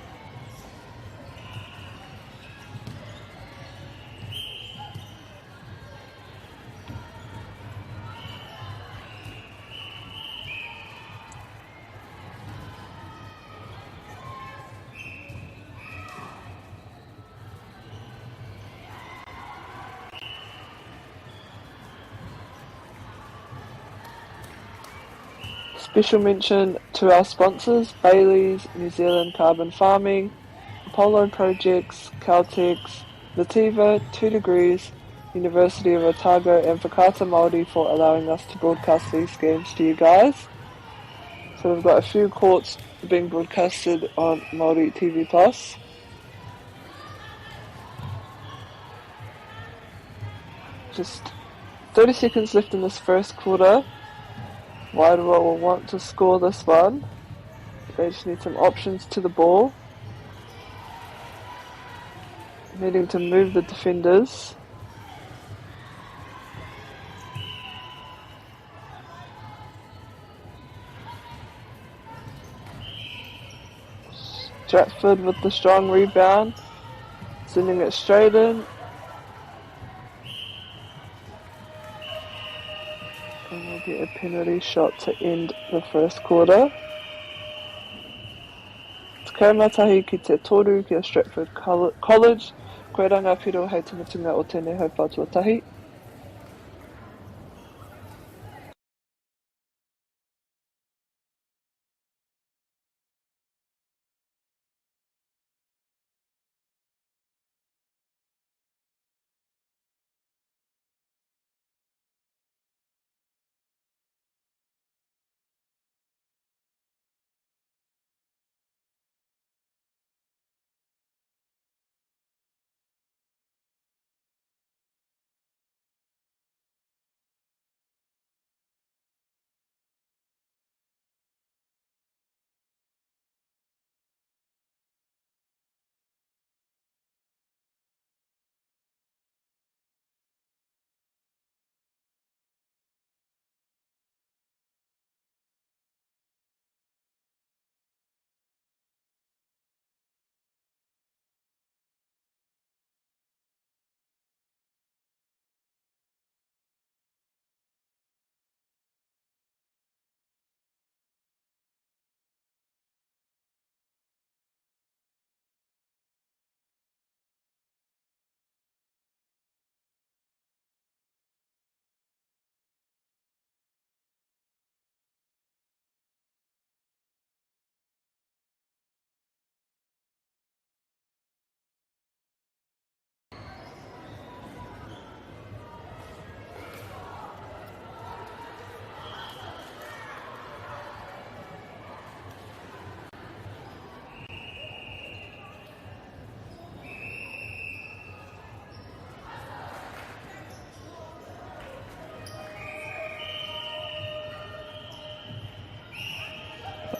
Special mention to our sponsors, Bailey's, New Zealand Carbon Farming, Apollo Projects, Caltex, Nativa, 2 Degrees, University of Otago and Whakaata Māori for allowing us to broadcast these games to you guys. So we've got a few courts being broadcasted on Māori TV Plus. Just 30 seconds left in this first quarter. Wairoa will want to score this one. They just need some options to the ball. Needing to move the defenders. Stratford with the strong rebound, sending it straight in. And we'll get a penalty shot to end the first quarter. Tekau mā tahi ki te toru ki a Stratford College. Koirā ngā piro hei te mutunga o tēnei haupā tuatahi.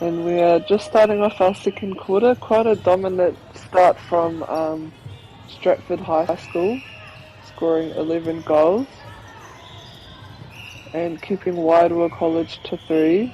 And we are just starting off our second quarter. Quite a dominant start from um, Stratford High School, scoring 11 goals and keeping Wairoa College to 3.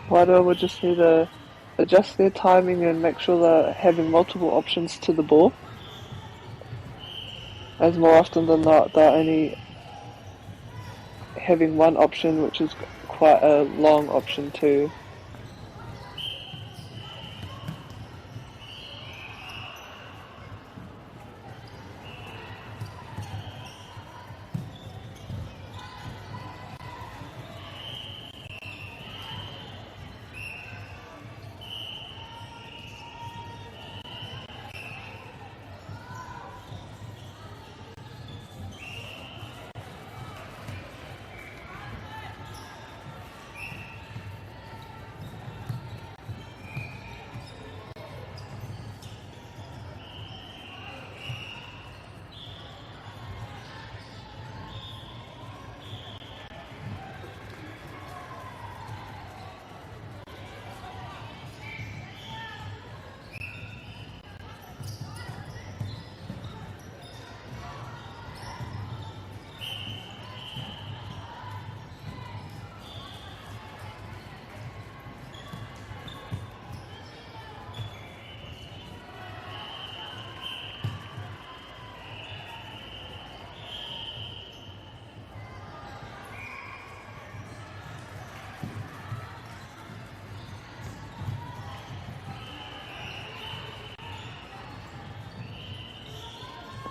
Wairoa will just need to adjust their timing and make sure they're having multiple options to the ball. As more often than not, they're only having one option, which is quite a long option too.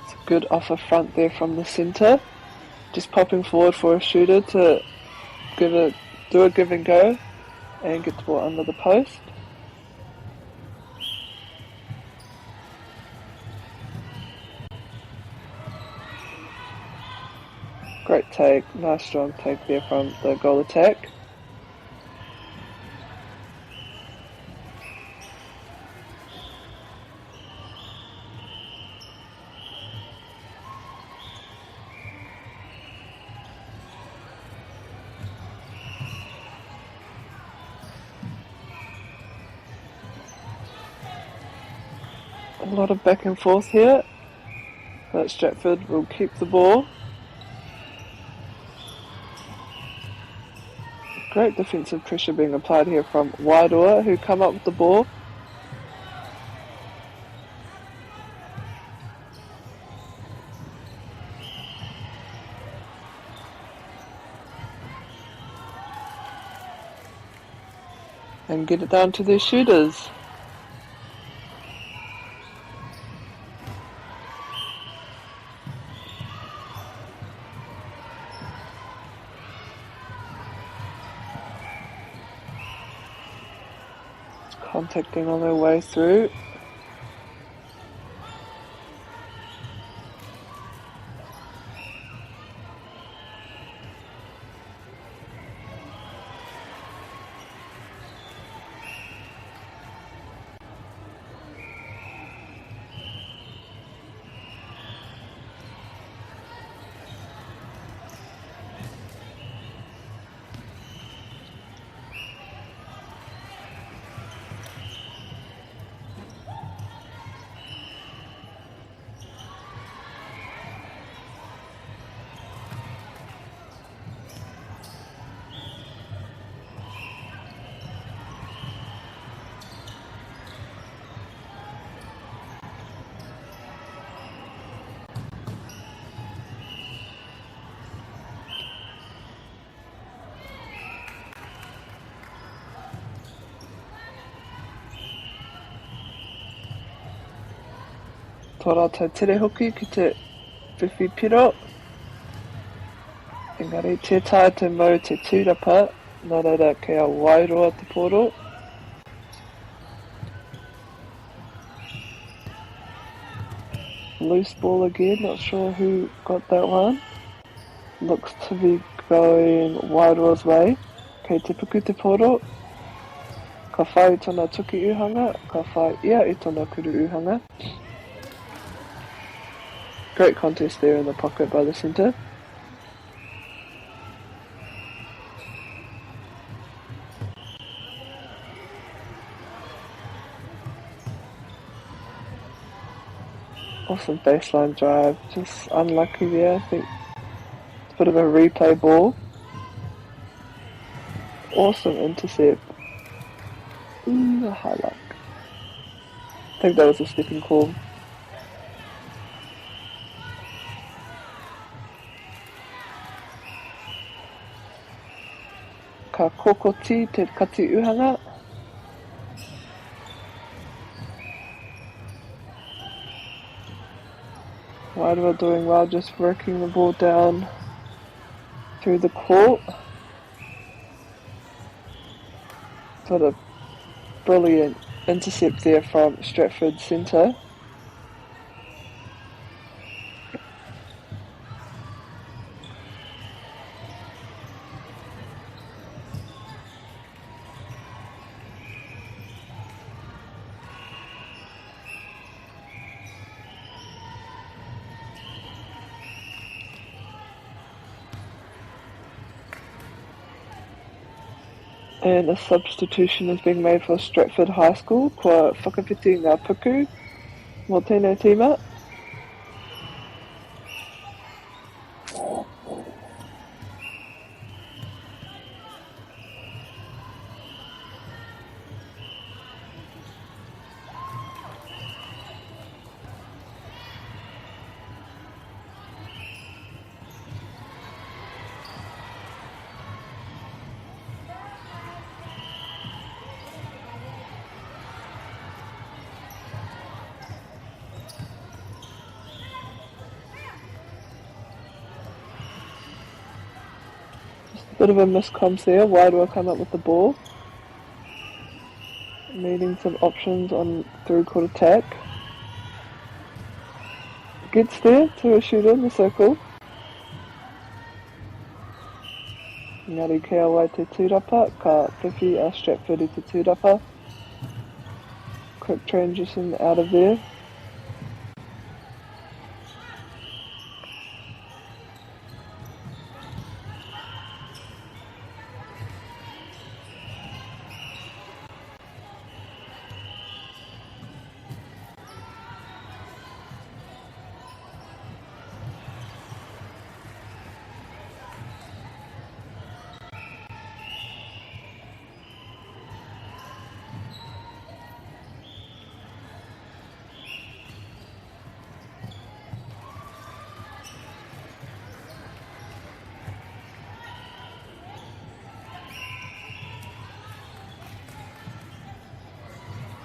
It's a good offer front there from the centre. Just popping forward for a shooter to give a do a give and go and get the ball under the post. Great take, nice strong take there from the goal attack. A lot of back and forth here, but Stratford will keep the ball. Great defensive pressure being applied here from Wairoa, who come up with the ball. And get it down to their shooters. Contacting on their way through. Tō rātou tere hoki ki te whiwhi piro, engari tē taea te mau te tūrapa, nā reira kei a Wairoa te pōro. loose ball again, not sure who got that one. Looks to be going Wairoa's way. Kei te puku te poro. Ka whai i tona tuki uhanga, ka whai ia i tona kuru uhanga. Great contest there in the pocket by the centre. Awesome baseline drive, just unlucky there. I think it's a bit of a replay ball. Awesome intercept. Ooh, high luck. I think that was a stepping call. Ka kokoti te kati uhanga. Wairoa doing well, just working the ball down through the court. What a brilliant intercept there from Stratford Centre. And a substitution is being made for Stratford High School, kua whakawhiti ngā puku mō tēnei tīma. Just a bit of a miscomms there. Wairoa come up with the ball. Needing some options on through court attack. Gets there to a shooter in the circle. Engari kei a wai te tūrapa, ka whiwhi a Stratford i te tūrapa. Quick transition out of there.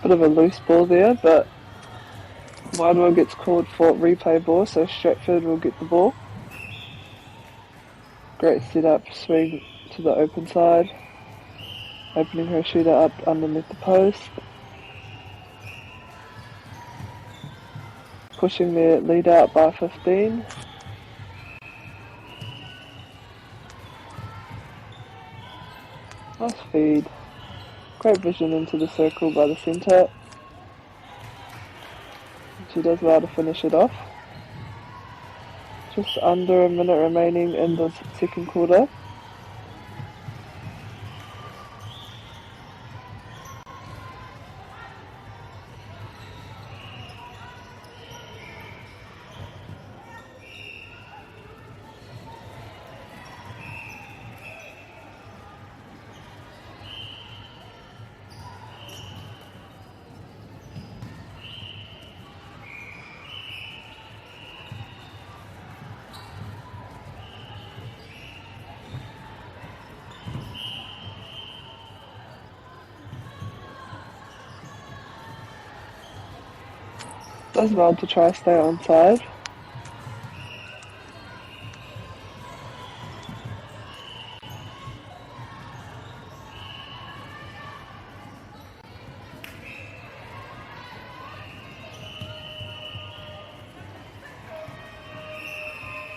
Bit of a loose ball there, but Wairoa gets called for replay ball, so Stratford will get the ball. Great setup, swing to the open side, opening her shooter up underneath the post. Pushing their lead out by 15. Nice feed. Great vision into the circle by the centre. She does well to finish it off. Just under a minute remaining in the second quarter. Does well to try stay on side.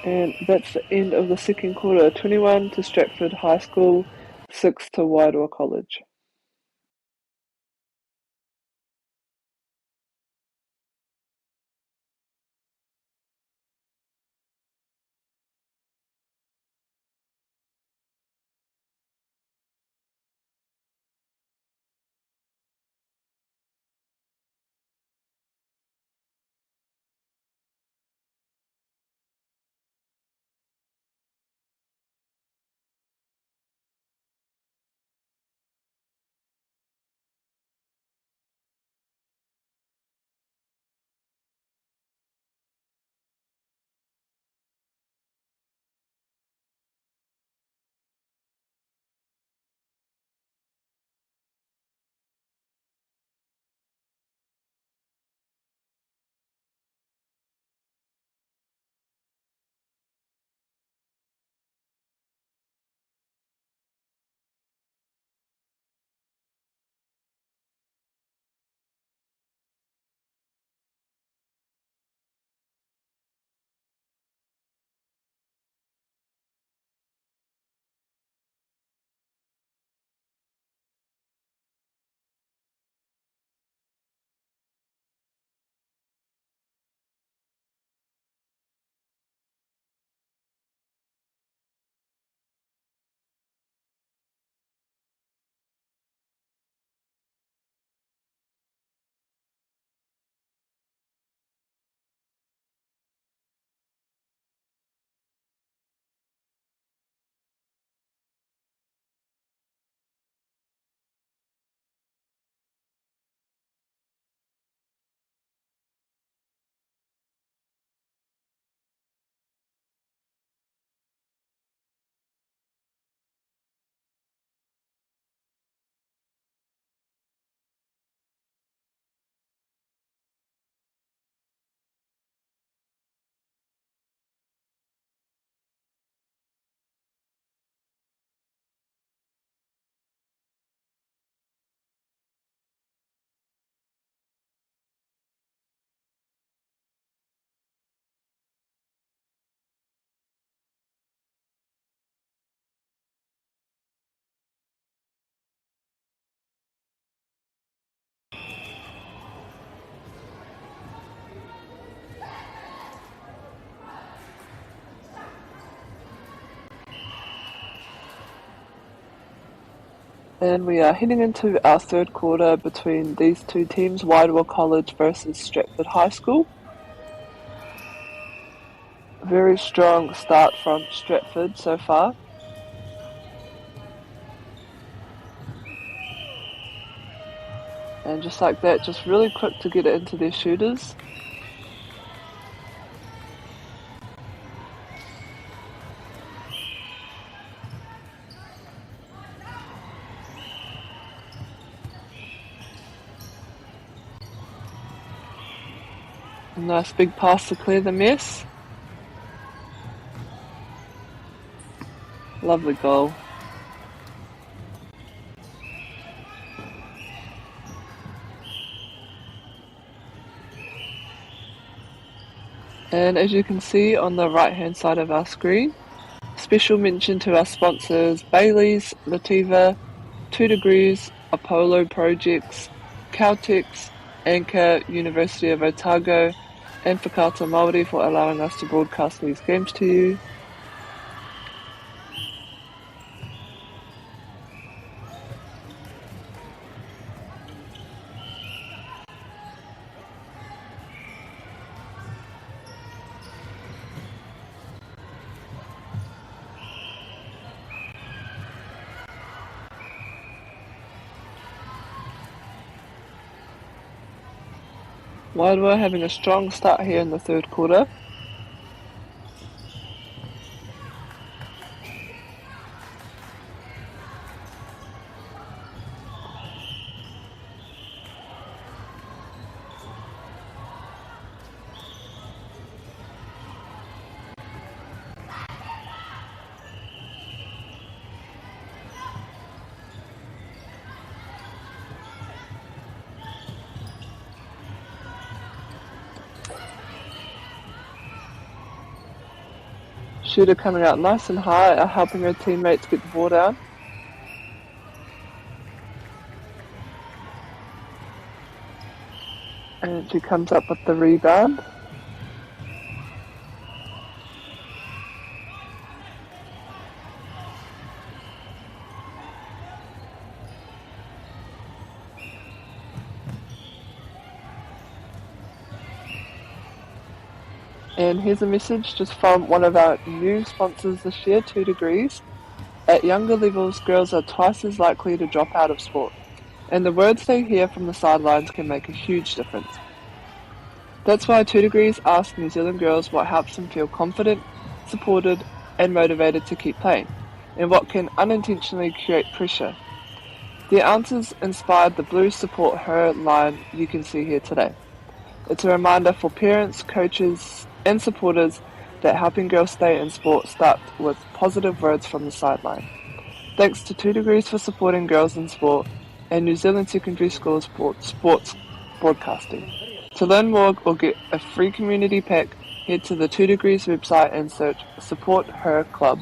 And that's the end of the second quarter. 21 to Stratford High School, 6 to Wairoa College. And we are heading into our third quarter between these two teams, Wairoa College versus Stratford High School. Very strong start from Stratford so far. And just like that, just really quick to get it into their shooters. Nice big pass to clear the mess. Lovely goal. And as you can see on the right hand side of our screen, special mention to our sponsors Bailey's, Lativa, 2 Degrees, Apollo Projects, Caltex, Anchor, University of Otago, and Whakaata Māori for allowing us to broadcast these games to you. Wairoa having a strong start here in the third quarter. Shooter coming out nice and high, uh, helping her teammates get the ball down. And she comes up with the rebound. And here's a message just from one of our new sponsors this year, 2degrees. At younger levels, girls are twice as likely to drop out of sport, and the words they hear from the sidelines can make a huge difference. That's why 2degrees asked New Zealand girls what helps them feel confident, supported, and motivated to keep playing, and what can unintentionally create pressure. Their answers inspired the Blue Support Her line you can see here today. It's a reminder for parents, coaches, and supporters that helping girls stay in sport starts with positive words from the sideline. Thanks to 2degrees for supporting girls in sport and New Zealand Secondary School Sports, sports Broadcasting. To learn more or get a free community pack, head to the 2degrees website and search Support Her Club.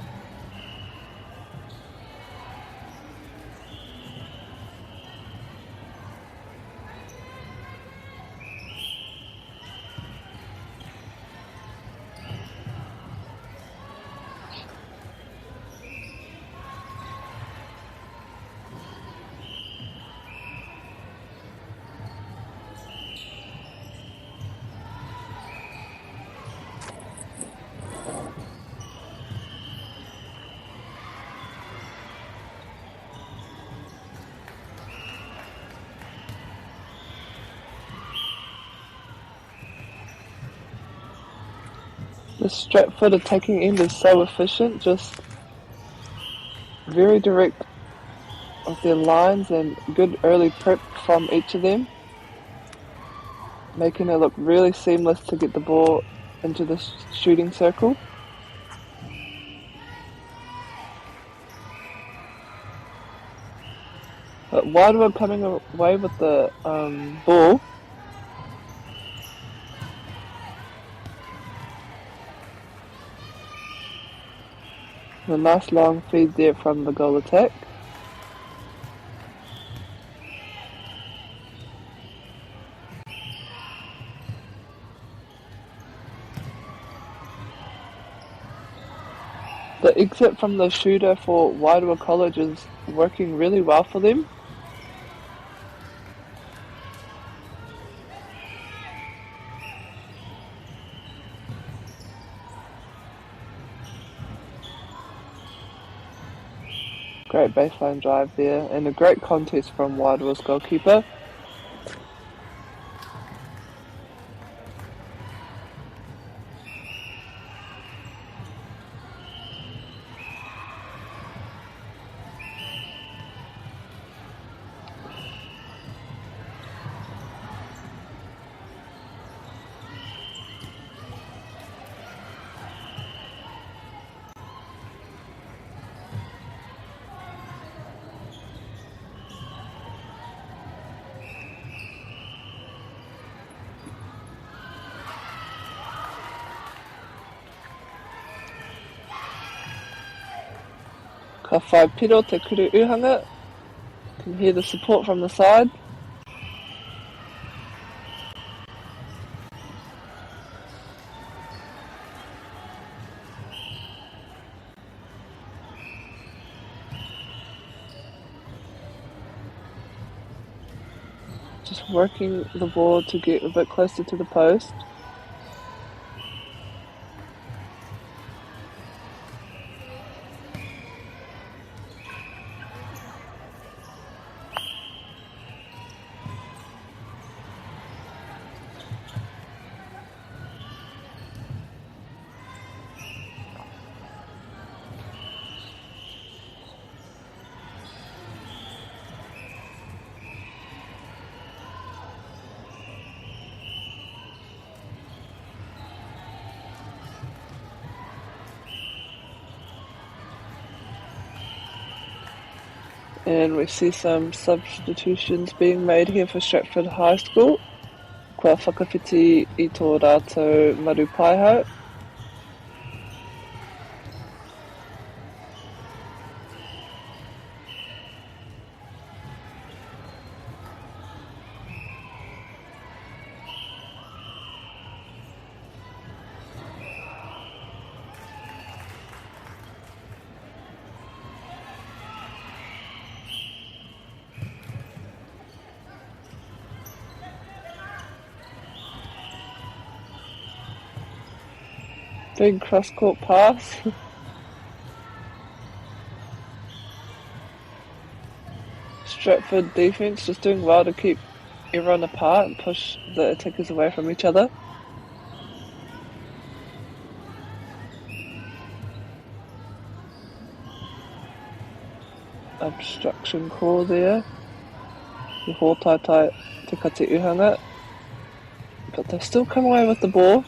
The Stratford attacking end is so efficient, just very direct with their lines and good early prep from each of them, making it look really seamless to get the ball into the shooting circle. But Wairoa coming away with the um, ball. The nice long feed there from the goal attack. The exit from the shooter for Wairoa College is working really well for them. Great baseline drive there and a great contest from Wairoa's goalkeeper. Ka whai piro te kuru uhanga. Can hear the support from the side. Just working the ball to get a bit closer to the post. And we see some substitutions being made here for Stratford High School. Kua whakawhiti i tō rātou maru paihau. Big cross-court pass. Stratford defense just doing well to keep everyone apart and push the attackers away from each other. Obstruction call there. The Hōtaitai Te Kati Uhanga. But they still come away with the ball.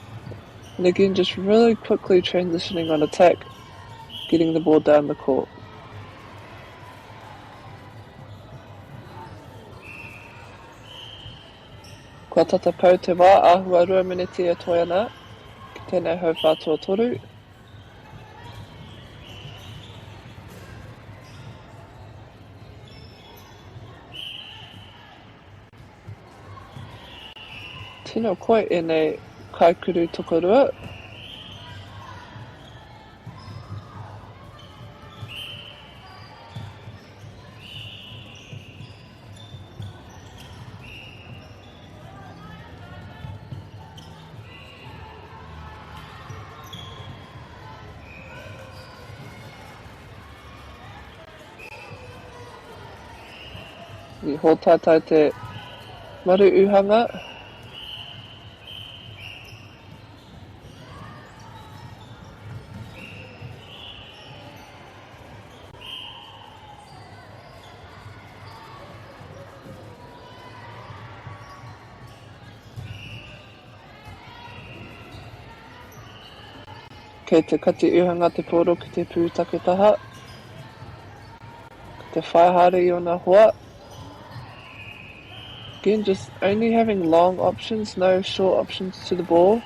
And again, just really quickly transitioning on attack, getting the ball down the court. Kua tata pau te wā, āhua 2 meneti e toe ana ki tēnei hauwhā tuatoru. Tino koi ēnei kaikuru tokorua. I hōtaitai te maru uhanga. Kei te kati uhanga te pōro ki te pūtake taha. Ko te whai haere i ōna hoa. Again, just only having long options, no short options to the ball.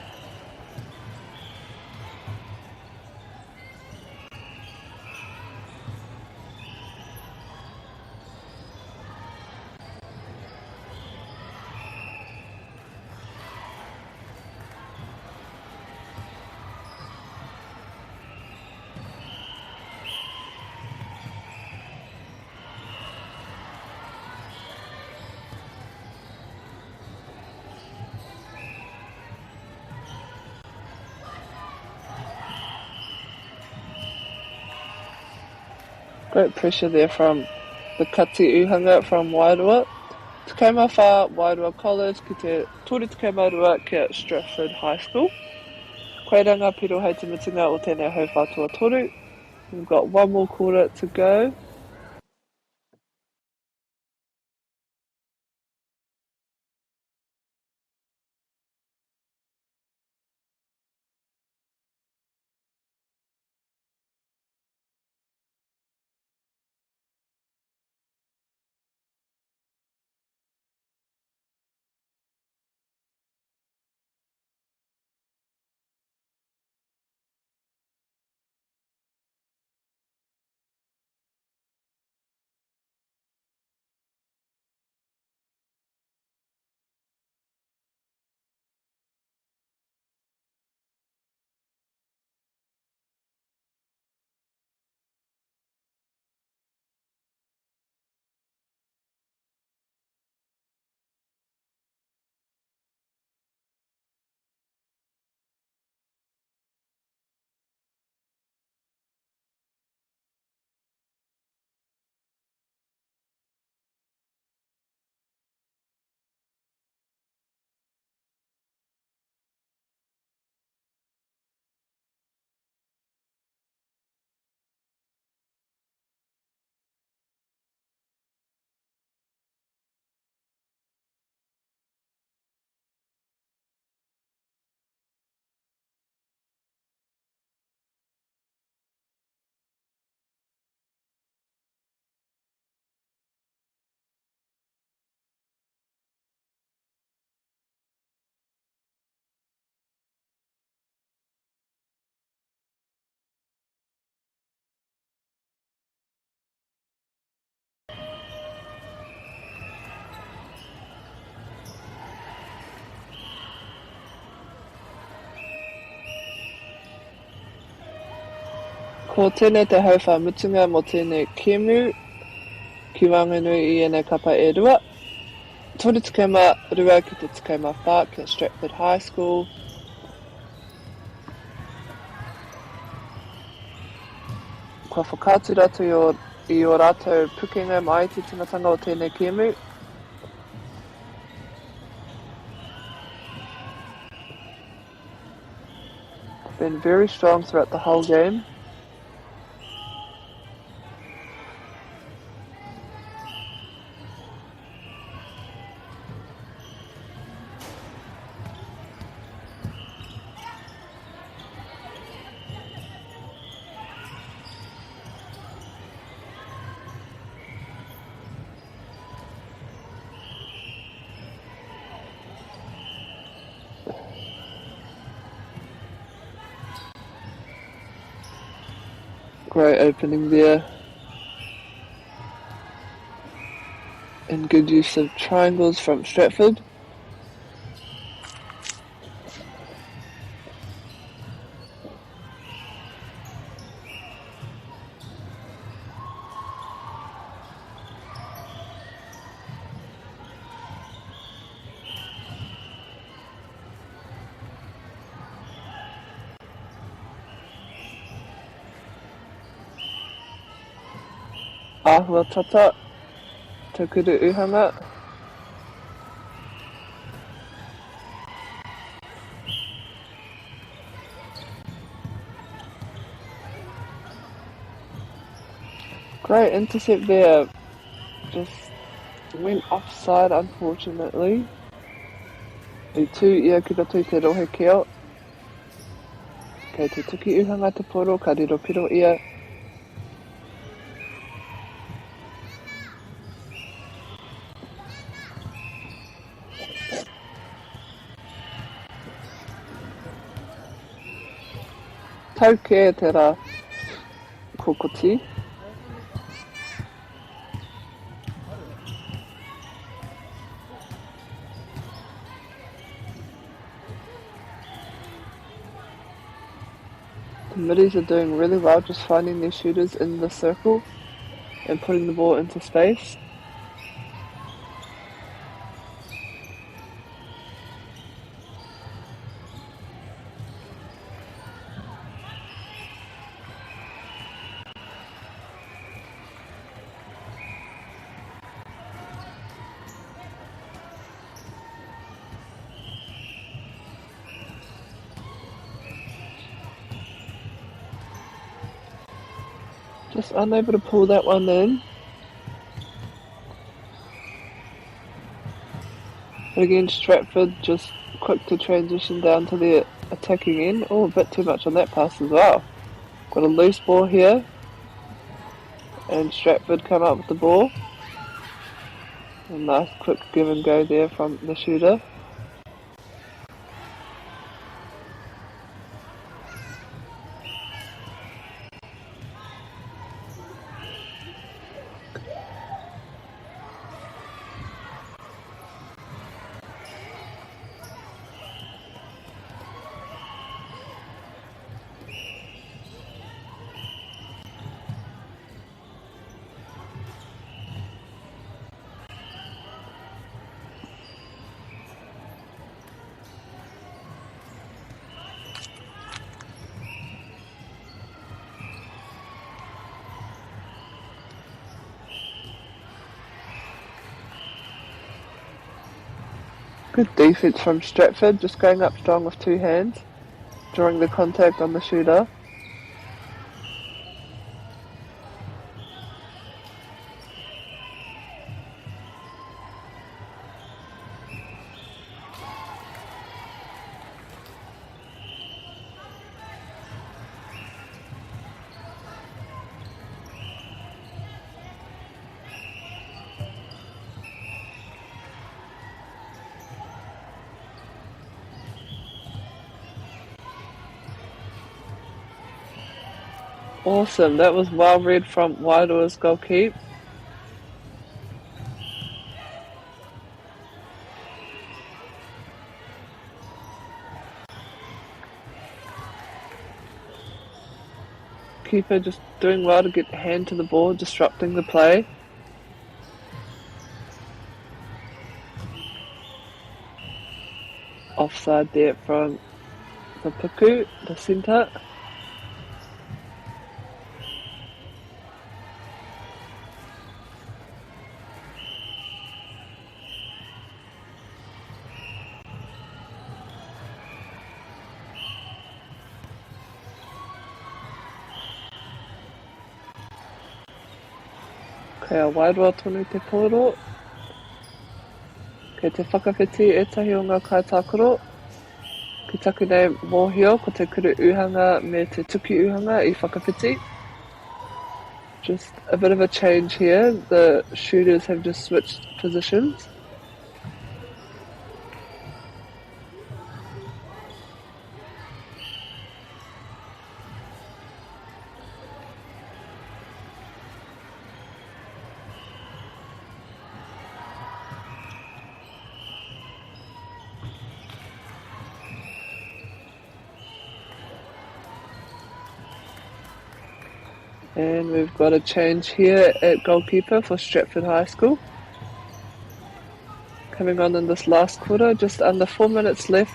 Great pressure there from the Kati Uhanga from Wairoa. 14 Wairoa College ki te 32 ki Stratford High School. Koirā ngā piro hei te mutunga o tēnei hauwhā tuatoru. We've got one more quarter to go. Ko tēnei te hauwhā mutunga mō tēnei kēmu ki waenganui i ēnei kapa e rua. 32 ki te 14 ki Stratford High School. Kua whakaatu rātou i ō, i ō rātou pukenga mai te timatanga o tēnei kēmu. Been very strong throughout the whole game. Great opening there. And good use of triangles from Stratford. Āhua tata, Taukuru Uhanga. Great intercept there. Just went offside, unfortunately. I tū ia ki roto i te rohe keo. Kei te tuki uhanga te poro, ka riro piro ia. Tau kē tērā kokoti. The middies are doing really well just finding their shooters in the circle and putting the ball into space. Just unable to pull that one in. But again, Stratford just quick to transition down to their attacking end. Oh, a bit too much on that pass as well. Got a loose ball here. And Stratford come up with the ball. A nice quick give and go there from the shooter. Good defense from Stratford, just going up strong with two hands, drawing the contact on the shooter. Awesome, that was well read from Wairoa's goalkeeper. Keeper just doing well to get hand to the ball, disrupting the play. Offside there from the Puku, the centre. Kei a Wairoa tonu te pōro. Kei te whakawhiti ētahi o ngā kaitākaro. Ki taku nei mōhio, ko te kuru uhanga me te tuki uhanga i whakawhiti. Just a bit of a change here. The shooters have just switched positions. And we've got a change here at goalkeeper for Stratford High School. Coming on in this last quarter, just under 4 minutes left.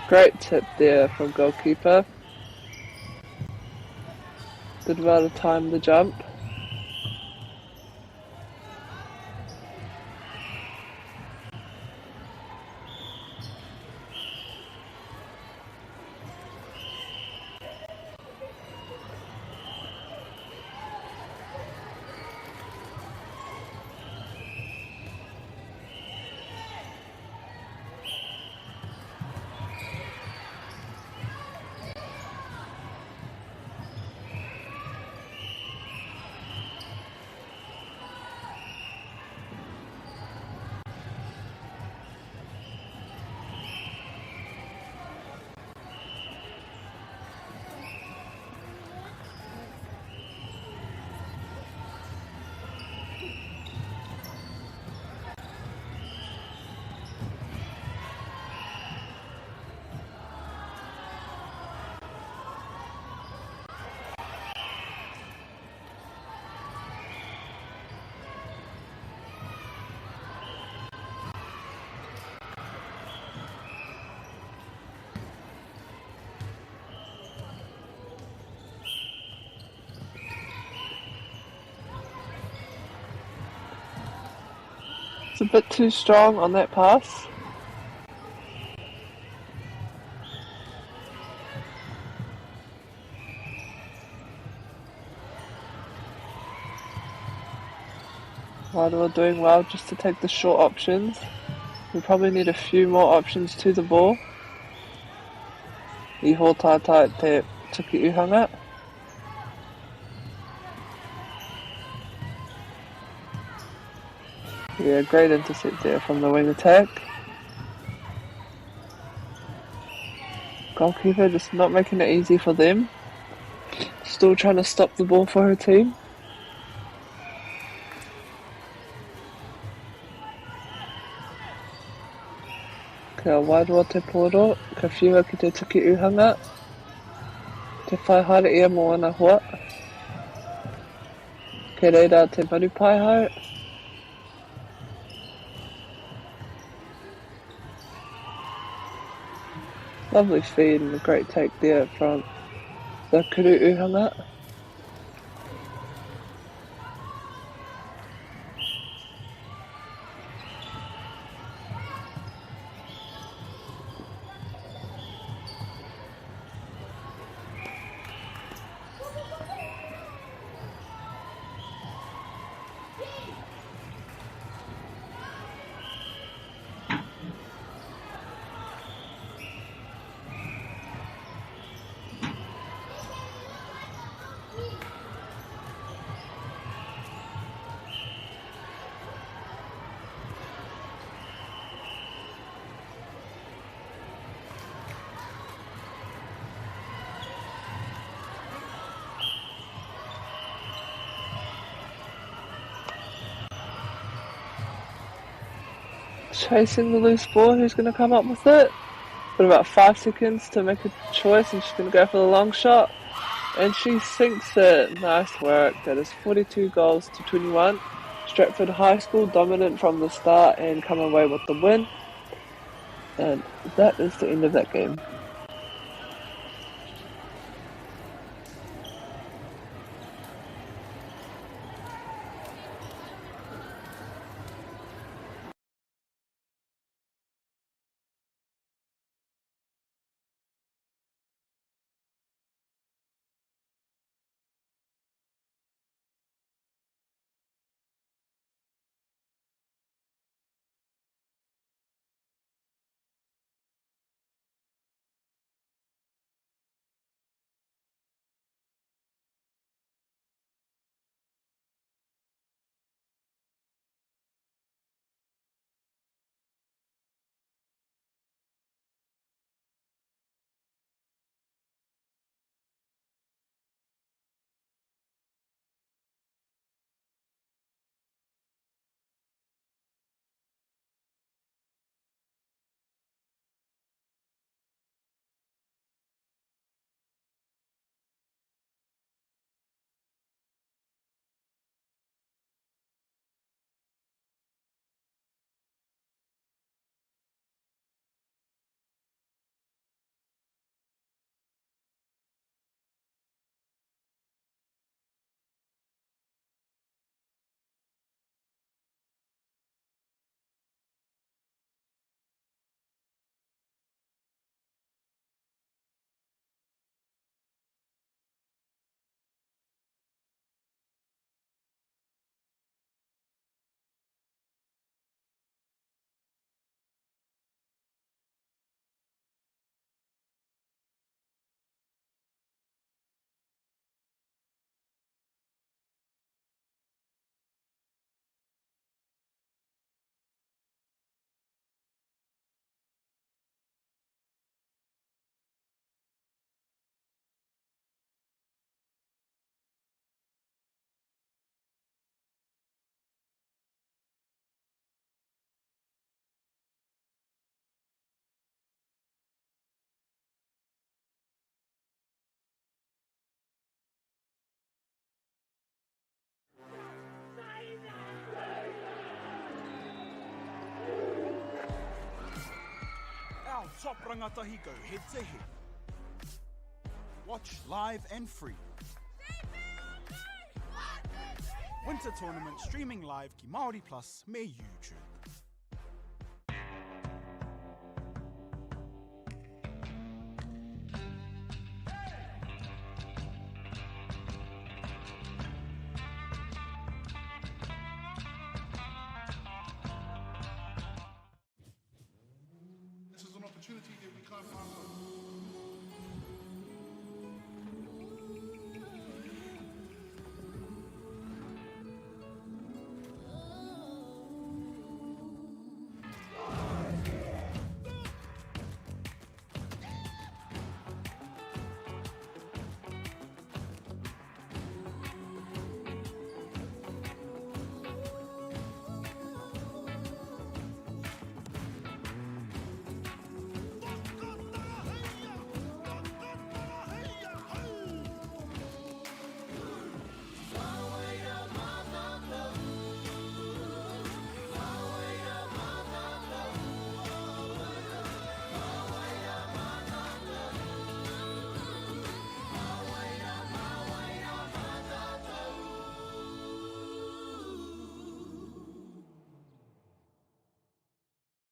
Great tip there from goalkeeper. Did well to time the jump. It's a bit too strong on that pass. Wairoa doing well just to take the short options. We probably need a few more options to the ball. I hōtātai te tuki uhanga. Yeah, great intercept there from the wing attack. Goalkeeper just not making it easy for them. Still trying to stop the ball for her team. Kia Wairoa te pōro, ka whiua ki te tuki uhanga, te whai haere ia mō ana hoa. Kei reira te maru paihau. Lovely feed and a great take there from the Kuru Uhanga. Chasing the loose ball, who's going to come up with it? Got about 5 seconds to make a choice, and she's going to go for the long shot. And she sinks it. Nice work. That is 42 goals to 21. Stratford High School dominant from the start and come away with the win. And that is the end of that game. top rangatahi go head to head. Watch live and free. Winter Tournament streaming live ki Māori Plus me YouTube. This is an opportunity that we can't pass up.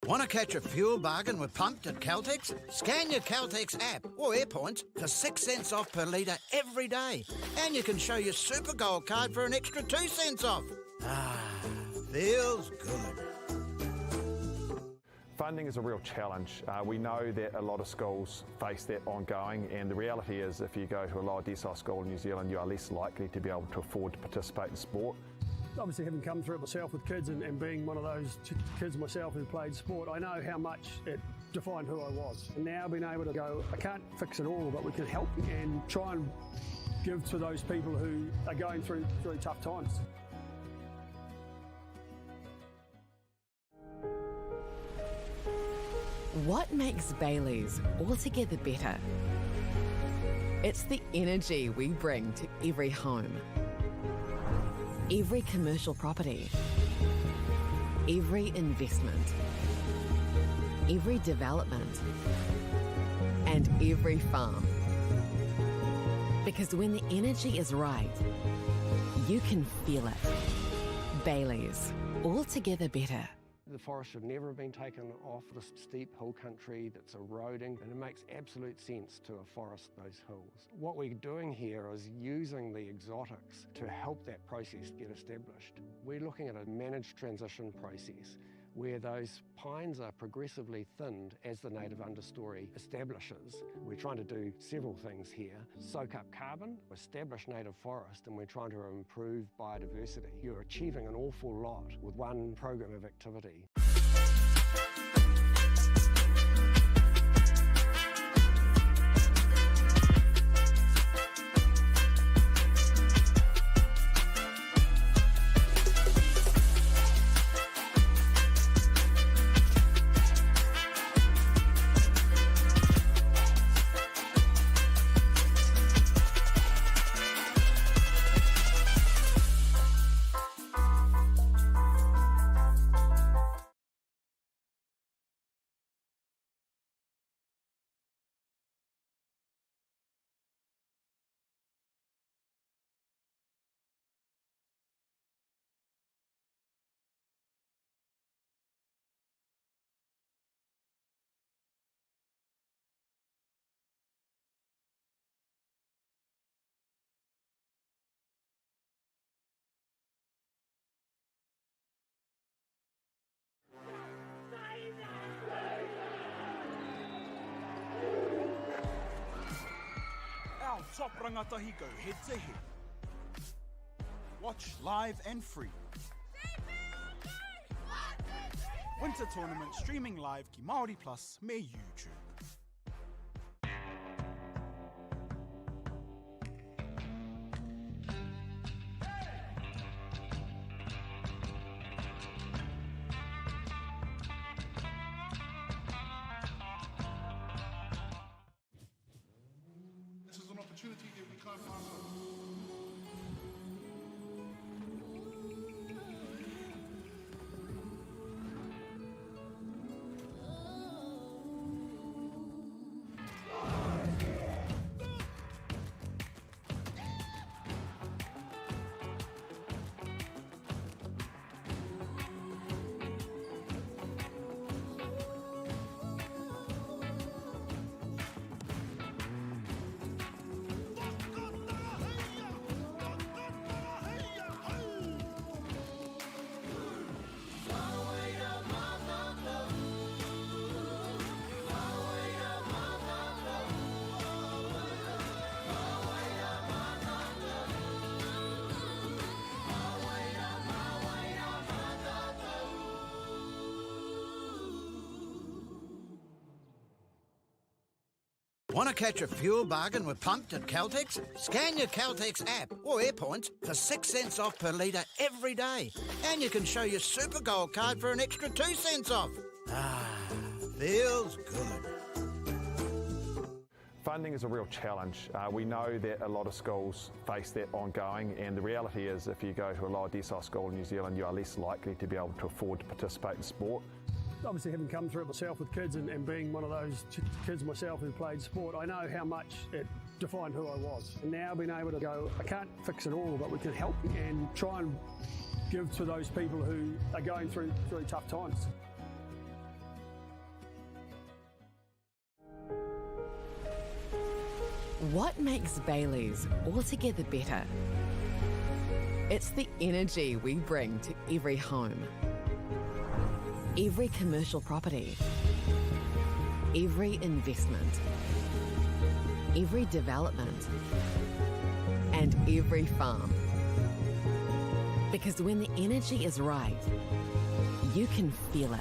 Want to catch a fuel bargain with Pumped at Caltex? Scan your Caltex app or Airpoints for 6 cents off per litre every day. And you can show your Super Gold card for an extra 2 cents off. Ah, feels good. Funding is a real challenge. We know that a lot of schools face that ongoing, and the reality is if you go to a lower decile school in New Zealand, you are less likely to be able to afford to participate in sport. Obviously, having come through it myself with kids and being one of those kids myself who played sport, I know how much it defined who I was. And now being able to go, I can't fix it all, but we can help and try and give to those people who are going through tough times. What makes Bayleys altogether better? It's the energy we bring to every home, every commercial property, every investment, every development, and every farm. Because when the energy is right, you can feel it. Bayleys, altogether better. The forest should never have been taken off the steep hill country that's eroding, and it makes absolute sense to afforest those hills. What we're doing here is using the exotics to help that process get established. We're looking at a managed transition process where those pines are progressively thinned as the native understory establishes. We're trying to do several things here. Soak up carbon, establish native forest, and we're trying to improve biodiversity. You're achieving an awful lot with one program of activity. Our top rangatahi go head to head. Watch live and free. Winter Tournament streaming live ki Māori Plus me YouTube. This is an opportunity that we can't pass up. Want to catch a fuel bargain with Pumped at Caltex? Scan your Caltex app or Airpoints for 6 cents off per litre every day. And you can show your Super Gold card for an extra 2 cents off. Ah, feels good. Funding is a real challenge. We know that a lot of schools face that ongoing, and the reality is if you go to a lower decile school in New Zealand, you are less likely to be able to afford to participate in sport. Obviously, having come through it myself with kids and being one of those kids myself who played sport, I know how much it defined who I was. And now being able to go, I can't fix it all, but we can help and try and give to those people who are going through tough times. What makes Bayleys altogether better? It's the energy we bring to every home, every commercial property, every investment, every development, and every farm. Because when the energy is right, you can feel it.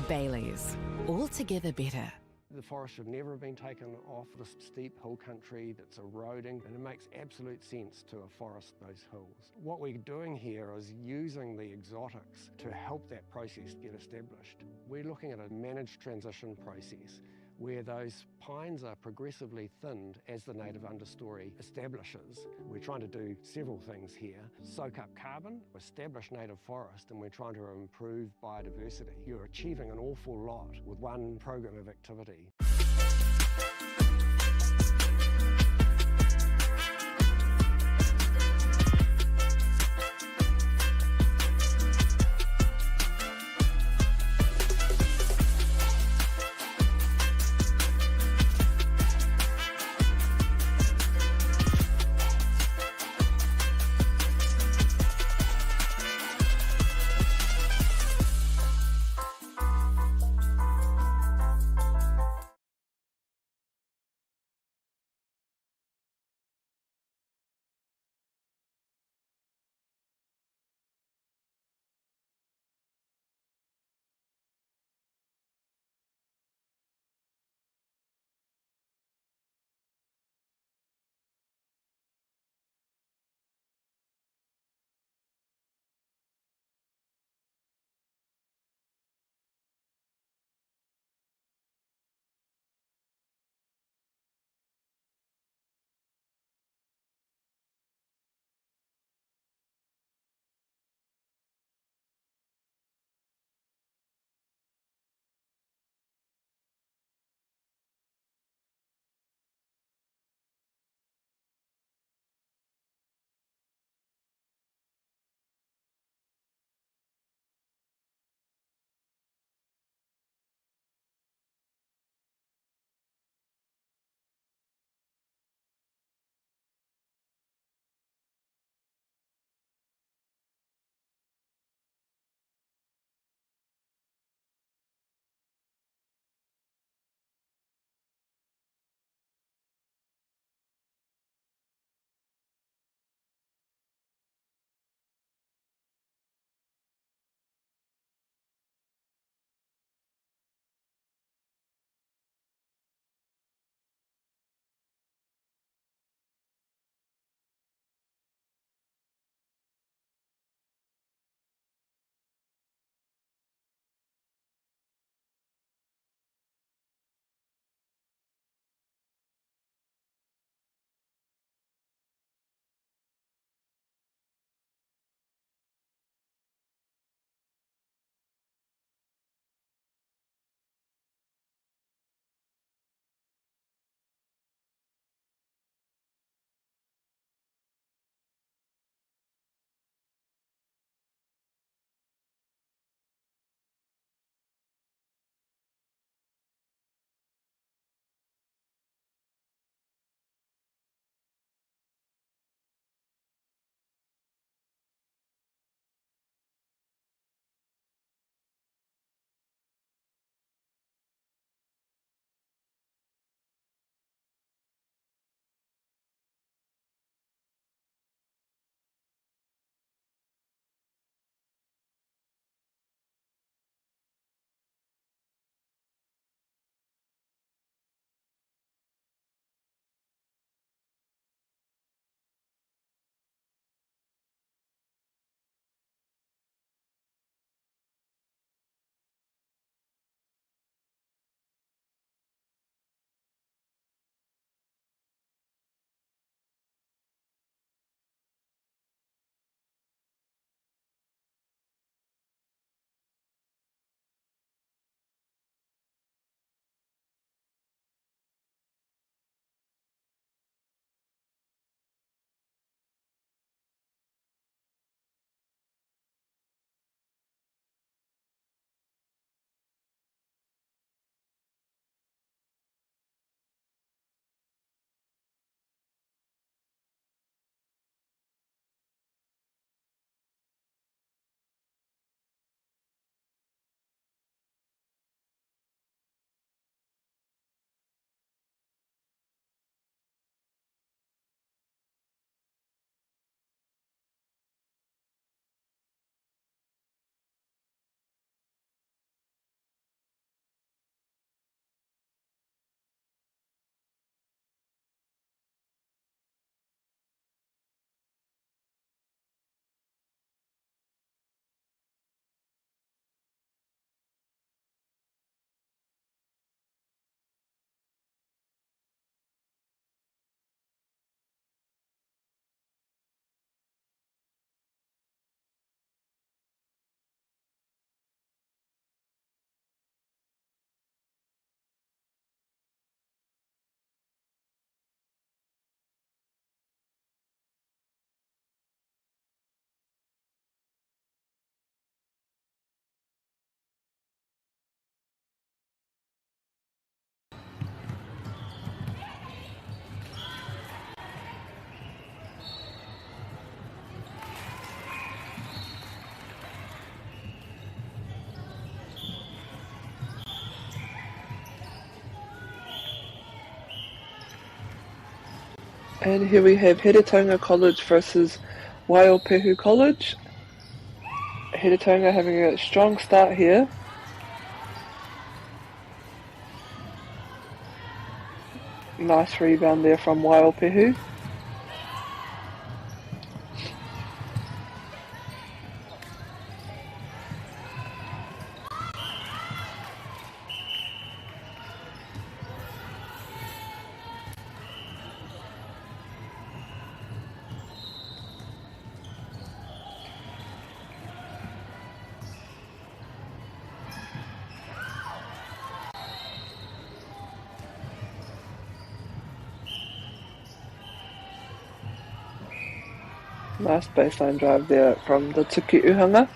Bayleys, altogether better. The forest should never have been taken off the steep hill country that's eroding, and it makes absolute sense to afforest those hills. What we're doing here is using the exotics to help that process get established. We're looking at a managed transition process where those pines are progressively thinned as the native understory establishes. We're trying to do several things here. Soak up carbon, establish native forest, and we're trying to improve biodiversity. You're achieving an awful lot with one program of activity. And here we have Heretaunga College versus Waiopehu College. Heretaunga having a strong start here. Nice rebound there from Waiopehu. Nice baseline drive there from the Tuki Uhanga.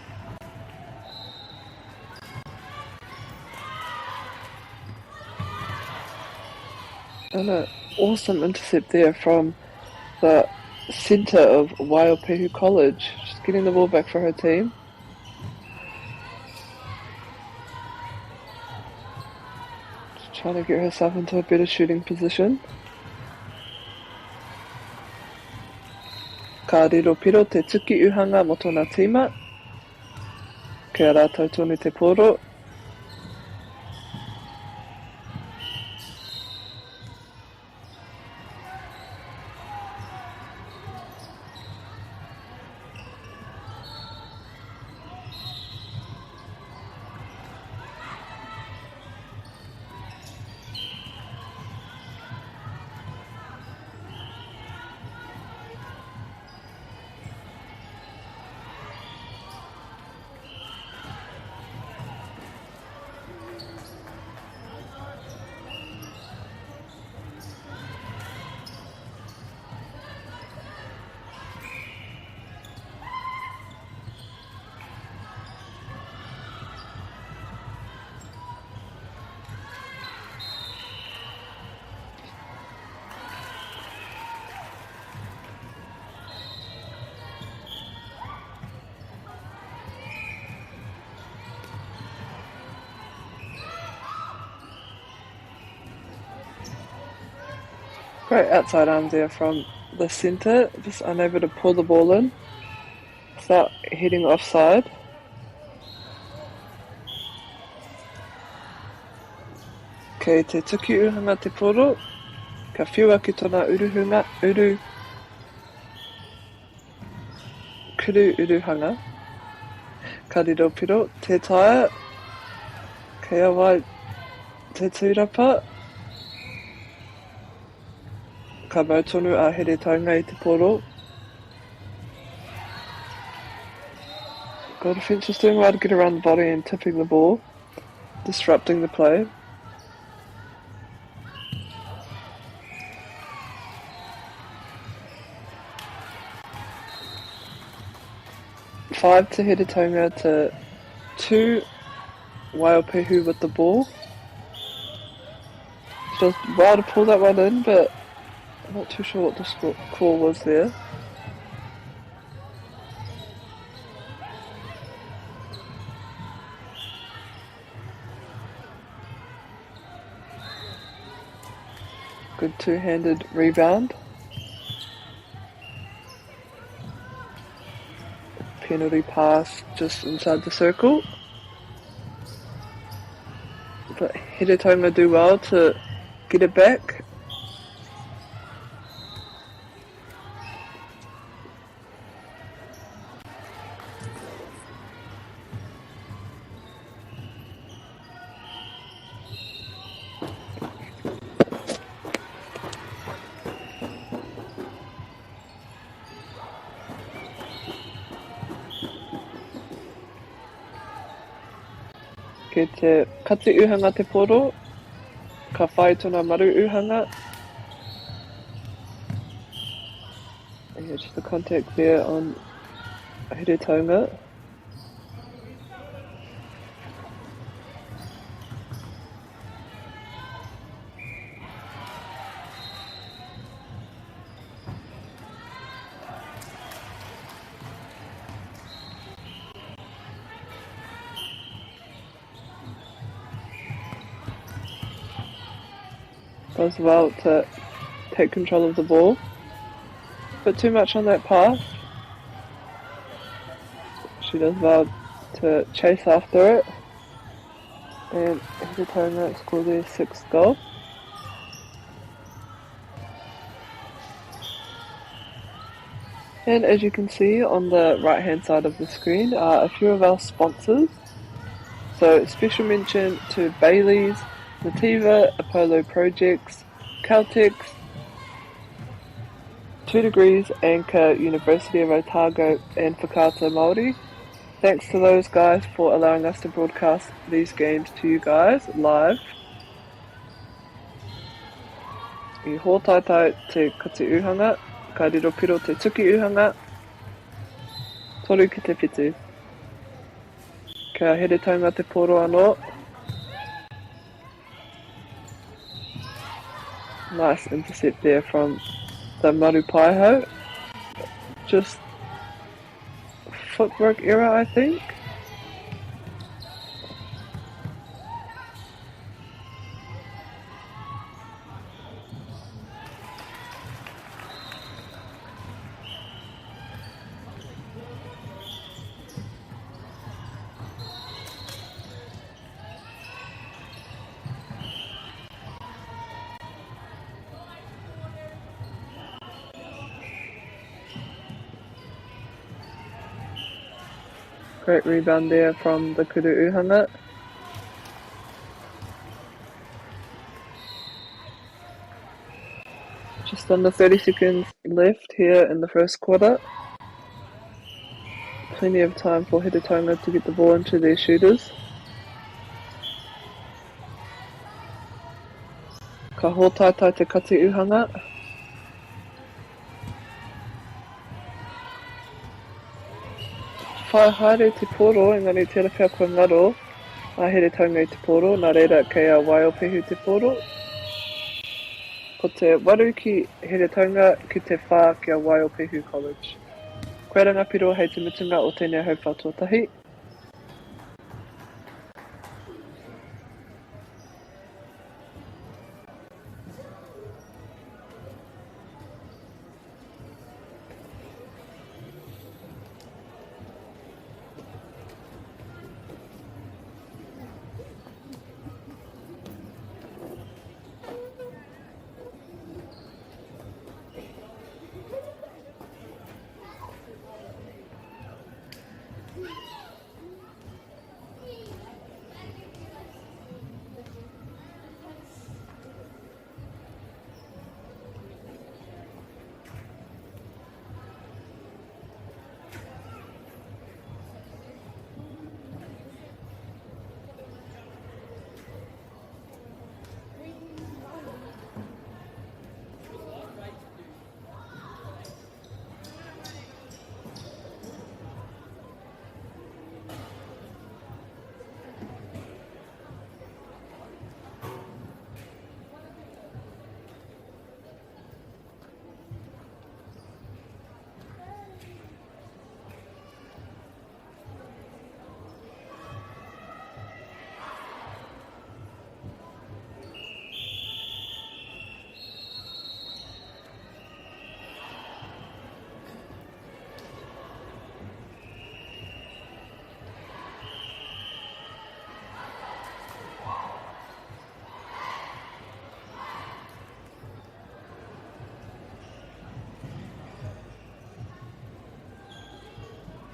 And an awesome intercept there from the centre of Waiopehu College. Just getting the ball back for her team. Just trying to get herself into a better shooting position. Ka riro piro te tuki uhanga mō tōna tīma. Kei a rātou tonu te pōro. Great outside arm there from the centre, just unable to pull the ball in. Start heading offside. Kei te tuki uhanga te poro, ka whiua ki tona uruhunga, uru, kuru uruhanga. Ka riro piro, tē taea, kei a wai te tūrapa, ka mau tonu a Heretaunga i te poro. Goal defence was doing well to get around the body and tipping the ball, disrupting the play. 5 to Heretaunga to 2 Waiopehu with the ball. She does well to pull that one in, but I'm not too sure what the score call was there. Good two-handed rebound. Penalty pass just inside the circle. But Heretaunga do well to get it back. Kei te kati uhanga te poro, ka whai tona maru uhanga. Yeah, just the contact there on Heretaunga. Does well to take control of the ball. Bit too much on that pass. She does well to chase after it. And Heretaunga score their 6th goal. And as you can see on the right hand side of the screen are a few of our sponsors. So special mention to Bailey's, Nativa, Apollo Projects, Caltex, 2 Degrees, Anchor, University of Otago and Whakaata Māori. Thanks to those guys for allowing us to broadcast these games to you guys live. I hōtaitai te kati uhanga, ka riro piro te tuki uhanga, 3 ki te 7. Kia Heretaunga te pōro anō. Nice intercept there from the Maru Paiho. Just footwork error, I think. Great rebound there from the Kuru Uhanga. Just under 30 seconds left here in the first quarter. Plenty of time for Heretaunga to get the ball into their shooters. Ka hōtaitai te kati uhanga. Whai haere te pōro, engari tērā pea kua ngaro a Heretaunga i te pōro, nā reira kei a Waiopehu te pōro. Ko te 8 ki Heretaunga, ki te 4 ki a Waiopehu College. Koirā ngā piro hei te mutunga o tēnei hauwhā tuatahi.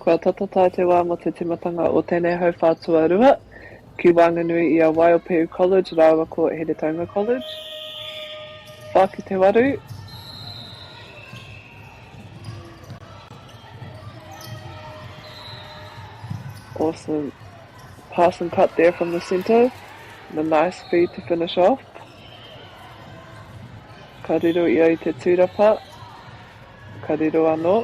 Kua tata tae te wā mō te tīmatanga o tēnei hauwhā tuarua ki waenganui i a Waiopehu College rāua ko Heretaunga College. Whā ki te waru. Awesome pass and cut there from the centre. And a nice feed to finish off. Ka riro ia i te tūrapa. Ka riro anō.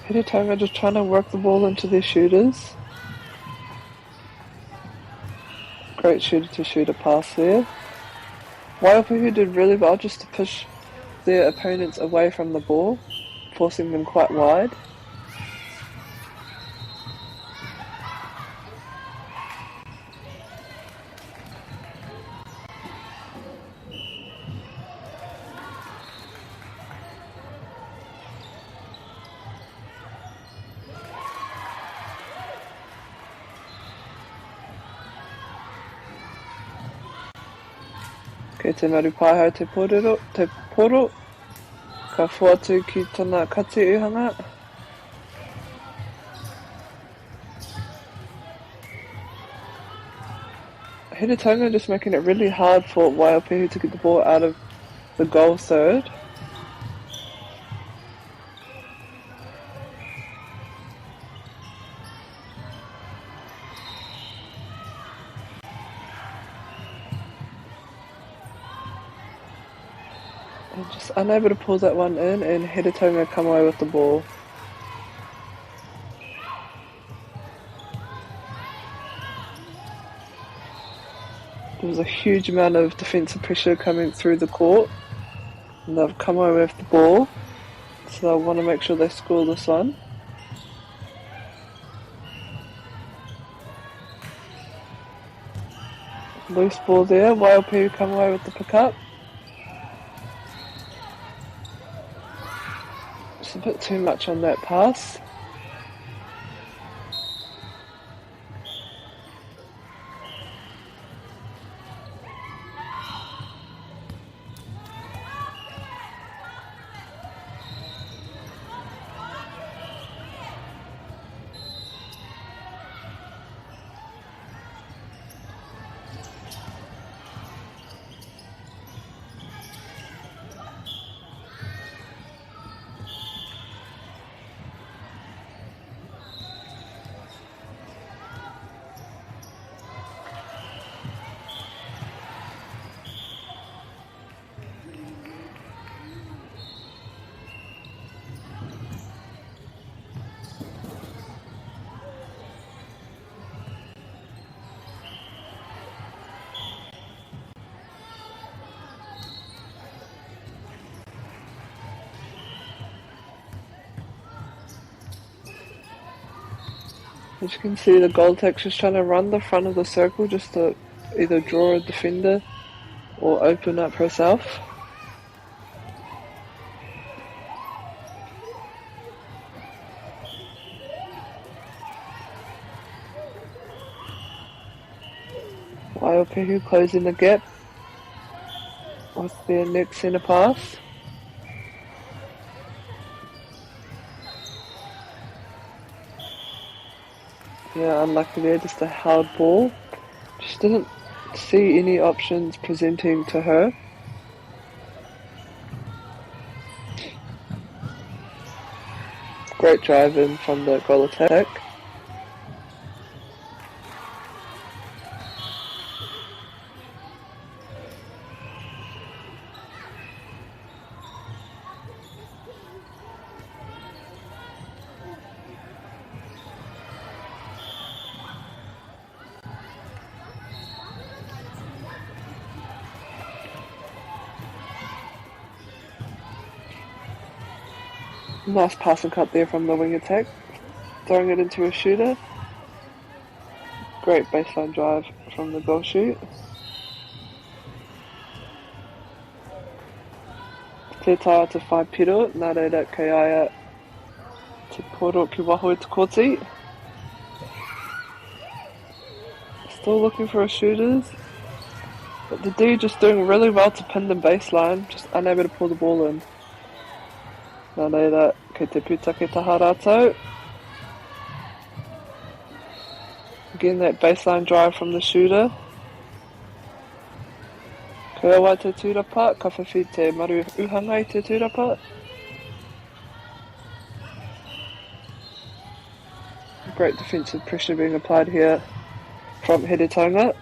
Heretaunga just trying to work the ball into their shooters. Great shooter to shooter pass there. Waiopehu did really well just to push their opponents away from the ball, forcing them quite wide. Kei te maru paehae te porero, te poro, ka whoatu ki tana kati uhanga. Heretaunga just making it really hard for Waiopehu to get the ball out of the goal third. And just unable to pull that one in, and Heretaunga come away with the ball. There was a huge amount of defensive pressure coming through the court, and they've come away with the ball, so they'll want to make sure they score this one. Loose ball there, Waiopehu come away with the pickup. Just a bit too much on that pass. As you can see, the goal attack's just trying to run the front of the circle just to either draw a defender or open up herself. Waiopehu closing the gap with their next centre pass. Yeah, unlucky there, just a hard ball. Just didn't see any options presenting to her. Great drive in from the goal attack. Nice pass and cut there from the wing attack. Throwing it into a shooter. Great baseline drive from the goal shoot. Te taea te whai piro, nā reira kei a ia te poro ki waho i te koti. Still looking for a shooters. But the D just doing really well to pin the baseline, just unable to pull the ball in. Nā reira, kei te pūtake taha rātou. Again, that baseline drive from the shooter. Kei awa te tūrapa, ka whiwhi te maru uhanga i te tūrapa. Great defensive pressure being applied here from Heretaunga.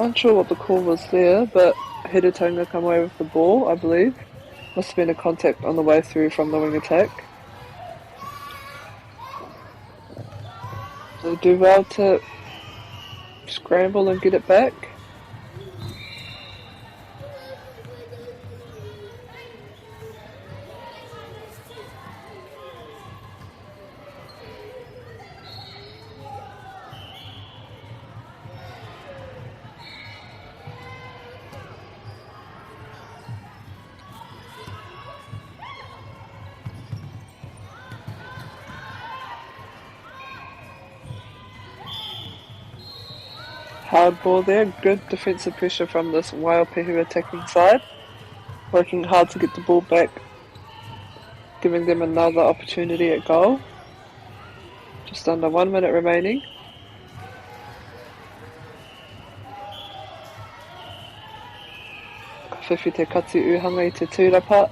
Unsure what the call was there, but Heretaunga come away with the ball, I believe. Must have been a contact on the way through from the wing attack. They do well to scramble and get it back. Hard ball there, good defensive pressure from this Waiopehu attacking side. Working hard to get the ball back, giving them another opportunity at goal. Just under 1 minute remaining. Ka whiwhi te kati uhanga i te tūrapa.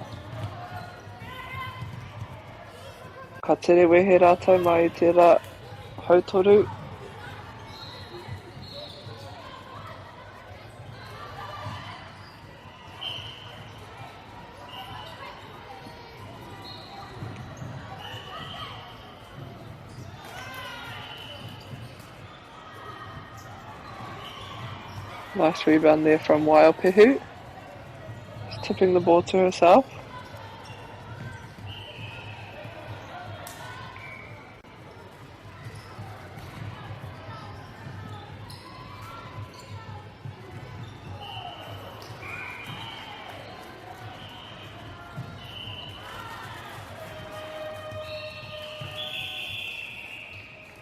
Ka tere wehe rātou mai i tērā hautoru. Nice rebound there from Waiopehu. Just tipping the ball to herself.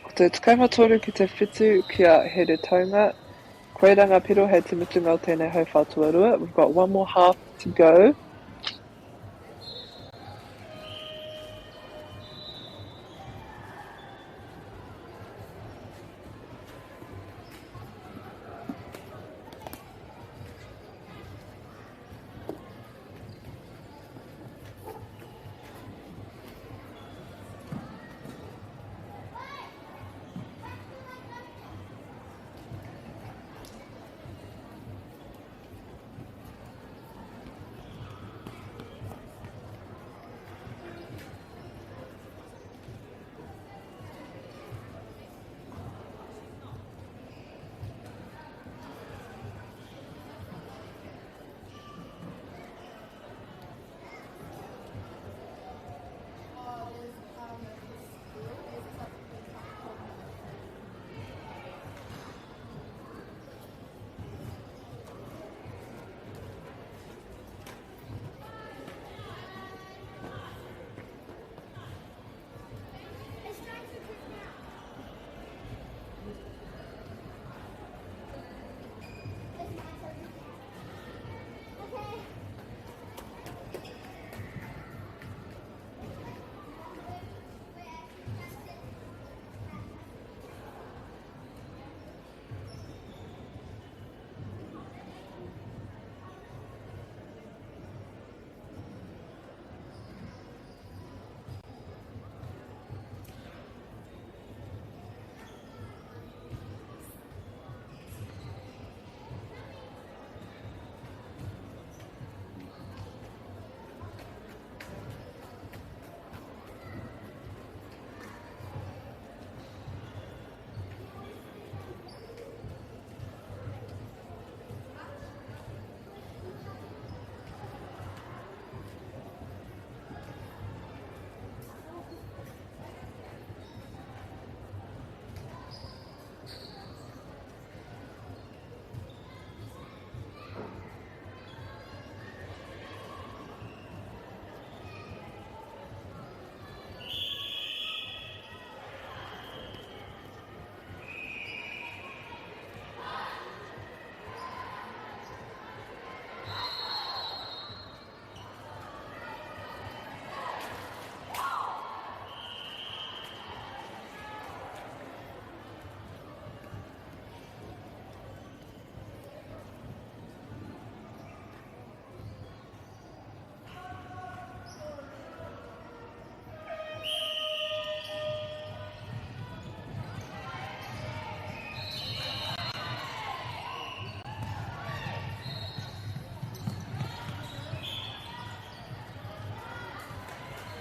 Ko te 13 ki te 7 ki a Heretaunga. Koirā ngā piro hei te mutunga o tēnei hauwhā tuarua. We've got one more half to go.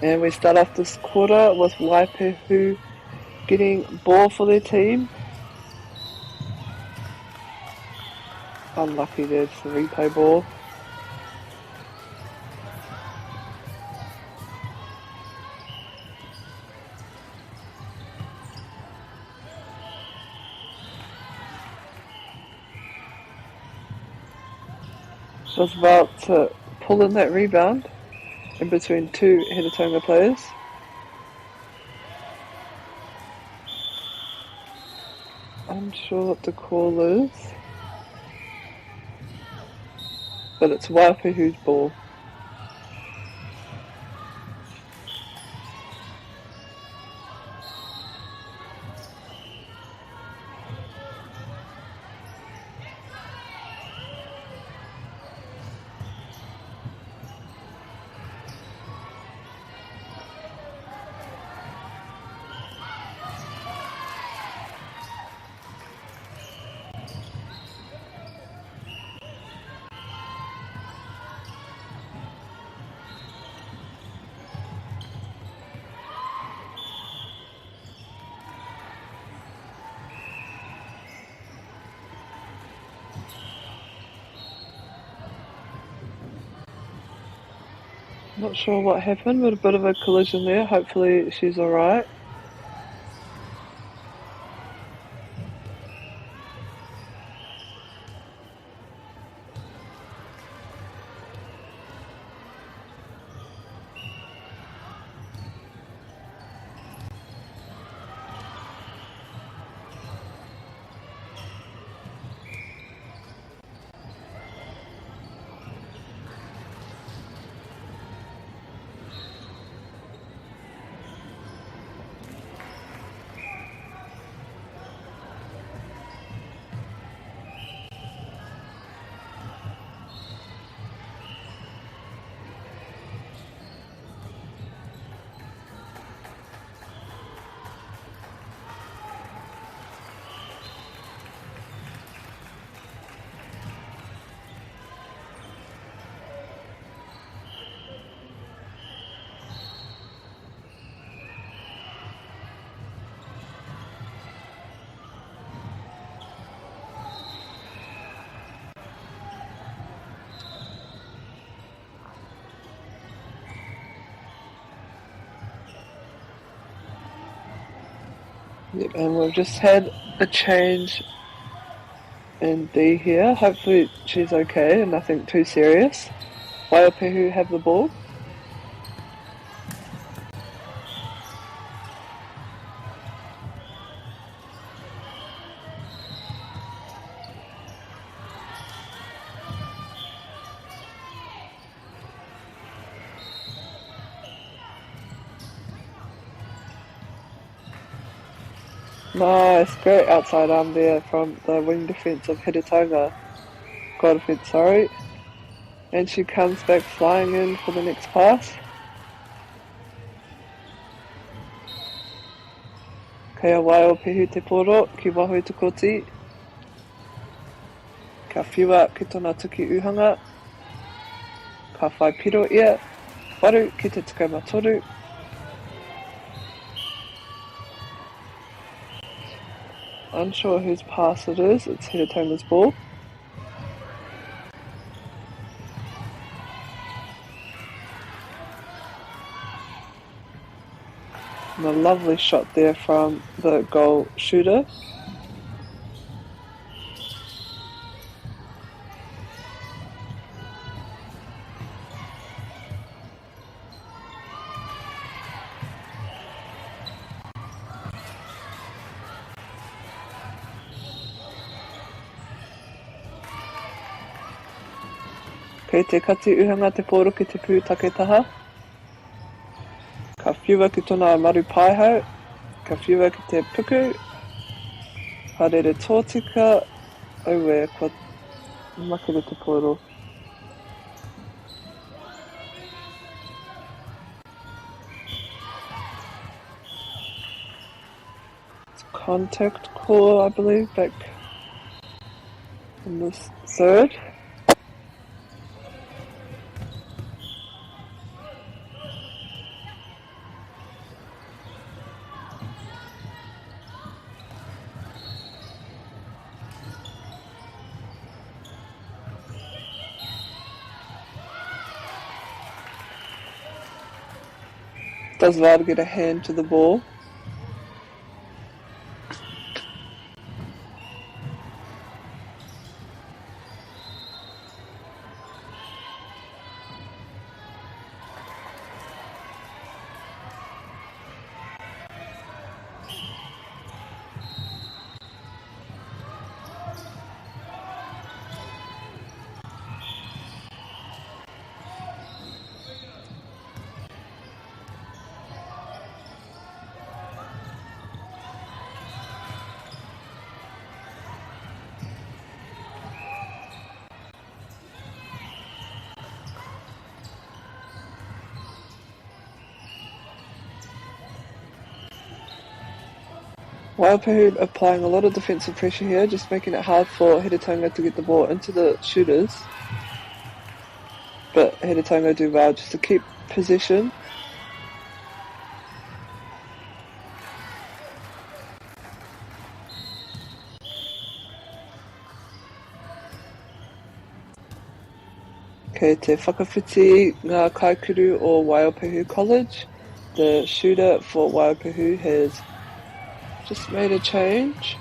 And we start off this quarter with Waipahu getting ball for their team. Unlucky there, it's the replay ball. Was about to pull in that rebound in between two Heretaunga players. Unsure what the call is, but it's Waipahu's ball. Not sure what happened, but a bit of a collision there. Hopefully she's all right. Yep, and we've just had a change in D here. Hopefully she's okay and nothing too serious. Waiopehu have the ball. Nice, great outside arm there from the wing defence of Heretaunga. Goal defence, sorry. And she comes back flying in for the next pass. Kei a Waiopehu te poro, ki waho i te koti. Ka whiua ki tōna tuki uhanga. Ka whai piro ia. 8 ki te 13. Unsure whose pass it is, it's Heretaunga's ball. And a lovely shot there from the goal shooter. Kei te kati uhanga te pōro ki te pūtake taha. Ka whiua ki tōna maru paehau, ka whiua ki te puku, ka rere tōtika, auē, kua makere te pōro. It's contact call, I believe, back in this third. Does well to get a hand to the ball. Waiopehu applying a lot of defensive pressure here, just making it hard for Heretaunga to get the ball into the shooters. But Heretaunga do well just to keep possession. Kei te whakawhiti ngā kaikuru o Waiopehu College. The shooter for Waiopehu has just made a change.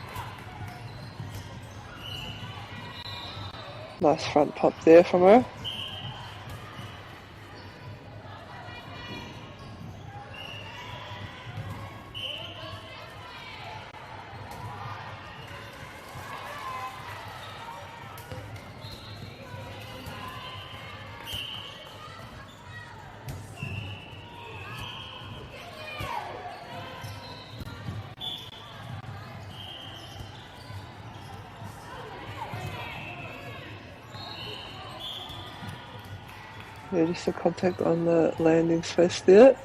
Nice front pop there from her. Yeah, just a contact on the landing space there.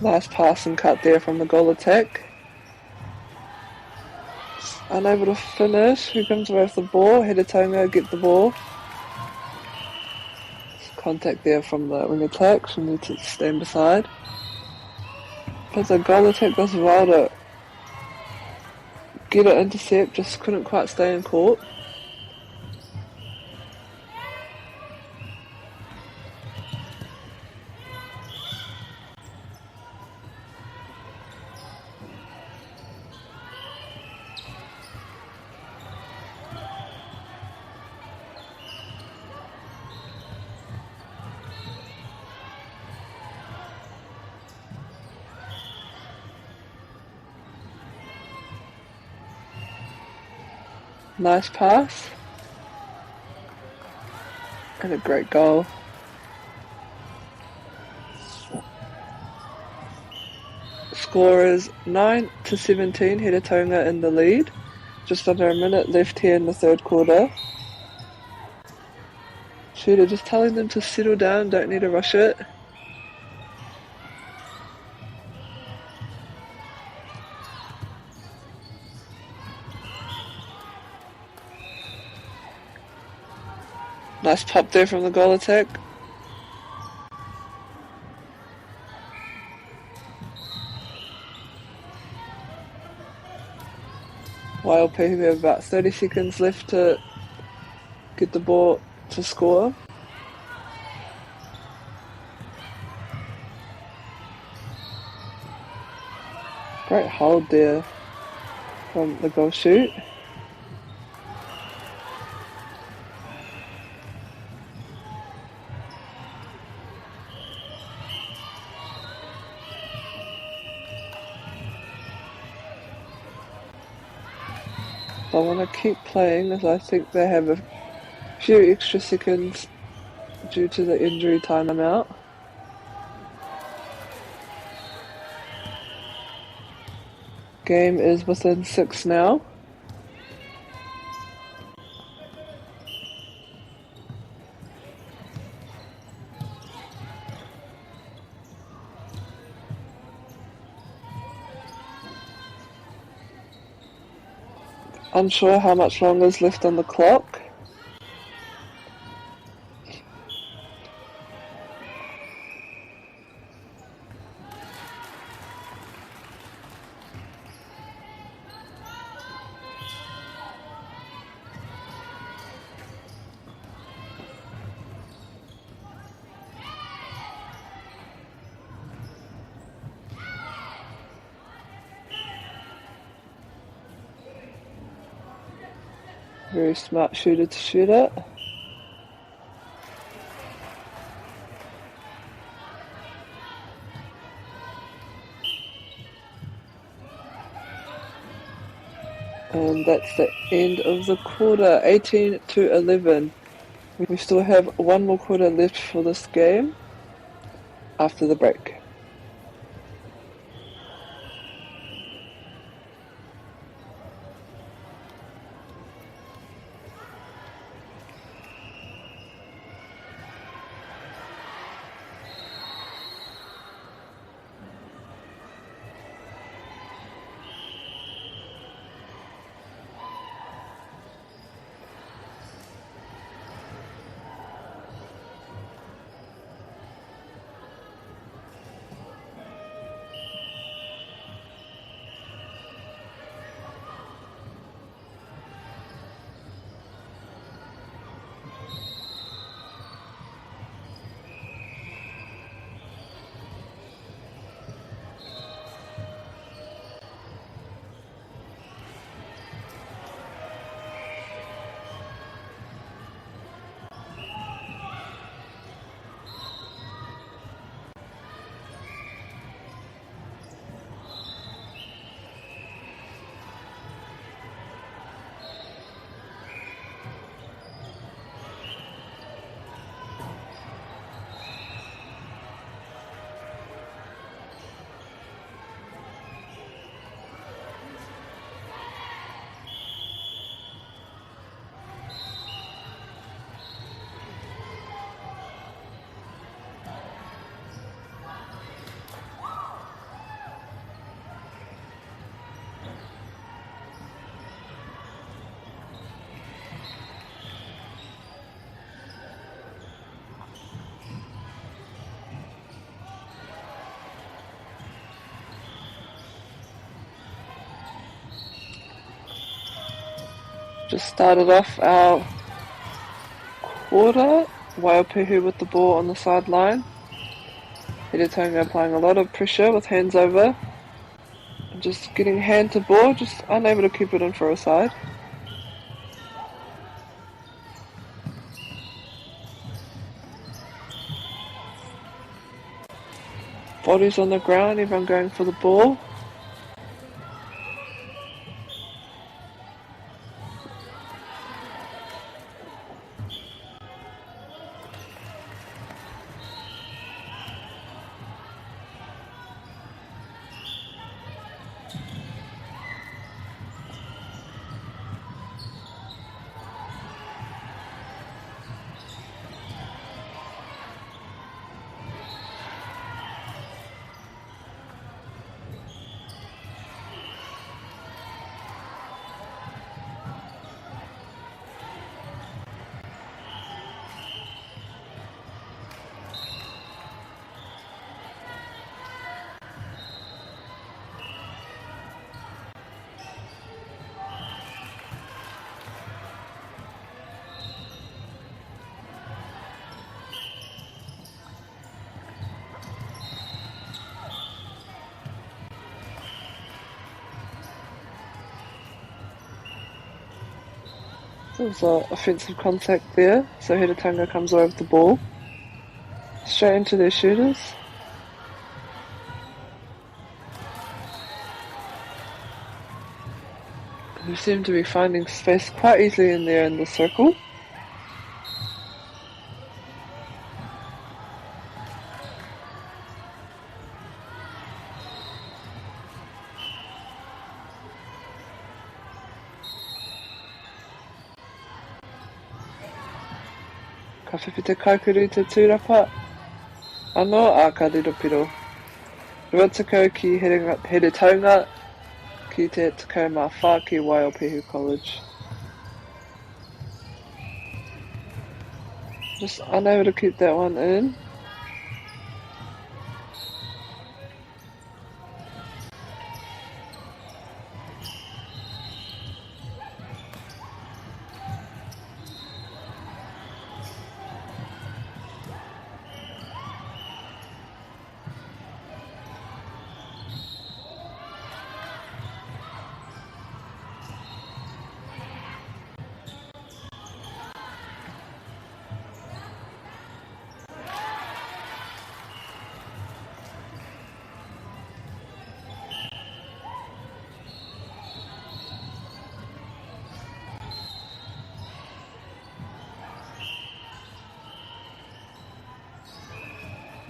Nice pass and cut there from the goal attack. Unable to finish. Who comes away with the ball? Heretaunga get the ball. Contact there from the wing attack. She needs to stand beside. But the goal attack does well to get an intercept. Just couldn't quite stay in court. Nice pass. And a great goal. Score is 9-17, Heretaunga in the lead. Just under a minute left here in the third quarter. Shooter just telling them to settle down, don't need to rush it. Nice pop there from the goal attack. Waiopehu, we have about 30 seconds left to get the ball to score. Great hold there from the goal shoot. I want to keep playing as I think they have a few extra seconds due to the injury timeout. Game is within 6 now. Unsure how much longer is left on the clock. Very smart shooter to shoot it. And that's the end of the quarter, 18 to 11. We still have one more quarter left for this game after the break. Just started off our quarter. Waiopehu with the ball on the sideline. Heretaunga applying a lot of pressure with hands over. Just getting hand to ball, just unable to keep it in for a side. Bodies on the ground, everyone going for the ball. There's an offensive contact there, so Heretaunga comes away with the ball. Straight into their shooters. Who seem to be finding space quite easily in there in the circle. Ka whiwhi te kaikuru i te tūrapa anō, ā, ka riro piro. 20 ki Heretaunga, Ki te 14 ki Waiopehu College. Just unable to keep that one in.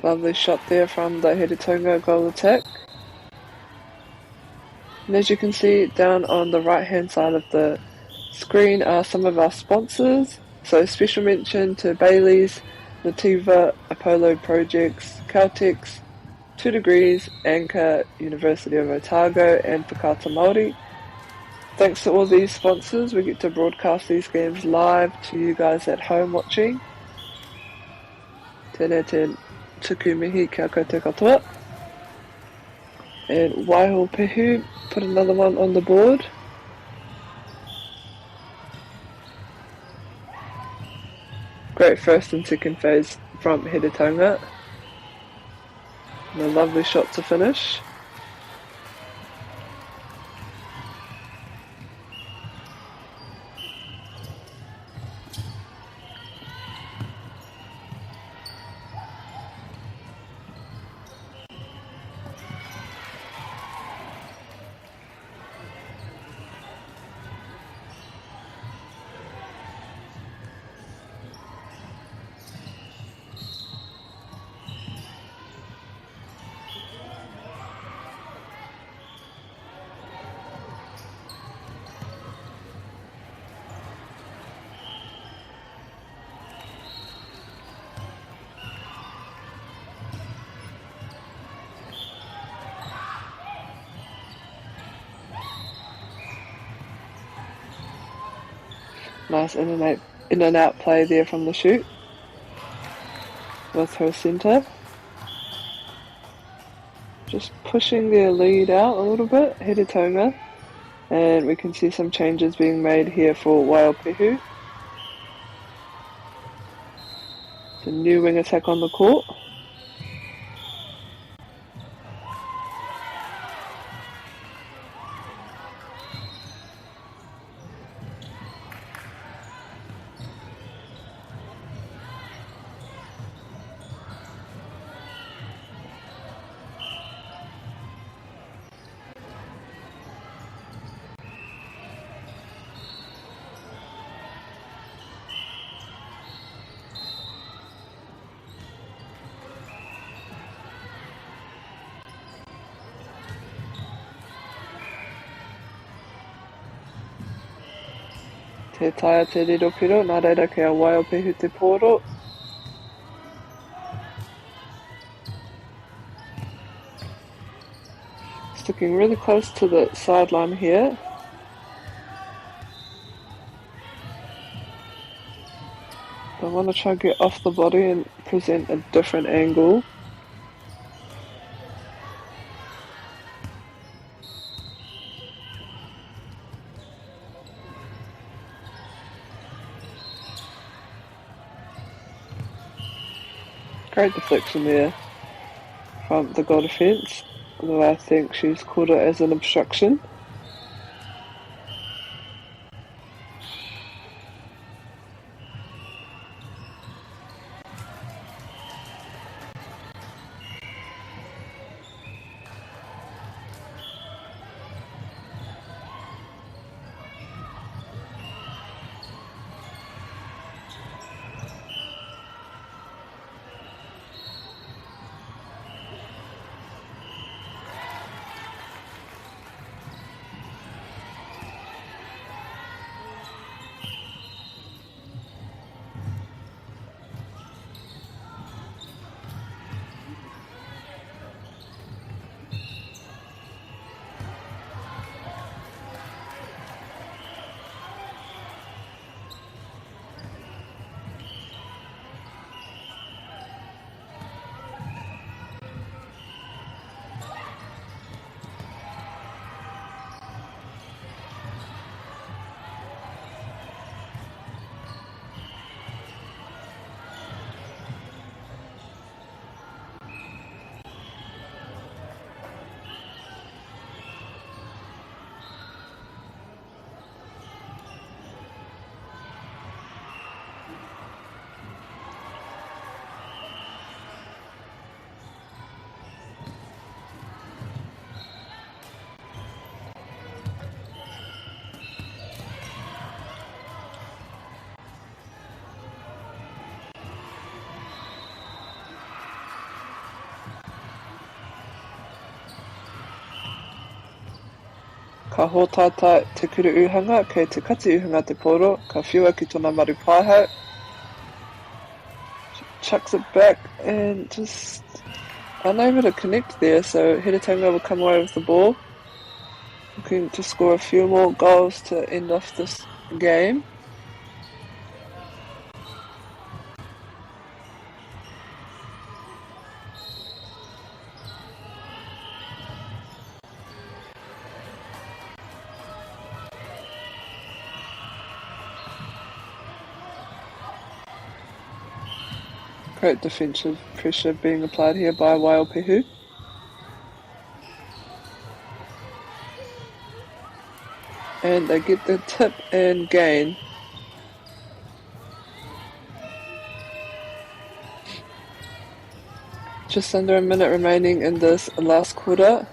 Lovely shot there from the Heretaunga goal attack. And as you can see down on the right hand side of the screen are some of our sponsors. So special mention to Bailey's, Nativa, Apollo Projects, Caltex, 2 Degrees, Anchor, University of Otago and Whakaata Māori. Thanks to all these sponsors, we get to broadcast these games live to you guys at home watching. Tēnei te tuku mihi kia koutou katoa. And Waiopehu put another one on the board. Great first and second phase from Heretaunga. And a lovely shot to finish. Nice in and out play there from the shoot with her centre. Just pushing their lead out a little bit, Heretaunga. And we can see some changes being made here for Waiopehu. It's a new wing attack on the court. Te taea te riro piro, nā reira kei a Waiopehu te pōro. Sticking really close to the sideline here. I want to try and get off the body and present a different angle. Great deflection there from the goal defence, although I think she's called it as an obstruction. Ka hōtaetae te kuru ūhanga, kei te kati ūhanga te pōro, ka whiua ki tōna maru paehau. She chucks it back and just unable to connect there, so Heretaunga will come away with the ball. Looking to score a few more goals to end off this game. Great defensive pressure being applied here by Waiopehu. And they get the tip and gain. Just under a minute remaining in this last quarter.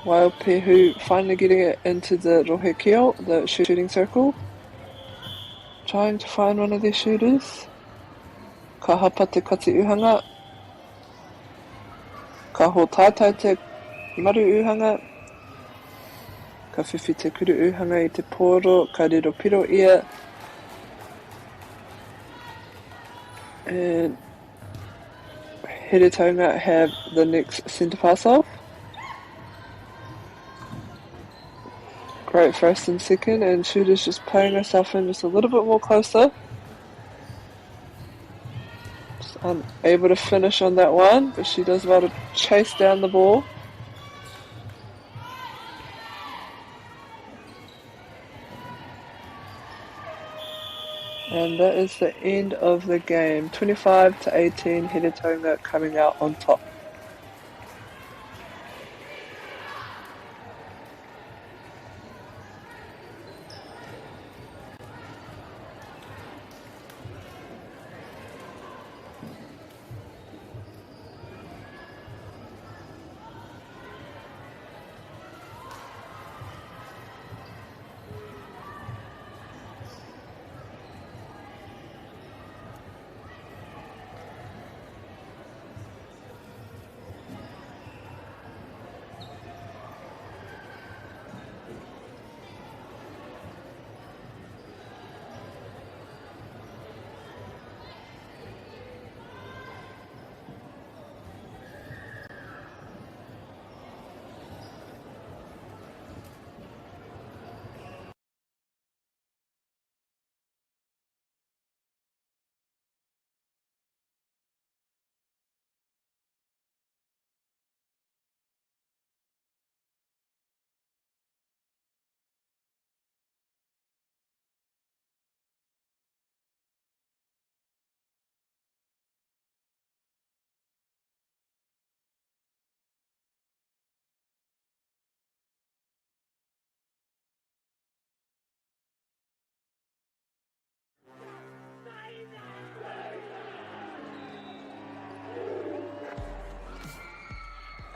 Waiopehu finally getting it into the rohe keo, the shooting circle. Trying to find one of their shooters. Ka hapa te kati uhanga. Ka hōtaetae te maru uhanga. Ka whiwhi te kuru uhanga i te pōro, ka riro piro ia. And Heretaunga have the next centre pass off. Great first and second, and shooter's just playing herself in just a little bit more closer. Just unable to finish on that one, but she does well to chase down the ball. And that is the end of the game. 25 to 18, Heretaunga coming out on top.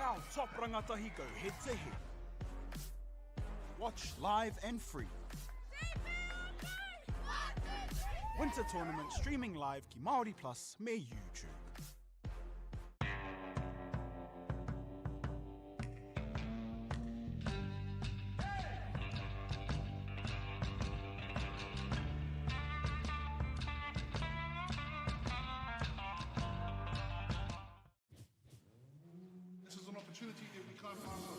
Our top rangatahi go head to head. Watch live and free. Winter Tournament streaming live ki Māori Plus me YouTube. This is an opportunity that we can't pass up.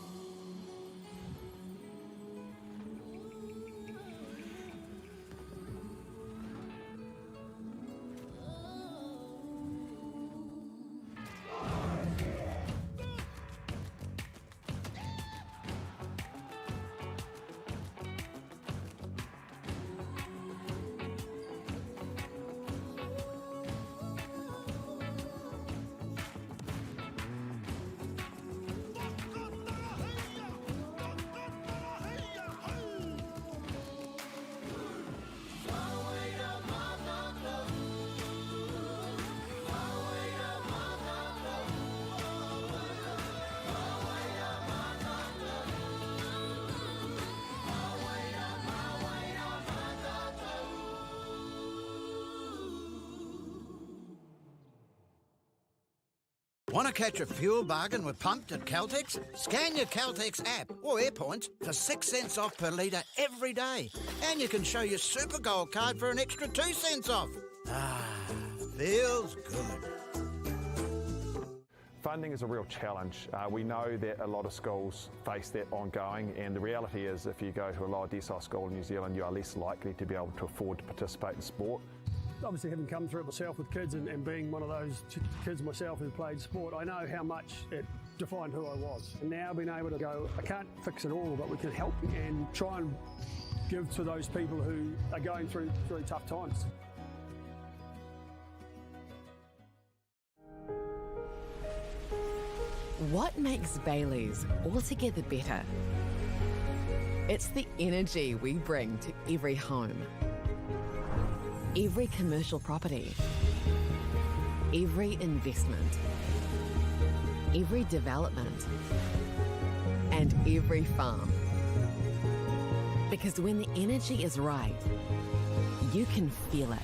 Want to catch a fuel bargain with Pumped at Caltex? Scan your Caltex app or Airpoints for 6 cents off per litre every day. And you can show your Super Gold card for an extra 2 cents off. Ah, feels good. Funding is a real challenge. We know that a lot of schools face that ongoing, and the reality is if you go to a lower decile school in New Zealand, you are less likely to be able to afford to participate in sport. Obviously, having come through it myself with kids and being one of those kids myself who played sport, I know how much it defined who I was. And now being able to go, I can't fix it all, but we can help and try and give to those people who are going through tough times. What makes Bayleys altogether better? It's the energy we bring to every home, every commercial property, every investment, every development, and every farm. Because when the energy is right, you can feel it.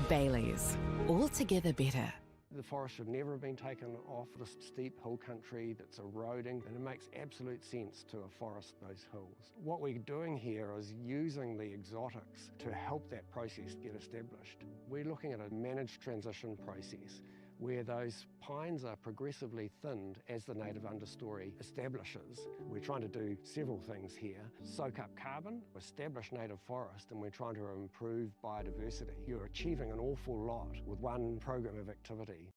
Bayleys, altogether better. The forest should never have been taken off the steep hill country that's eroding, and it makes absolute sense to afforest those hills. What we're doing here is using the exotics to help that process get established. We're looking at a managed transition process where those pines are progressively thinned as the native understory establishes. We're trying to do several things here. Soak up carbon, establish native forest, and we're trying to improve biodiversity. You're achieving an awful lot with one program of activity.